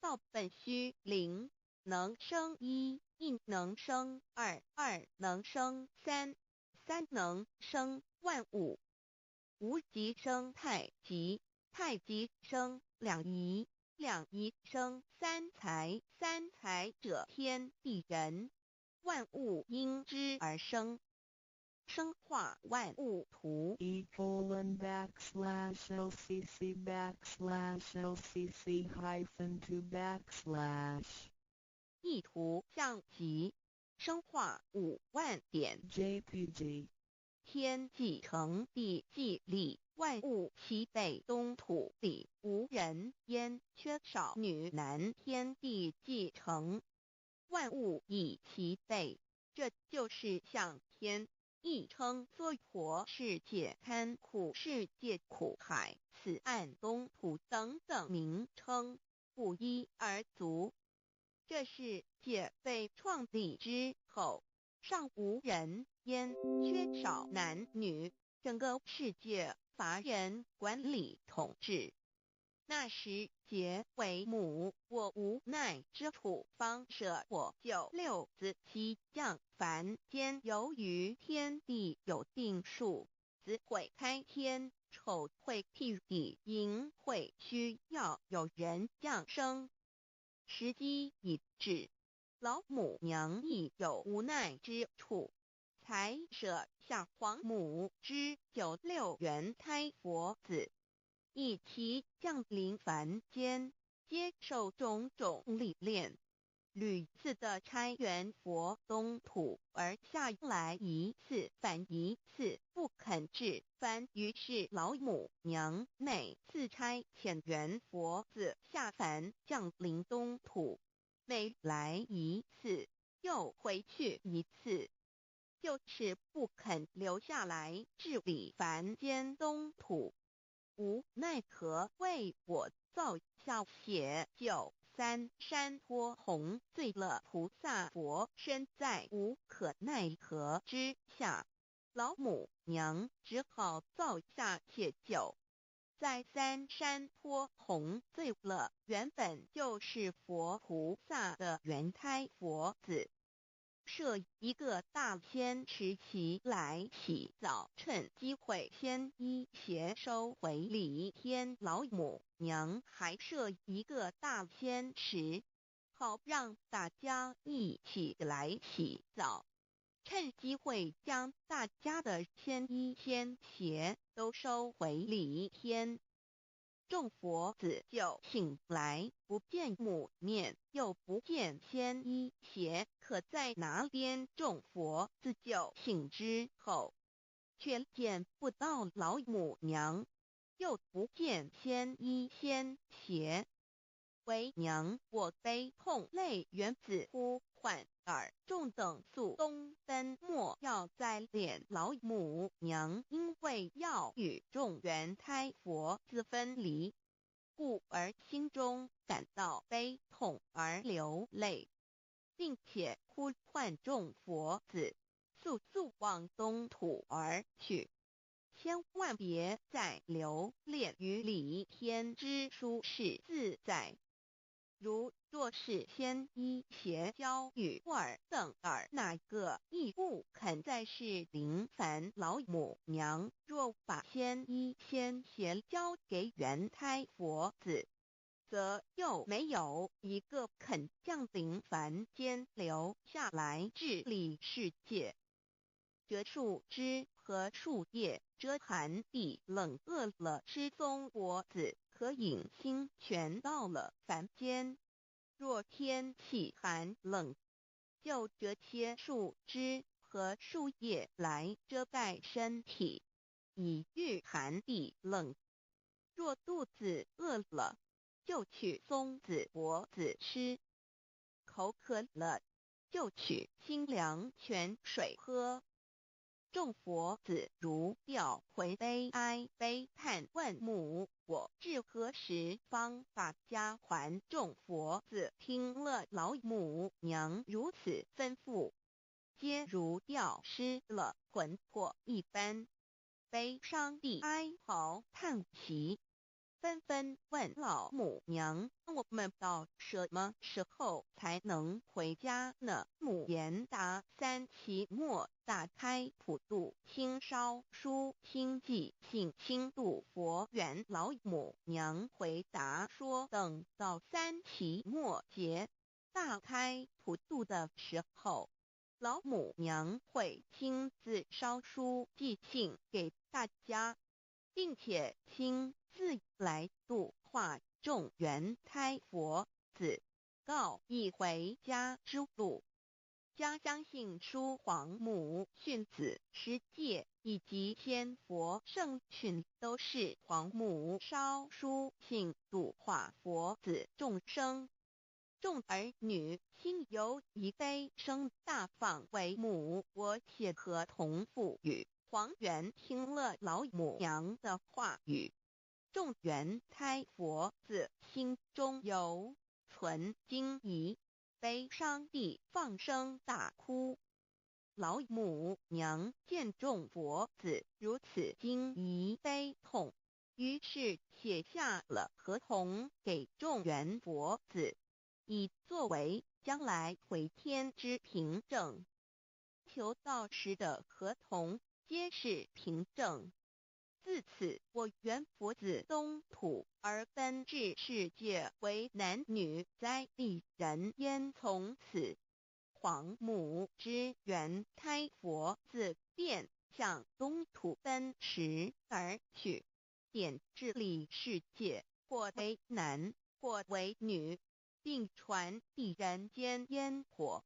Speaker 1: 道本虚灵，能生一，一能生二，二能生三，三能生万物。无极生太极，太极生两仪，两仪生三才，三才者天地人，万物因之而生。生化万物图。
Speaker 2: E:\LCC\LCC-2\
Speaker 1: 意图象极，生化5万点
Speaker 2: JPG
Speaker 1: 天既成地既立，万物齐备，东土里无人烟，缺少女男。天地既成，万物已齐备，这就是象天，亦称娑婆世界、堪苦世界、苦海、此岸东土等等名称，不一而足。这世界被创立之后，尚无人烟，缺少男女，整个世界乏人管理统治。那时劫为母，我无奈之处，方舍我救六子悉降凡间。由于天地有定数，子会开天，丑会辟地，寅会需要有人降生。时机已至，老母娘亦有无奈之处，才才舍下皇母之九六元胎佛子，一齐降临凡间，接受种种历练。屡次的差元佛东土而下来一次返一次，不肯至凡。于是老母娘每次差遣元佛子下凡降临东土，每来一次又回去一次，就是不肯留下来治理凡间东土。无奈何为我造下写九三山坡红醉了菩萨佛身在无可奈何之下，老母娘只好造下写九，在三山坡红醉了原本就是佛菩萨的元胎佛子，设一个大仙池起来洗澡，趁机会先衣鞋收回礼天老母娘还设一个大仙池，好让大家一起来洗澡，趁机会将大家的仙衣仙鞋都收回礼天。众佛子就醒来，不见母面，又不见仙衣鞋，可在哪边？众佛子就醒之后，却见不到老母娘，又不见仙衣仙鞋。为娘我悲痛泪缘子呼唤尔众等速东奔，莫要再怜老母娘，因为要与众元胎佛子分离，故而心中感到悲痛而流泪，并且呼唤众佛子速速往东土而去，千万别再留恋于离天之舒适自在。如若是仙衣鞋交与尔等尔那个亦不肯再是临凡老母娘，若把仙衣仙鞋交给元胎佛子，则又没有一个肯降临凡间留下来治理世界。折树枝和树叶遮寒地冷，饿了吃松果子可饮清泉。到了凡间，若天气寒冷，就折些树枝和树叶来遮盖身体，以御寒地冷。若肚子饿了，就取松子果子吃；口渴了，就取清凉泉水喝。众佛子如掉魂悲哀悲叹问母：我至何时方把家还？众佛子听了老母娘如此吩咐，皆如掉失了魂魄一般，悲伤地哀嚎叹息，纷纷问老母娘：我们到什么时候才能回家呢？母言答：三期末大开普度清烧书清寂性清度佛缘。老母娘回答说：等到三期末节大开普度的时候，老母娘会亲自烧书寄信给大家，并且亲自来度化众元胎佛子，告以回家之路。家相信书皇母训子十戒以及仙佛圣训，都是皇母烧书信度化佛子众生。众儿女心有一悲声大放为母，我且和同父语。黄元听了老母娘的话语，众元胎佛子心中犹存惊疑，悲伤地放声大哭。老母娘见众佛子如此惊疑悲痛，于是写下了合同给众元佛子，以作为将来回天之凭证。求道时的合同皆是凭证。自此，我元佛子东土而奔至世界，为男女灾地人烟。从此，皇母之缘开佛子便向东土奔驰而去，点治理世界，或为男，或为女，并传递人间烟火。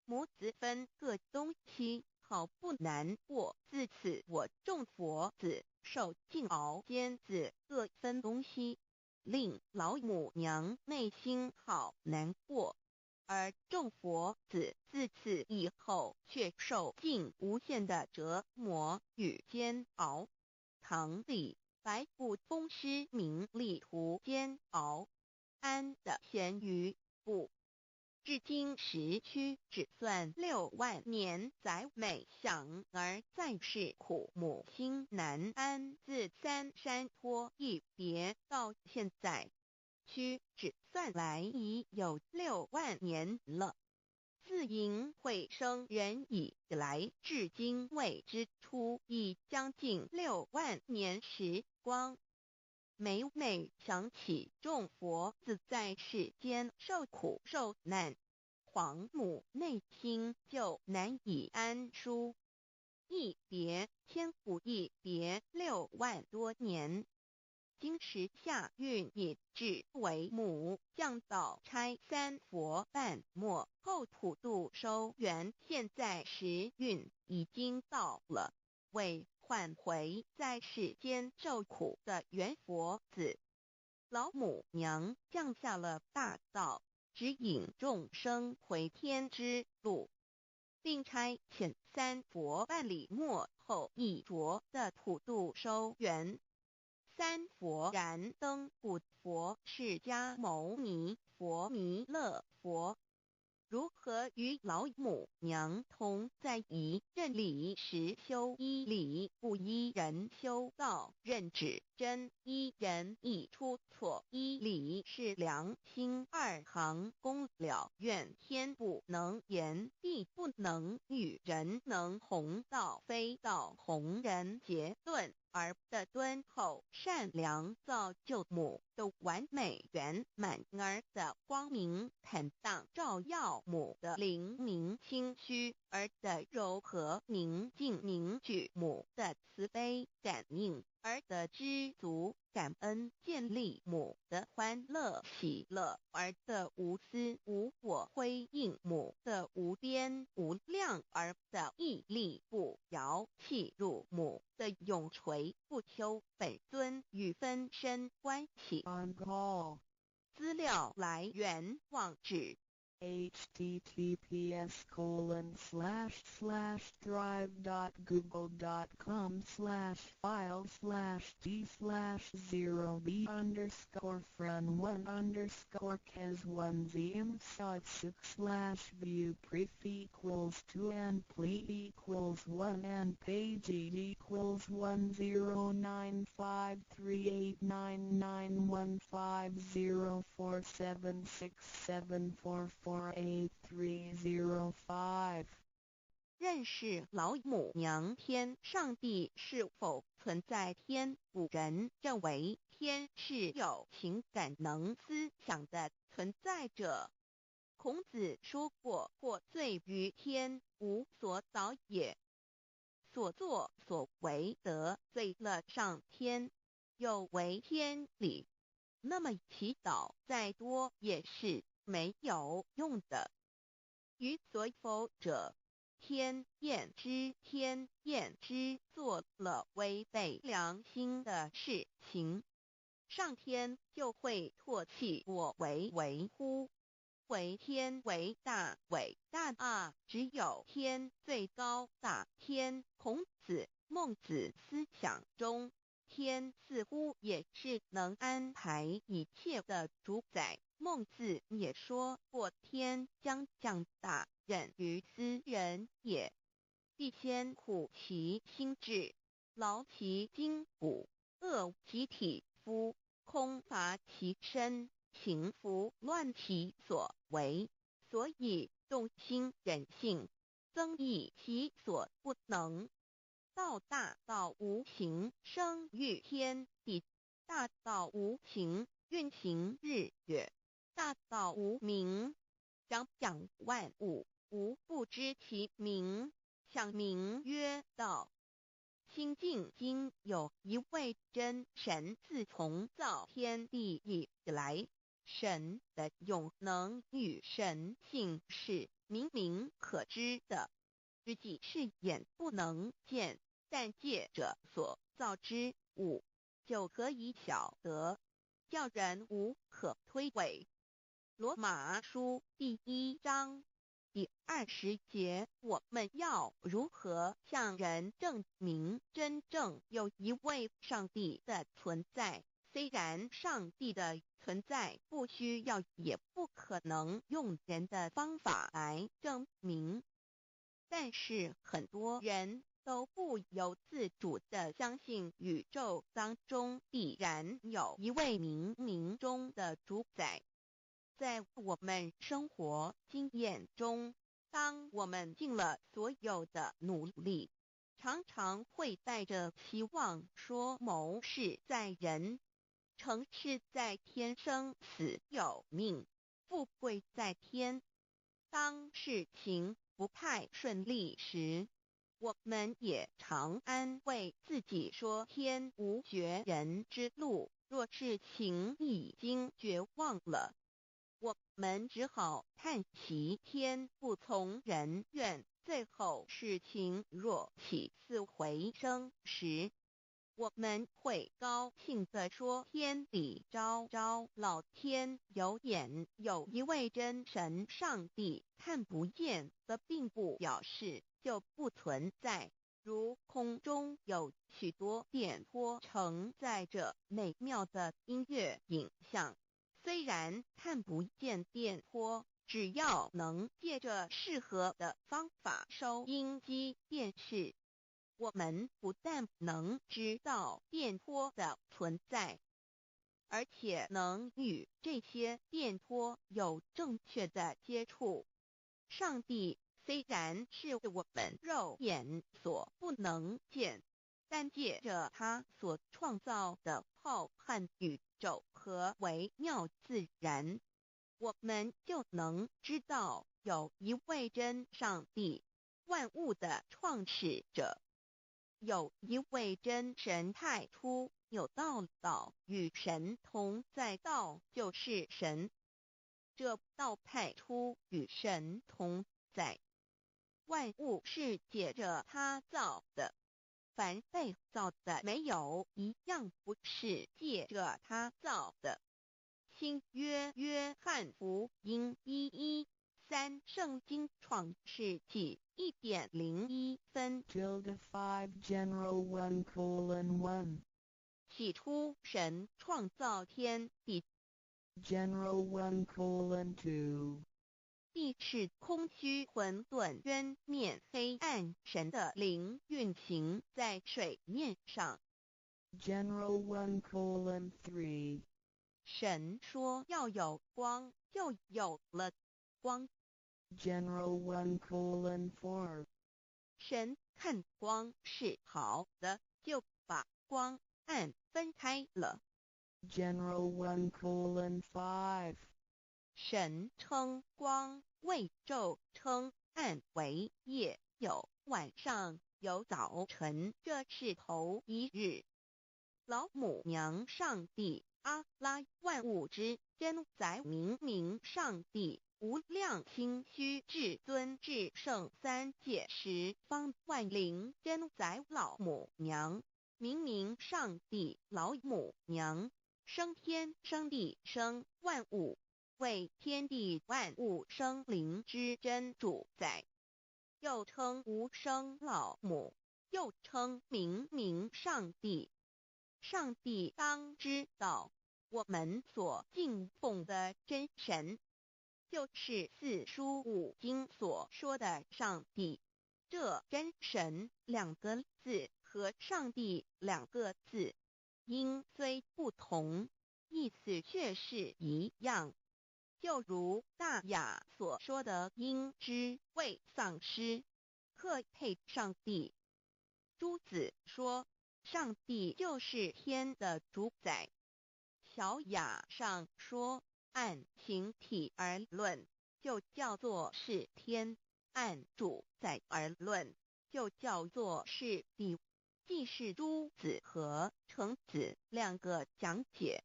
Speaker 1: 母子分各东西，好不难过。自此我众佛子受尽熬煎子各分东西，令老母娘内心好难过。而众佛子自此以后却受尽无限的折磨与煎熬。唐李白不风师名利途煎熬，安得闲于不？至今时屈指算6万年，载每想儿在世苦母心难安。自三山坡一别到现在，屈指算来已有六万年了。自淫秽生人以来，至今未知出已将近六万年时光。每每想起众佛子在世间受苦受难，皇母内心就难以安舒。一别千古，一别6万多年。今时下运已至，为母降道差三佛伴末后普度收圆。现在时运已经到了，为唤回在世间受苦的缘佛子，老母娘降下了大道，指引众生回天之路，并差遣三佛办理末后一着的普度收圆。三佛燃灯古佛释迦牟尼佛弥勒佛，如何与老母娘同在一任理实修一理不一人修道认指真一人一出错一理是良心二行功了愿天不能言地不能语人能弘道非道弘人结论儿的敦厚善良造就母的完美圆满儿的光明坦荡照耀母的灵明清虚儿的柔和宁静凝聚母的慈悲感应儿的知足感恩建立母的欢乐喜乐儿的无私无我辉映母的无边无量儿的屹立不摇契入母的永垂不朽本尊与分身关系。
Speaker 2: On call.
Speaker 1: 资料来源网址
Speaker 2: https://drive.google.com/file/d/0b_fran1_kes1zm6/view pref equals 2 and ple equals 1 and page equals 109538991504767448305。
Speaker 1: 认识老母娘天上帝是否存在天？古人认为天是有情感能思想的存在者。孔子说过：“获罪于天，无所早也。”所作所为得罪了上天，有违天理，那么祈祷再多也是没有用的。于所否者，天厌之，天厌之，做了违背良心的事情，上天就会唾弃我为为乎？为天为大，伟大啊！只有天最高大。天，孔子、孟子思想中，天似乎也是能安排一切的主宰。孟子也说过：“天将降大任于斯人也，必先苦其心志，劳其筋骨，饿其体肤，空乏其身，行拂乱其所为。所以动心忍性，增益其所不能。”道大道无形，生育天地；大道无形，运行日月；大道无名，长养万物。无不知其名，想名曰道。清净经有一位真神，自从造天地以来，神的永能与神性是明明可知的，实际是眼不能见，但借着所造之物，就可以晓得，叫人无可推诿。罗马书第一章第20节，我们要如何向人证明真正有一位上帝的存在？虽然上帝的存在不需要，也不可能用人的方法来证明，但是很多人都不由自主地相信宇宙当中必然有一位冥冥中的主宰。在我们生活经验中，当我们尽了所有的努力，常常会带着希望说谋事在人，成事在天，生死有命，富贵在天。当事情不太顺利时，我们也常安慰自己说天无绝人之路。若事情已经绝望了，我们只好叹息天不从人愿。最后事情若起死回生时，我们会高兴地说天理昭昭，老天有眼，有一位真神上帝，看不见的并不表示就不存在。如空中有许多电波承载着美妙的音乐影像，虽然看不见电波，只要能借着适合的方法收音机、电视，我们不但能知道电波的存在，而且能与这些电波有正确的接触。上帝虽然是我们肉眼所不能见，但借着他所创造的浩瀚宇宙和微妙自然，我们就能知道有一位真上帝，万物的创始者，有一位真神太初有道，道与神同在，道就是神。这道太初与神同在，万物是借着他造的，凡被造的，没有一样不是借着他造的。新约约翰福音1:13，圣经创世纪1点01分。
Speaker 2: Tilde 5 General 1:1.
Speaker 1: 起初神创造天地，
Speaker 2: General 1:2.
Speaker 1: 地是空虚混沌，渊面黑暗，神的灵运行在水面上。
Speaker 2: General 1:3.
Speaker 1: 神说要有光，就有了光。
Speaker 2: General 1:4.
Speaker 1: 神看光是好的，就把光暗分开了。
Speaker 2: General 1:5.
Speaker 1: 神称光为昼，称暗为夜，有晚上，有早晨，这是头一日。老母娘上帝阿拉万物之真宰明明上帝无量清虚至尊至圣三界十方万灵真宰老母娘明明上帝老母娘生天生地生万物，为天地万物生灵之真主宰，又称无生老母，又称明明上帝。上帝当知道，我们所敬奉的真神，就是四书五经所说的上帝。这真神两个字和上帝两个字，音虽不同，意思却是一样。就如大雅所说的，应知未丧失，克配上帝。朱子说，上帝就是天的主宰。小雅上说，按形体而论，就叫做是天。按主宰而论，就叫做是地。既是诸子和成子两个讲解，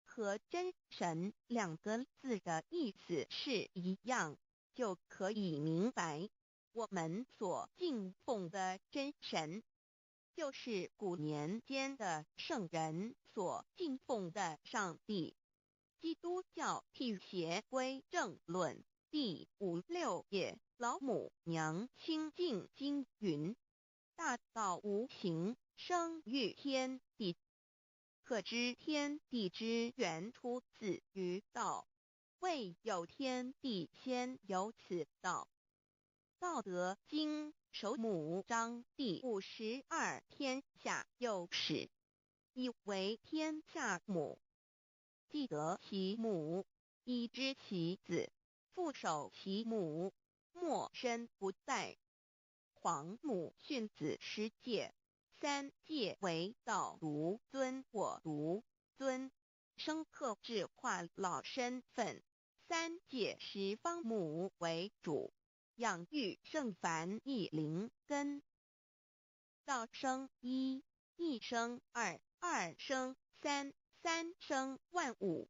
Speaker 1: 和真神两个字的意思是一样，就可以明白，我們所敬奉的真神，就是古年間的聖人所敬奉的上帝。基督教辟邪歸正論第五六頁，老母娘清淨經云：大道無形，生於天地。可知天地之源出自於道，未有天地先有此道。道德經首母章第52，天下有始，以為天下母。既得其母，以知其子，復守其母，沒身不殆。皇母訓子十誡，三誡為道獨尊我獨尊，生客制化老身份。三界十方母為主，養育聖凡一靈根。道生一，一生二，二生三，三生萬物。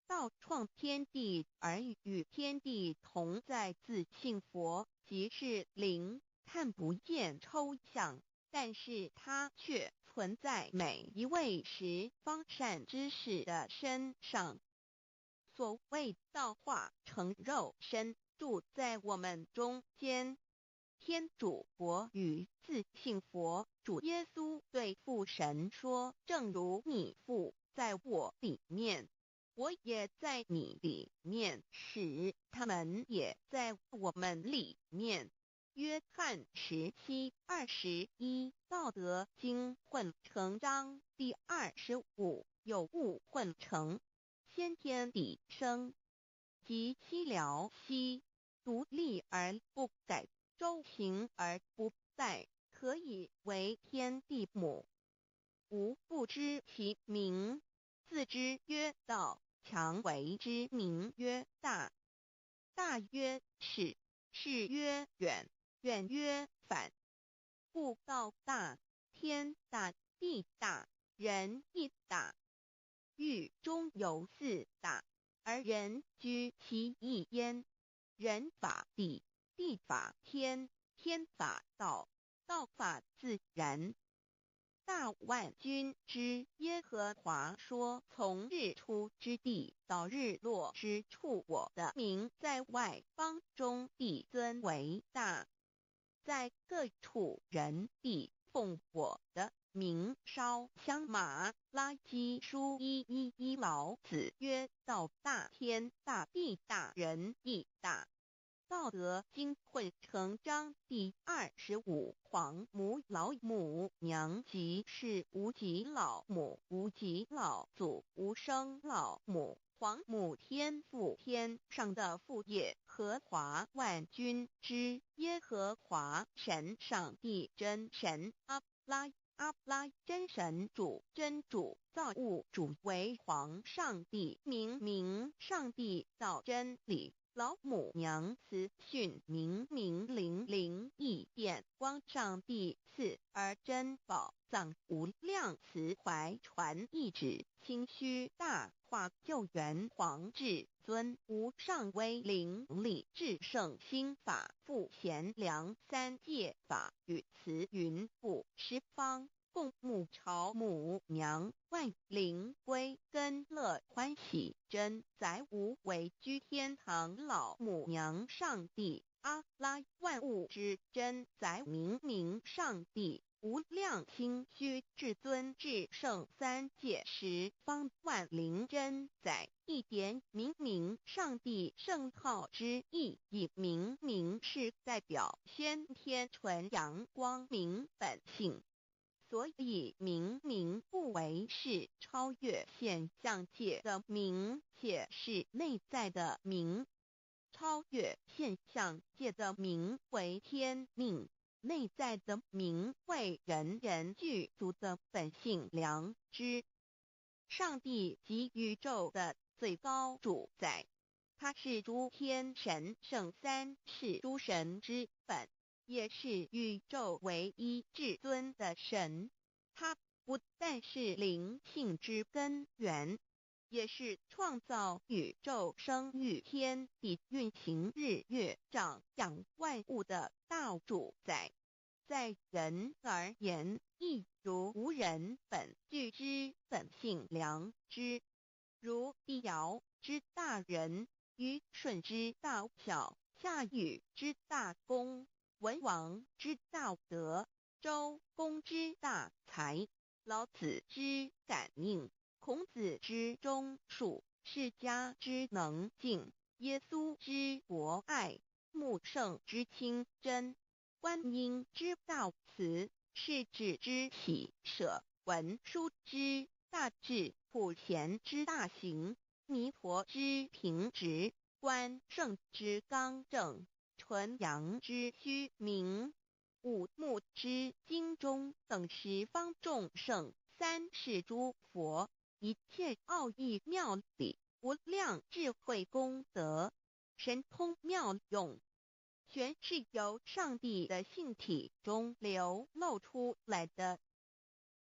Speaker 1: 道創天地而與天地同在，自性佛即是靈，看不見抽象，但是它卻存在每一位十方善知識的身上。所謂道化成肉身，住在我們中間。天主國與自性佛主耶穌對父神說：正如你父在我裡面，我也在你裡面，使他們也在我們裡面。約翰17:21，道德經混成章第25，有物混成，先天地生，即西療兮，獨立而不改，周行而不殆，可以為天地母。吾不知其名，自知曰道，強為之名曰大。大曰是，是曰遠，遠曰反。故道大，天大，地大，人亦大。域中有四大，而人居其一焉。人法地，地法天，天法道，道法自然。大萬軍之耶和華說：從日出之地到日落之處，我的名在外邦中必尊為大，在各處人必奉我的名燒香。馬拉基書1:1:1，老子曰：道大天大地大人亦大。道德經混成章第25，皇母老母娘即是無極老母、無極老祖、無生老母、皇母天父天上的父耶和華萬軍之耶和華神上帝真神阿拉阿拉真神主真主造物主為皇上帝明明上帝道真理。老母娘慈訓明明靈靈異變光上帝賜而珍寶藏無量慈懷傳一旨清虛大化救援皇至尊無上威靈力至聖心法父賢良三界法與慈雲布十方共沐朝母娘萬靈歸根樂歡喜真宰無為居天堂老母娘上帝阿拉萬物之真宰明明上帝無量清虛至尊至聖三界十方萬靈真宰一點明明上帝聖號之意，以明明是代表先天純陽光明本性。所以明明不為是超越現象界的明，且是內在的明。超越現象界的明為天命，內在的明為人人具足的本性良知。上帝即宇宙的最高主宰，他是諸天神聖三世諸神之本，也是宇宙唯一至尊的神。他不但是靈性之根源，也是創造宇宙、生育天地、運行日月、長養萬物的大主宰。在人而言，亦如吾人本具之本性良知，如帝堯之大仁，虞舜之大孝，夏禹之大功，文王之大德，周公之大才，老子之感應，孔子之忠恕，釋迦之能靜，耶穌之博愛，穆聖之清真，觀音之大慈，勢至之喜捨，文殊之大智，普賢之大行，彌陀之平直，關聖之剛正，純陽之虛明，五木之精忠等十方眾聖，三世諸佛，一切奧義妙理，無量智慧功德，神通妙用，全是由上帝的性體中流露出來的。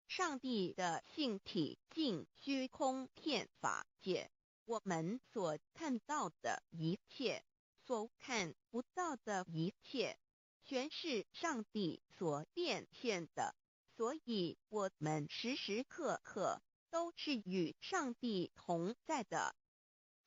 Speaker 1: 上帝的性體盡虛空遍法界，我們所看到的一切，所看不到的一切，全是上帝所變現的。所以，我們時時刻刻都是與上帝同在的。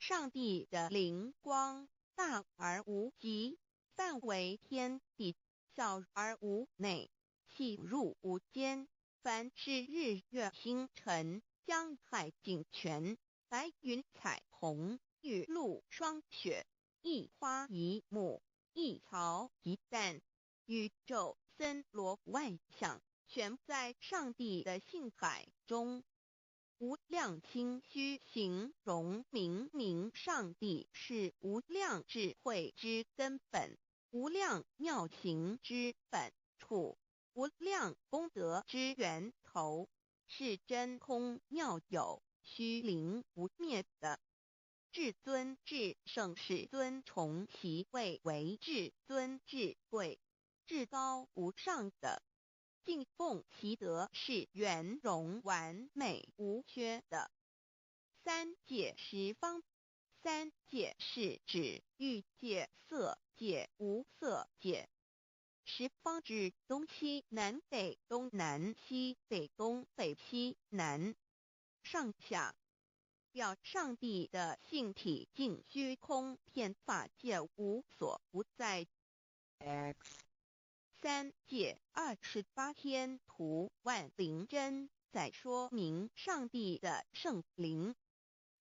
Speaker 1: 上帝的靈光大而無極，範圍天地，小而無內，細入無間。凡是日月星辰、江海井泉、白雲彩虹、雨露霜雪，一花一木、一草一蛋，宇宙森羅萬象，全在上帝的性海中。無量清虛形容明明上帝是無量智慧之根本，無量妙行之本處，無量功德之源頭，是真空妙有、虛靈不滅的。至尊至聖世尊崇其位為至尊至貴、至高無上的，敬奉其德是圓融完美無缺的。三界十方，三界是指欲界、色界、無色界。十方指東西南北東南西北東北西南上下，表上帝的性體盡虛空遍法界無所不在。
Speaker 2: X
Speaker 1: 三界28天圖萬靈真在說明上帝的聖靈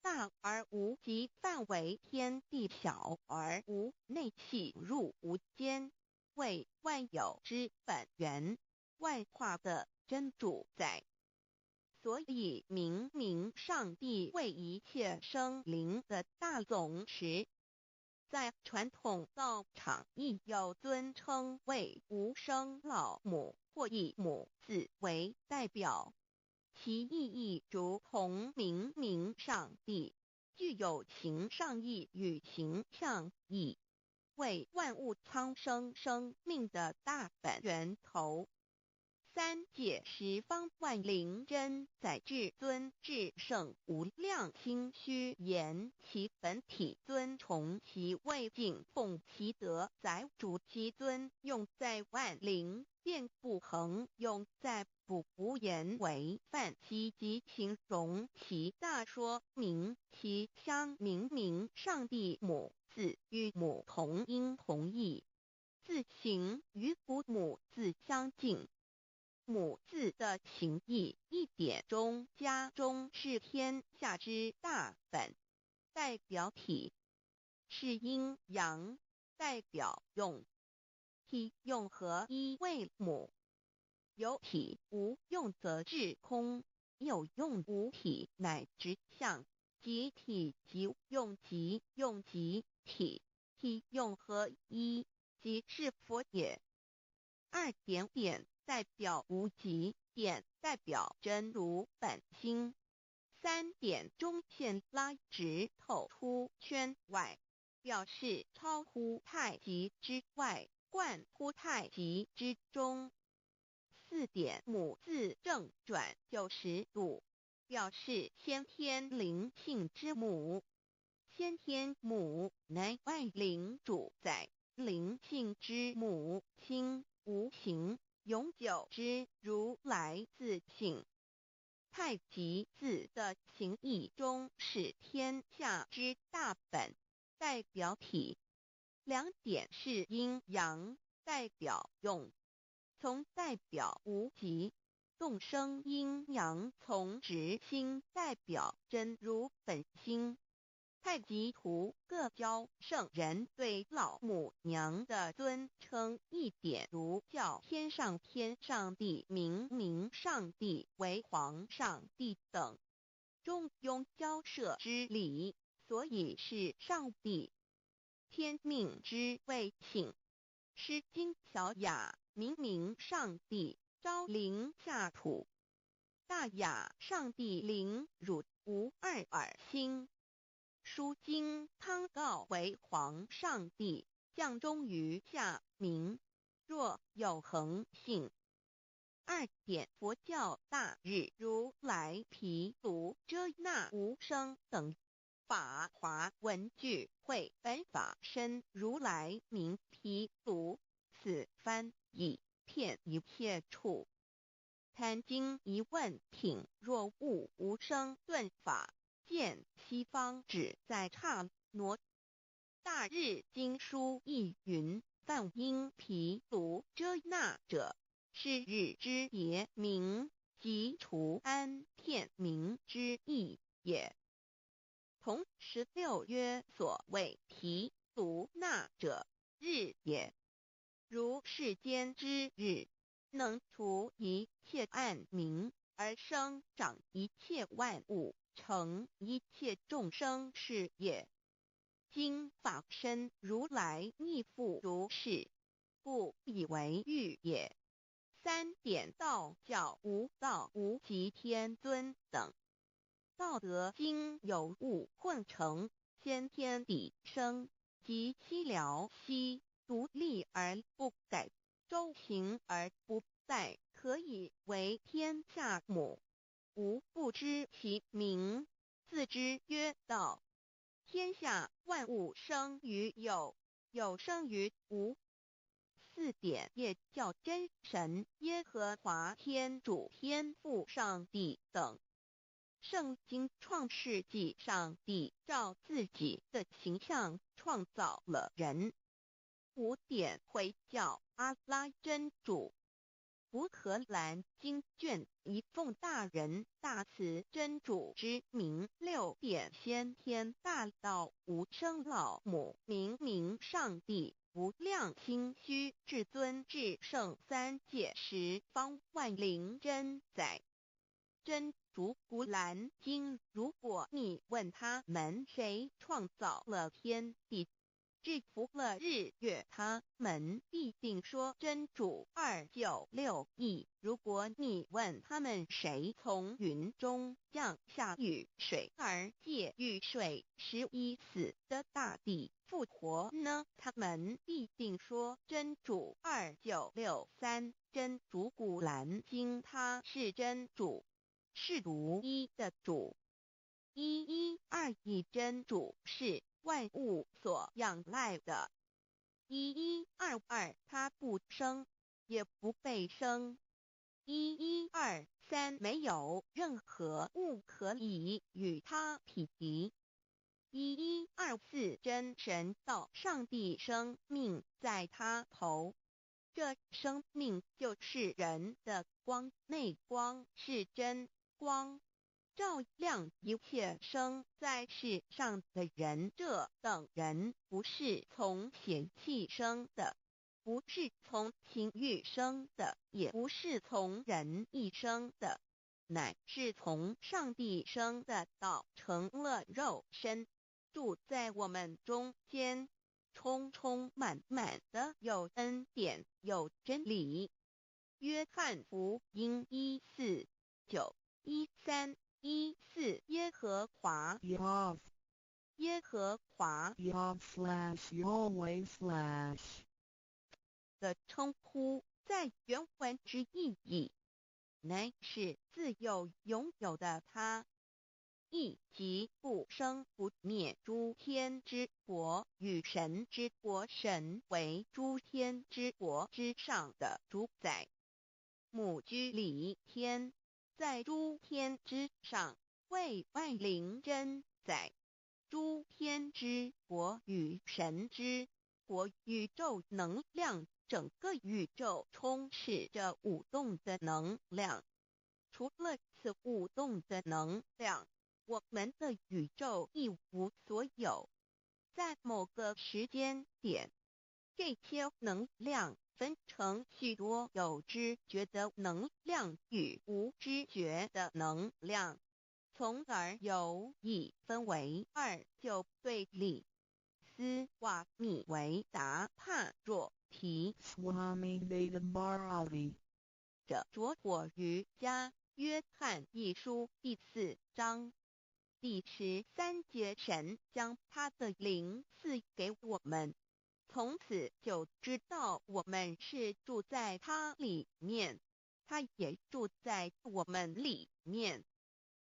Speaker 1: 大而無極範圍天地，小而無內細入無間，為萬有之本源，萬化的真主宰。所以明明上帝為一切生靈的大總持。在傳統道場亦有尊稱為無生老母或以母字為代表，其意義如同明明上帝，具有形上義與形象義，為萬物蒼生生命的大本源頭。三界十方萬靈真在至尊至聖無量清虛言其本體尊崇其位敬奉其德載主其尊用在萬靈便不恆用在不無言為範其及形容其大說明其相明明上帝母字與母同音同義，字形與古母字相近。母字的形義一點中加中是天下之大本，代表體，是陰陽，代表用，體用合一為母。有體無用則致空，有用無體乃執相，即體即用即用即體，體用合一，即是佛也。二點點代表無極，點代表真如本心。三點中線拉直透出圈外。表示超乎太極之外，貫乎太極之中。四點母字正轉90度，表示先天靈性之母。先天母乃萬靈主宰，靈性之母，清無形永久之如來自性。太極字的形義中是天下之大本，代表體。兩點是陰陽，代表用。從代表無極，動生陰陽從直心，代表真如本心。太極圖各教聖人對老母娘的尊稱一點如叫天上天上帝、明明上帝為皇上帝等，中庸交涉之理，所以是上帝。天命之謂性，詩經小雅明明上帝昭靈下土，大雅上帝靈汝無二爾心。書經康誥為皇上帝，降終於下民，若有恆性。二點佛教大日如來毗盧遮那無生等法華文具會本法身如來名毗盧，此翻譯遍一切處。壇經疑問品若悟無生頓法。見西方只在剎那。大日經書亦云：梵音毗盧遮那者，是日之別名，即除安片名之意也。同16曰：所謂毗盧那者，日也。如世間之日，能除一切暗冥，而生長一切萬物，成一切眾生是也。今法身如來亦復如是，故以為喻也。三點道教無道無極天尊等。道德經有物混成，先天地生，及西遼兮，獨立而不改，周行而不殆，可以為天下母。吾不知其名，自之曰道。天下萬物生於有，有生於無。四點耶教真神耶和華天主天父上帝等。聖經創世紀上帝照自己的形象創造了人。五點回教阿拉真主。古可蘭經卷一奉大仁大慈真主之名。六點先天大道無生老母明明上帝無量清虛至尊至聖三界十方萬靈真宰真主古蘭經。如果你問他們誰創造了天地，制服了日月，他們必定說真主296億。如果你問他們誰從雲中降下雨水，而借雨水使已死的大地復活呢？他們必定說真主2963。真主古蘭經，他是真主，是獨一的主。1121真主是萬物所仰賴的。1122，他不生，也不被生。1123，沒有任何物可以與他匹敵。1124，真神道上帝生命在他頭，這生命就是人的光，內光是真光，照亮一切生在世上的人。這等人不是從血氣生的，不是從情慾生的，也不是從人意生的，乃是從上帝生的。道成了肉身，住在我們中間，充充滿滿的有恩典，有真理。約翰福音1:4-9 13:14耶和華
Speaker 2: Yahweh.
Speaker 1: 耶和華
Speaker 2: Yah/Yahweh/
Speaker 1: 的稱呼，在原文之意義，乃是自有永有的他，意即不生不滅諸天之國與神之國，神為諸天之國之上的主宰。母居離天，在諸天之上，為萬靈真宰。諸天之國與神之國，宇宙能量，整個宇宙充斥着舞動的能量。除了此舞動的能量，我們的宇宙一無所有。在某個時間點，這些能量分成許多有知覺的能量與無知覺的能量，從而有一分為二就對立。斯瓦米維達帕若提
Speaker 2: Swami Veda Bharati
Speaker 1: 的拙火瑜伽，約翰一書第4章第13節，神將他的靈賜給我們，從此就知道我們是住在他裡面，他也住在我們裡面。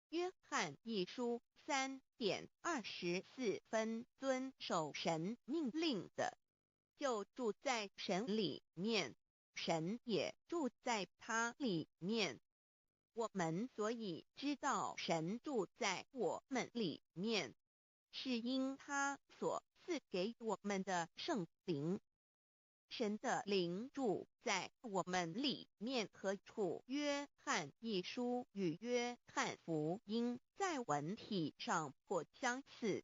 Speaker 1: 約翰一書3點24分，遵守神命令的，就住在神裡面，神也住在他裡面。我們所以知道神住在我們裡面，是因他所賜給我們的聖靈。神的靈住在我們裡面何處？約翰一書與約翰福音在文體上頗相似，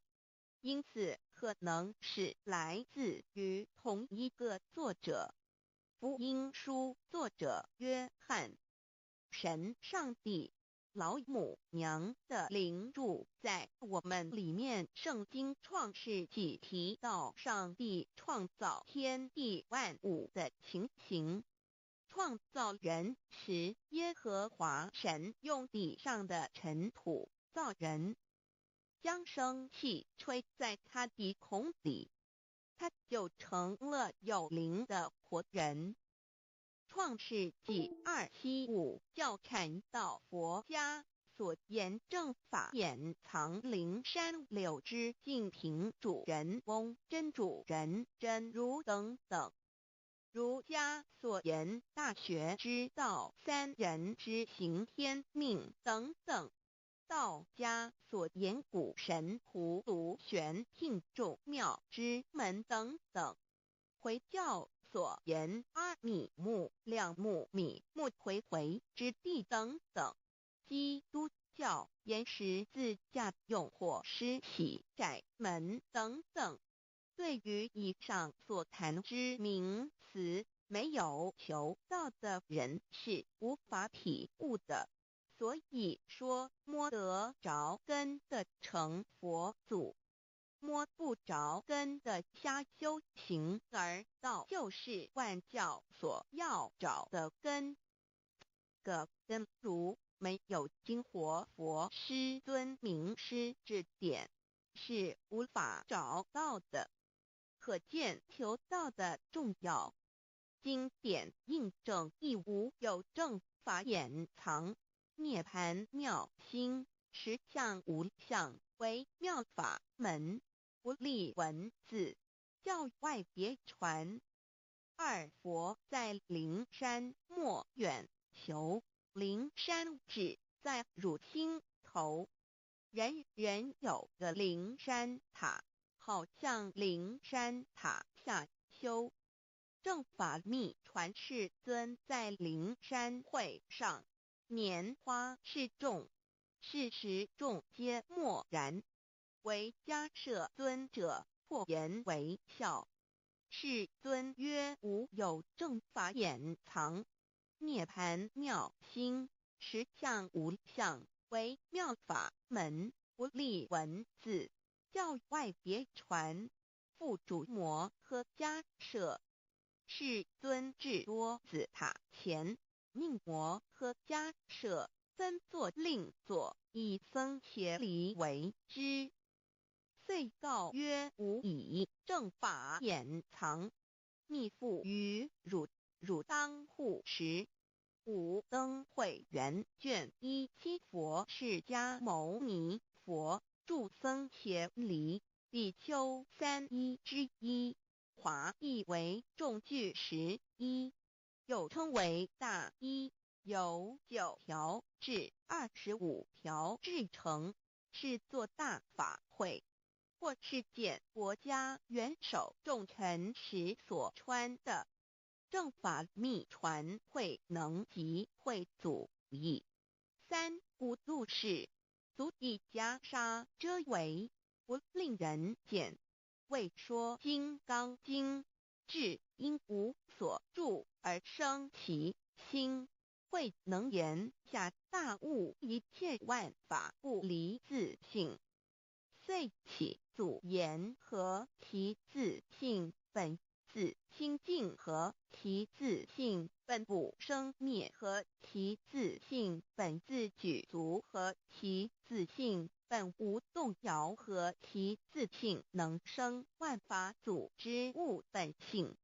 Speaker 1: 因此可能是來自於同一個作者。福音書作者約翰。神上帝老母娘的靈住在我們裡面。聖經創世紀提到上帝創造天地萬物的情形。創造人時，耶和華神用地上的塵土造人，將生氣吹在他鼻孔裡，他就成了有靈的活人。創世紀275教禪道佛家所言正法眼藏靈山柳枝淨瓶主人翁真主人真如等等。儒家所言大學之道三人之行天命等等。道家所言古神葫蘆玄磬眾妙之門等等。回教所言阿米木兩木米木回回之地等等，基督教言十字架用火施洗窄門等等。對於以上所談之名詞，沒有求道的人是無法體悟的。所以說，摸得著根的成佛祖，摸不著根的瞎修行，而道就是萬教所要找的根。個根如沒有經活佛師尊明師指點，是無法找到的。可見求道的重要。經典印證亦無有正法眼藏，涅槃妙心，實相無相，為妙法門。不立文字，教外別傳。二佛在靈山莫遠求，靈山只在汝心頭。人人有個靈山塔，好向靈山塔下修。正法秘傳世尊在靈山會上，拈花示眾，是時眾皆默然。唯迦葉尊者破顏為笑。世尊曰：無有正法眼藏，涅槃妙心，實相無相，為妙法門，不立文字，教外別傳。復囑摩訶迦葉。世尊至多子塔前，命摩訶迦葉分作令座，以僧伽梨為之。遂告曰：吾以正法眼藏，密付於汝，汝當護持。五燈會元卷一七佛釋迦牟尼佛住僧伽梨比丘三衣之一，華譯為眾具十衣，又稱為大衣，由9條至25條制成，是做大法會或是見國家元首重臣時所穿的。正法秘傳慧能及慧祖譯。三古錄事，足以袈裟遮圍，不令人見。為說金剛經，至應無所住而生其心。慧能言下大悟一切萬法不離自性，遂起祖言何其自性本自清淨何其自性本不生滅何其自性本自具足何其自性本無動搖何其自性能生萬法祖之悟本性。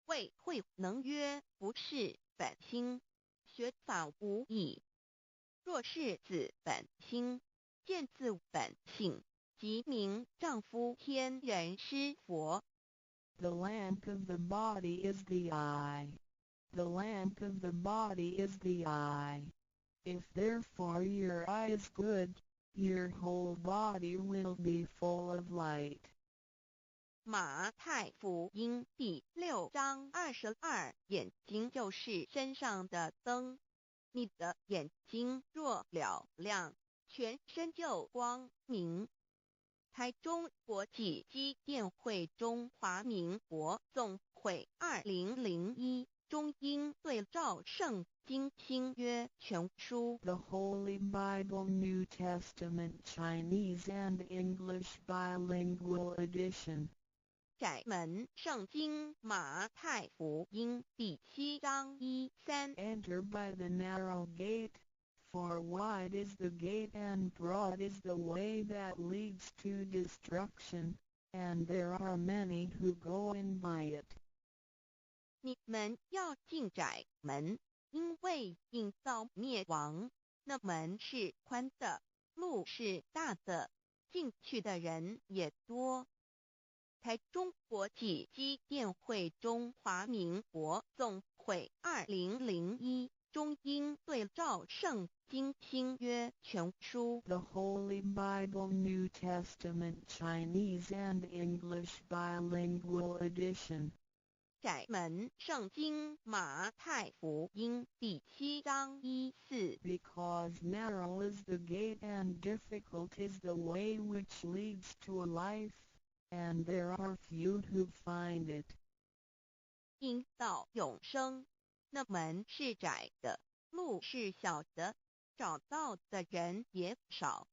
Speaker 1: 謂慧能曰：不識本心，學法無益。若識自本心，見自本性，即名丈夫天人師佛。
Speaker 2: The lamp of the body is the eye. The lamp of the body is the eye. If therefore your eye is good, your whole body will be full of light.
Speaker 1: 馬太福音第6章22，眼睛就是身上的燈。你的眼睛若嘹亮，全身就光明。台中國際基甸會中華民國總會2001中英對照聖經新約全書。
Speaker 2: The Holy Bible New Testament Chinese and English Bilingual Edition.
Speaker 1: 窄門聖經馬太福音第7章1、3。
Speaker 2: Enter by the narrow gate, for wide is the gate and broad is the way that leads to destruction, and there are many who go in by it.
Speaker 1: 你們要進窄門，因為引到滅亡，那門是寬的，路是大的，進去的人也多。台中國際基甸會中華民國總會2001中英對照聖經新約全書。
Speaker 2: The Holy Bible New Testament Chinese and English Bilingual Edition.
Speaker 1: 窄門聖經馬太福音第7章1、4。
Speaker 2: Because narrow is the gate and difficult is the way which leads to life, and there are few who find it.
Speaker 1: 引到永生，那門是窄的，路是小的，找到的人也少。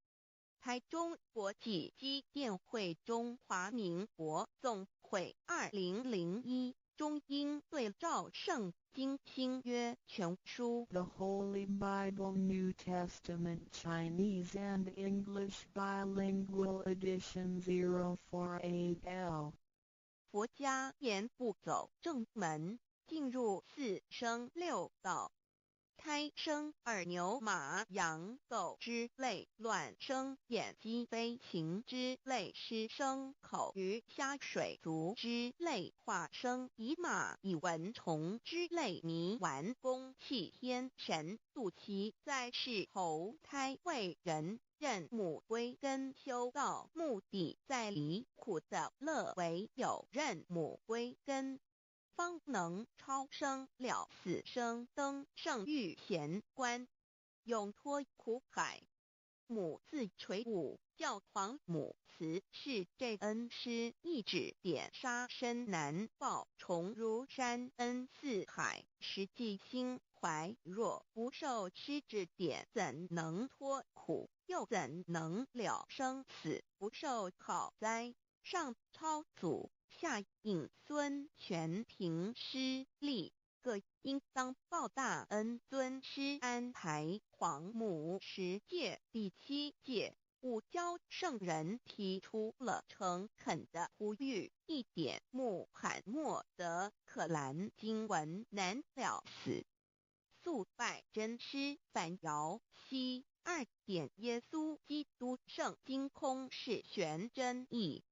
Speaker 1: 台中國際基甸會中華民國總會2001中英對照聖經新約全書。
Speaker 2: The Holy Bible New Testament Chinese and English Bilingual Edition 048L.
Speaker 1: 佛家言不走正門，進入四生六道。胎生耳牛馬羊狗之類，卵生眼雞飛禽之類，濕生口魚蝦水族之類，化生蟻螞蟻蚊蟲之類，泥丸宮氣天神肚臍在世投胎為人，認母歸根修道，目的在離苦得樂，唯有認母歸根，方能超生了死生，登聖遇賢關，永脫苦海。母自垂五教皇母慈氏這恩師一指點殺身難報，重如山恩似海，實際心懷若不受師指點，怎能脫苦？又怎能了生死？不受考哉？上超祖，下引孫，全憑師力，各應當報大恩。尊師安排皇母十戒第七戒。五教圣人提出了诚恳的呼吁。一点穆罕默德可兰经文难了死，速拜真师反尧西。二点耶稣基督圣经空是玄真义。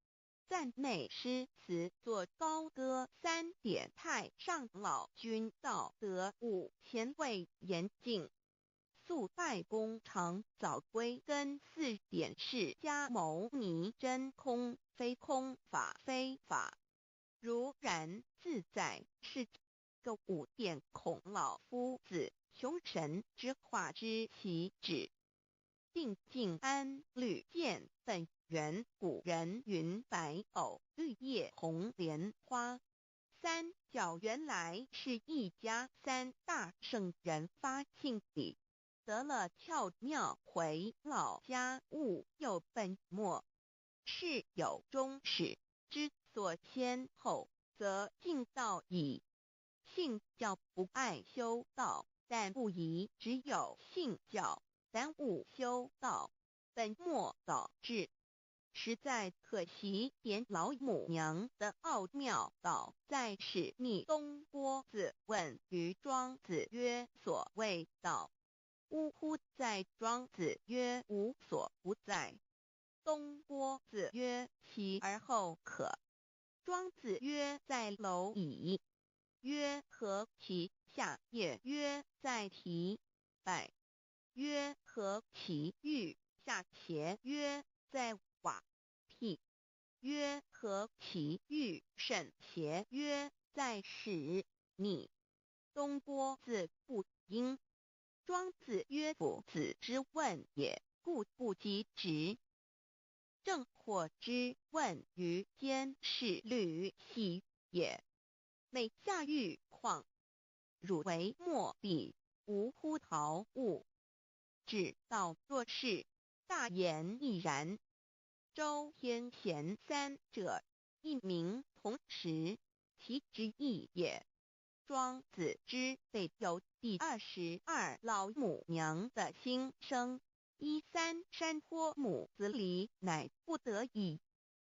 Speaker 1: 赞美诗词作高歌。三点太上老君道德五前卫严净。速拜功成早归根。四点释迦牟尼真空非空法非法，如然自在是个。五点孔老夫子穷神之化之其旨。定静安律见本源古人云白藕绿叶红莲花。三角原来是一家三大圣人发庆礼。得了窍妙回老家物又本末，事有终始之所先后，则近道矣。信教不爱修道，但不宜只有信教，耽误修道，本末倒置，实在可惜。点老母娘的奥妙道在使逆东郭子问于庄子曰：所谓道，呜呼哉！庄子曰：无所不在。东郭子曰：其而后可。庄子曰：在蝼蚁。曰：何其下也？曰：在提败。曰：何其欲下邪？曰：在瓦辟。曰：何其欲甚邪？曰：在使逆。东郭子不应。庄子曰：夫子之问也，故不及直。正火之问于监视吕喜也。每下欲况，汝为莫比，无乎陶物。至道若是，大言亦然。周天贤三者，一名同时，其之意也。庄子之备有第22老母娘的心声。一三山坡母子离，乃不得已。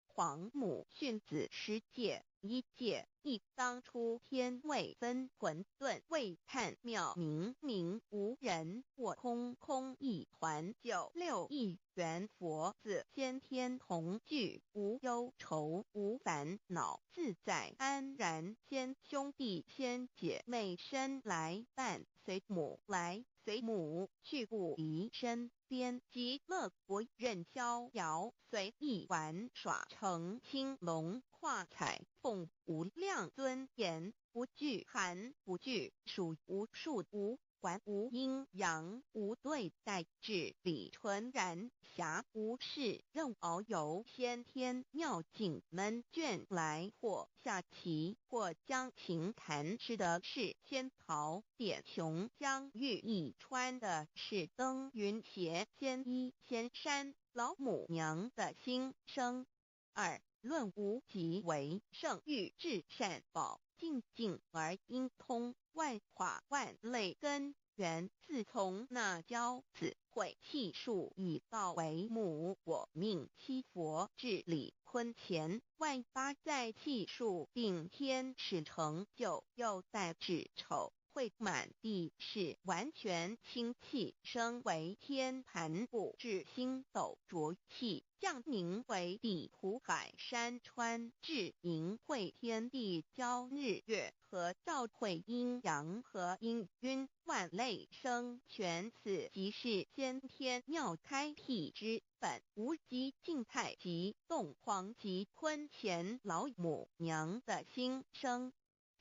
Speaker 1: 皇母训子十戒，一戒一当初天未分混沌未探妙明明无人我空空一环九六一元佛子先天同具无忧愁无烦恼自在安然先兄弟先姐妹身来伴随母来随母去不离身边极乐国任逍遥随意玩耍成青龙化彩凤无量尊严不惧寒不惧暑无数无管无阴阳无对待至理纯然暇无事任遨游先天妙境门卷来或下棋或将琴弹吃的是仙桃点琼浆玉液穿的是登云鞋仙衣仙山老母娘的心声。二论无极为圣域至善宝净净而应通万化万类根源。自从那骄子毁气数以道为母，我命七佛治理坤乾万八在气数定天使成就，又带至丑会满地是完全清气升为天盘布至星斗浊气降凝为地湖海山川至盈会天地交日月和照会阴阳和阴晕万类生全此即是先天妙开辟之本无极静态极动黄极坤乾老母娘的心声。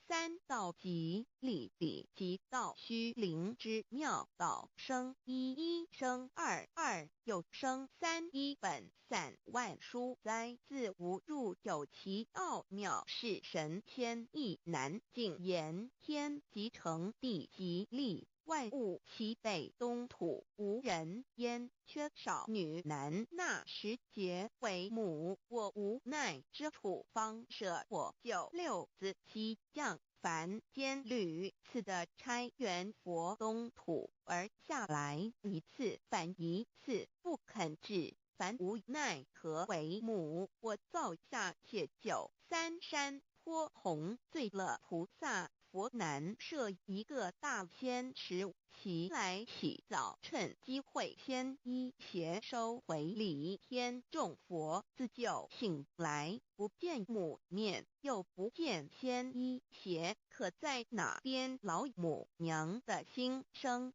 Speaker 1: 三道即理理即道虚灵之妙道生一一生二二又生三一本散万书哉自无入有其奥妙是神仙意难尽言天即成地即立万物齐备东土无人烟缺少女男那时节为母我无奈之处方舍我九六子七降凡间屡次的差元佛东土而下来一次反一次不肯至。凡无奈何为母我造下且九三山坡红醉了菩萨佛难设一个大仙池，其来起早趁机会先衣鞋收回礼天众佛自救醒来，不见母面，又不见仙衣鞋，可在哪边？老母娘的心声。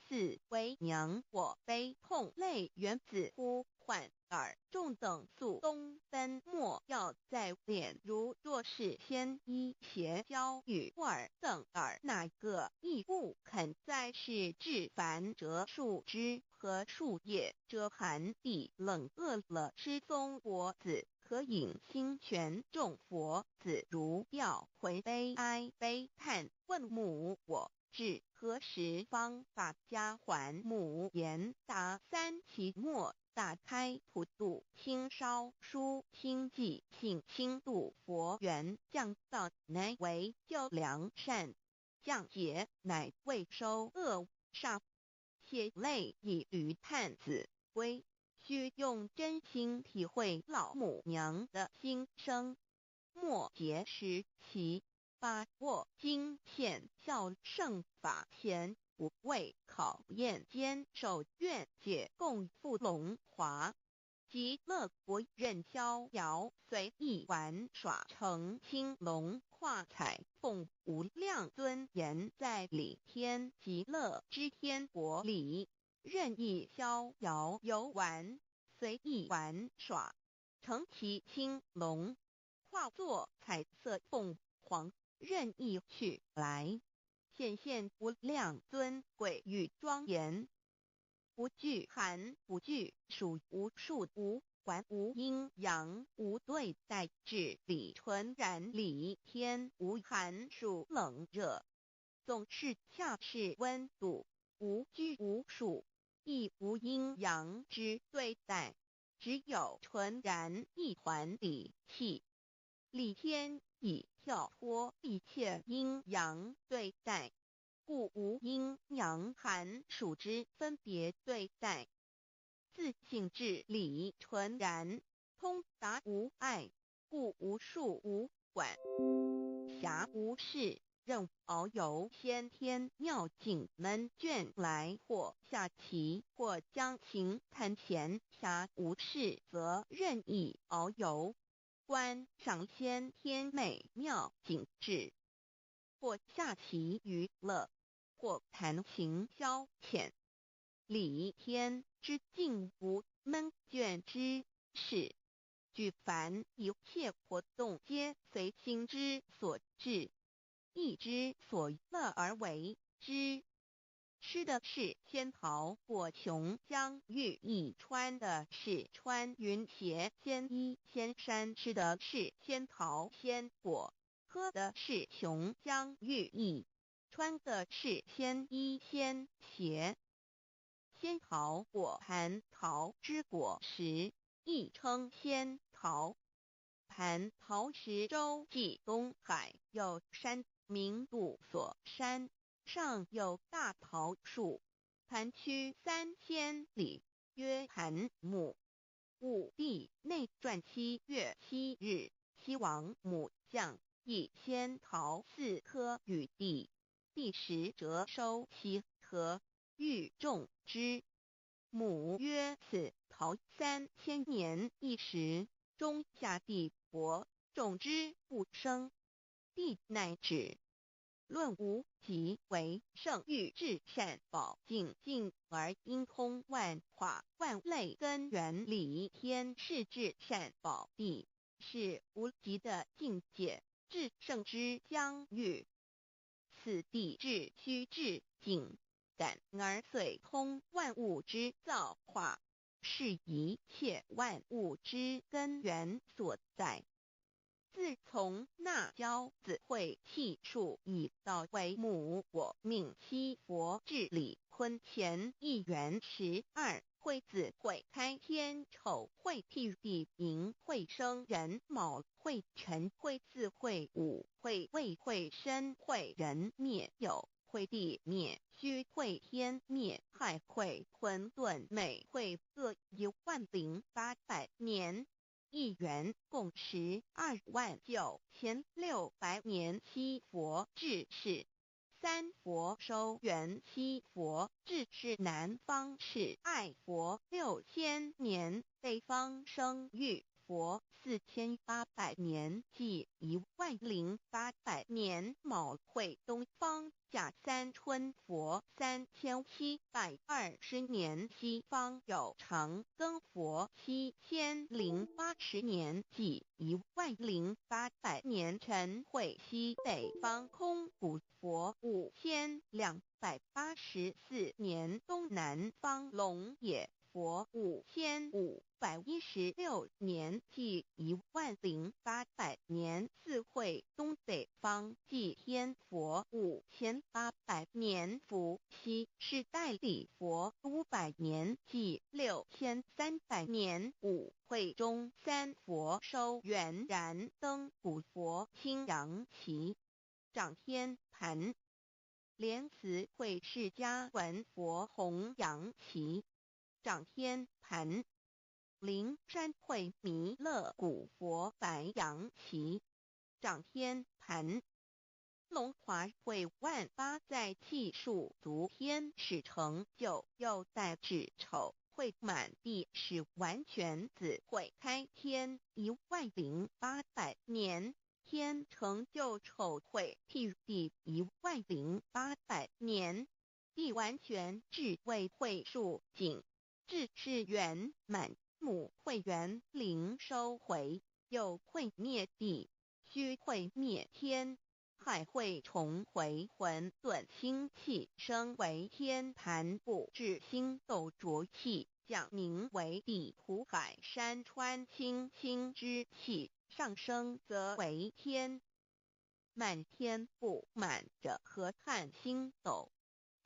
Speaker 1: 四为娘我悲痛泪源自呼唤尔众等速东奔莫要再恋，如若是先衣鞋交与尔等尔哪个亦不肯再是至凡折树枝和树叶遮寒地冷饿了吃松果子可饮清泉，众佛子如吊魂悲哀悲叹问母我至何时方把家还？母言答三期末打开普度清烧书清寂性清度佛缘降道乃为救良善降劫乃为收恶煞血泪以驴探子归，须用真心体会老母娘的心声。末节时其把握经现孝圣法前无畏考验坚守愿解共赴龙华极乐国任逍遥随意玩耍成青龙化彩凤无量尊严在理天极乐之天国里任意逍遥游玩随意玩耍成其青龙化作彩色凤凰任意去来，显现无量尊贵与庄严，不惧寒不惧暑，无数无管无阴阳无对待，至理纯然理天无寒暑冷热，总是恰是温度，无拘无束，亦无阴阳之对待，只有纯然一团理气。理天已跳脱一切阴阳对待，故无阴阳寒暑之分别对待。自性至理纯然，通达无碍，故无数无管。暇无事，任遨游先天妙境门卷来，或下棋，或将琴弹弦。暇无事，则任意遨游，观赏先天美妙景致，或下棋娱乐，或弹琴消遣。理天之境无闷倦之事，举凡一切活动皆随心之所至，意之所乐而为之。吃的是仙桃果琼浆玉液，穿的是穿云鞋仙衣仙衫。吃的是仙桃仙果，喝的是琼浆玉液，穿的是仙衣仙鞋。仙桃果蟠桃之果实，亦称仙桃。蟠桃石洲际东海有山，名度所山，上有大桃树，盘曲3000里，曰盘木。武帝内传7月7日，西王母降以仙桃四颗与帝，帝时折收其核，欲种之。母曰：此桃3000年一时，终下地薄，种之不生。帝乃止。论无极为圣域至善宝净境而应通万化万类根源理天是至善宝地，是无极的境界，至圣之疆域。此地至虚至境感而遂通万物之造化，是一切万物之根源所在。自从那骄子会气数以道为母我命西佛治理坤乾一元12会子会开天丑会辟地寅会生壬卯会辰会巳会午会未会申会壬灭酉。會地滅，虛會天滅，海會混沌，昧會各1萬零800年。一元共129,600年。七佛治世，三佛收圓，七佛治世南方是愛佛6000年，北方生育佛4800年，計1萬零800年。卯會東方甲三春佛3720年，西方有長庚佛7080年，計1萬零800年。辰會西北方空古佛5284年，東南方龍也佛5516年，計1萬零800年。巳會東北方寂天佛5800年，伏羲氏代理佛500年，計6300年。午會中三佛收圓燃燈古佛青陽旗掌天盤。蓮池會釋迦文佛紅陽旗掌天盤。靈山會彌勒古佛白陽旗掌天盤。龍華會萬八在氣數足天始成就，又在子丑會滿地始完全，子會開天1萬零800年，天成就丑會辟地1萬零800年，地完全至未會數景，至是圓滿，母會元靈收回，又會滅地，虛會滅天。海會重回混沌清氣，升為天盤布置星斗濁氣，降名為地土海山川清清之氣，上升則為天。滿天布滿着河漢星斗，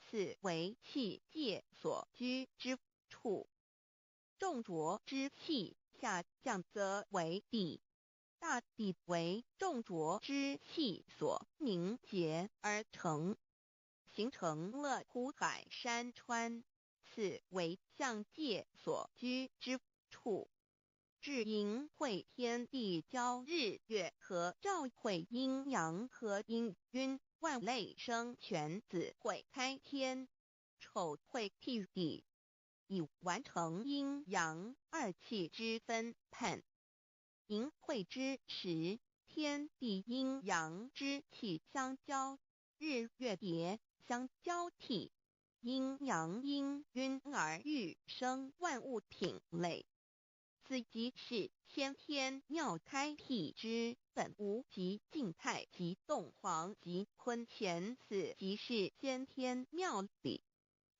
Speaker 1: 此為氣界所居之處。眾濁之氣下降則為地。大地為眾濁之氣所凝結而成，形成了湖海山川，此為象界所居之處。至寅會天地交日月合照會陰陽合氤氲萬類生全子會開天，丑會辟地，已完成陰陽二氣之分判。寅會之時，天地陰陽之氣相交，日月疊相交替，陰陽氤氲而育生萬物品類。此即是先天妙開辟之本無極靜太極動黃極坤乾，此即是先天妙理，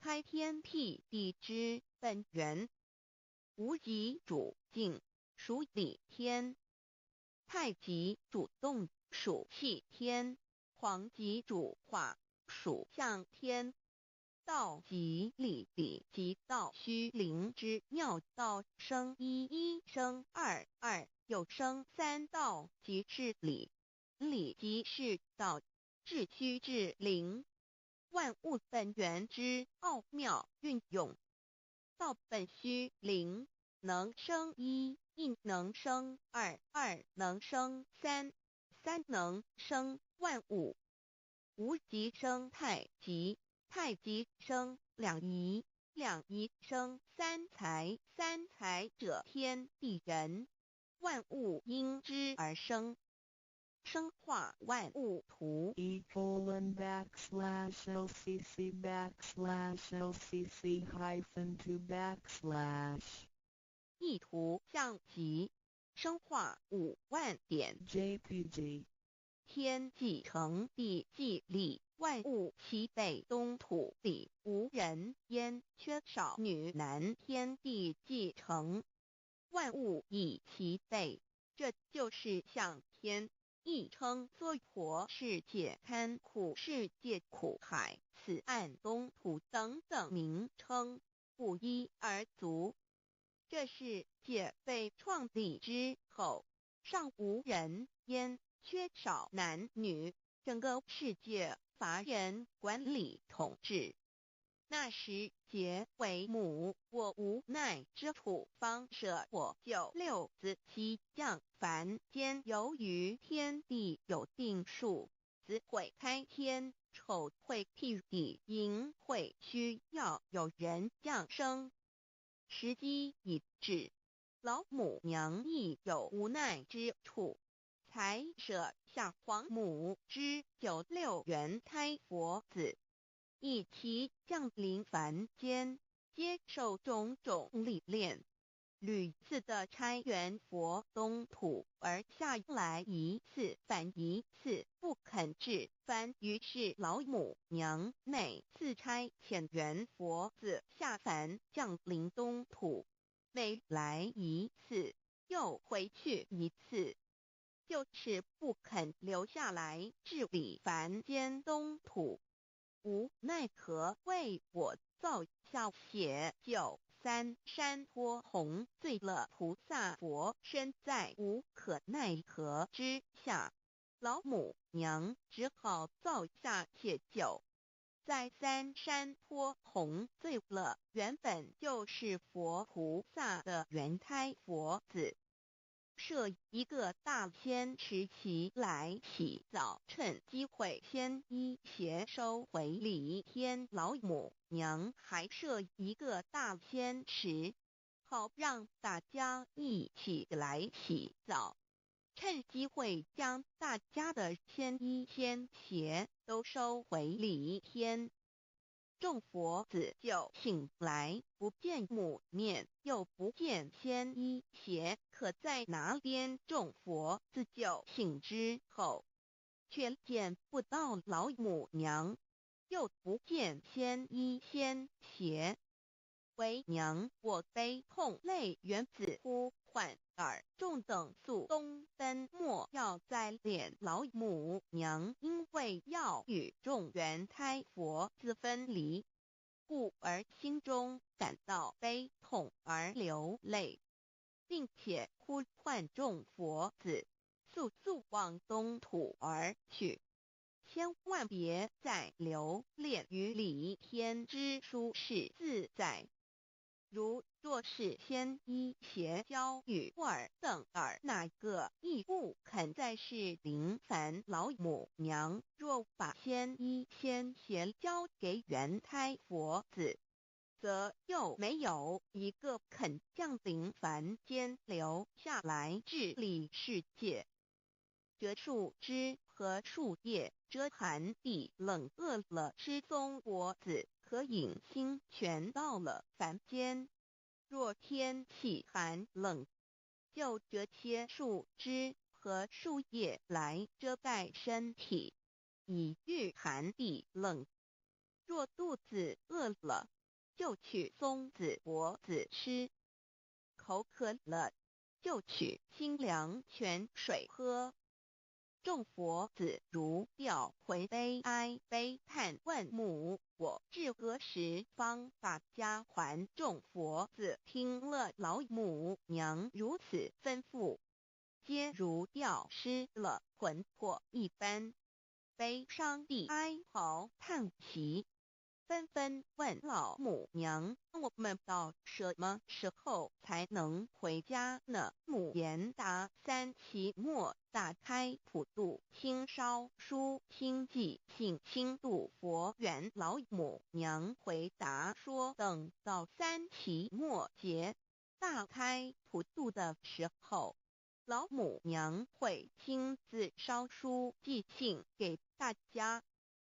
Speaker 1: 開天闢地之本源。無極主靜，屬理天；太極主動，屬氣天；黃極主化，屬象天。道即理，理即道，虛靈之妙道生一，一生二，二又生三，道即是理，理即是道，至虛至靈，萬物本源之奧妙運用。道本虛靈，能生一，亦能生二，二能生三，三能生萬物。無極生太極，太極生兩儀，兩儀生三才，三才者天地人，萬物因之而生。生化萬物圖。
Speaker 2: E:\LCC\LCC-2\
Speaker 1: 意圖象極，生化5萬點
Speaker 2: JPG
Speaker 1: 天既成，地既立，萬物齊備，東土裡無人煙，缺少女男。天地既成，萬物已齊備，這就是象天，亦稱娑婆世界、堪苦世界、苦海、此岸東土等等名稱，不一而足。這世界被創立之後，尚無人煙，缺少男女。整个世界乏人管理统治。那时节为母，我无奈之处，方舍我九六子悉降凡间。由于天地有定数，子会开天，丑会辟地，寅会需要有人降生。时机已至，老母娘亦有无奈之处，才舍下皇母之九六元胎佛子，一齐降临凡间，接受种种历练，屡次的差元佛东土而下来一次返一次，不肯至凡。于是老母娘每次差遣元佛子下凡降临东土，每来一次，又回去一次，就是不肯留下来治理凡间东土。无奈何为我造下写九三山坡红醉了菩萨佛身在无可奈何之下，老母娘只好造下写九，在三山坡红醉了原本就是佛菩萨的元胎佛子，设一个大仙池起来洗澡，趁机会先衣鞋收回礼天老母娘还设一个大仙池，好让大家一起来洗澡，趁机会将大家的仙衣仙鞋都收回礼天。众佛子就醒来，不见母面，又不见仙衣鞋，可在哪边？众佛子就醒之后，却见不到老母娘，又不见仙衣仙鞋。为娘我悲痛泪源子呼唤尔众等速东奔，莫要再怜老母娘，因为要与众元胎佛子分离，故而心中感到悲痛而流泪，并且呼唤众佛子速速往东土而去，千万别再留恋于离天之舒适自在。如若是仙衣鞋交与尔等尔哪个亦不肯再是临凡老母娘，若把仙衣仙鞋交给元胎佛子，则又没有一个肯降临凡间留下来治理世界。折树枝和树叶遮寒地冷，饿了吃松果子可饮清泉。到了凡间，若天气寒冷，就折些树枝和树叶来遮盖身体，以御寒地冷。若肚子饿了，就取松子果子吃；口渴了，就取清凉泉水喝。众佛子如掉魂悲哀悲叹问母：我至何时方把家还？众佛子听了老母娘如此吩咐，皆如掉失了魂魄一般，悲伤地哀嚎叹息，纷纷问老母娘：我们到什么时候才能回家呢？母言答：三期末大开普度清烧书清寂性清度佛缘。老母娘回答说：等到三期末节大开普度的时候，老母娘会亲自烧书寄信给大家，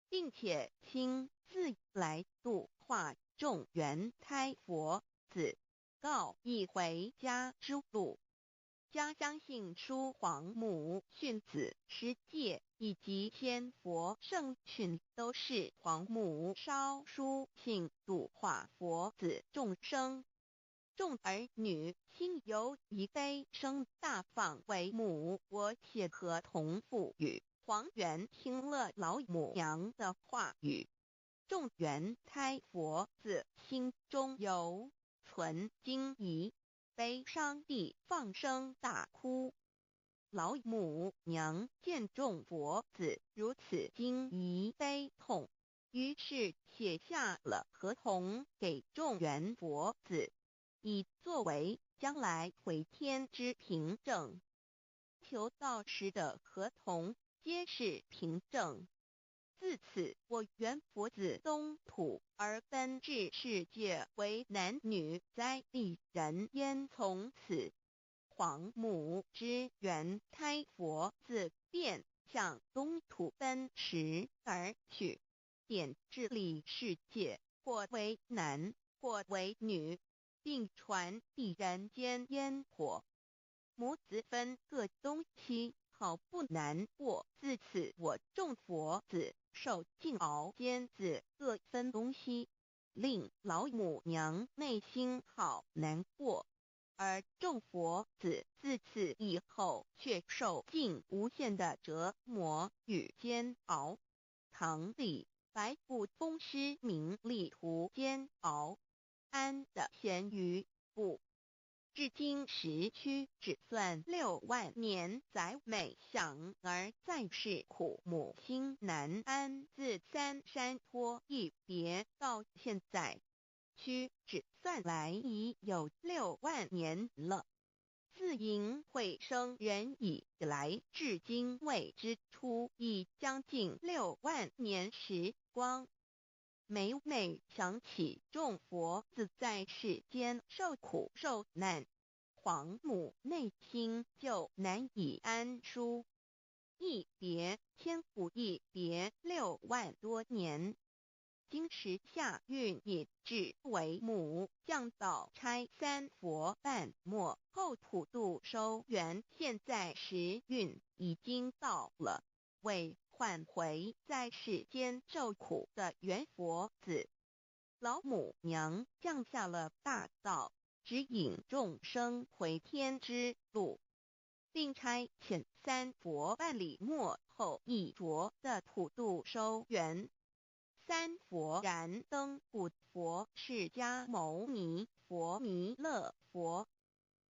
Speaker 1: 并且亲自来度化众元胎佛子，告以回家之路。家相信书皇母训子十戒以及仙佛圣训，都是皇母烧书信度化佛子众生。众儿女心有一悲声大放为母，我且和同父语。黄元听了老母娘的话语，众元胎佛子心中犹存惊疑，悲伤地放声大哭。老母娘見眾佛子如此驚疑悲痛，於是寫下了合同給眾緣佛子，以作為將來回天之憑證。求道時的合同皆是憑證。自此，我緣佛子東土而奔至世界為男女在地人間。從此，皇母之緣胎佛子便向東土奔馳而去，點治理世界，或為男，或為女，並傳遞人間煙火。母子分各東西，好不難過。自此，我眾佛子受盡熬煎子各分東西，令老母娘內心好難過。而眾佛子自此以後，卻受盡無限的折磨與煎熬。唐李白不風詩名利途煎熬，安得閒於不？至今時屈指算6萬年，載每想兒在世苦母心難安。自三山坡一別到現在，屈指算來已有6萬年了。自淫會生人以來，至今未知出已將近六萬年時光。每每想起眾佛子在世間受苦受難，皇母內心就難以安舒。一別千古，一別6萬多年。今時下運已至，為母降道差三佛伴末後普度收圓。現在時運已經到了，為喚回在世間受苦的緣佛子，老母娘降下了大道，指引眾生回天之路，並差遣三佛辦理末後一着的普度收圓。三佛燃燈古佛釋迦牟尼佛彌勒佛，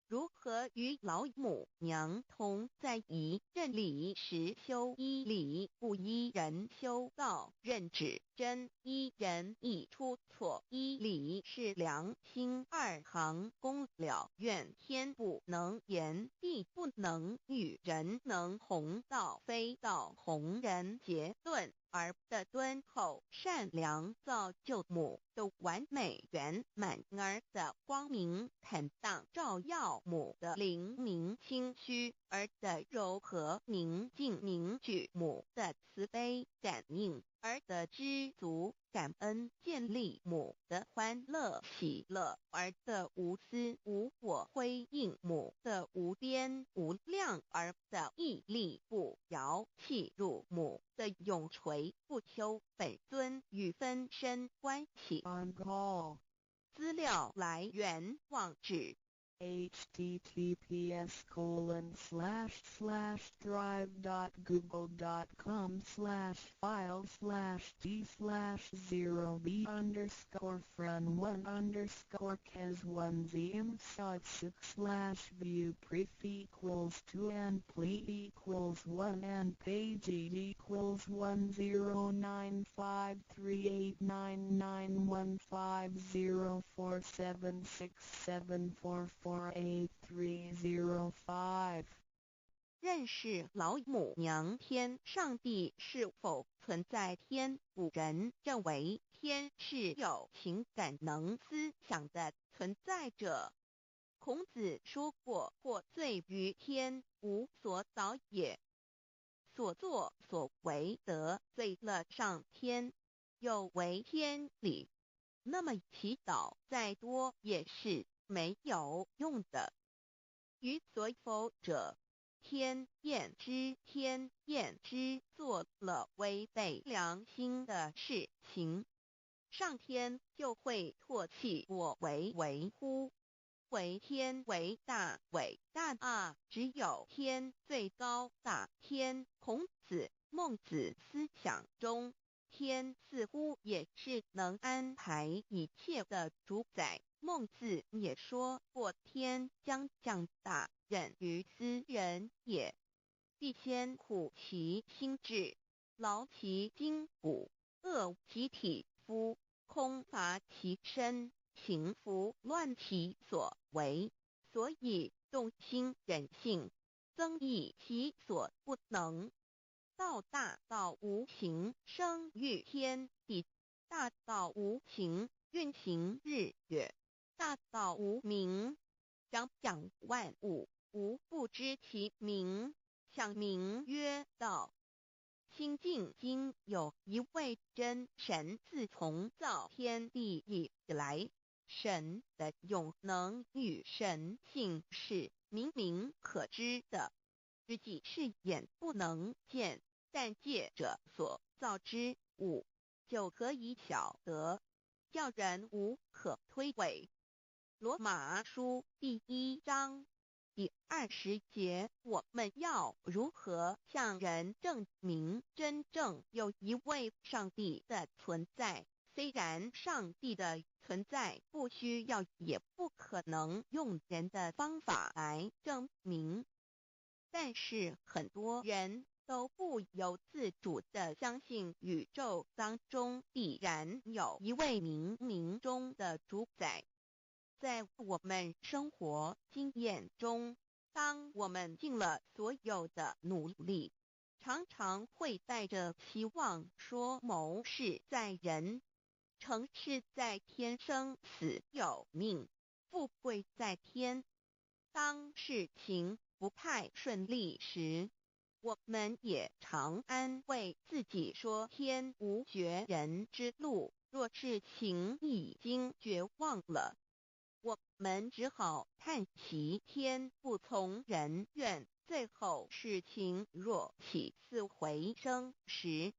Speaker 1: 如何與老母娘同在一任理實修依理不依人修道任指真依人易出錯依理是良心二行功了願天不能言地不能語人能弘道非道弘人結論兒的敦厚善良造就母的完美圓滿兒的光明坦蕩照耀母的靈明清虛兒的柔和寧靜凝聚母的慈悲感應兒的知足感恩建立母的歡樂喜樂兒的無私無我輝映母的無邊無量兒的屹立不搖契入母的永垂不朽本尊與分身關係。
Speaker 2: On call.
Speaker 1: 資料來源網址
Speaker 2: https://drive.google.com/file/d/0b_fren1_kes1zm6 /view pref equals 2 and ple equals 1 and page equals 109538991504767448305。
Speaker 1: 認識老母娘天上帝是否存在天？古人認為天是有情感能思想的存在者。孔子說過：“獲罪於天，無所禱也。”所作所為得罪了上天，有違天理，那麼祈禱再多也是沒有用的。於所否者，天厭之，天厭之，做了違背良心的事情，上天就會唾棄我為為乎？為天為大，偉大啊！只有天最高大。天，孔子、孟子思想中，天似乎也是能安排一切的主宰。孟子也說過：“天將降大任於斯人也。”必先苦其心志，勞其筋骨，餓其體膚，空乏其身，行拂亂其所為。所以動心忍性，增益其所不能。道大道無形，生育天地；大道無形，運行日月；大道無名，長養萬物，吾不知其名，想名曰道。清淨經有一位真神，自從造天地以來，神的永能與神性是明明可知的，只是眼不能見，但借著所造之物，就可以曉得，叫人無可推諉。羅馬書第一章第20節，我們要如何向人證明真正有一位上帝的存在？雖然上帝的存在不需要，也不可能用人的方法來證明，但是很多人都不由自主地相信宇宙當中必然有一位冥冥中的主宰。在我們生活經驗中，當我們盡了所有的努力，常常會帶着希望說謀事在人，成事在天，生死有命，富貴在天。當事情不太順利時，我們也常安慰自己說天無絕人之路。若事情已經絕望了，我們只好嘆息天不從人願。最後事情若起死回生時，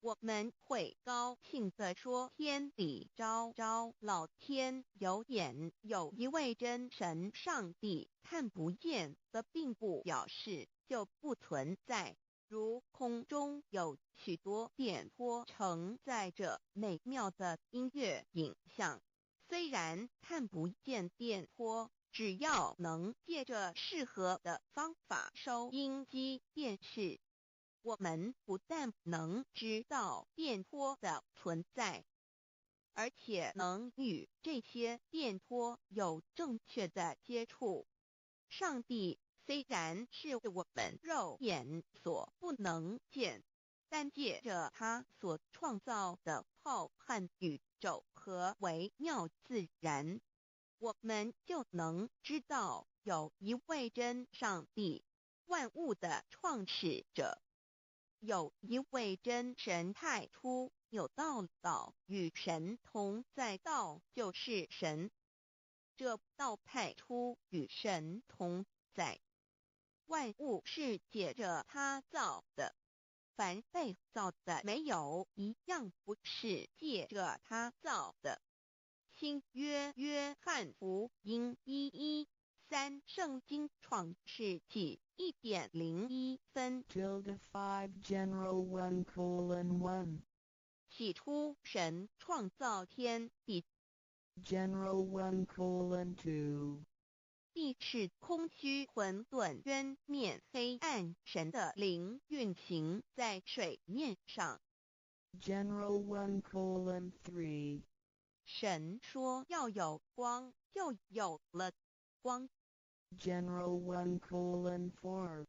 Speaker 1: 我們會高興地說天理昭昭，老天有眼，有一位真神上帝，看不見的並不表示就不存在。如空中有許多電波承載著美妙的音樂影像，雖然看不見電波，只要能借著適合的方法收音機、電視，我們不但能知道電波的存在，而且能與這些電波有正確的接觸。上帝雖然是我們肉眼所不能見，但借著他所創造的浩瀚宇宙和微妙自然，我們就能知道有一位真上帝，萬物的創始者。有一位真神，太初有道，道與神同在，道就是神。這道太初與神同在，萬物是借著他造的，凡被造的，沒有一樣不是借著他造的。新約約翰福音1:13，聖經創世紀1點01分。
Speaker 2: Tilde 5 General 1:1.
Speaker 1: 起初神創造天地。
Speaker 2: General 1:2.
Speaker 1: 地是空虛混沌，淵面黑暗，神的靈運行在水面上。
Speaker 2: General 1:3.
Speaker 1: 神說要有光，就有了光。
Speaker 2: General 1:4.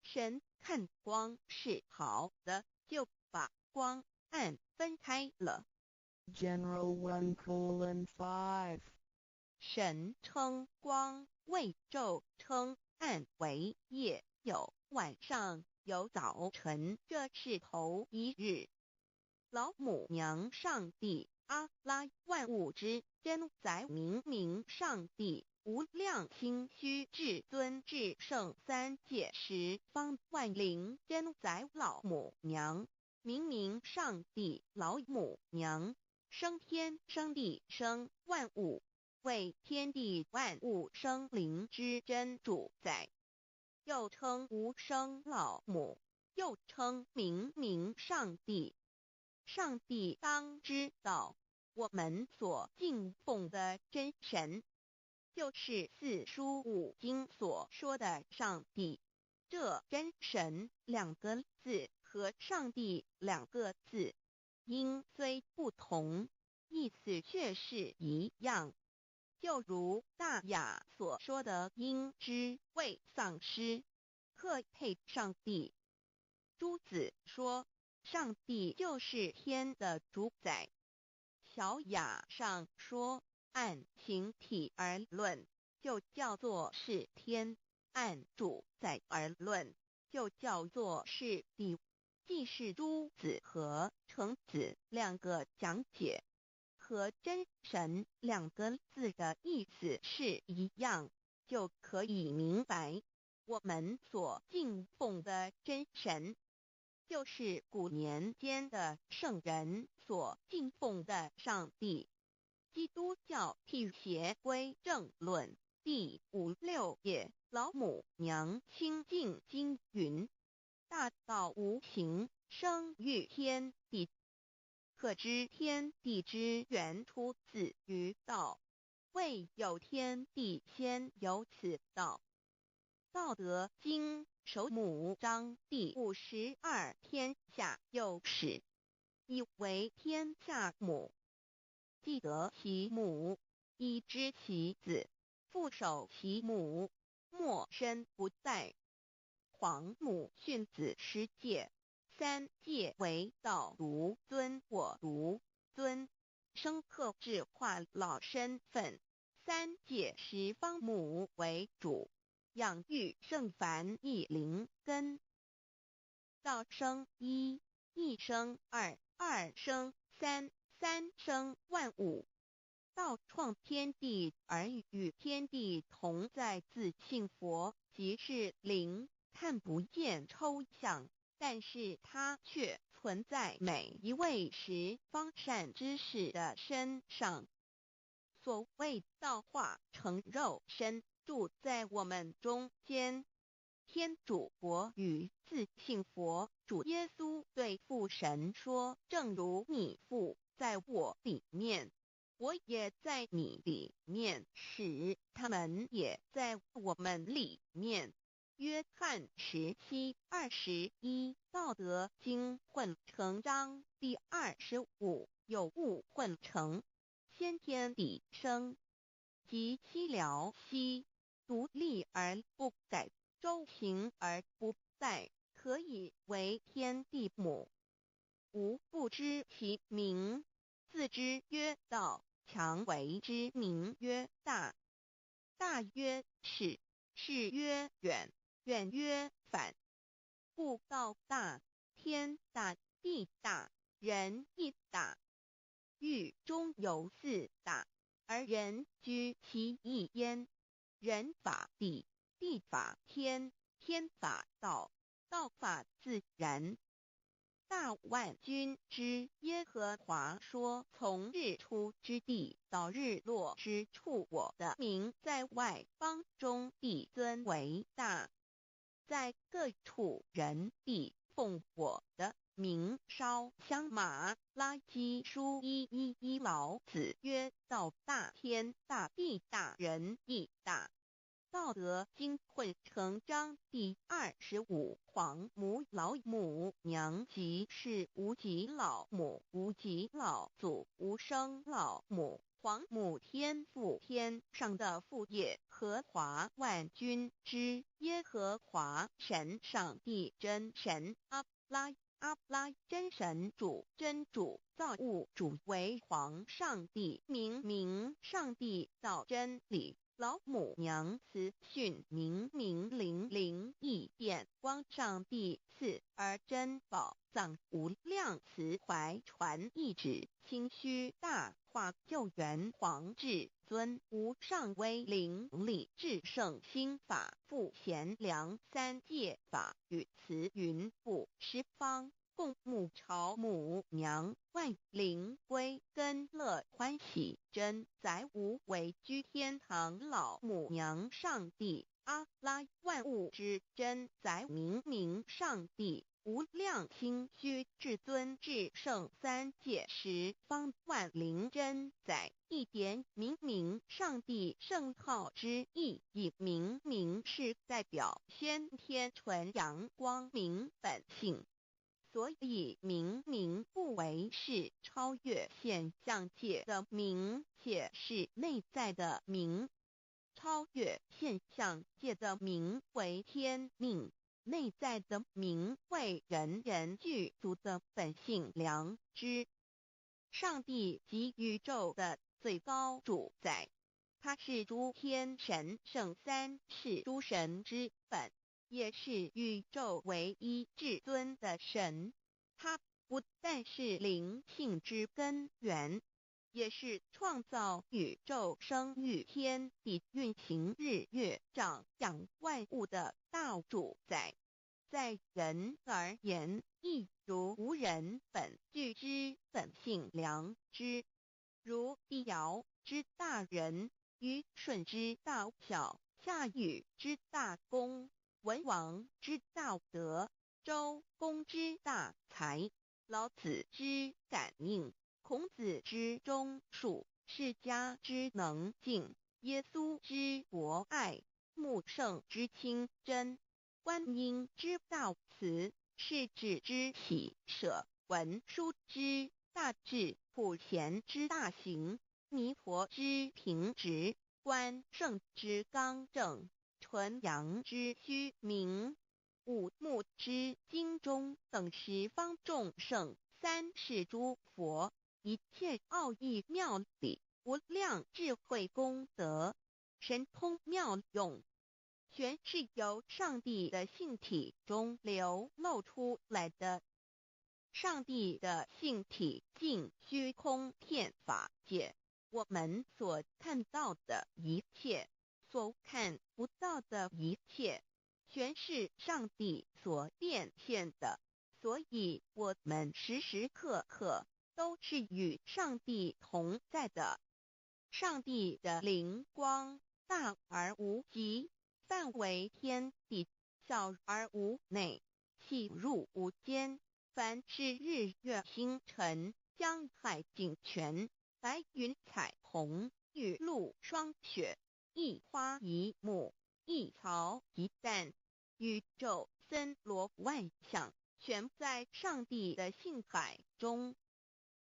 Speaker 1: 神看光是好的，就把光暗分開了。
Speaker 2: General 1:5.
Speaker 1: 神稱光為晝，稱暗為夜，有晚上，有早晨，這是頭一日。老母娘上帝阿拉萬物之真宰明明上帝無量清虛至尊至聖三界十方萬靈真宰老母娘明明上帝老母娘生天生地生萬物，為天地萬物生靈之真主宰，又稱無生老母，又稱明明上帝。上帝當知道，我們所敬奉的真神，就是四書五經所說的上帝。這這真神兩個字和上帝兩個字，音雖不同，意思卻是一樣。就如大雅所說的，應知未喪失，克配上帝。朱子說，上帝就是天的主宰。小雅上說，按形體而論，就叫做是天；按主宰而論，就叫做是地。既是朱子和程子兩個講解，和真神兩個字的意思是一樣，就可以明白，我們所敬奉的真神，就是古年間的聖人所敬奉的上帝。基督教辟邪歸正論第五六頁，老母娘清淨經云：大道無形，生於天地。可知天地之源出自於道，未有天地先有此道。道德經首母章第52，天下有始，以為天下母。既得其母，以知其子，復守其母，莫身不殆。皇母訓子十誡，三誡為道獨尊我獨尊，生克制化老身份。三誡十方母為主，養育聖凡一靈根。道生一，一生二，二生三，三生萬物。道創天地而與天地同在，自性佛即是靈，看不見抽象，但是它卻存在每一位十方善知識的身上。所謂道化成肉身，住在我們中間。天主國與自性佛主耶穌對父神說：正如你父在我裡面，我也在你裡面，使他們也在我們裡面。約翰17:21，道德經混成章第25，有物混成，先天地生，即西辽西，獨立而不改，周行而不殆，可以為天地母。吾不知其名，自知曰道，強為之名曰大。大曰始，始曰遠，遠曰反。故道大，天大，地大，人亦大。域中有四大，而人居其一焉。人法地，地法天，天法道，道法自然。大萬軍之耶和華說：從日出之地到日落之處，我的名在外邦中必尊為大，在各處人必奉我的名燒香。馬拉基書1:1:1，老子曰：道大天大地大人亦大。道德經混成章第25，皇母老母娘即是無極老母，無極老祖，無生老母。皇母天父天上的父耶和華萬軍之耶和華神上帝真神阿拉阿拉真神主真主造物主為皇上帝明明上帝道真理。老母娘慈訓明明靈靈異變光上帝賜而珍寶藏無量慈懷傳懿旨清虛大化救援皇至尊無上威靈力至聖心法父賢良三界法與慈雲布十方共沐朝母娘萬靈歸根樂歡喜真宰無為居天堂老母娘上帝阿拉萬物之真宰明明上帝。無量清虛至尊至聖三界十方萬靈真載一點明明上帝聖號之意義，明明是代表先天純陽光明本性，所以明明不惟是超越現象界的明，且是內在的明。超越現象界的明為天命。內在的明為人人具足的本性良知。上帝即宇宙的最高主宰，他是諸天神聖三世諸神之本，也是宇宙唯一至尊的神。他不但是靈性之根源，也是創造宇宙、生育天地、運行日月、長養萬物的大主宰。在人而言，亦如吾人本具之本性良知，如帝堯之大仁，虞舜之大孝，夏禹之大功，文王之大德，周公之大才，老子之感應，孔子之忠恕，釋迦之能靜，耶穌之博愛，穆聖之清真，觀音之大慈，釋智之喜捨，文殊之大智，普賢之大行，彌陀之平直，關聖之剛正，純陽之虛明，五木之精忠等十方眾聖，三世諸佛，一切奧義妙理，無量智慧功德，神通妙用，全是由上帝的性體中流露出來的。上帝的性體盡虛空遍法界，我們所看到的一切，所看不到的一切，全是上帝所變現的。所以，我們時時刻刻都是與上帝同在的。上帝的靈光大而無極，範圍天地，小而無內，細入無間。凡是日月星辰、江海井泉、白雲彩虹、雨露霜雪，一花一木，一草一蛋，宇宙森羅萬象，全在上帝的性海中。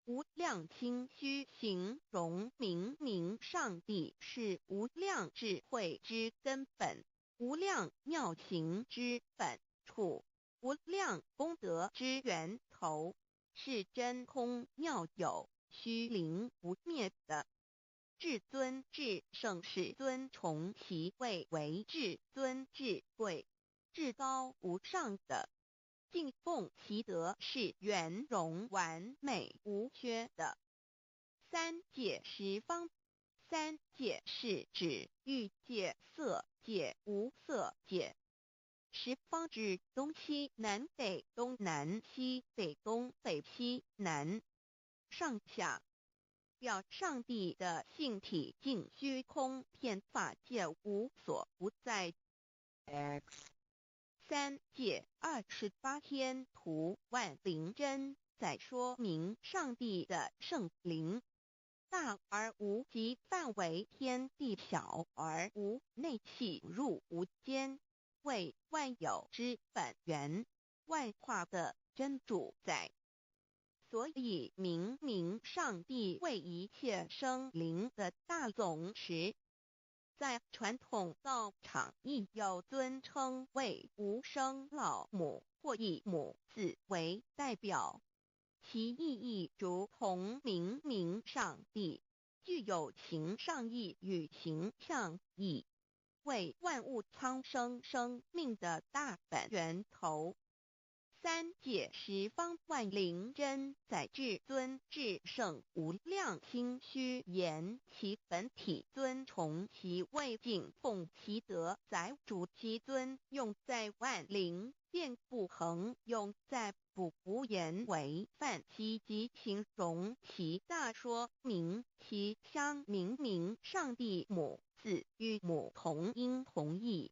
Speaker 1: 無量清虛形容明明上帝是無量智慧之根本，無量妙行之本處，無量功德之源頭，是真空妙有、虛靈不滅的。至尊至聖世尊崇其位為至尊至貴、至高無上的。敬奉其德是圓融完美無缺的。三界十方，三界是指欲界、色界、無色界。十方指東西南北東南西北東北西南上下，表上帝的性體盡虛空遍法界無所不在。
Speaker 2: X
Speaker 1: 三界28天圖萬靈真載說明上帝的聖靈大而無極，範圍天地，小而無內，細入無間，為萬有之本源，萬化的真主宰。所以明明上帝為一切生靈的大總持。在傳統道場亦有尊稱為無生老母或以母字為代表，其意義如同明明上帝，具有形上義與形象義，為萬物蒼生生命的大本源頭。三界十方萬靈真載至尊至聖無量清虛言其本體尊崇其位敬奉其德載主其尊用在萬靈遍布恆用在不無言為範其及形容其大說明其相明明上帝母字與母同音同義，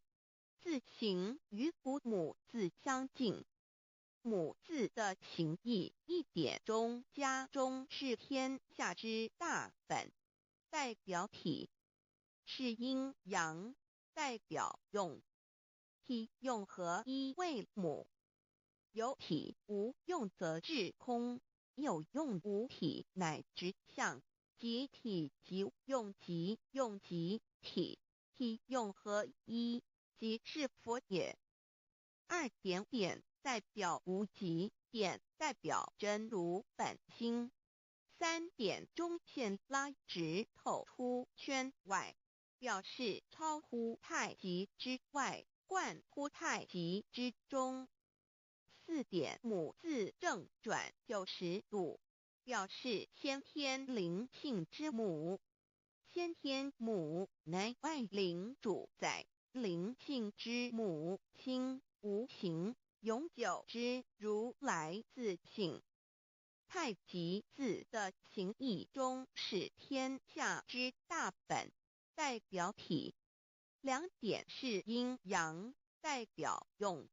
Speaker 1: 字形與古母字相近。母字的形意一点中加中是天下之大本，代表体是阴阳，代表用，体用合一为母。有体无用则致空，有用无体乃执相，即体即用即用即体，体用合一，即是佛也。二点点代表无极，点代表真如本心。三点中线拉直透出圈外，表示超乎太极之外，贯乎太极之中。四点母字正转90度，表示先天灵性之母。先天母乃万灵主宰，灵性之母，心无形，永久之如来自性。太极字的形意中是天下之大本，代表体。两点是阴阳，代表用。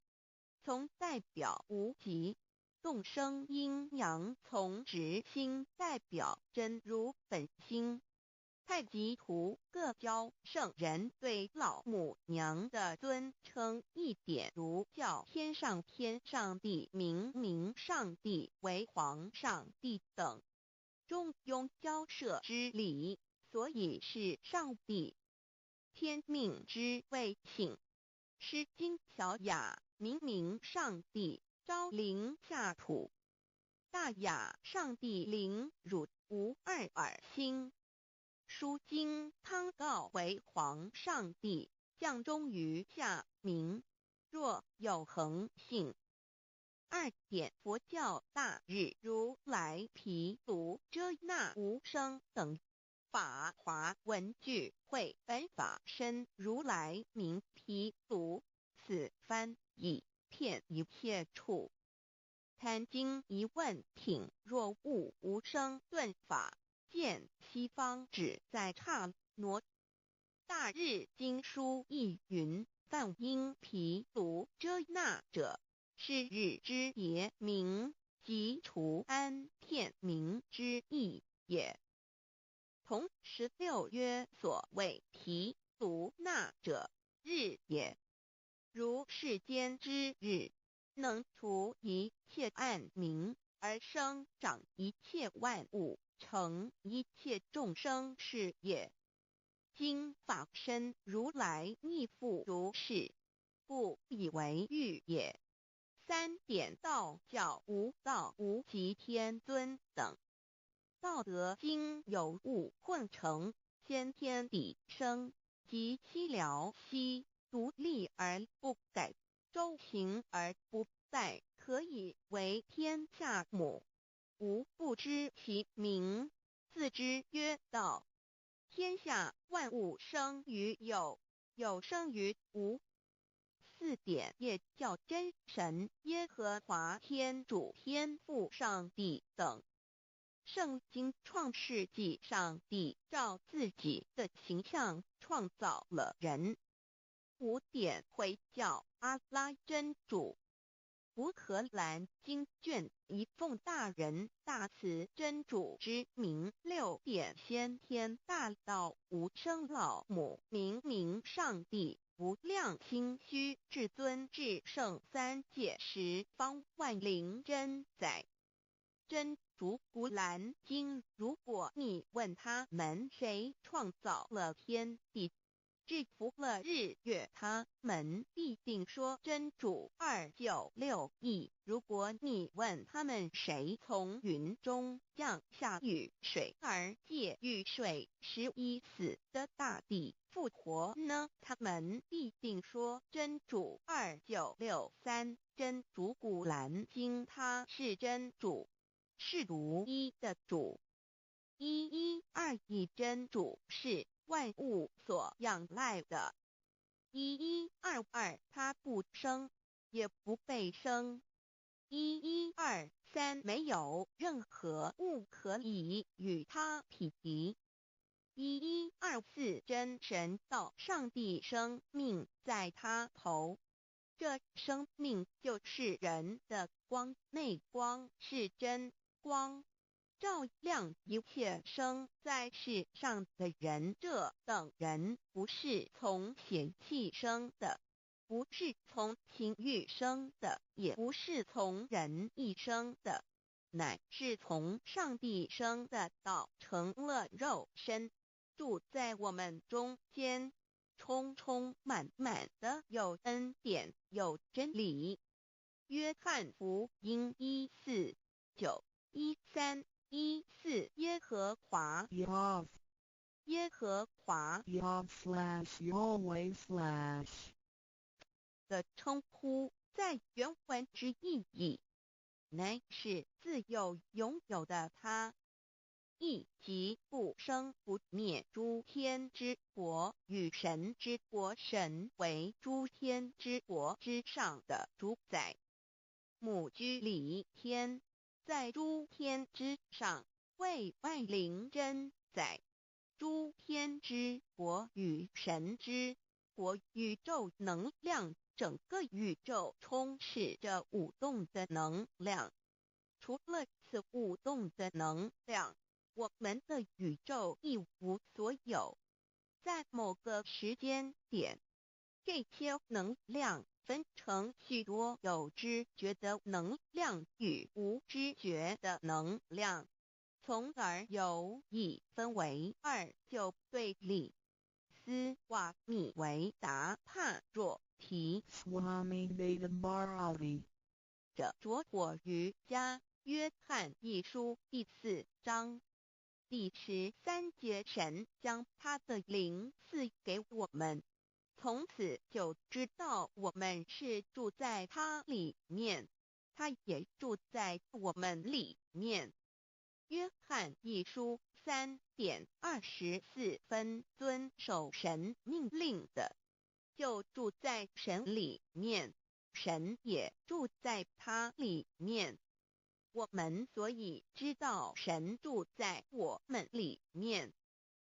Speaker 1: 从代表无极，动生阴阳，从直心代表真如本心。太极图各教圣人对老母娘的尊称一点如叫天上天上帝、明明上帝为皇上帝等，中庸交涉之理，所以是上帝。天命之谓性。诗经小雅。明明上帝昭灵下土，大雅上帝灵汝无二耳心。书经汤告为皇上帝降终于下民，若有恒性。二点佛教大日如来毗卢遮那无生等法华文具会本法身如来名毗卢，此翻译遍一切处。坛经疑问品若悟无生顿法，见西方只在刹那。大日经书亦云：梵音毗卢遮那者，是日之别名，即除安片名之意也。同16曰：所谓毗卢那者，日也。如世间之日，能除一切暗冥，而生长一切万物，成一切众生是也。今法身如来亦复如是，故以为喻也。三点道教无道无极天尊等。道德经有物混成，先天地生，及其了兮。独立而不改，周行而不殆，可以为天下母。吾不知其名，自之曰道。天下万物生于有，有生于无。四点也叫真神、耶和华天主、天父上帝等。圣经创世纪上帝照自己的形象创造了人。五点回教阿拉真主。古可兰经卷一奉大仁大慈真主之名。六点先天大道无生老母明明上帝无量清虚至尊至圣三界十方万灵真宰真主古兰经。如果你问他们谁创造了天地，制服了日月，他们必定说真主296亿。如果你问他们谁从云中降下雨水，而借雨水使已死的大地复活呢？他们必定说真主2963。真主古兰经他是真主，是独一的主。1121真主是万物所仰赖的。1122，他不生，也不被生。1123，没有任何物可以与他匹敌。1124，真神道上帝生命在他头。這生命就是人的光，那光是真光，照亮一切生在世上的人。這等人不是從血氣生的，不是從情慾生的，也不是從人意生的，乃是從上帝生的。道成了肉身，住在我們中間，充充滿滿的有恩典，有真理。約翰福音1、4、9、13、14耶和華
Speaker 2: Yahweh
Speaker 1: 耶和華
Speaker 2: Yahweh/Yahweh/
Speaker 1: 的稱呼，在原文之意義，乃是自有永有的他，意即不生不滅諸天之國與神之國，神為諸天之國之上的主宰。母居離天，在諸天之上，為萬靈真宰。諸天之國與神之國，宇宙能量，整個宇宙充斥着舞動的能量。除了此舞動的能量，我們的宇宙一無所有。在某個時間點，這些能量分成許多有知覺的能量與無知覺的能量，從而有一分為二就對立。斯瓦米維達帕若提
Speaker 2: Swami Veda Bharati
Speaker 1: 的拙火瑜伽約翰一書第4章第13節，神將他的靈賜給我們，從此就知道我們是住在他裡面，他也住在我們裡面。約翰一書3點24分，遵守神命令的，就住在神裡面，神也住在他裡面。我們所以知道神住在我們裡面，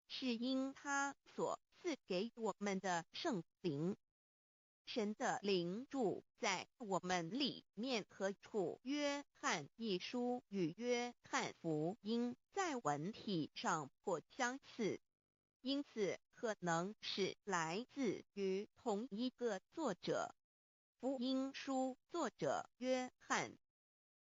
Speaker 1: 是因他所賜給我們的聖靈。神的靈住在我們裡面何處？約翰一書與約翰福音在文體上頗相似，因此可能是來自於同一個作者。福音書作者約翰。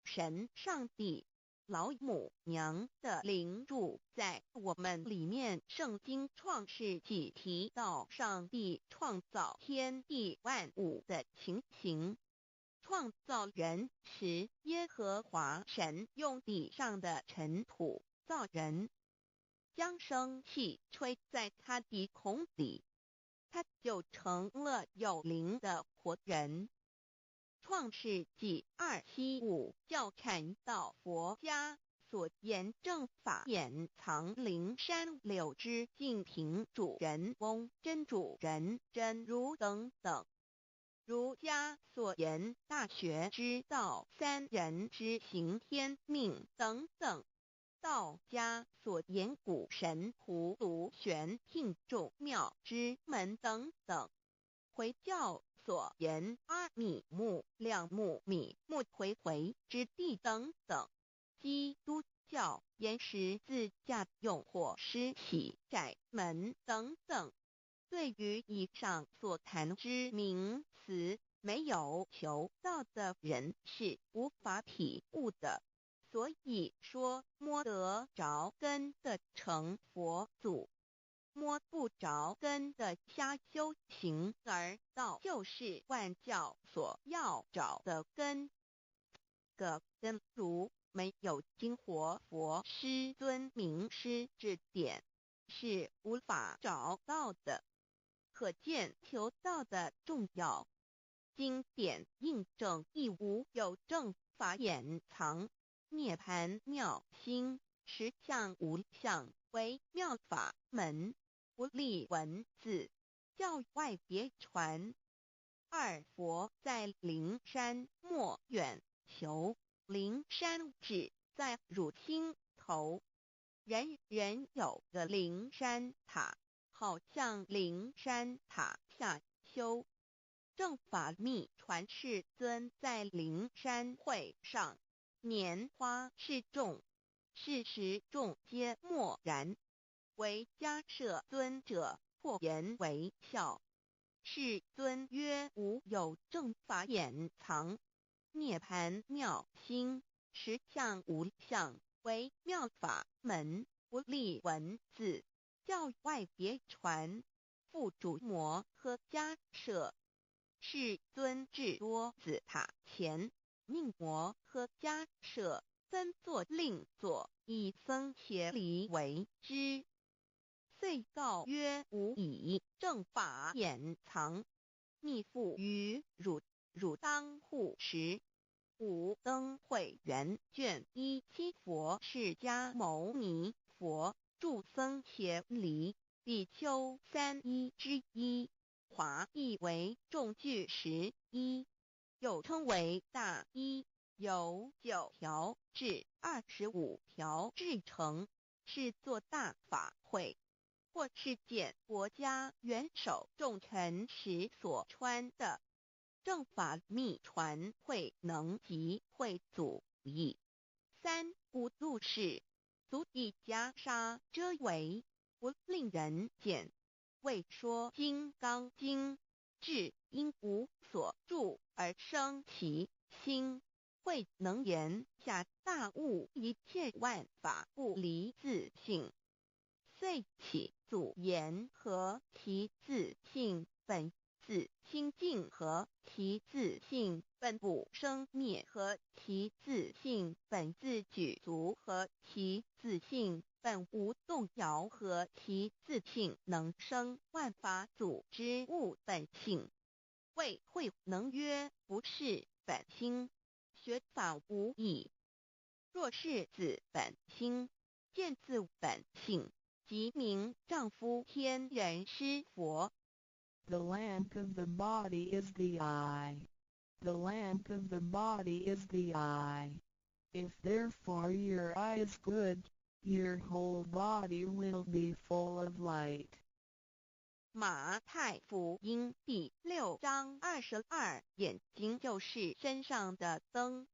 Speaker 1: 神上帝老母娘的靈住在我們裡面。聖經創世紀提到上帝創造天地萬物的情形。創造人時，耶和華神用地上的塵土造人，將生氣吹在他鼻孔裡，他就成了有靈的活人。創世紀275教禪道佛家所言正法眼藏靈山柳枝淨瓶主人翁真主人真如等等。儒家所言大學之道三人之行天命等等。道家所言古神葫蘆玄牝眾妙之門等等。回教所言阿米木兩木米木回回之地等等。基督教言十字架用火施洗窄門等等。對於以上所談之名詞，沒有求道的人是無法體悟的。所以說，摸得著根的成佛祖，摸不著根的瞎修行，而道就是萬教所要找的根。個根如沒有經活佛師尊明師指點，是無法找到的。可見求道的重要。經典印證亦無有正法眼藏，涅槃妙心，實相無相，微妙法門，不立文字，教外別傳。二佛在靈山莫遠求，靈山只在汝心頭。人人有個靈山塔，好向靈山塔下修。正法秘传世尊在灵山会上，拈花示众，是时众皆默然。唯迦叶尊者破颜为笑。世尊曰：吾有正法眼藏，涅盘妙心，实相无相，为妙法门，不立文字，教外别传。付嘱摩诃迦叶。世尊至多子塔前，命摩诃迦叶分座令座，以僧伽梨为之。遂告曰：吾以正法眼藏，密付于汝，汝当护持。五灯会元卷一七佛释迦牟尼佛住僧伽梨比丘三一之一。华译为众具十衣，又称为大衣，由9条至25条制成，是做大法会或是见国家元首重臣时所穿的。正法秘传慧能及慧祖译。三无入世，足以袈裟遮围，不令人见。为说金刚经，至应无所住而生其心，慧能言下大悟一切万法不离自性，遂起祖言何其自性本自清净，何其自性本不生灭，何其自性本自具足，何其自性本无动摇，何其自性能生万法祖之悟本性。谓慧能曰：不识本心，学法无益。若识自本心，见自本性，即名丈夫天人师佛。
Speaker 2: The lamp of the body is the eye. The lamp of the body is the eye. If therefore your eye is good, your whole body will be full of light.
Speaker 1: 马太福音第6章22，眼睛就是身上的灯。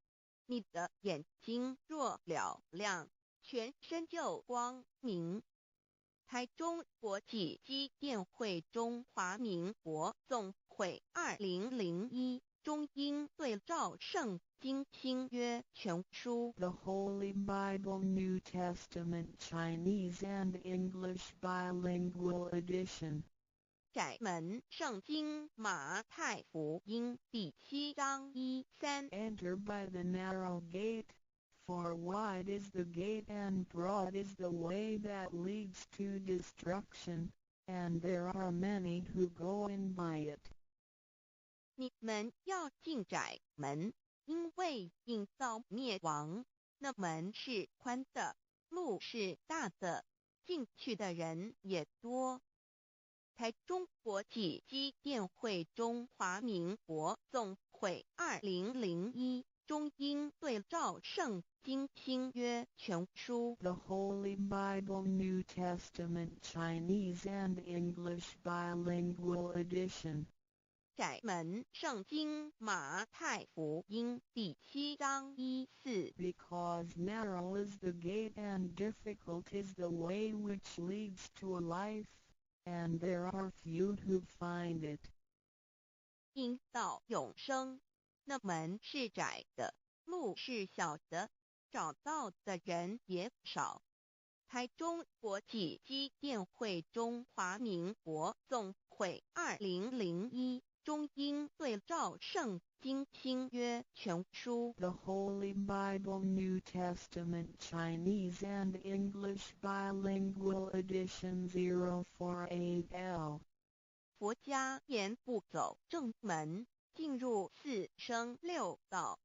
Speaker 1: 你的眼睛若嘹亮，全身就光明。台中国际基甸会中华民国总会2001中英对照圣经新约全书。
Speaker 2: The Holy Bible New Testament Chinese and English Bilingual Edition.
Speaker 1: 窄门圣经马太福音第7章1、3。
Speaker 2: Enter by the narrow gate, for wide is the gate and broad is the way that leads to destruction, and there are many who go in by it.
Speaker 1: 你們要進窄門，因為引到滅亡，那門是寬的，路是大的，進去的人也多。台中國際基甸會中華民國總會2001中英對照聖經新約全書。
Speaker 2: The Holy Bible New Testament Chinese and English Bilingual Edition.
Speaker 1: 窄門聖經馬太福音第7章1、4。
Speaker 2: Because narrow is the gate and difficult is the way which leads to life, and there are few who find it.
Speaker 1: 引到永生，那門是窄的，路是小的，找到的人也少。台中國際基甸會中華民國總會2001中英對照聖經新約全書。
Speaker 2: The Holy Bible New Testament Chinese and English Bilingual Edition 048L.
Speaker 1: 佛家言不走正門，進入四生六道。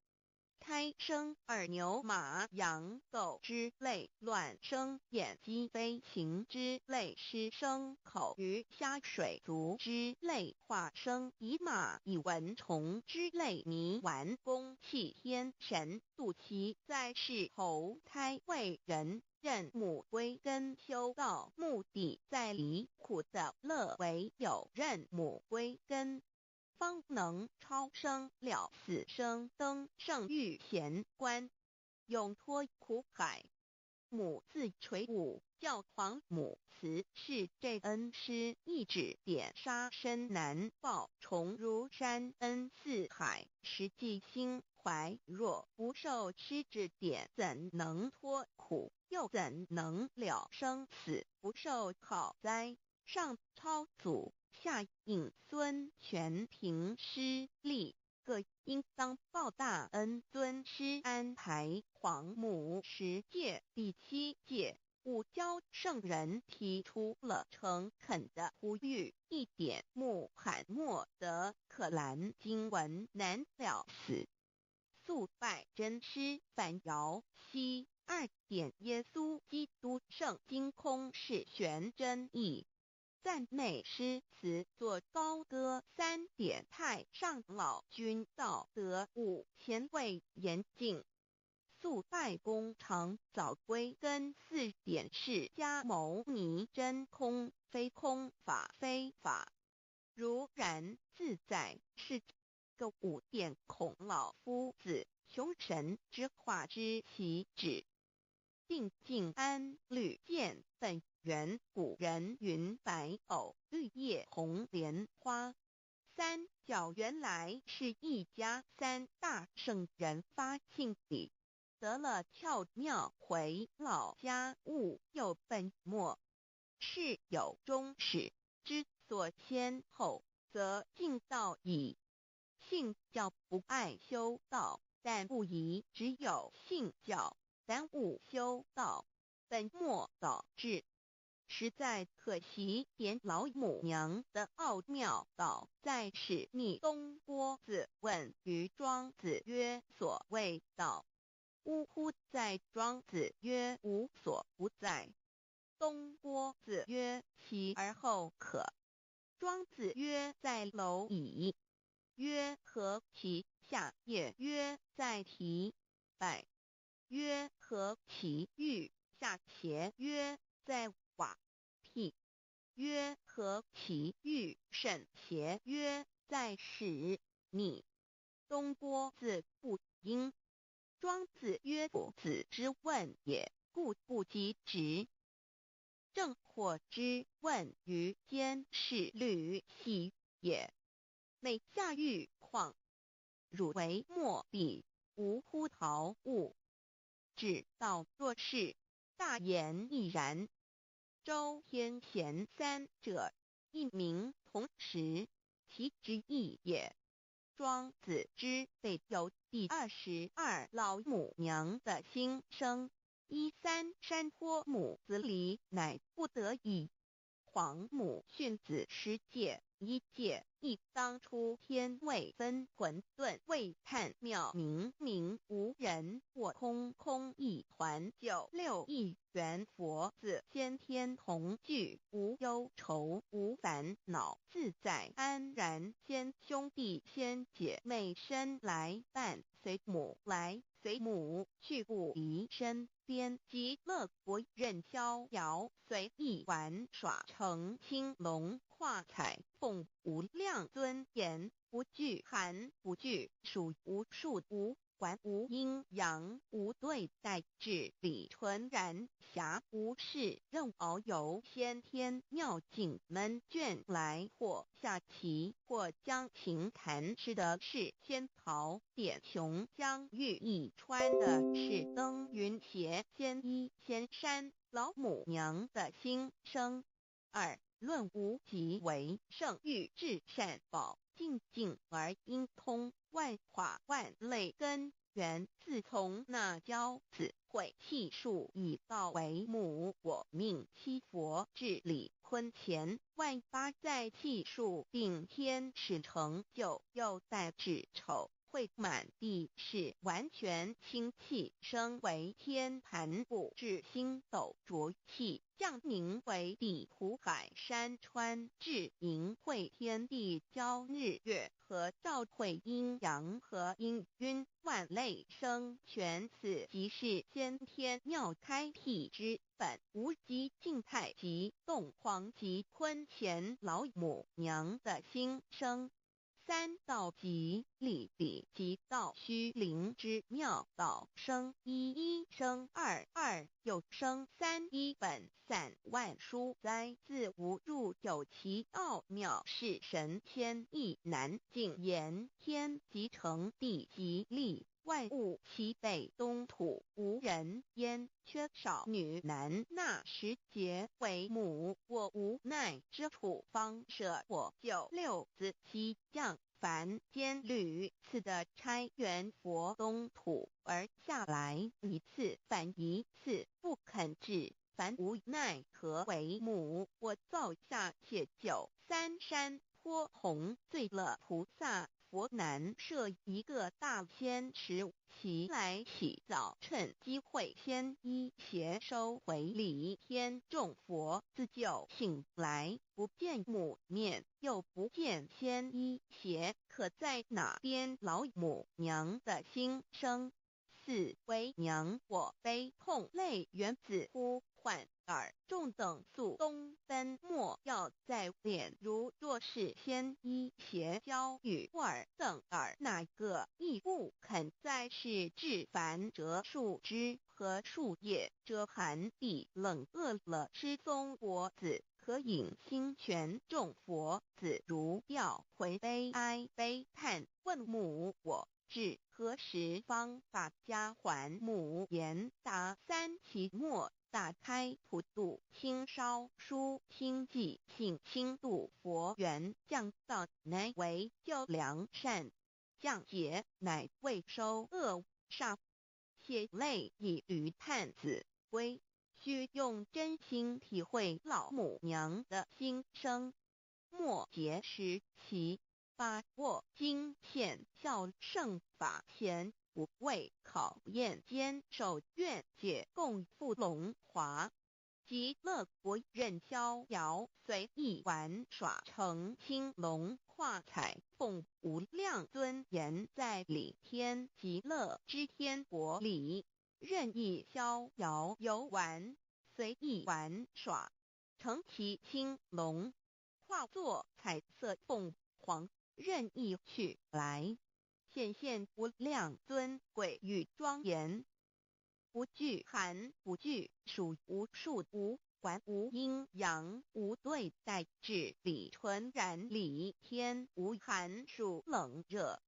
Speaker 1: 胎生耳牛馬羊狗之類，卵生眼雞飛禽之類，濕生口魚蝦水族之類，化生蟻螞蟻蚊蟲之類，泥丸宮氣天神肚臍在世投胎為人，認母歸根修道，目的在離苦得樂，唯有認母歸根。方能超生了死生登圣欲贤观，永脱苦海。母自垂五教皇母慈是这恩师一指点杀身难报重如山恩似海实际心怀若不受师指点怎能脱苦又怎能了生死不受考哉上超祖下引孙全凭师力各应当报大恩尊师安排皇母十戒第七戒五教圣人提出了诚恳的呼吁一点穆罕默德可兰经文难了死速拜真师反摇西二点耶稣基督圣经空是玄真义赞美诗词作高歌三点太上老君道德五前卫严禁速拜功成早归根四点释迦牟尼真空非空法非法如然自在是个五点孔老夫子穷神之化之其旨定静安律见本源古人云白藕绿叶红莲花三角原来是一家三大圣人发庆礼得了窍妙回老家物又本末事有终始之所先后则近道矣。信教不爱修道，但不宜只有信教，耽误修道，本末倒置。实在可惜，点老母娘的奥妙道在使逆东郭子问于庄子曰：“所谓道，呜呼哉！”庄子曰：“无所不在。”东郭子曰：“其而后可。”庄子曰：“在蝼蚁。”曰：“何其下也？”曰：“在提败。”曰：“何其欲下邪？”曰：“在瓦辟。”曰：“何其欲甚邪？”曰：“在使逆。”东郭子不应。庄子曰：“夫子之问也，故不及直。”正或之问于监视吕喜也。每下欲况，汝为莫比，无乎陶物。至道若是，大言亦然。周天贤三者，一名同时，其之意也。庄子之备有第22老母娘的心声。一三山坡母子离，乃不得已。皇母训子十戒一戒一当初天未分混沌未探妙明明无人我空空一团九六一元佛子先天同具无忧愁无烦恼自在安然先兄弟先姐妹身来伴随母来随母去不离身边极乐国任逍遥随意玩耍成青龙化彩凤无量尊严不惧寒不惧暑无数无管无阴阳无对待至理纯然暇无事任遨游先天妙境门卷来或下棋或将琴弹吃的是仙桃点琼浆玉液穿的是登云鞋仙衣仙山老母娘的心声。二论无极为圣欲至善宝静静而应通万化万类根源自从那教子会气数以道为母我命七佛治理坤乾万八在气数定天使成就又在指丑会满地是完全清气升为天盘布至星斗浊气降宁为地湖海山川至淫会天地交日月和照会阴阳和阴晕万类生全此即是先天妙开辟之本无极静态极动黄极坤乾老母娘的心声。三道极力理即道虚灵之妙道生一一生二二又生三一本散万殊哉自无入有其奥妙是神仙亦难尽言天即成地即立万物齐备东土无人烟缺少女男那时节为母我无奈之处方舍我九六子西降凡间屡次的差元佛东土而下来一次反一次不肯至凡无奈何为母我造下且九三山坡红醉了菩萨佛难设一个大仙池起来洗澡趁机会先衣鞋收回礼天众佛自救醒来不见母面又不见仙衣鞋可在哪边老母娘的心声四为娘我悲痛泪源自呼唤尔众等速东奔莫要再恋如若是仙衣鞋交与尔等尔哪个亦不肯再是至凡折树枝和树叶遮寒地冷饿了吃松果子可饮清泉众佛子如吊魂悲哀悲叹问母我至何时方把家还母言答三期末打开普度清烧书清寂性清度佛缘降道乃为救良善降劫乃为收恶煞血泪以驴探子归须用真心体会老母娘的心声。末节时其把握经现孝圣法前不畏考验坚守愿解共赴龙华极乐国任逍遥随意玩耍成青龙化彩凤无量尊严在理天极乐之天国里任意逍遥游玩随意玩耍乘其青龙化作彩色凤凰任意去来显现无量尊贵与庄严不惧寒不惧暑无数无管无阴阳无对待至理纯然理天无寒暑冷热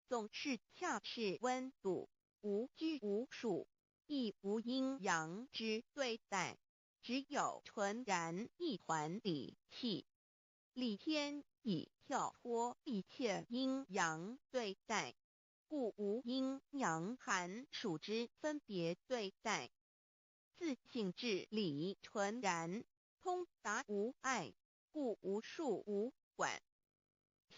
Speaker 1: 总是恰是温度无拘无束亦无阴阳之对待只有纯然一团理气理天已跳脱一切阴阳对待故无阴阳寒暑之分别对待自性至理纯然通达无碍故无数无管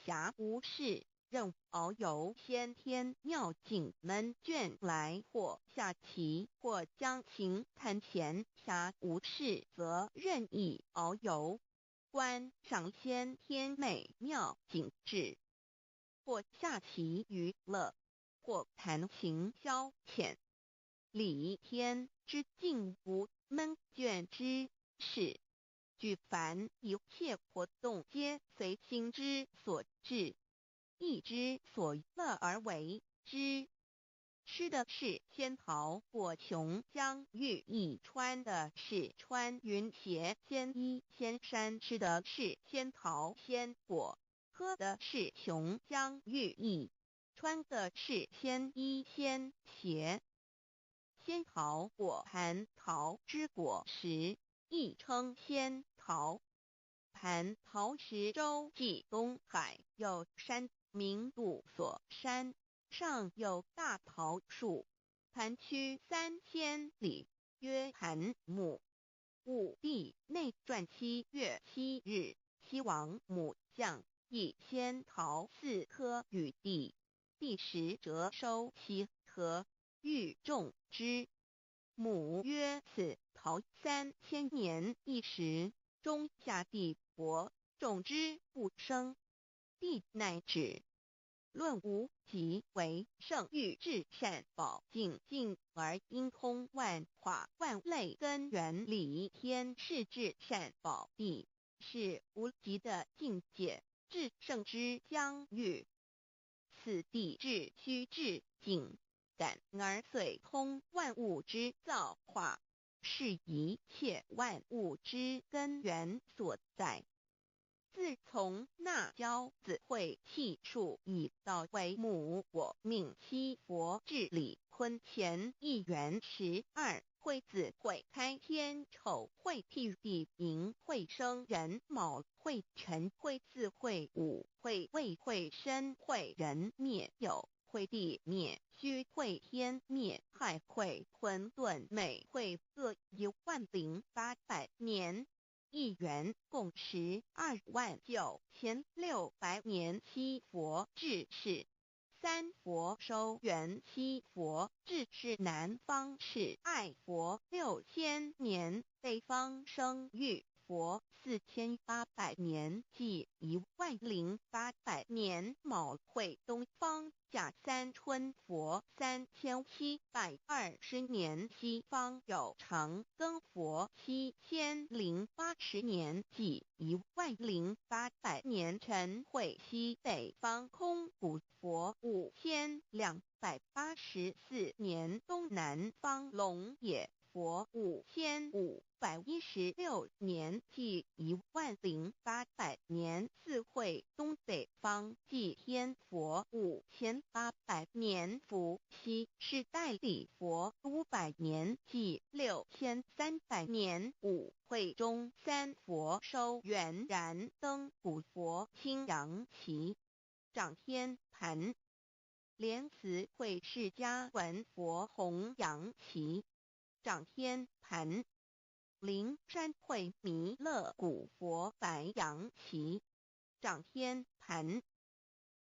Speaker 1: 暇无事任遨游先天妙境闷倦来或下棋或将琴弹闲暇无事则任意遨游观赏先天美妙景致或下棋娱乐或弹琴消遣理天之境无闷倦之事举凡一切活动皆随心之所至意之所乐而为之吃的是仙桃果琼浆玉液穿的是穿云鞋仙衣仙衫吃的是仙桃仙果喝的是琼浆玉液穿的是仙衣仙鞋仙桃果蟠桃之果实亦称仙桃蟠桃石洲际东海有山名度索山上有大桃树盘曲3000里曰盘木武帝内传7月7日西王母降以仙桃四颗与帝帝食辄收其核欲种之母曰此桃3000年一时终下地薄种之不生帝乃止论无极为圣欲至善宝净境而应通万化万类根源理天是至善宝地是无极的境界。至圣之疆域。此地致虚致静，感而遂通万物之造化，是一切万物之根源所在。自从那骄子会气数以道为母，我命七佛治理坤乾一元12会子会开天丑会辟地寅会生壬卯会辰会巳会午会未会申会壬灭酉会地灭戌会天灭亥会混沌戌会各10800年。一元共129600年，七佛治世。三佛收圆七佛治世南方是爱佛6000年，北方生育佛4800年，计10800年。卯会东方甲三春佛3720年，西方有长庚佛7080年，计10800年。辰会西北方空古佛5284年，东南方龙也佛5516年，计10800年。巳会东北方祭天佛5800年，伏羲是代理佛500年，计6300年。午会中三佛收圆燃灯古佛青阳旗掌天盘。莲慈会释迦文佛弘扬旗掌天盘。灵山会弥勒古佛白羊旗掌天盘。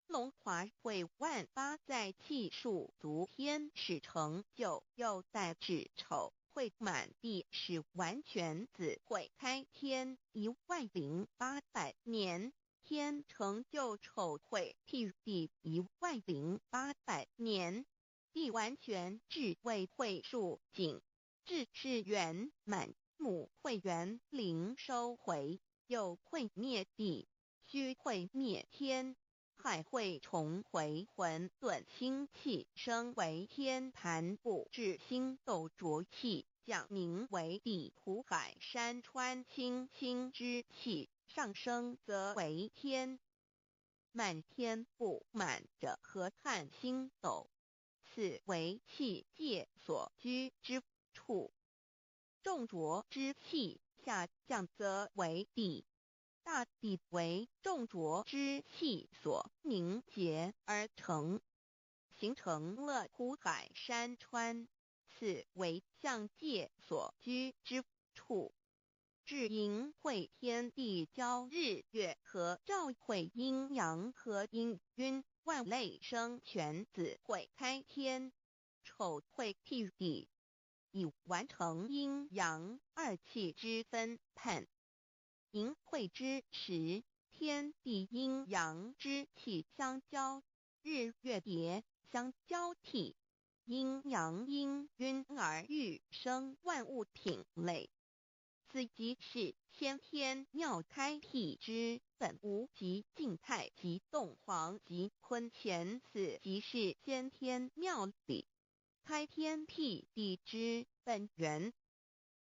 Speaker 1: 龙华会万八在气数足天使成就，又在子丑会满地是完全子会开天10800年，天成就丑会辟地10800年，地完全智慧会数景，智是圆满母会元灵收回，又会灭地，虚会灭天。亥会重回混沌星气，升为天盘布置星斗浊气，降名为地土海山川清清之气，上升则为天。满天布满着河汉星斗，此为气界所居之处。众浊之气下降则为地。大地为众浊之气所凝结而成，形成了湖海山川，此为象界所居之处。至寅会天地交日月合照会阴阳合阴晕万类生全子会开天，丑会辟地，已完成阴阳二气之分判。寅会之时，天地阴阳之气相交，日月叠相交替，阴阳氤氲而育生万物品类。此即是先天妙开辟之本无极静太极动黄极坤乾，此即是先天妙理开天辟地之本源。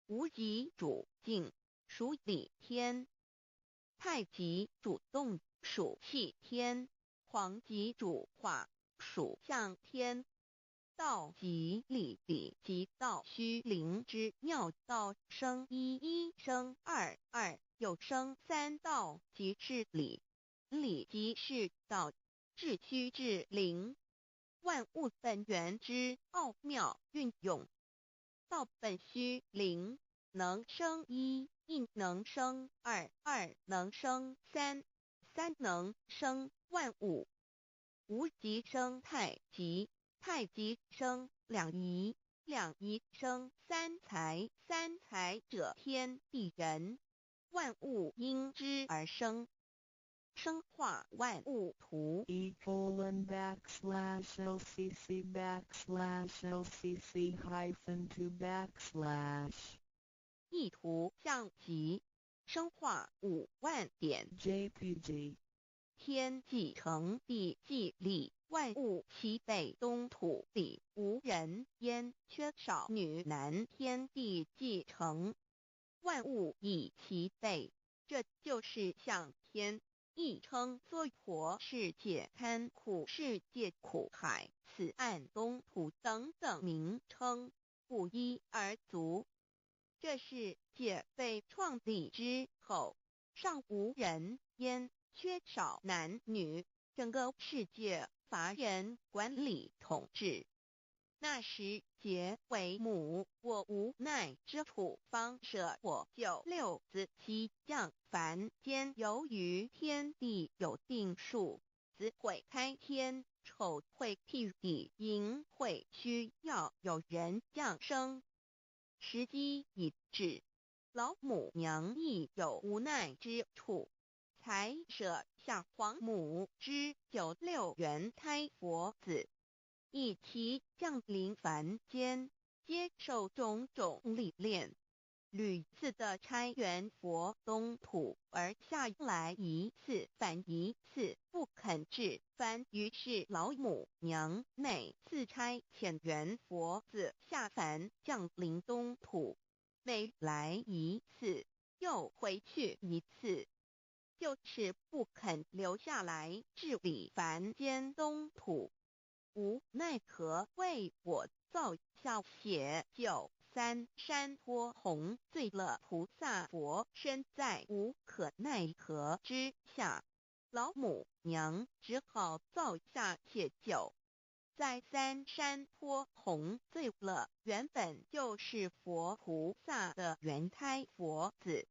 Speaker 1: 无极主静，属理天；太极主动，属气天；黄极主化，属象天。道即理，理即道，虚灵之妙道，生一一生二二，又生三。道即是理，理即是道，致虚致灵，万物本源之奥妙运用。道本虚灵，能生一，一能生二，二能生三，三能生万物。无极生太极，太极生两仪，两仪生三才，三才者天地人，万物因之而生。生化万物图。
Speaker 2: E:\LCC\LCC-2\
Speaker 1: 意图象极，生化5万点
Speaker 2: JPG
Speaker 1: 天既成，地既立，万物齐备，东土里无人烟，缺少女男。天地既成，万物已齐备，这就是相天，亦称娑婆世界、堪苦世界、苦海、此岸东土等等名称，不一而足。这世界被创立之后，尚无人烟，缺少男女，整个世界乏人管理统治。那时劫为母，我无奈之处，方舍我九六子悉降凡间。由于天地有定数，子会开天，丑会辟地，寅会需要有人降生。时机已至，老母娘亦有无奈之处，才舍下皇母之九六元胎佛子，一齐降临凡间，接受种种历练。屡次的差元佛东土而下来一次返一次，不肯至凡。于是老母娘每次差遣元佛子下凡降临东土，每来一次又回去一次，就是不肯留下来治理凡间东土。无奈何为我造下血九三山坡红醉了菩萨佛身，在无可奈何之下，老母娘只好造下血酒，在三山坡红醉了原本就是佛菩萨的元胎佛子，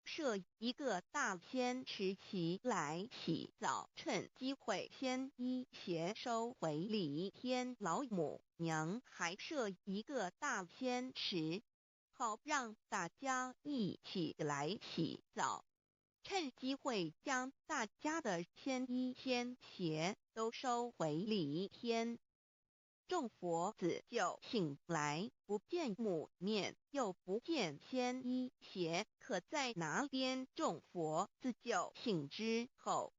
Speaker 1: 设一个大仙池起来洗澡，趁机会先衣鞋收回礼天老母娘还设一个大仙池，好让大家一起来洗澡，趁机会将大家的仙衣仙鞋都收回礼天。众佛子就醒来，不见母面，又不见仙衣鞋，可在哪边？众佛子就醒之后，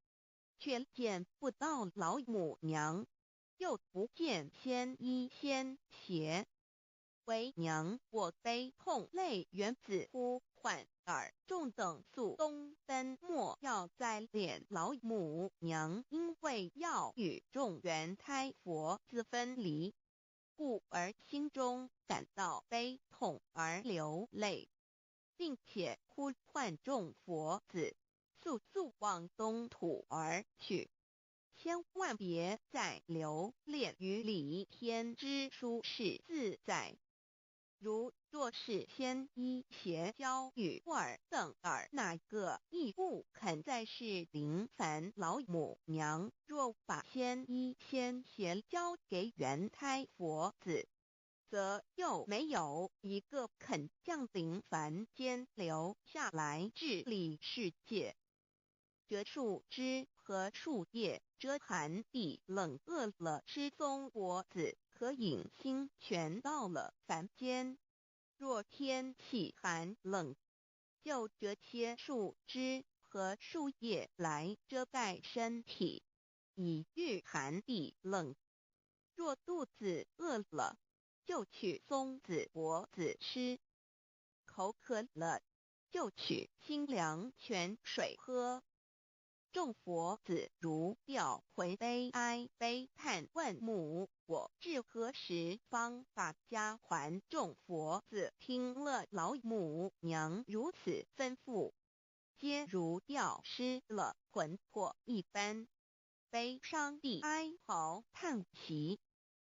Speaker 1: 却见不到老母娘，又不见仙衣仙鞋。为娘我悲痛泪源子呼唤尔众等速东奔，莫要再怜老母娘，因为要与众元胎佛子分离，故而心中感到悲痛而流泪，并且呼唤众佛子速速往东土而去，千万别再留恋于离天之舒适自在。如若是仙衣鞋交与尔等尔哪个亦不肯再是临凡老母娘，若把仙衣仙鞋交给元胎佛子，则又没有一个肯降临凡间留下来治理世界。折树枝和树叶遮寒地冷，饿了吃松果子可饮清泉。到了凡间，若天气寒冷，就折些树枝和树叶来遮盖身体，以御寒地冷。若肚子饿了，就取松子果子吃；口渴了，就取清凉泉水喝。众佛子如掉魂悲哀悲叹问母：我至何时方把家还？众佛子听了老母娘如此吩咐，皆如掉失了魂魄一般，悲伤地哀嚎叹息，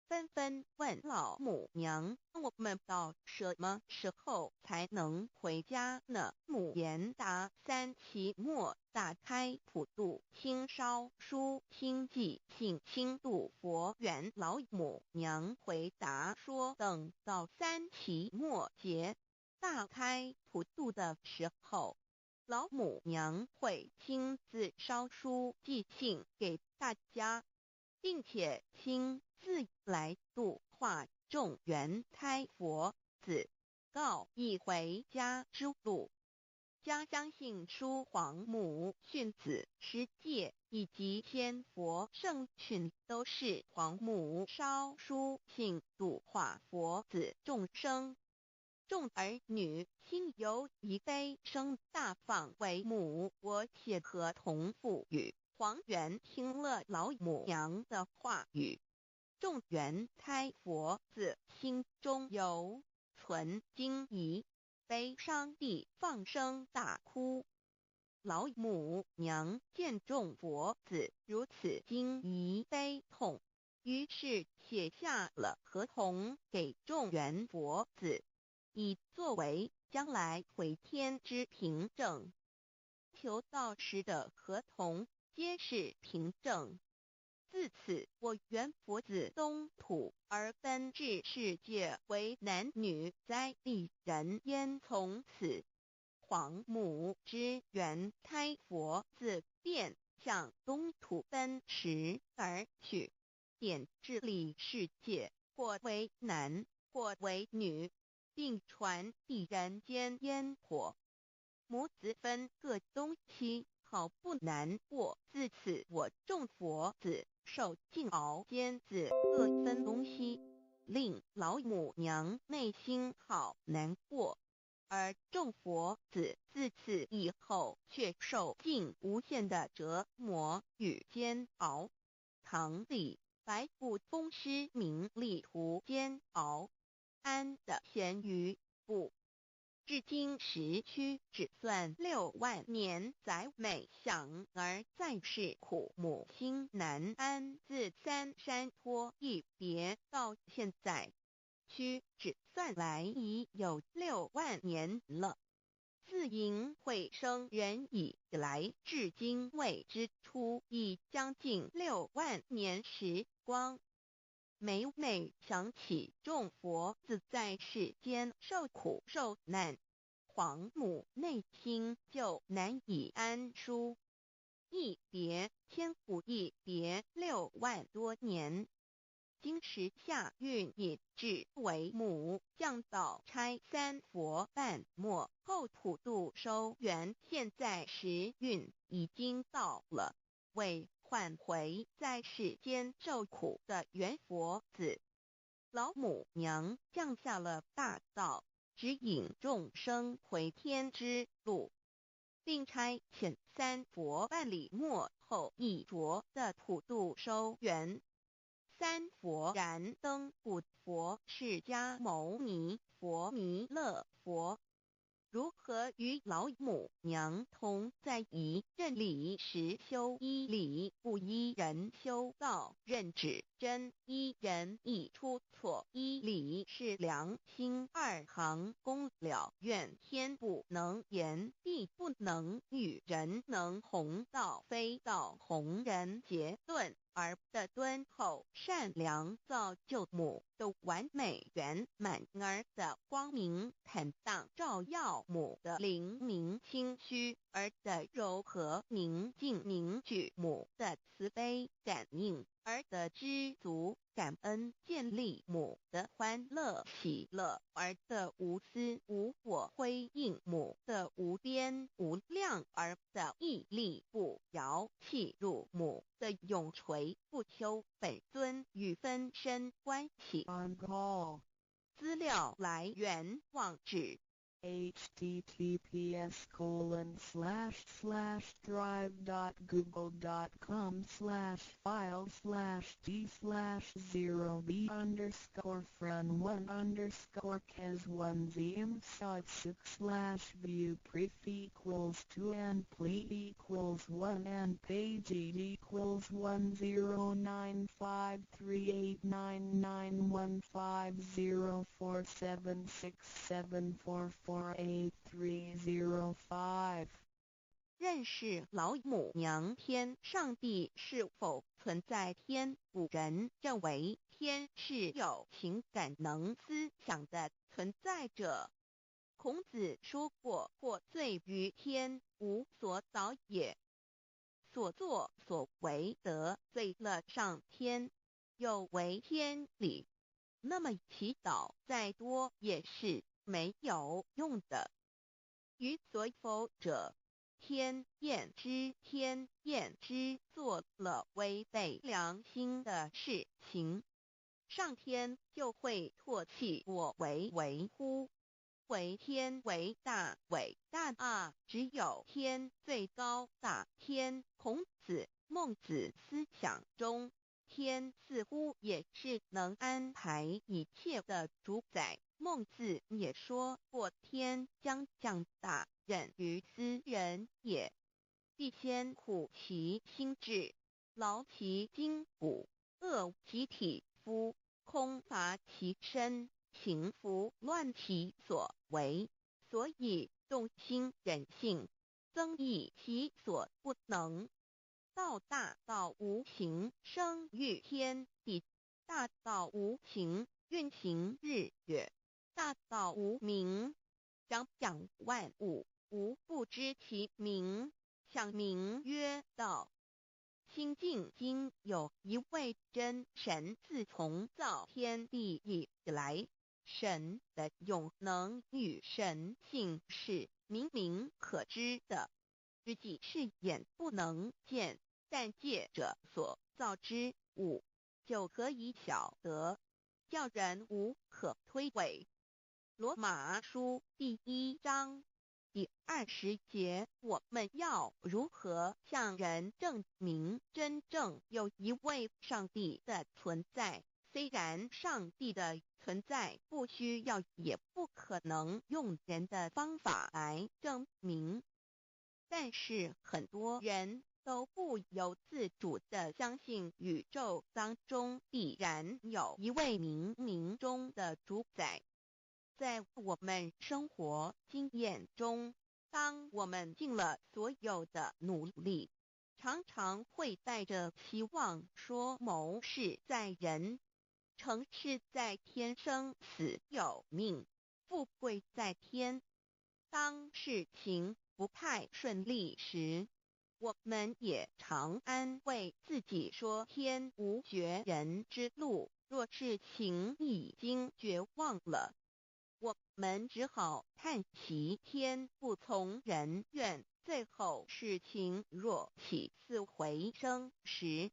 Speaker 1: 纷纷问老母娘：我们到什么时候才能回家呢？母言答：三期末大开普度，清烧书清寂性清度佛缘。老母娘回答说：等到三期末节大开普度的时候，老母娘会亲自烧书寄信给大家，并且亲自来度化众缘胎佛子，告一回家之路。家相信叔皇母训子十戒以及千佛圣训，都是皇母烧书信度化佛子众生。众儿女心有一悲声大放为母，我且合同父语。黄元听了老母娘的话语，众元胎佛子心中有存惊疑，悲伤地放声大哭。老母娘见众佛子如此惊疑悲痛，于是写下了合同给众元佛子，以作为将来回天之凭证。求道时的合同皆是凭证。自此，我元佛子东土而奔至世界为男女在地人间。从此，皇母之元胎佛子便向东土奔驰而去，点治理世界，或为男，或为女，并传递人间烟火。母子分各东西，好不难过。自此，我众佛子受尽熬煎子各分东西，令老母娘内心好难过。而众佛子自此以后，却受尽无限的折磨与煎熬。唐李白不风师名利途煎熬，安得闲于不？至今时屈指算6万年，载每想儿在世苦母心难安。自三山坡一别到现在，屈指算来已有六万年了。自迎会生人以来，至今未知出已将近六万年时光。每每想起众佛子在世间受苦受难，皇母内心就难以安舒。一别千古，一别6万多年。今时下运已至，为母降道差三佛半末后普度收圆。现在时运已经到了，为唤回在世间受苦的元佛子，老母娘降下了大道，指引众生回天之路，并差遣三佛办理末后一着的普度收圆。三佛燃灯古佛释迦牟尼佛弥勒佛，如何与老母娘同在一任理实修一理不依人修道任指真一人一出错一理是良心二行功了愿天不能言地不能语人能弘道非道弘人结顿儿的敦厚善良造就母的完美圆满儿的光明坦荡照耀母的灵明清虚儿的柔和宁静凝聚母的慈悲感应儿的知足感恩建立母的欢乐喜乐儿的无私无我辉映母的无边无量儿的屹立不摇契入母的永垂不朽本尊与分身关系。
Speaker 2: On call.
Speaker 1: 资料来源网址
Speaker 2: https://drive.google.com/file/d/0b_fren1_kes1zm6 /view pref equals 2 and ple equals 1 and page equals 109538991504767448305。
Speaker 1: 认识老母娘天上帝是否存在天？古人认为天是有情感能思想的存在者。孔子说过：“获罪于天，无所导也。”所作所为得罪了上天，有违天理，那么祈祷再多也是没有用的。於所否者，天驗之天驗之做了違背良心的事情，上天就會唾棄我為為乎？惟天為大，偉大啊！只有天最高大。天，孔子、孟子思想中，天似乎也是能安排一切的主宰。孟子也說過：“天將降大任於斯人也，必先苦其心志，勞其筋骨，餓其體膚，空乏其身。”行拂亂其所為，所以動心忍性，增益其所不能。道大道無形，生育天地；大道無形，運行日月；大道無名，長養萬物，吾不知其名，想名曰道。清淨經有一位真神，自從造天地以來，神的永能與神性是明明可知的，即使眼不能見，但借著所造之物，就可以曉得，叫人無可推諉。羅馬書第一章第20節，我們要如何向人證明真正有一位上帝的存在？雖然上帝的存在不需要，也不可能用人的方法來證明，但是很多人都不由自主地相信宇宙當中必然有一位冥冥中的主宰。在我們生活經驗中，當我們盡了所有的努力，常常會帶着希望說謀事在人，成事在天，生死有命，富貴在天。當事情不太順利時，我們也常安慰自己說天無絕人之路。若事情已經絕望了，我們只好嘆息天不從人願。最後事情若起死回生時，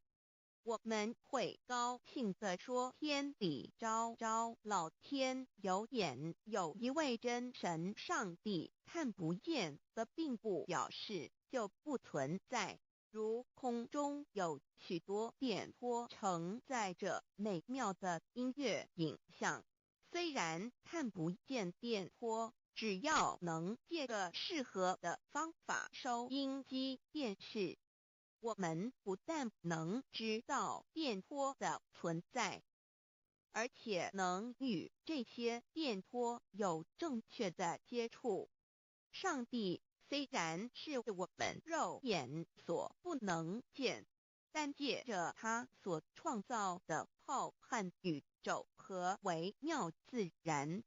Speaker 1: 我們會高興地說：“天理昭昭，老天有眼，有一位真神上帝，看不見的並不表示就不存在。如空中有許多電波承載著美妙的音樂影像，雖然看不見電波，只要能借個適合的方法收音機、電視，我們不但能知道電波的存在，而且能與這些電波有正確的接觸。上帝雖然是我們肉眼所不能見，但借著他所創造的浩瀚宇宙和微妙自然，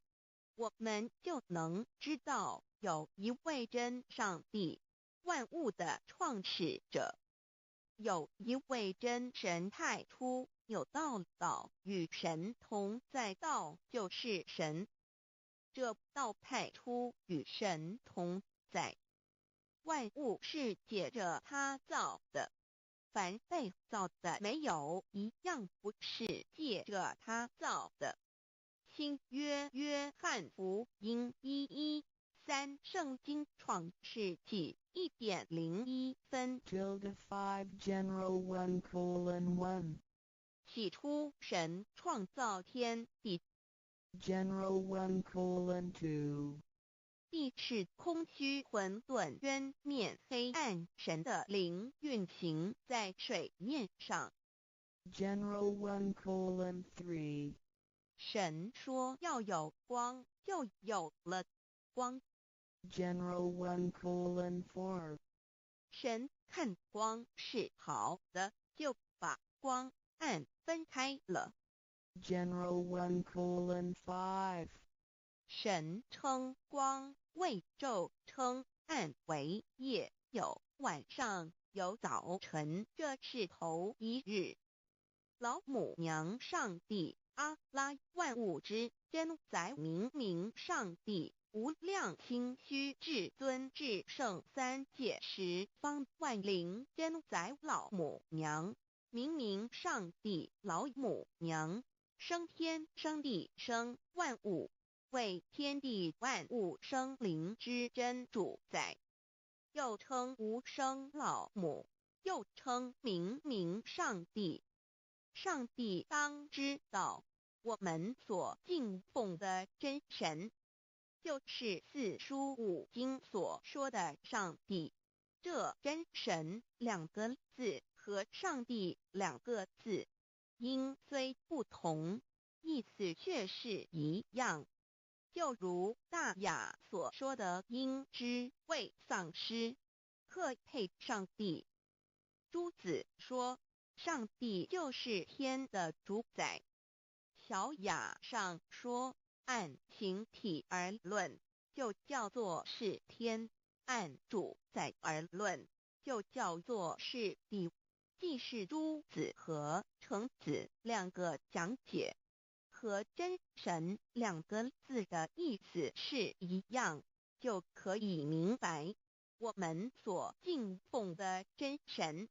Speaker 1: 我們就能知道有一位真上帝，萬物的創始者。有一位真神太初有道，道與神同在，道就是神。這道太初與神同在，萬物是借著他造的，凡被造的沒有一樣不是借著他造的。新約約翰福音1:13聖經創世紀1點01分。
Speaker 2: Tilde 5 General 1:1.
Speaker 1: 起初神創造天地，
Speaker 2: General 1:2.
Speaker 1: 地是空虛混沌淵面黑暗，神的靈運行在水面上。
Speaker 2: General 1:3.
Speaker 1: 神說要有光，就有了光。
Speaker 2: General 1:4.
Speaker 1: 神看光是好的，就把光暗分開了。
Speaker 2: General 1:5.
Speaker 1: 神稱光為晝，稱暗為夜，有晚上，有早晨，這是頭一日。老母娘上帝阿拉萬物之真宰明明上帝。無量清虛至尊至聖三界十方萬靈真宰老母娘，明明上帝老母娘，生天生地生萬物，為天地萬物生靈之真主宰，又稱無生老母，又稱明明上帝。上帝當知道，我們所敬奉的真神，就是四書五經所說的上帝。這真神兩個字和上帝兩個字，音雖不同，意思卻是一樣。就如大雅所說的，應知未喪失，克配上帝。朱子說，上帝就是天的主宰。小雅上說，按形體而論，就叫做是天；按主宰而論，就叫做是地。既是朱子和程子兩個講解，和真神兩個字的意思是一樣，就可以明白，我們所敬奉的真神，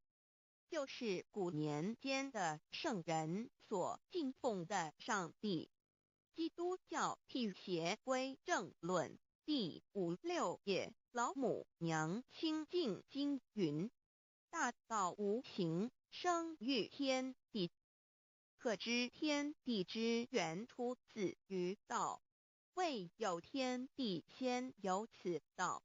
Speaker 1: 就是古年間的聖人所敬奉的上帝。基督教辟邪歸正論第五六頁，老母娘清淨經云：大道無形，生於天地。可知天地之源出自於道，未有天地先有此道。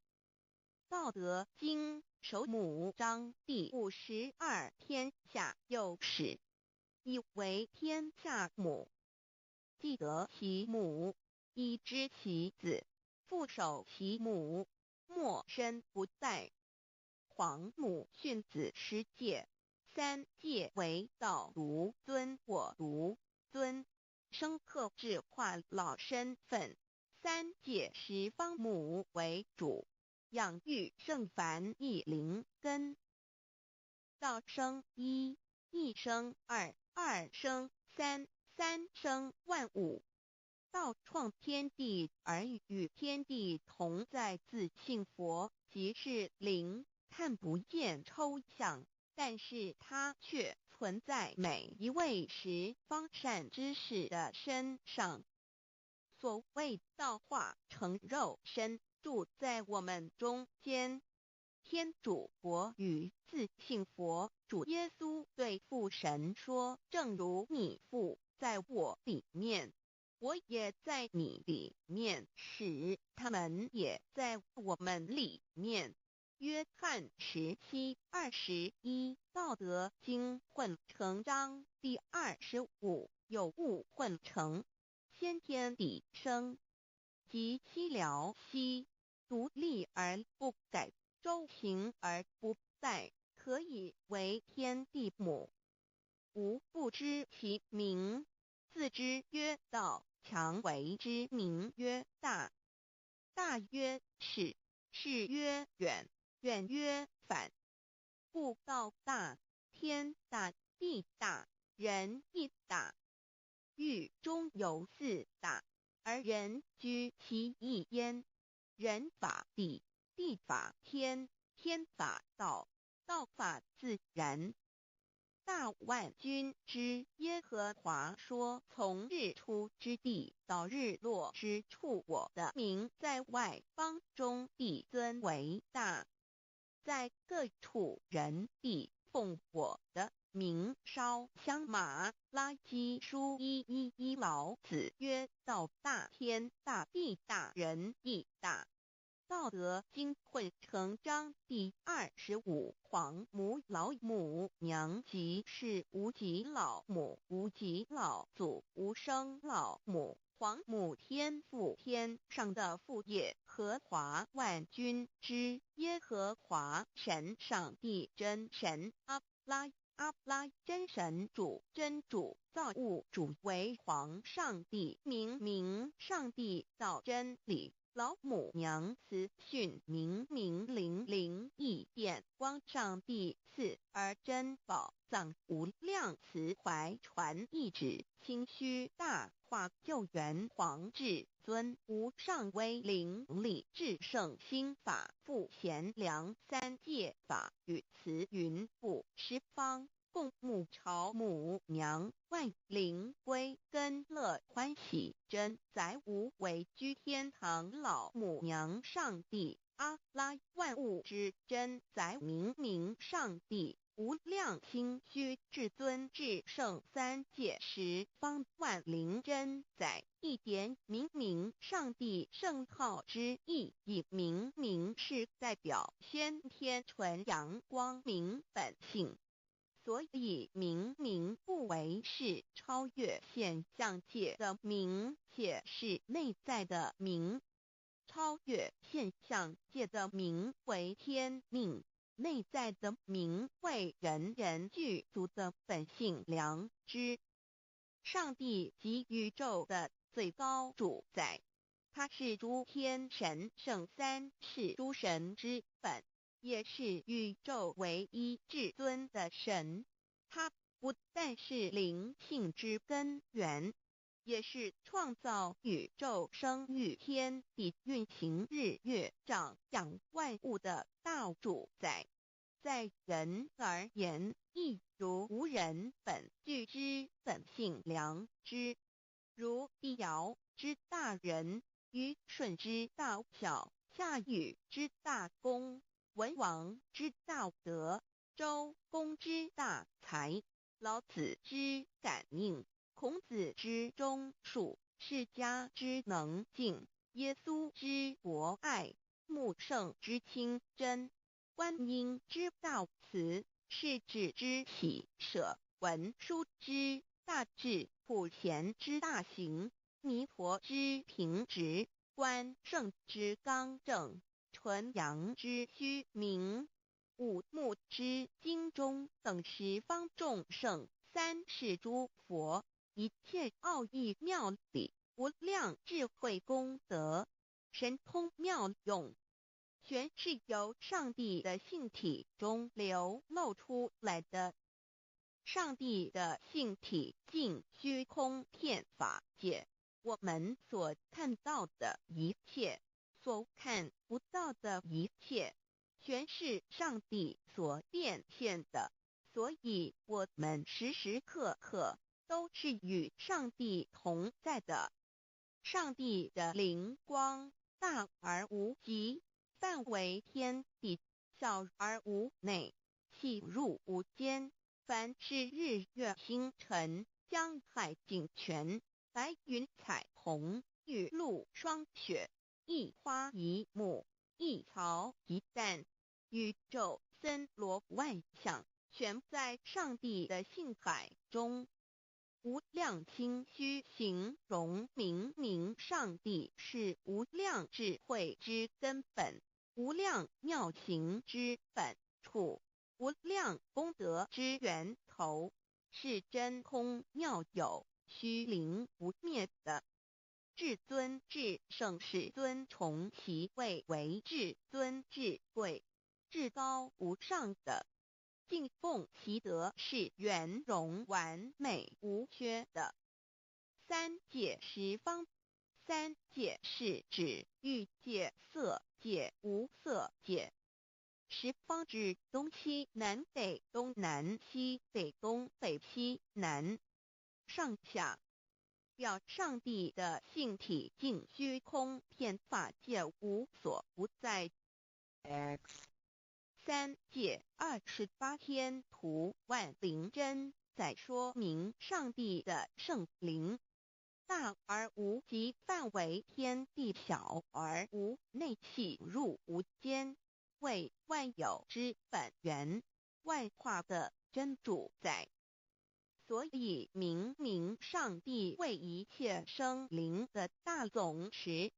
Speaker 1: 道德經首母章第52，天下有始，以為天下母。既得其母，以知其子，復守其母，莫身不殆。皇母訓子十誡，三誡為道獨尊我獨尊，生克制化老身份。三誡十方母為主，養育聖凡一靈根。道生一，一生二，二生三，三生萬物。道創天地而與天地同在，自性佛即是靈，看不見抽象，但是它卻存在每一位十方善知識的身上。所謂道化成肉身，住在我們中間。天主國與自性佛主耶穌對父神說：正如你父在我裡面，我也在你裡面，使他們也在我們裡面。約翰17:21，道德經混成章第25，有物混成，先天地生，即西療兮，獨立而不改，周行而不殆，可以為天地母。吾不知其名，自知曰道，強為之名曰大。大曰是，是曰遠，遠曰反。故道大，天大，地大，人亦大。域中有四大，而人居其一焉。人法地，地法天，天法道，道法自然。大萬軍之耶和華說：從日出之地到日落之處，我的名在外邦中必尊為大，在各處人必奉我的名燒香。馬拉基書1:1:1，老子曰：道大天大地大人亦大。道德經混成章第25，皇母老母娘即是無極老母、無極老祖、無生老母、皇母天父天上的父耶和華萬軍之耶和華神上帝真神阿拉阿拉真神主真主造物主為皇上帝明明上帝道真理。老母娘慈訊明明靈靈異變光。方上帝賜而珍寶藏無量慈懷傳懿旨清虛大化救援皇至尊無上威靈力至聖心法父賢良三界法與慈雲布十方共沐朝母娘萬靈歸根樂歡喜真宰無為居天堂老母娘上帝阿拉萬物之真宰明明上帝無量清虛至尊至聖三界十方萬靈真宰一點明明上帝聖號之意，以明明是代表先天純陽光明本性。所以明明不惟是超越現象界的明，且是內在的明。超越現象界的明為天命，內在的明為人人具足的本性良知。上帝即宇宙的最高主宰，他是諸天神聖三世諸神之本，也是宇宙唯一至尊的神。他不但是靈性之根源，也是創造宇宙、生育天地、運行日月、長養萬物的大主宰。在人而言，亦如吾人本具之本性良知，如帝堯之大仁，虞舜之大孝，夏禹之大功，文王之大德，周公之大才，老子之感應，孔子之忠恕，釋迦之能靜，耶穌之博愛，穆聖之清真，觀音之大慈，釋智之喜捨，文殊之大智，普賢之大行，彌陀之平直，關聖之剛正，純陽之虛明，五木之精忠等十方眾聖，三世諸佛，一切奧義妙理，無量智慧功德，神通妙用，全是由上帝的性體中流露出來的。上帝的性體盡虛空遍法界，我們所看到的一切，所看不到的一切，全是上帝所變現的。所以，我們時時刻刻都是與上帝同在的。上帝的靈光大而無極，範圍天地，小而無內，細入無間。凡是日月星辰、江海井泉、白雲彩虹、雨露霜雪，一花一木、一草一蛋，宇宙森羅萬象，全在上帝的性海中。無量清虛形容明明上帝是無量智慧之根本，無量妙行之本處，無量功德之源頭，是真空妙有、虛靈不滅的。至尊至聖世尊崇其位為至尊至貴、至高無上的。敬奉其德是圓融完美無缺的。三界十方，三界是指欲界、色界、無色界。十方指東西南北東南西北東北西南上下，表上帝的性體盡虛空遍法界無所不在。
Speaker 2: X
Speaker 1: 三界28天圖萬靈真在說明上帝的聖靈大而無極，範圍天地，小而無內，細入無間，為萬有之本源，萬化的真主宰。所以明明上帝為一切生靈的大總持。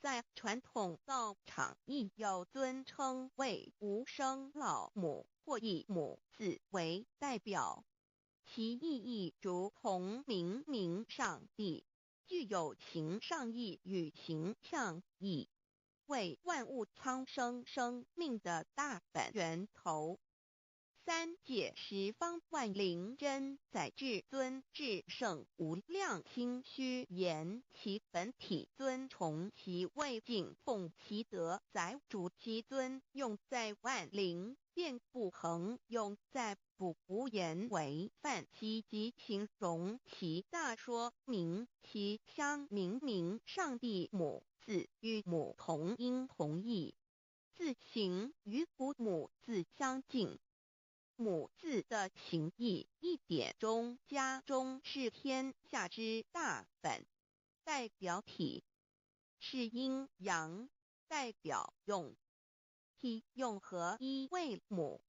Speaker 1: 在傳統道場亦有尊稱為無生老母或以母字為代表，其意義如同明明上帝，具有形上義與形象義。为万物苍生生命的大本源头。三界十方万灵真在至尊至圣无量清虚言其本体尊崇其位敬奉其德载主其尊用在万灵遍布恒用在不无言为范其及形容其大说明其相明明上帝母字与母同音同义，字形与古母字相近。母字的形义一点中加中是天下之大本，代表体是阴阳，代表用。体用合一为母，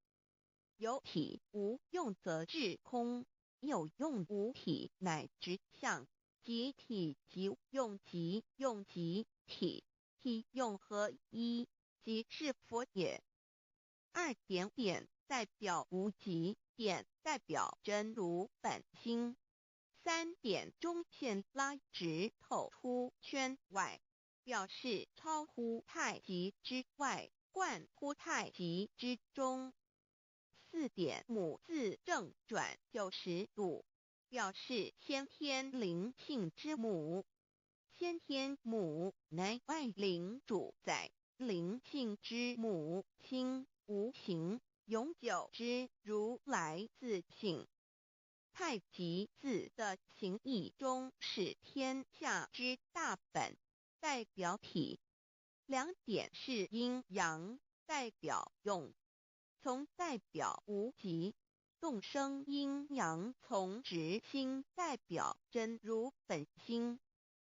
Speaker 1: 有体无用则致空，有用无体乃执相，即体即用即用即体，体用合一，即是佛也。二点点代表无极，点代表真如本心。三点中线拉直透出圈外，表示超乎太极之外，贯乎太极之中。四点母字正转90度，表示先天灵性之母。先天母乃万灵主宰，灵性之母，清无形永久之如来自性。太极字的形义中是天下之大本，代表体。两点是阴阳，代表用。从代表无极，动生阴阳从直心代表真如本心。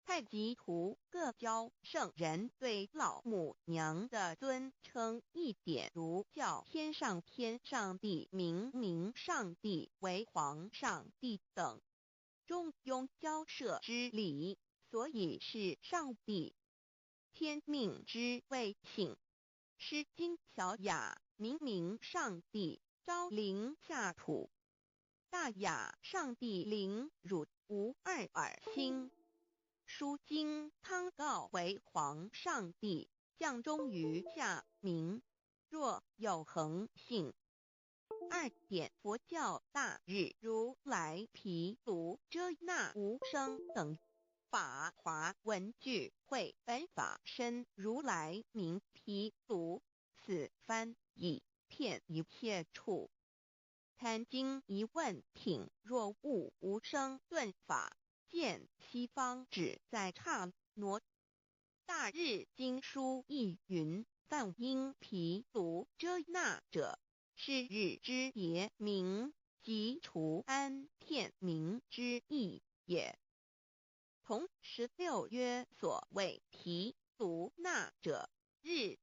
Speaker 1: 太极图各教圣人对老母娘的尊称一点如叫天上天上帝、明明上帝为皇上帝等，中庸交涉之理，所以是上帝。天命之谓性，诗经小雅，明明上帝昭灵下土，大雅上帝灵汝无二耳心。书经康告为皇上帝，降终于下民。若有恒性。二点佛教大日如来毗卢遮那无生等法华文具会本法身如来名毗卢，此翻译遍一切处。坛经疑问品若悟无生顿法。见西方只在刹那。大日经书亦云：梵音毗卢遮那者，是日之别名，即除安天明之意也。同十六曰：所谓毗卢那者，日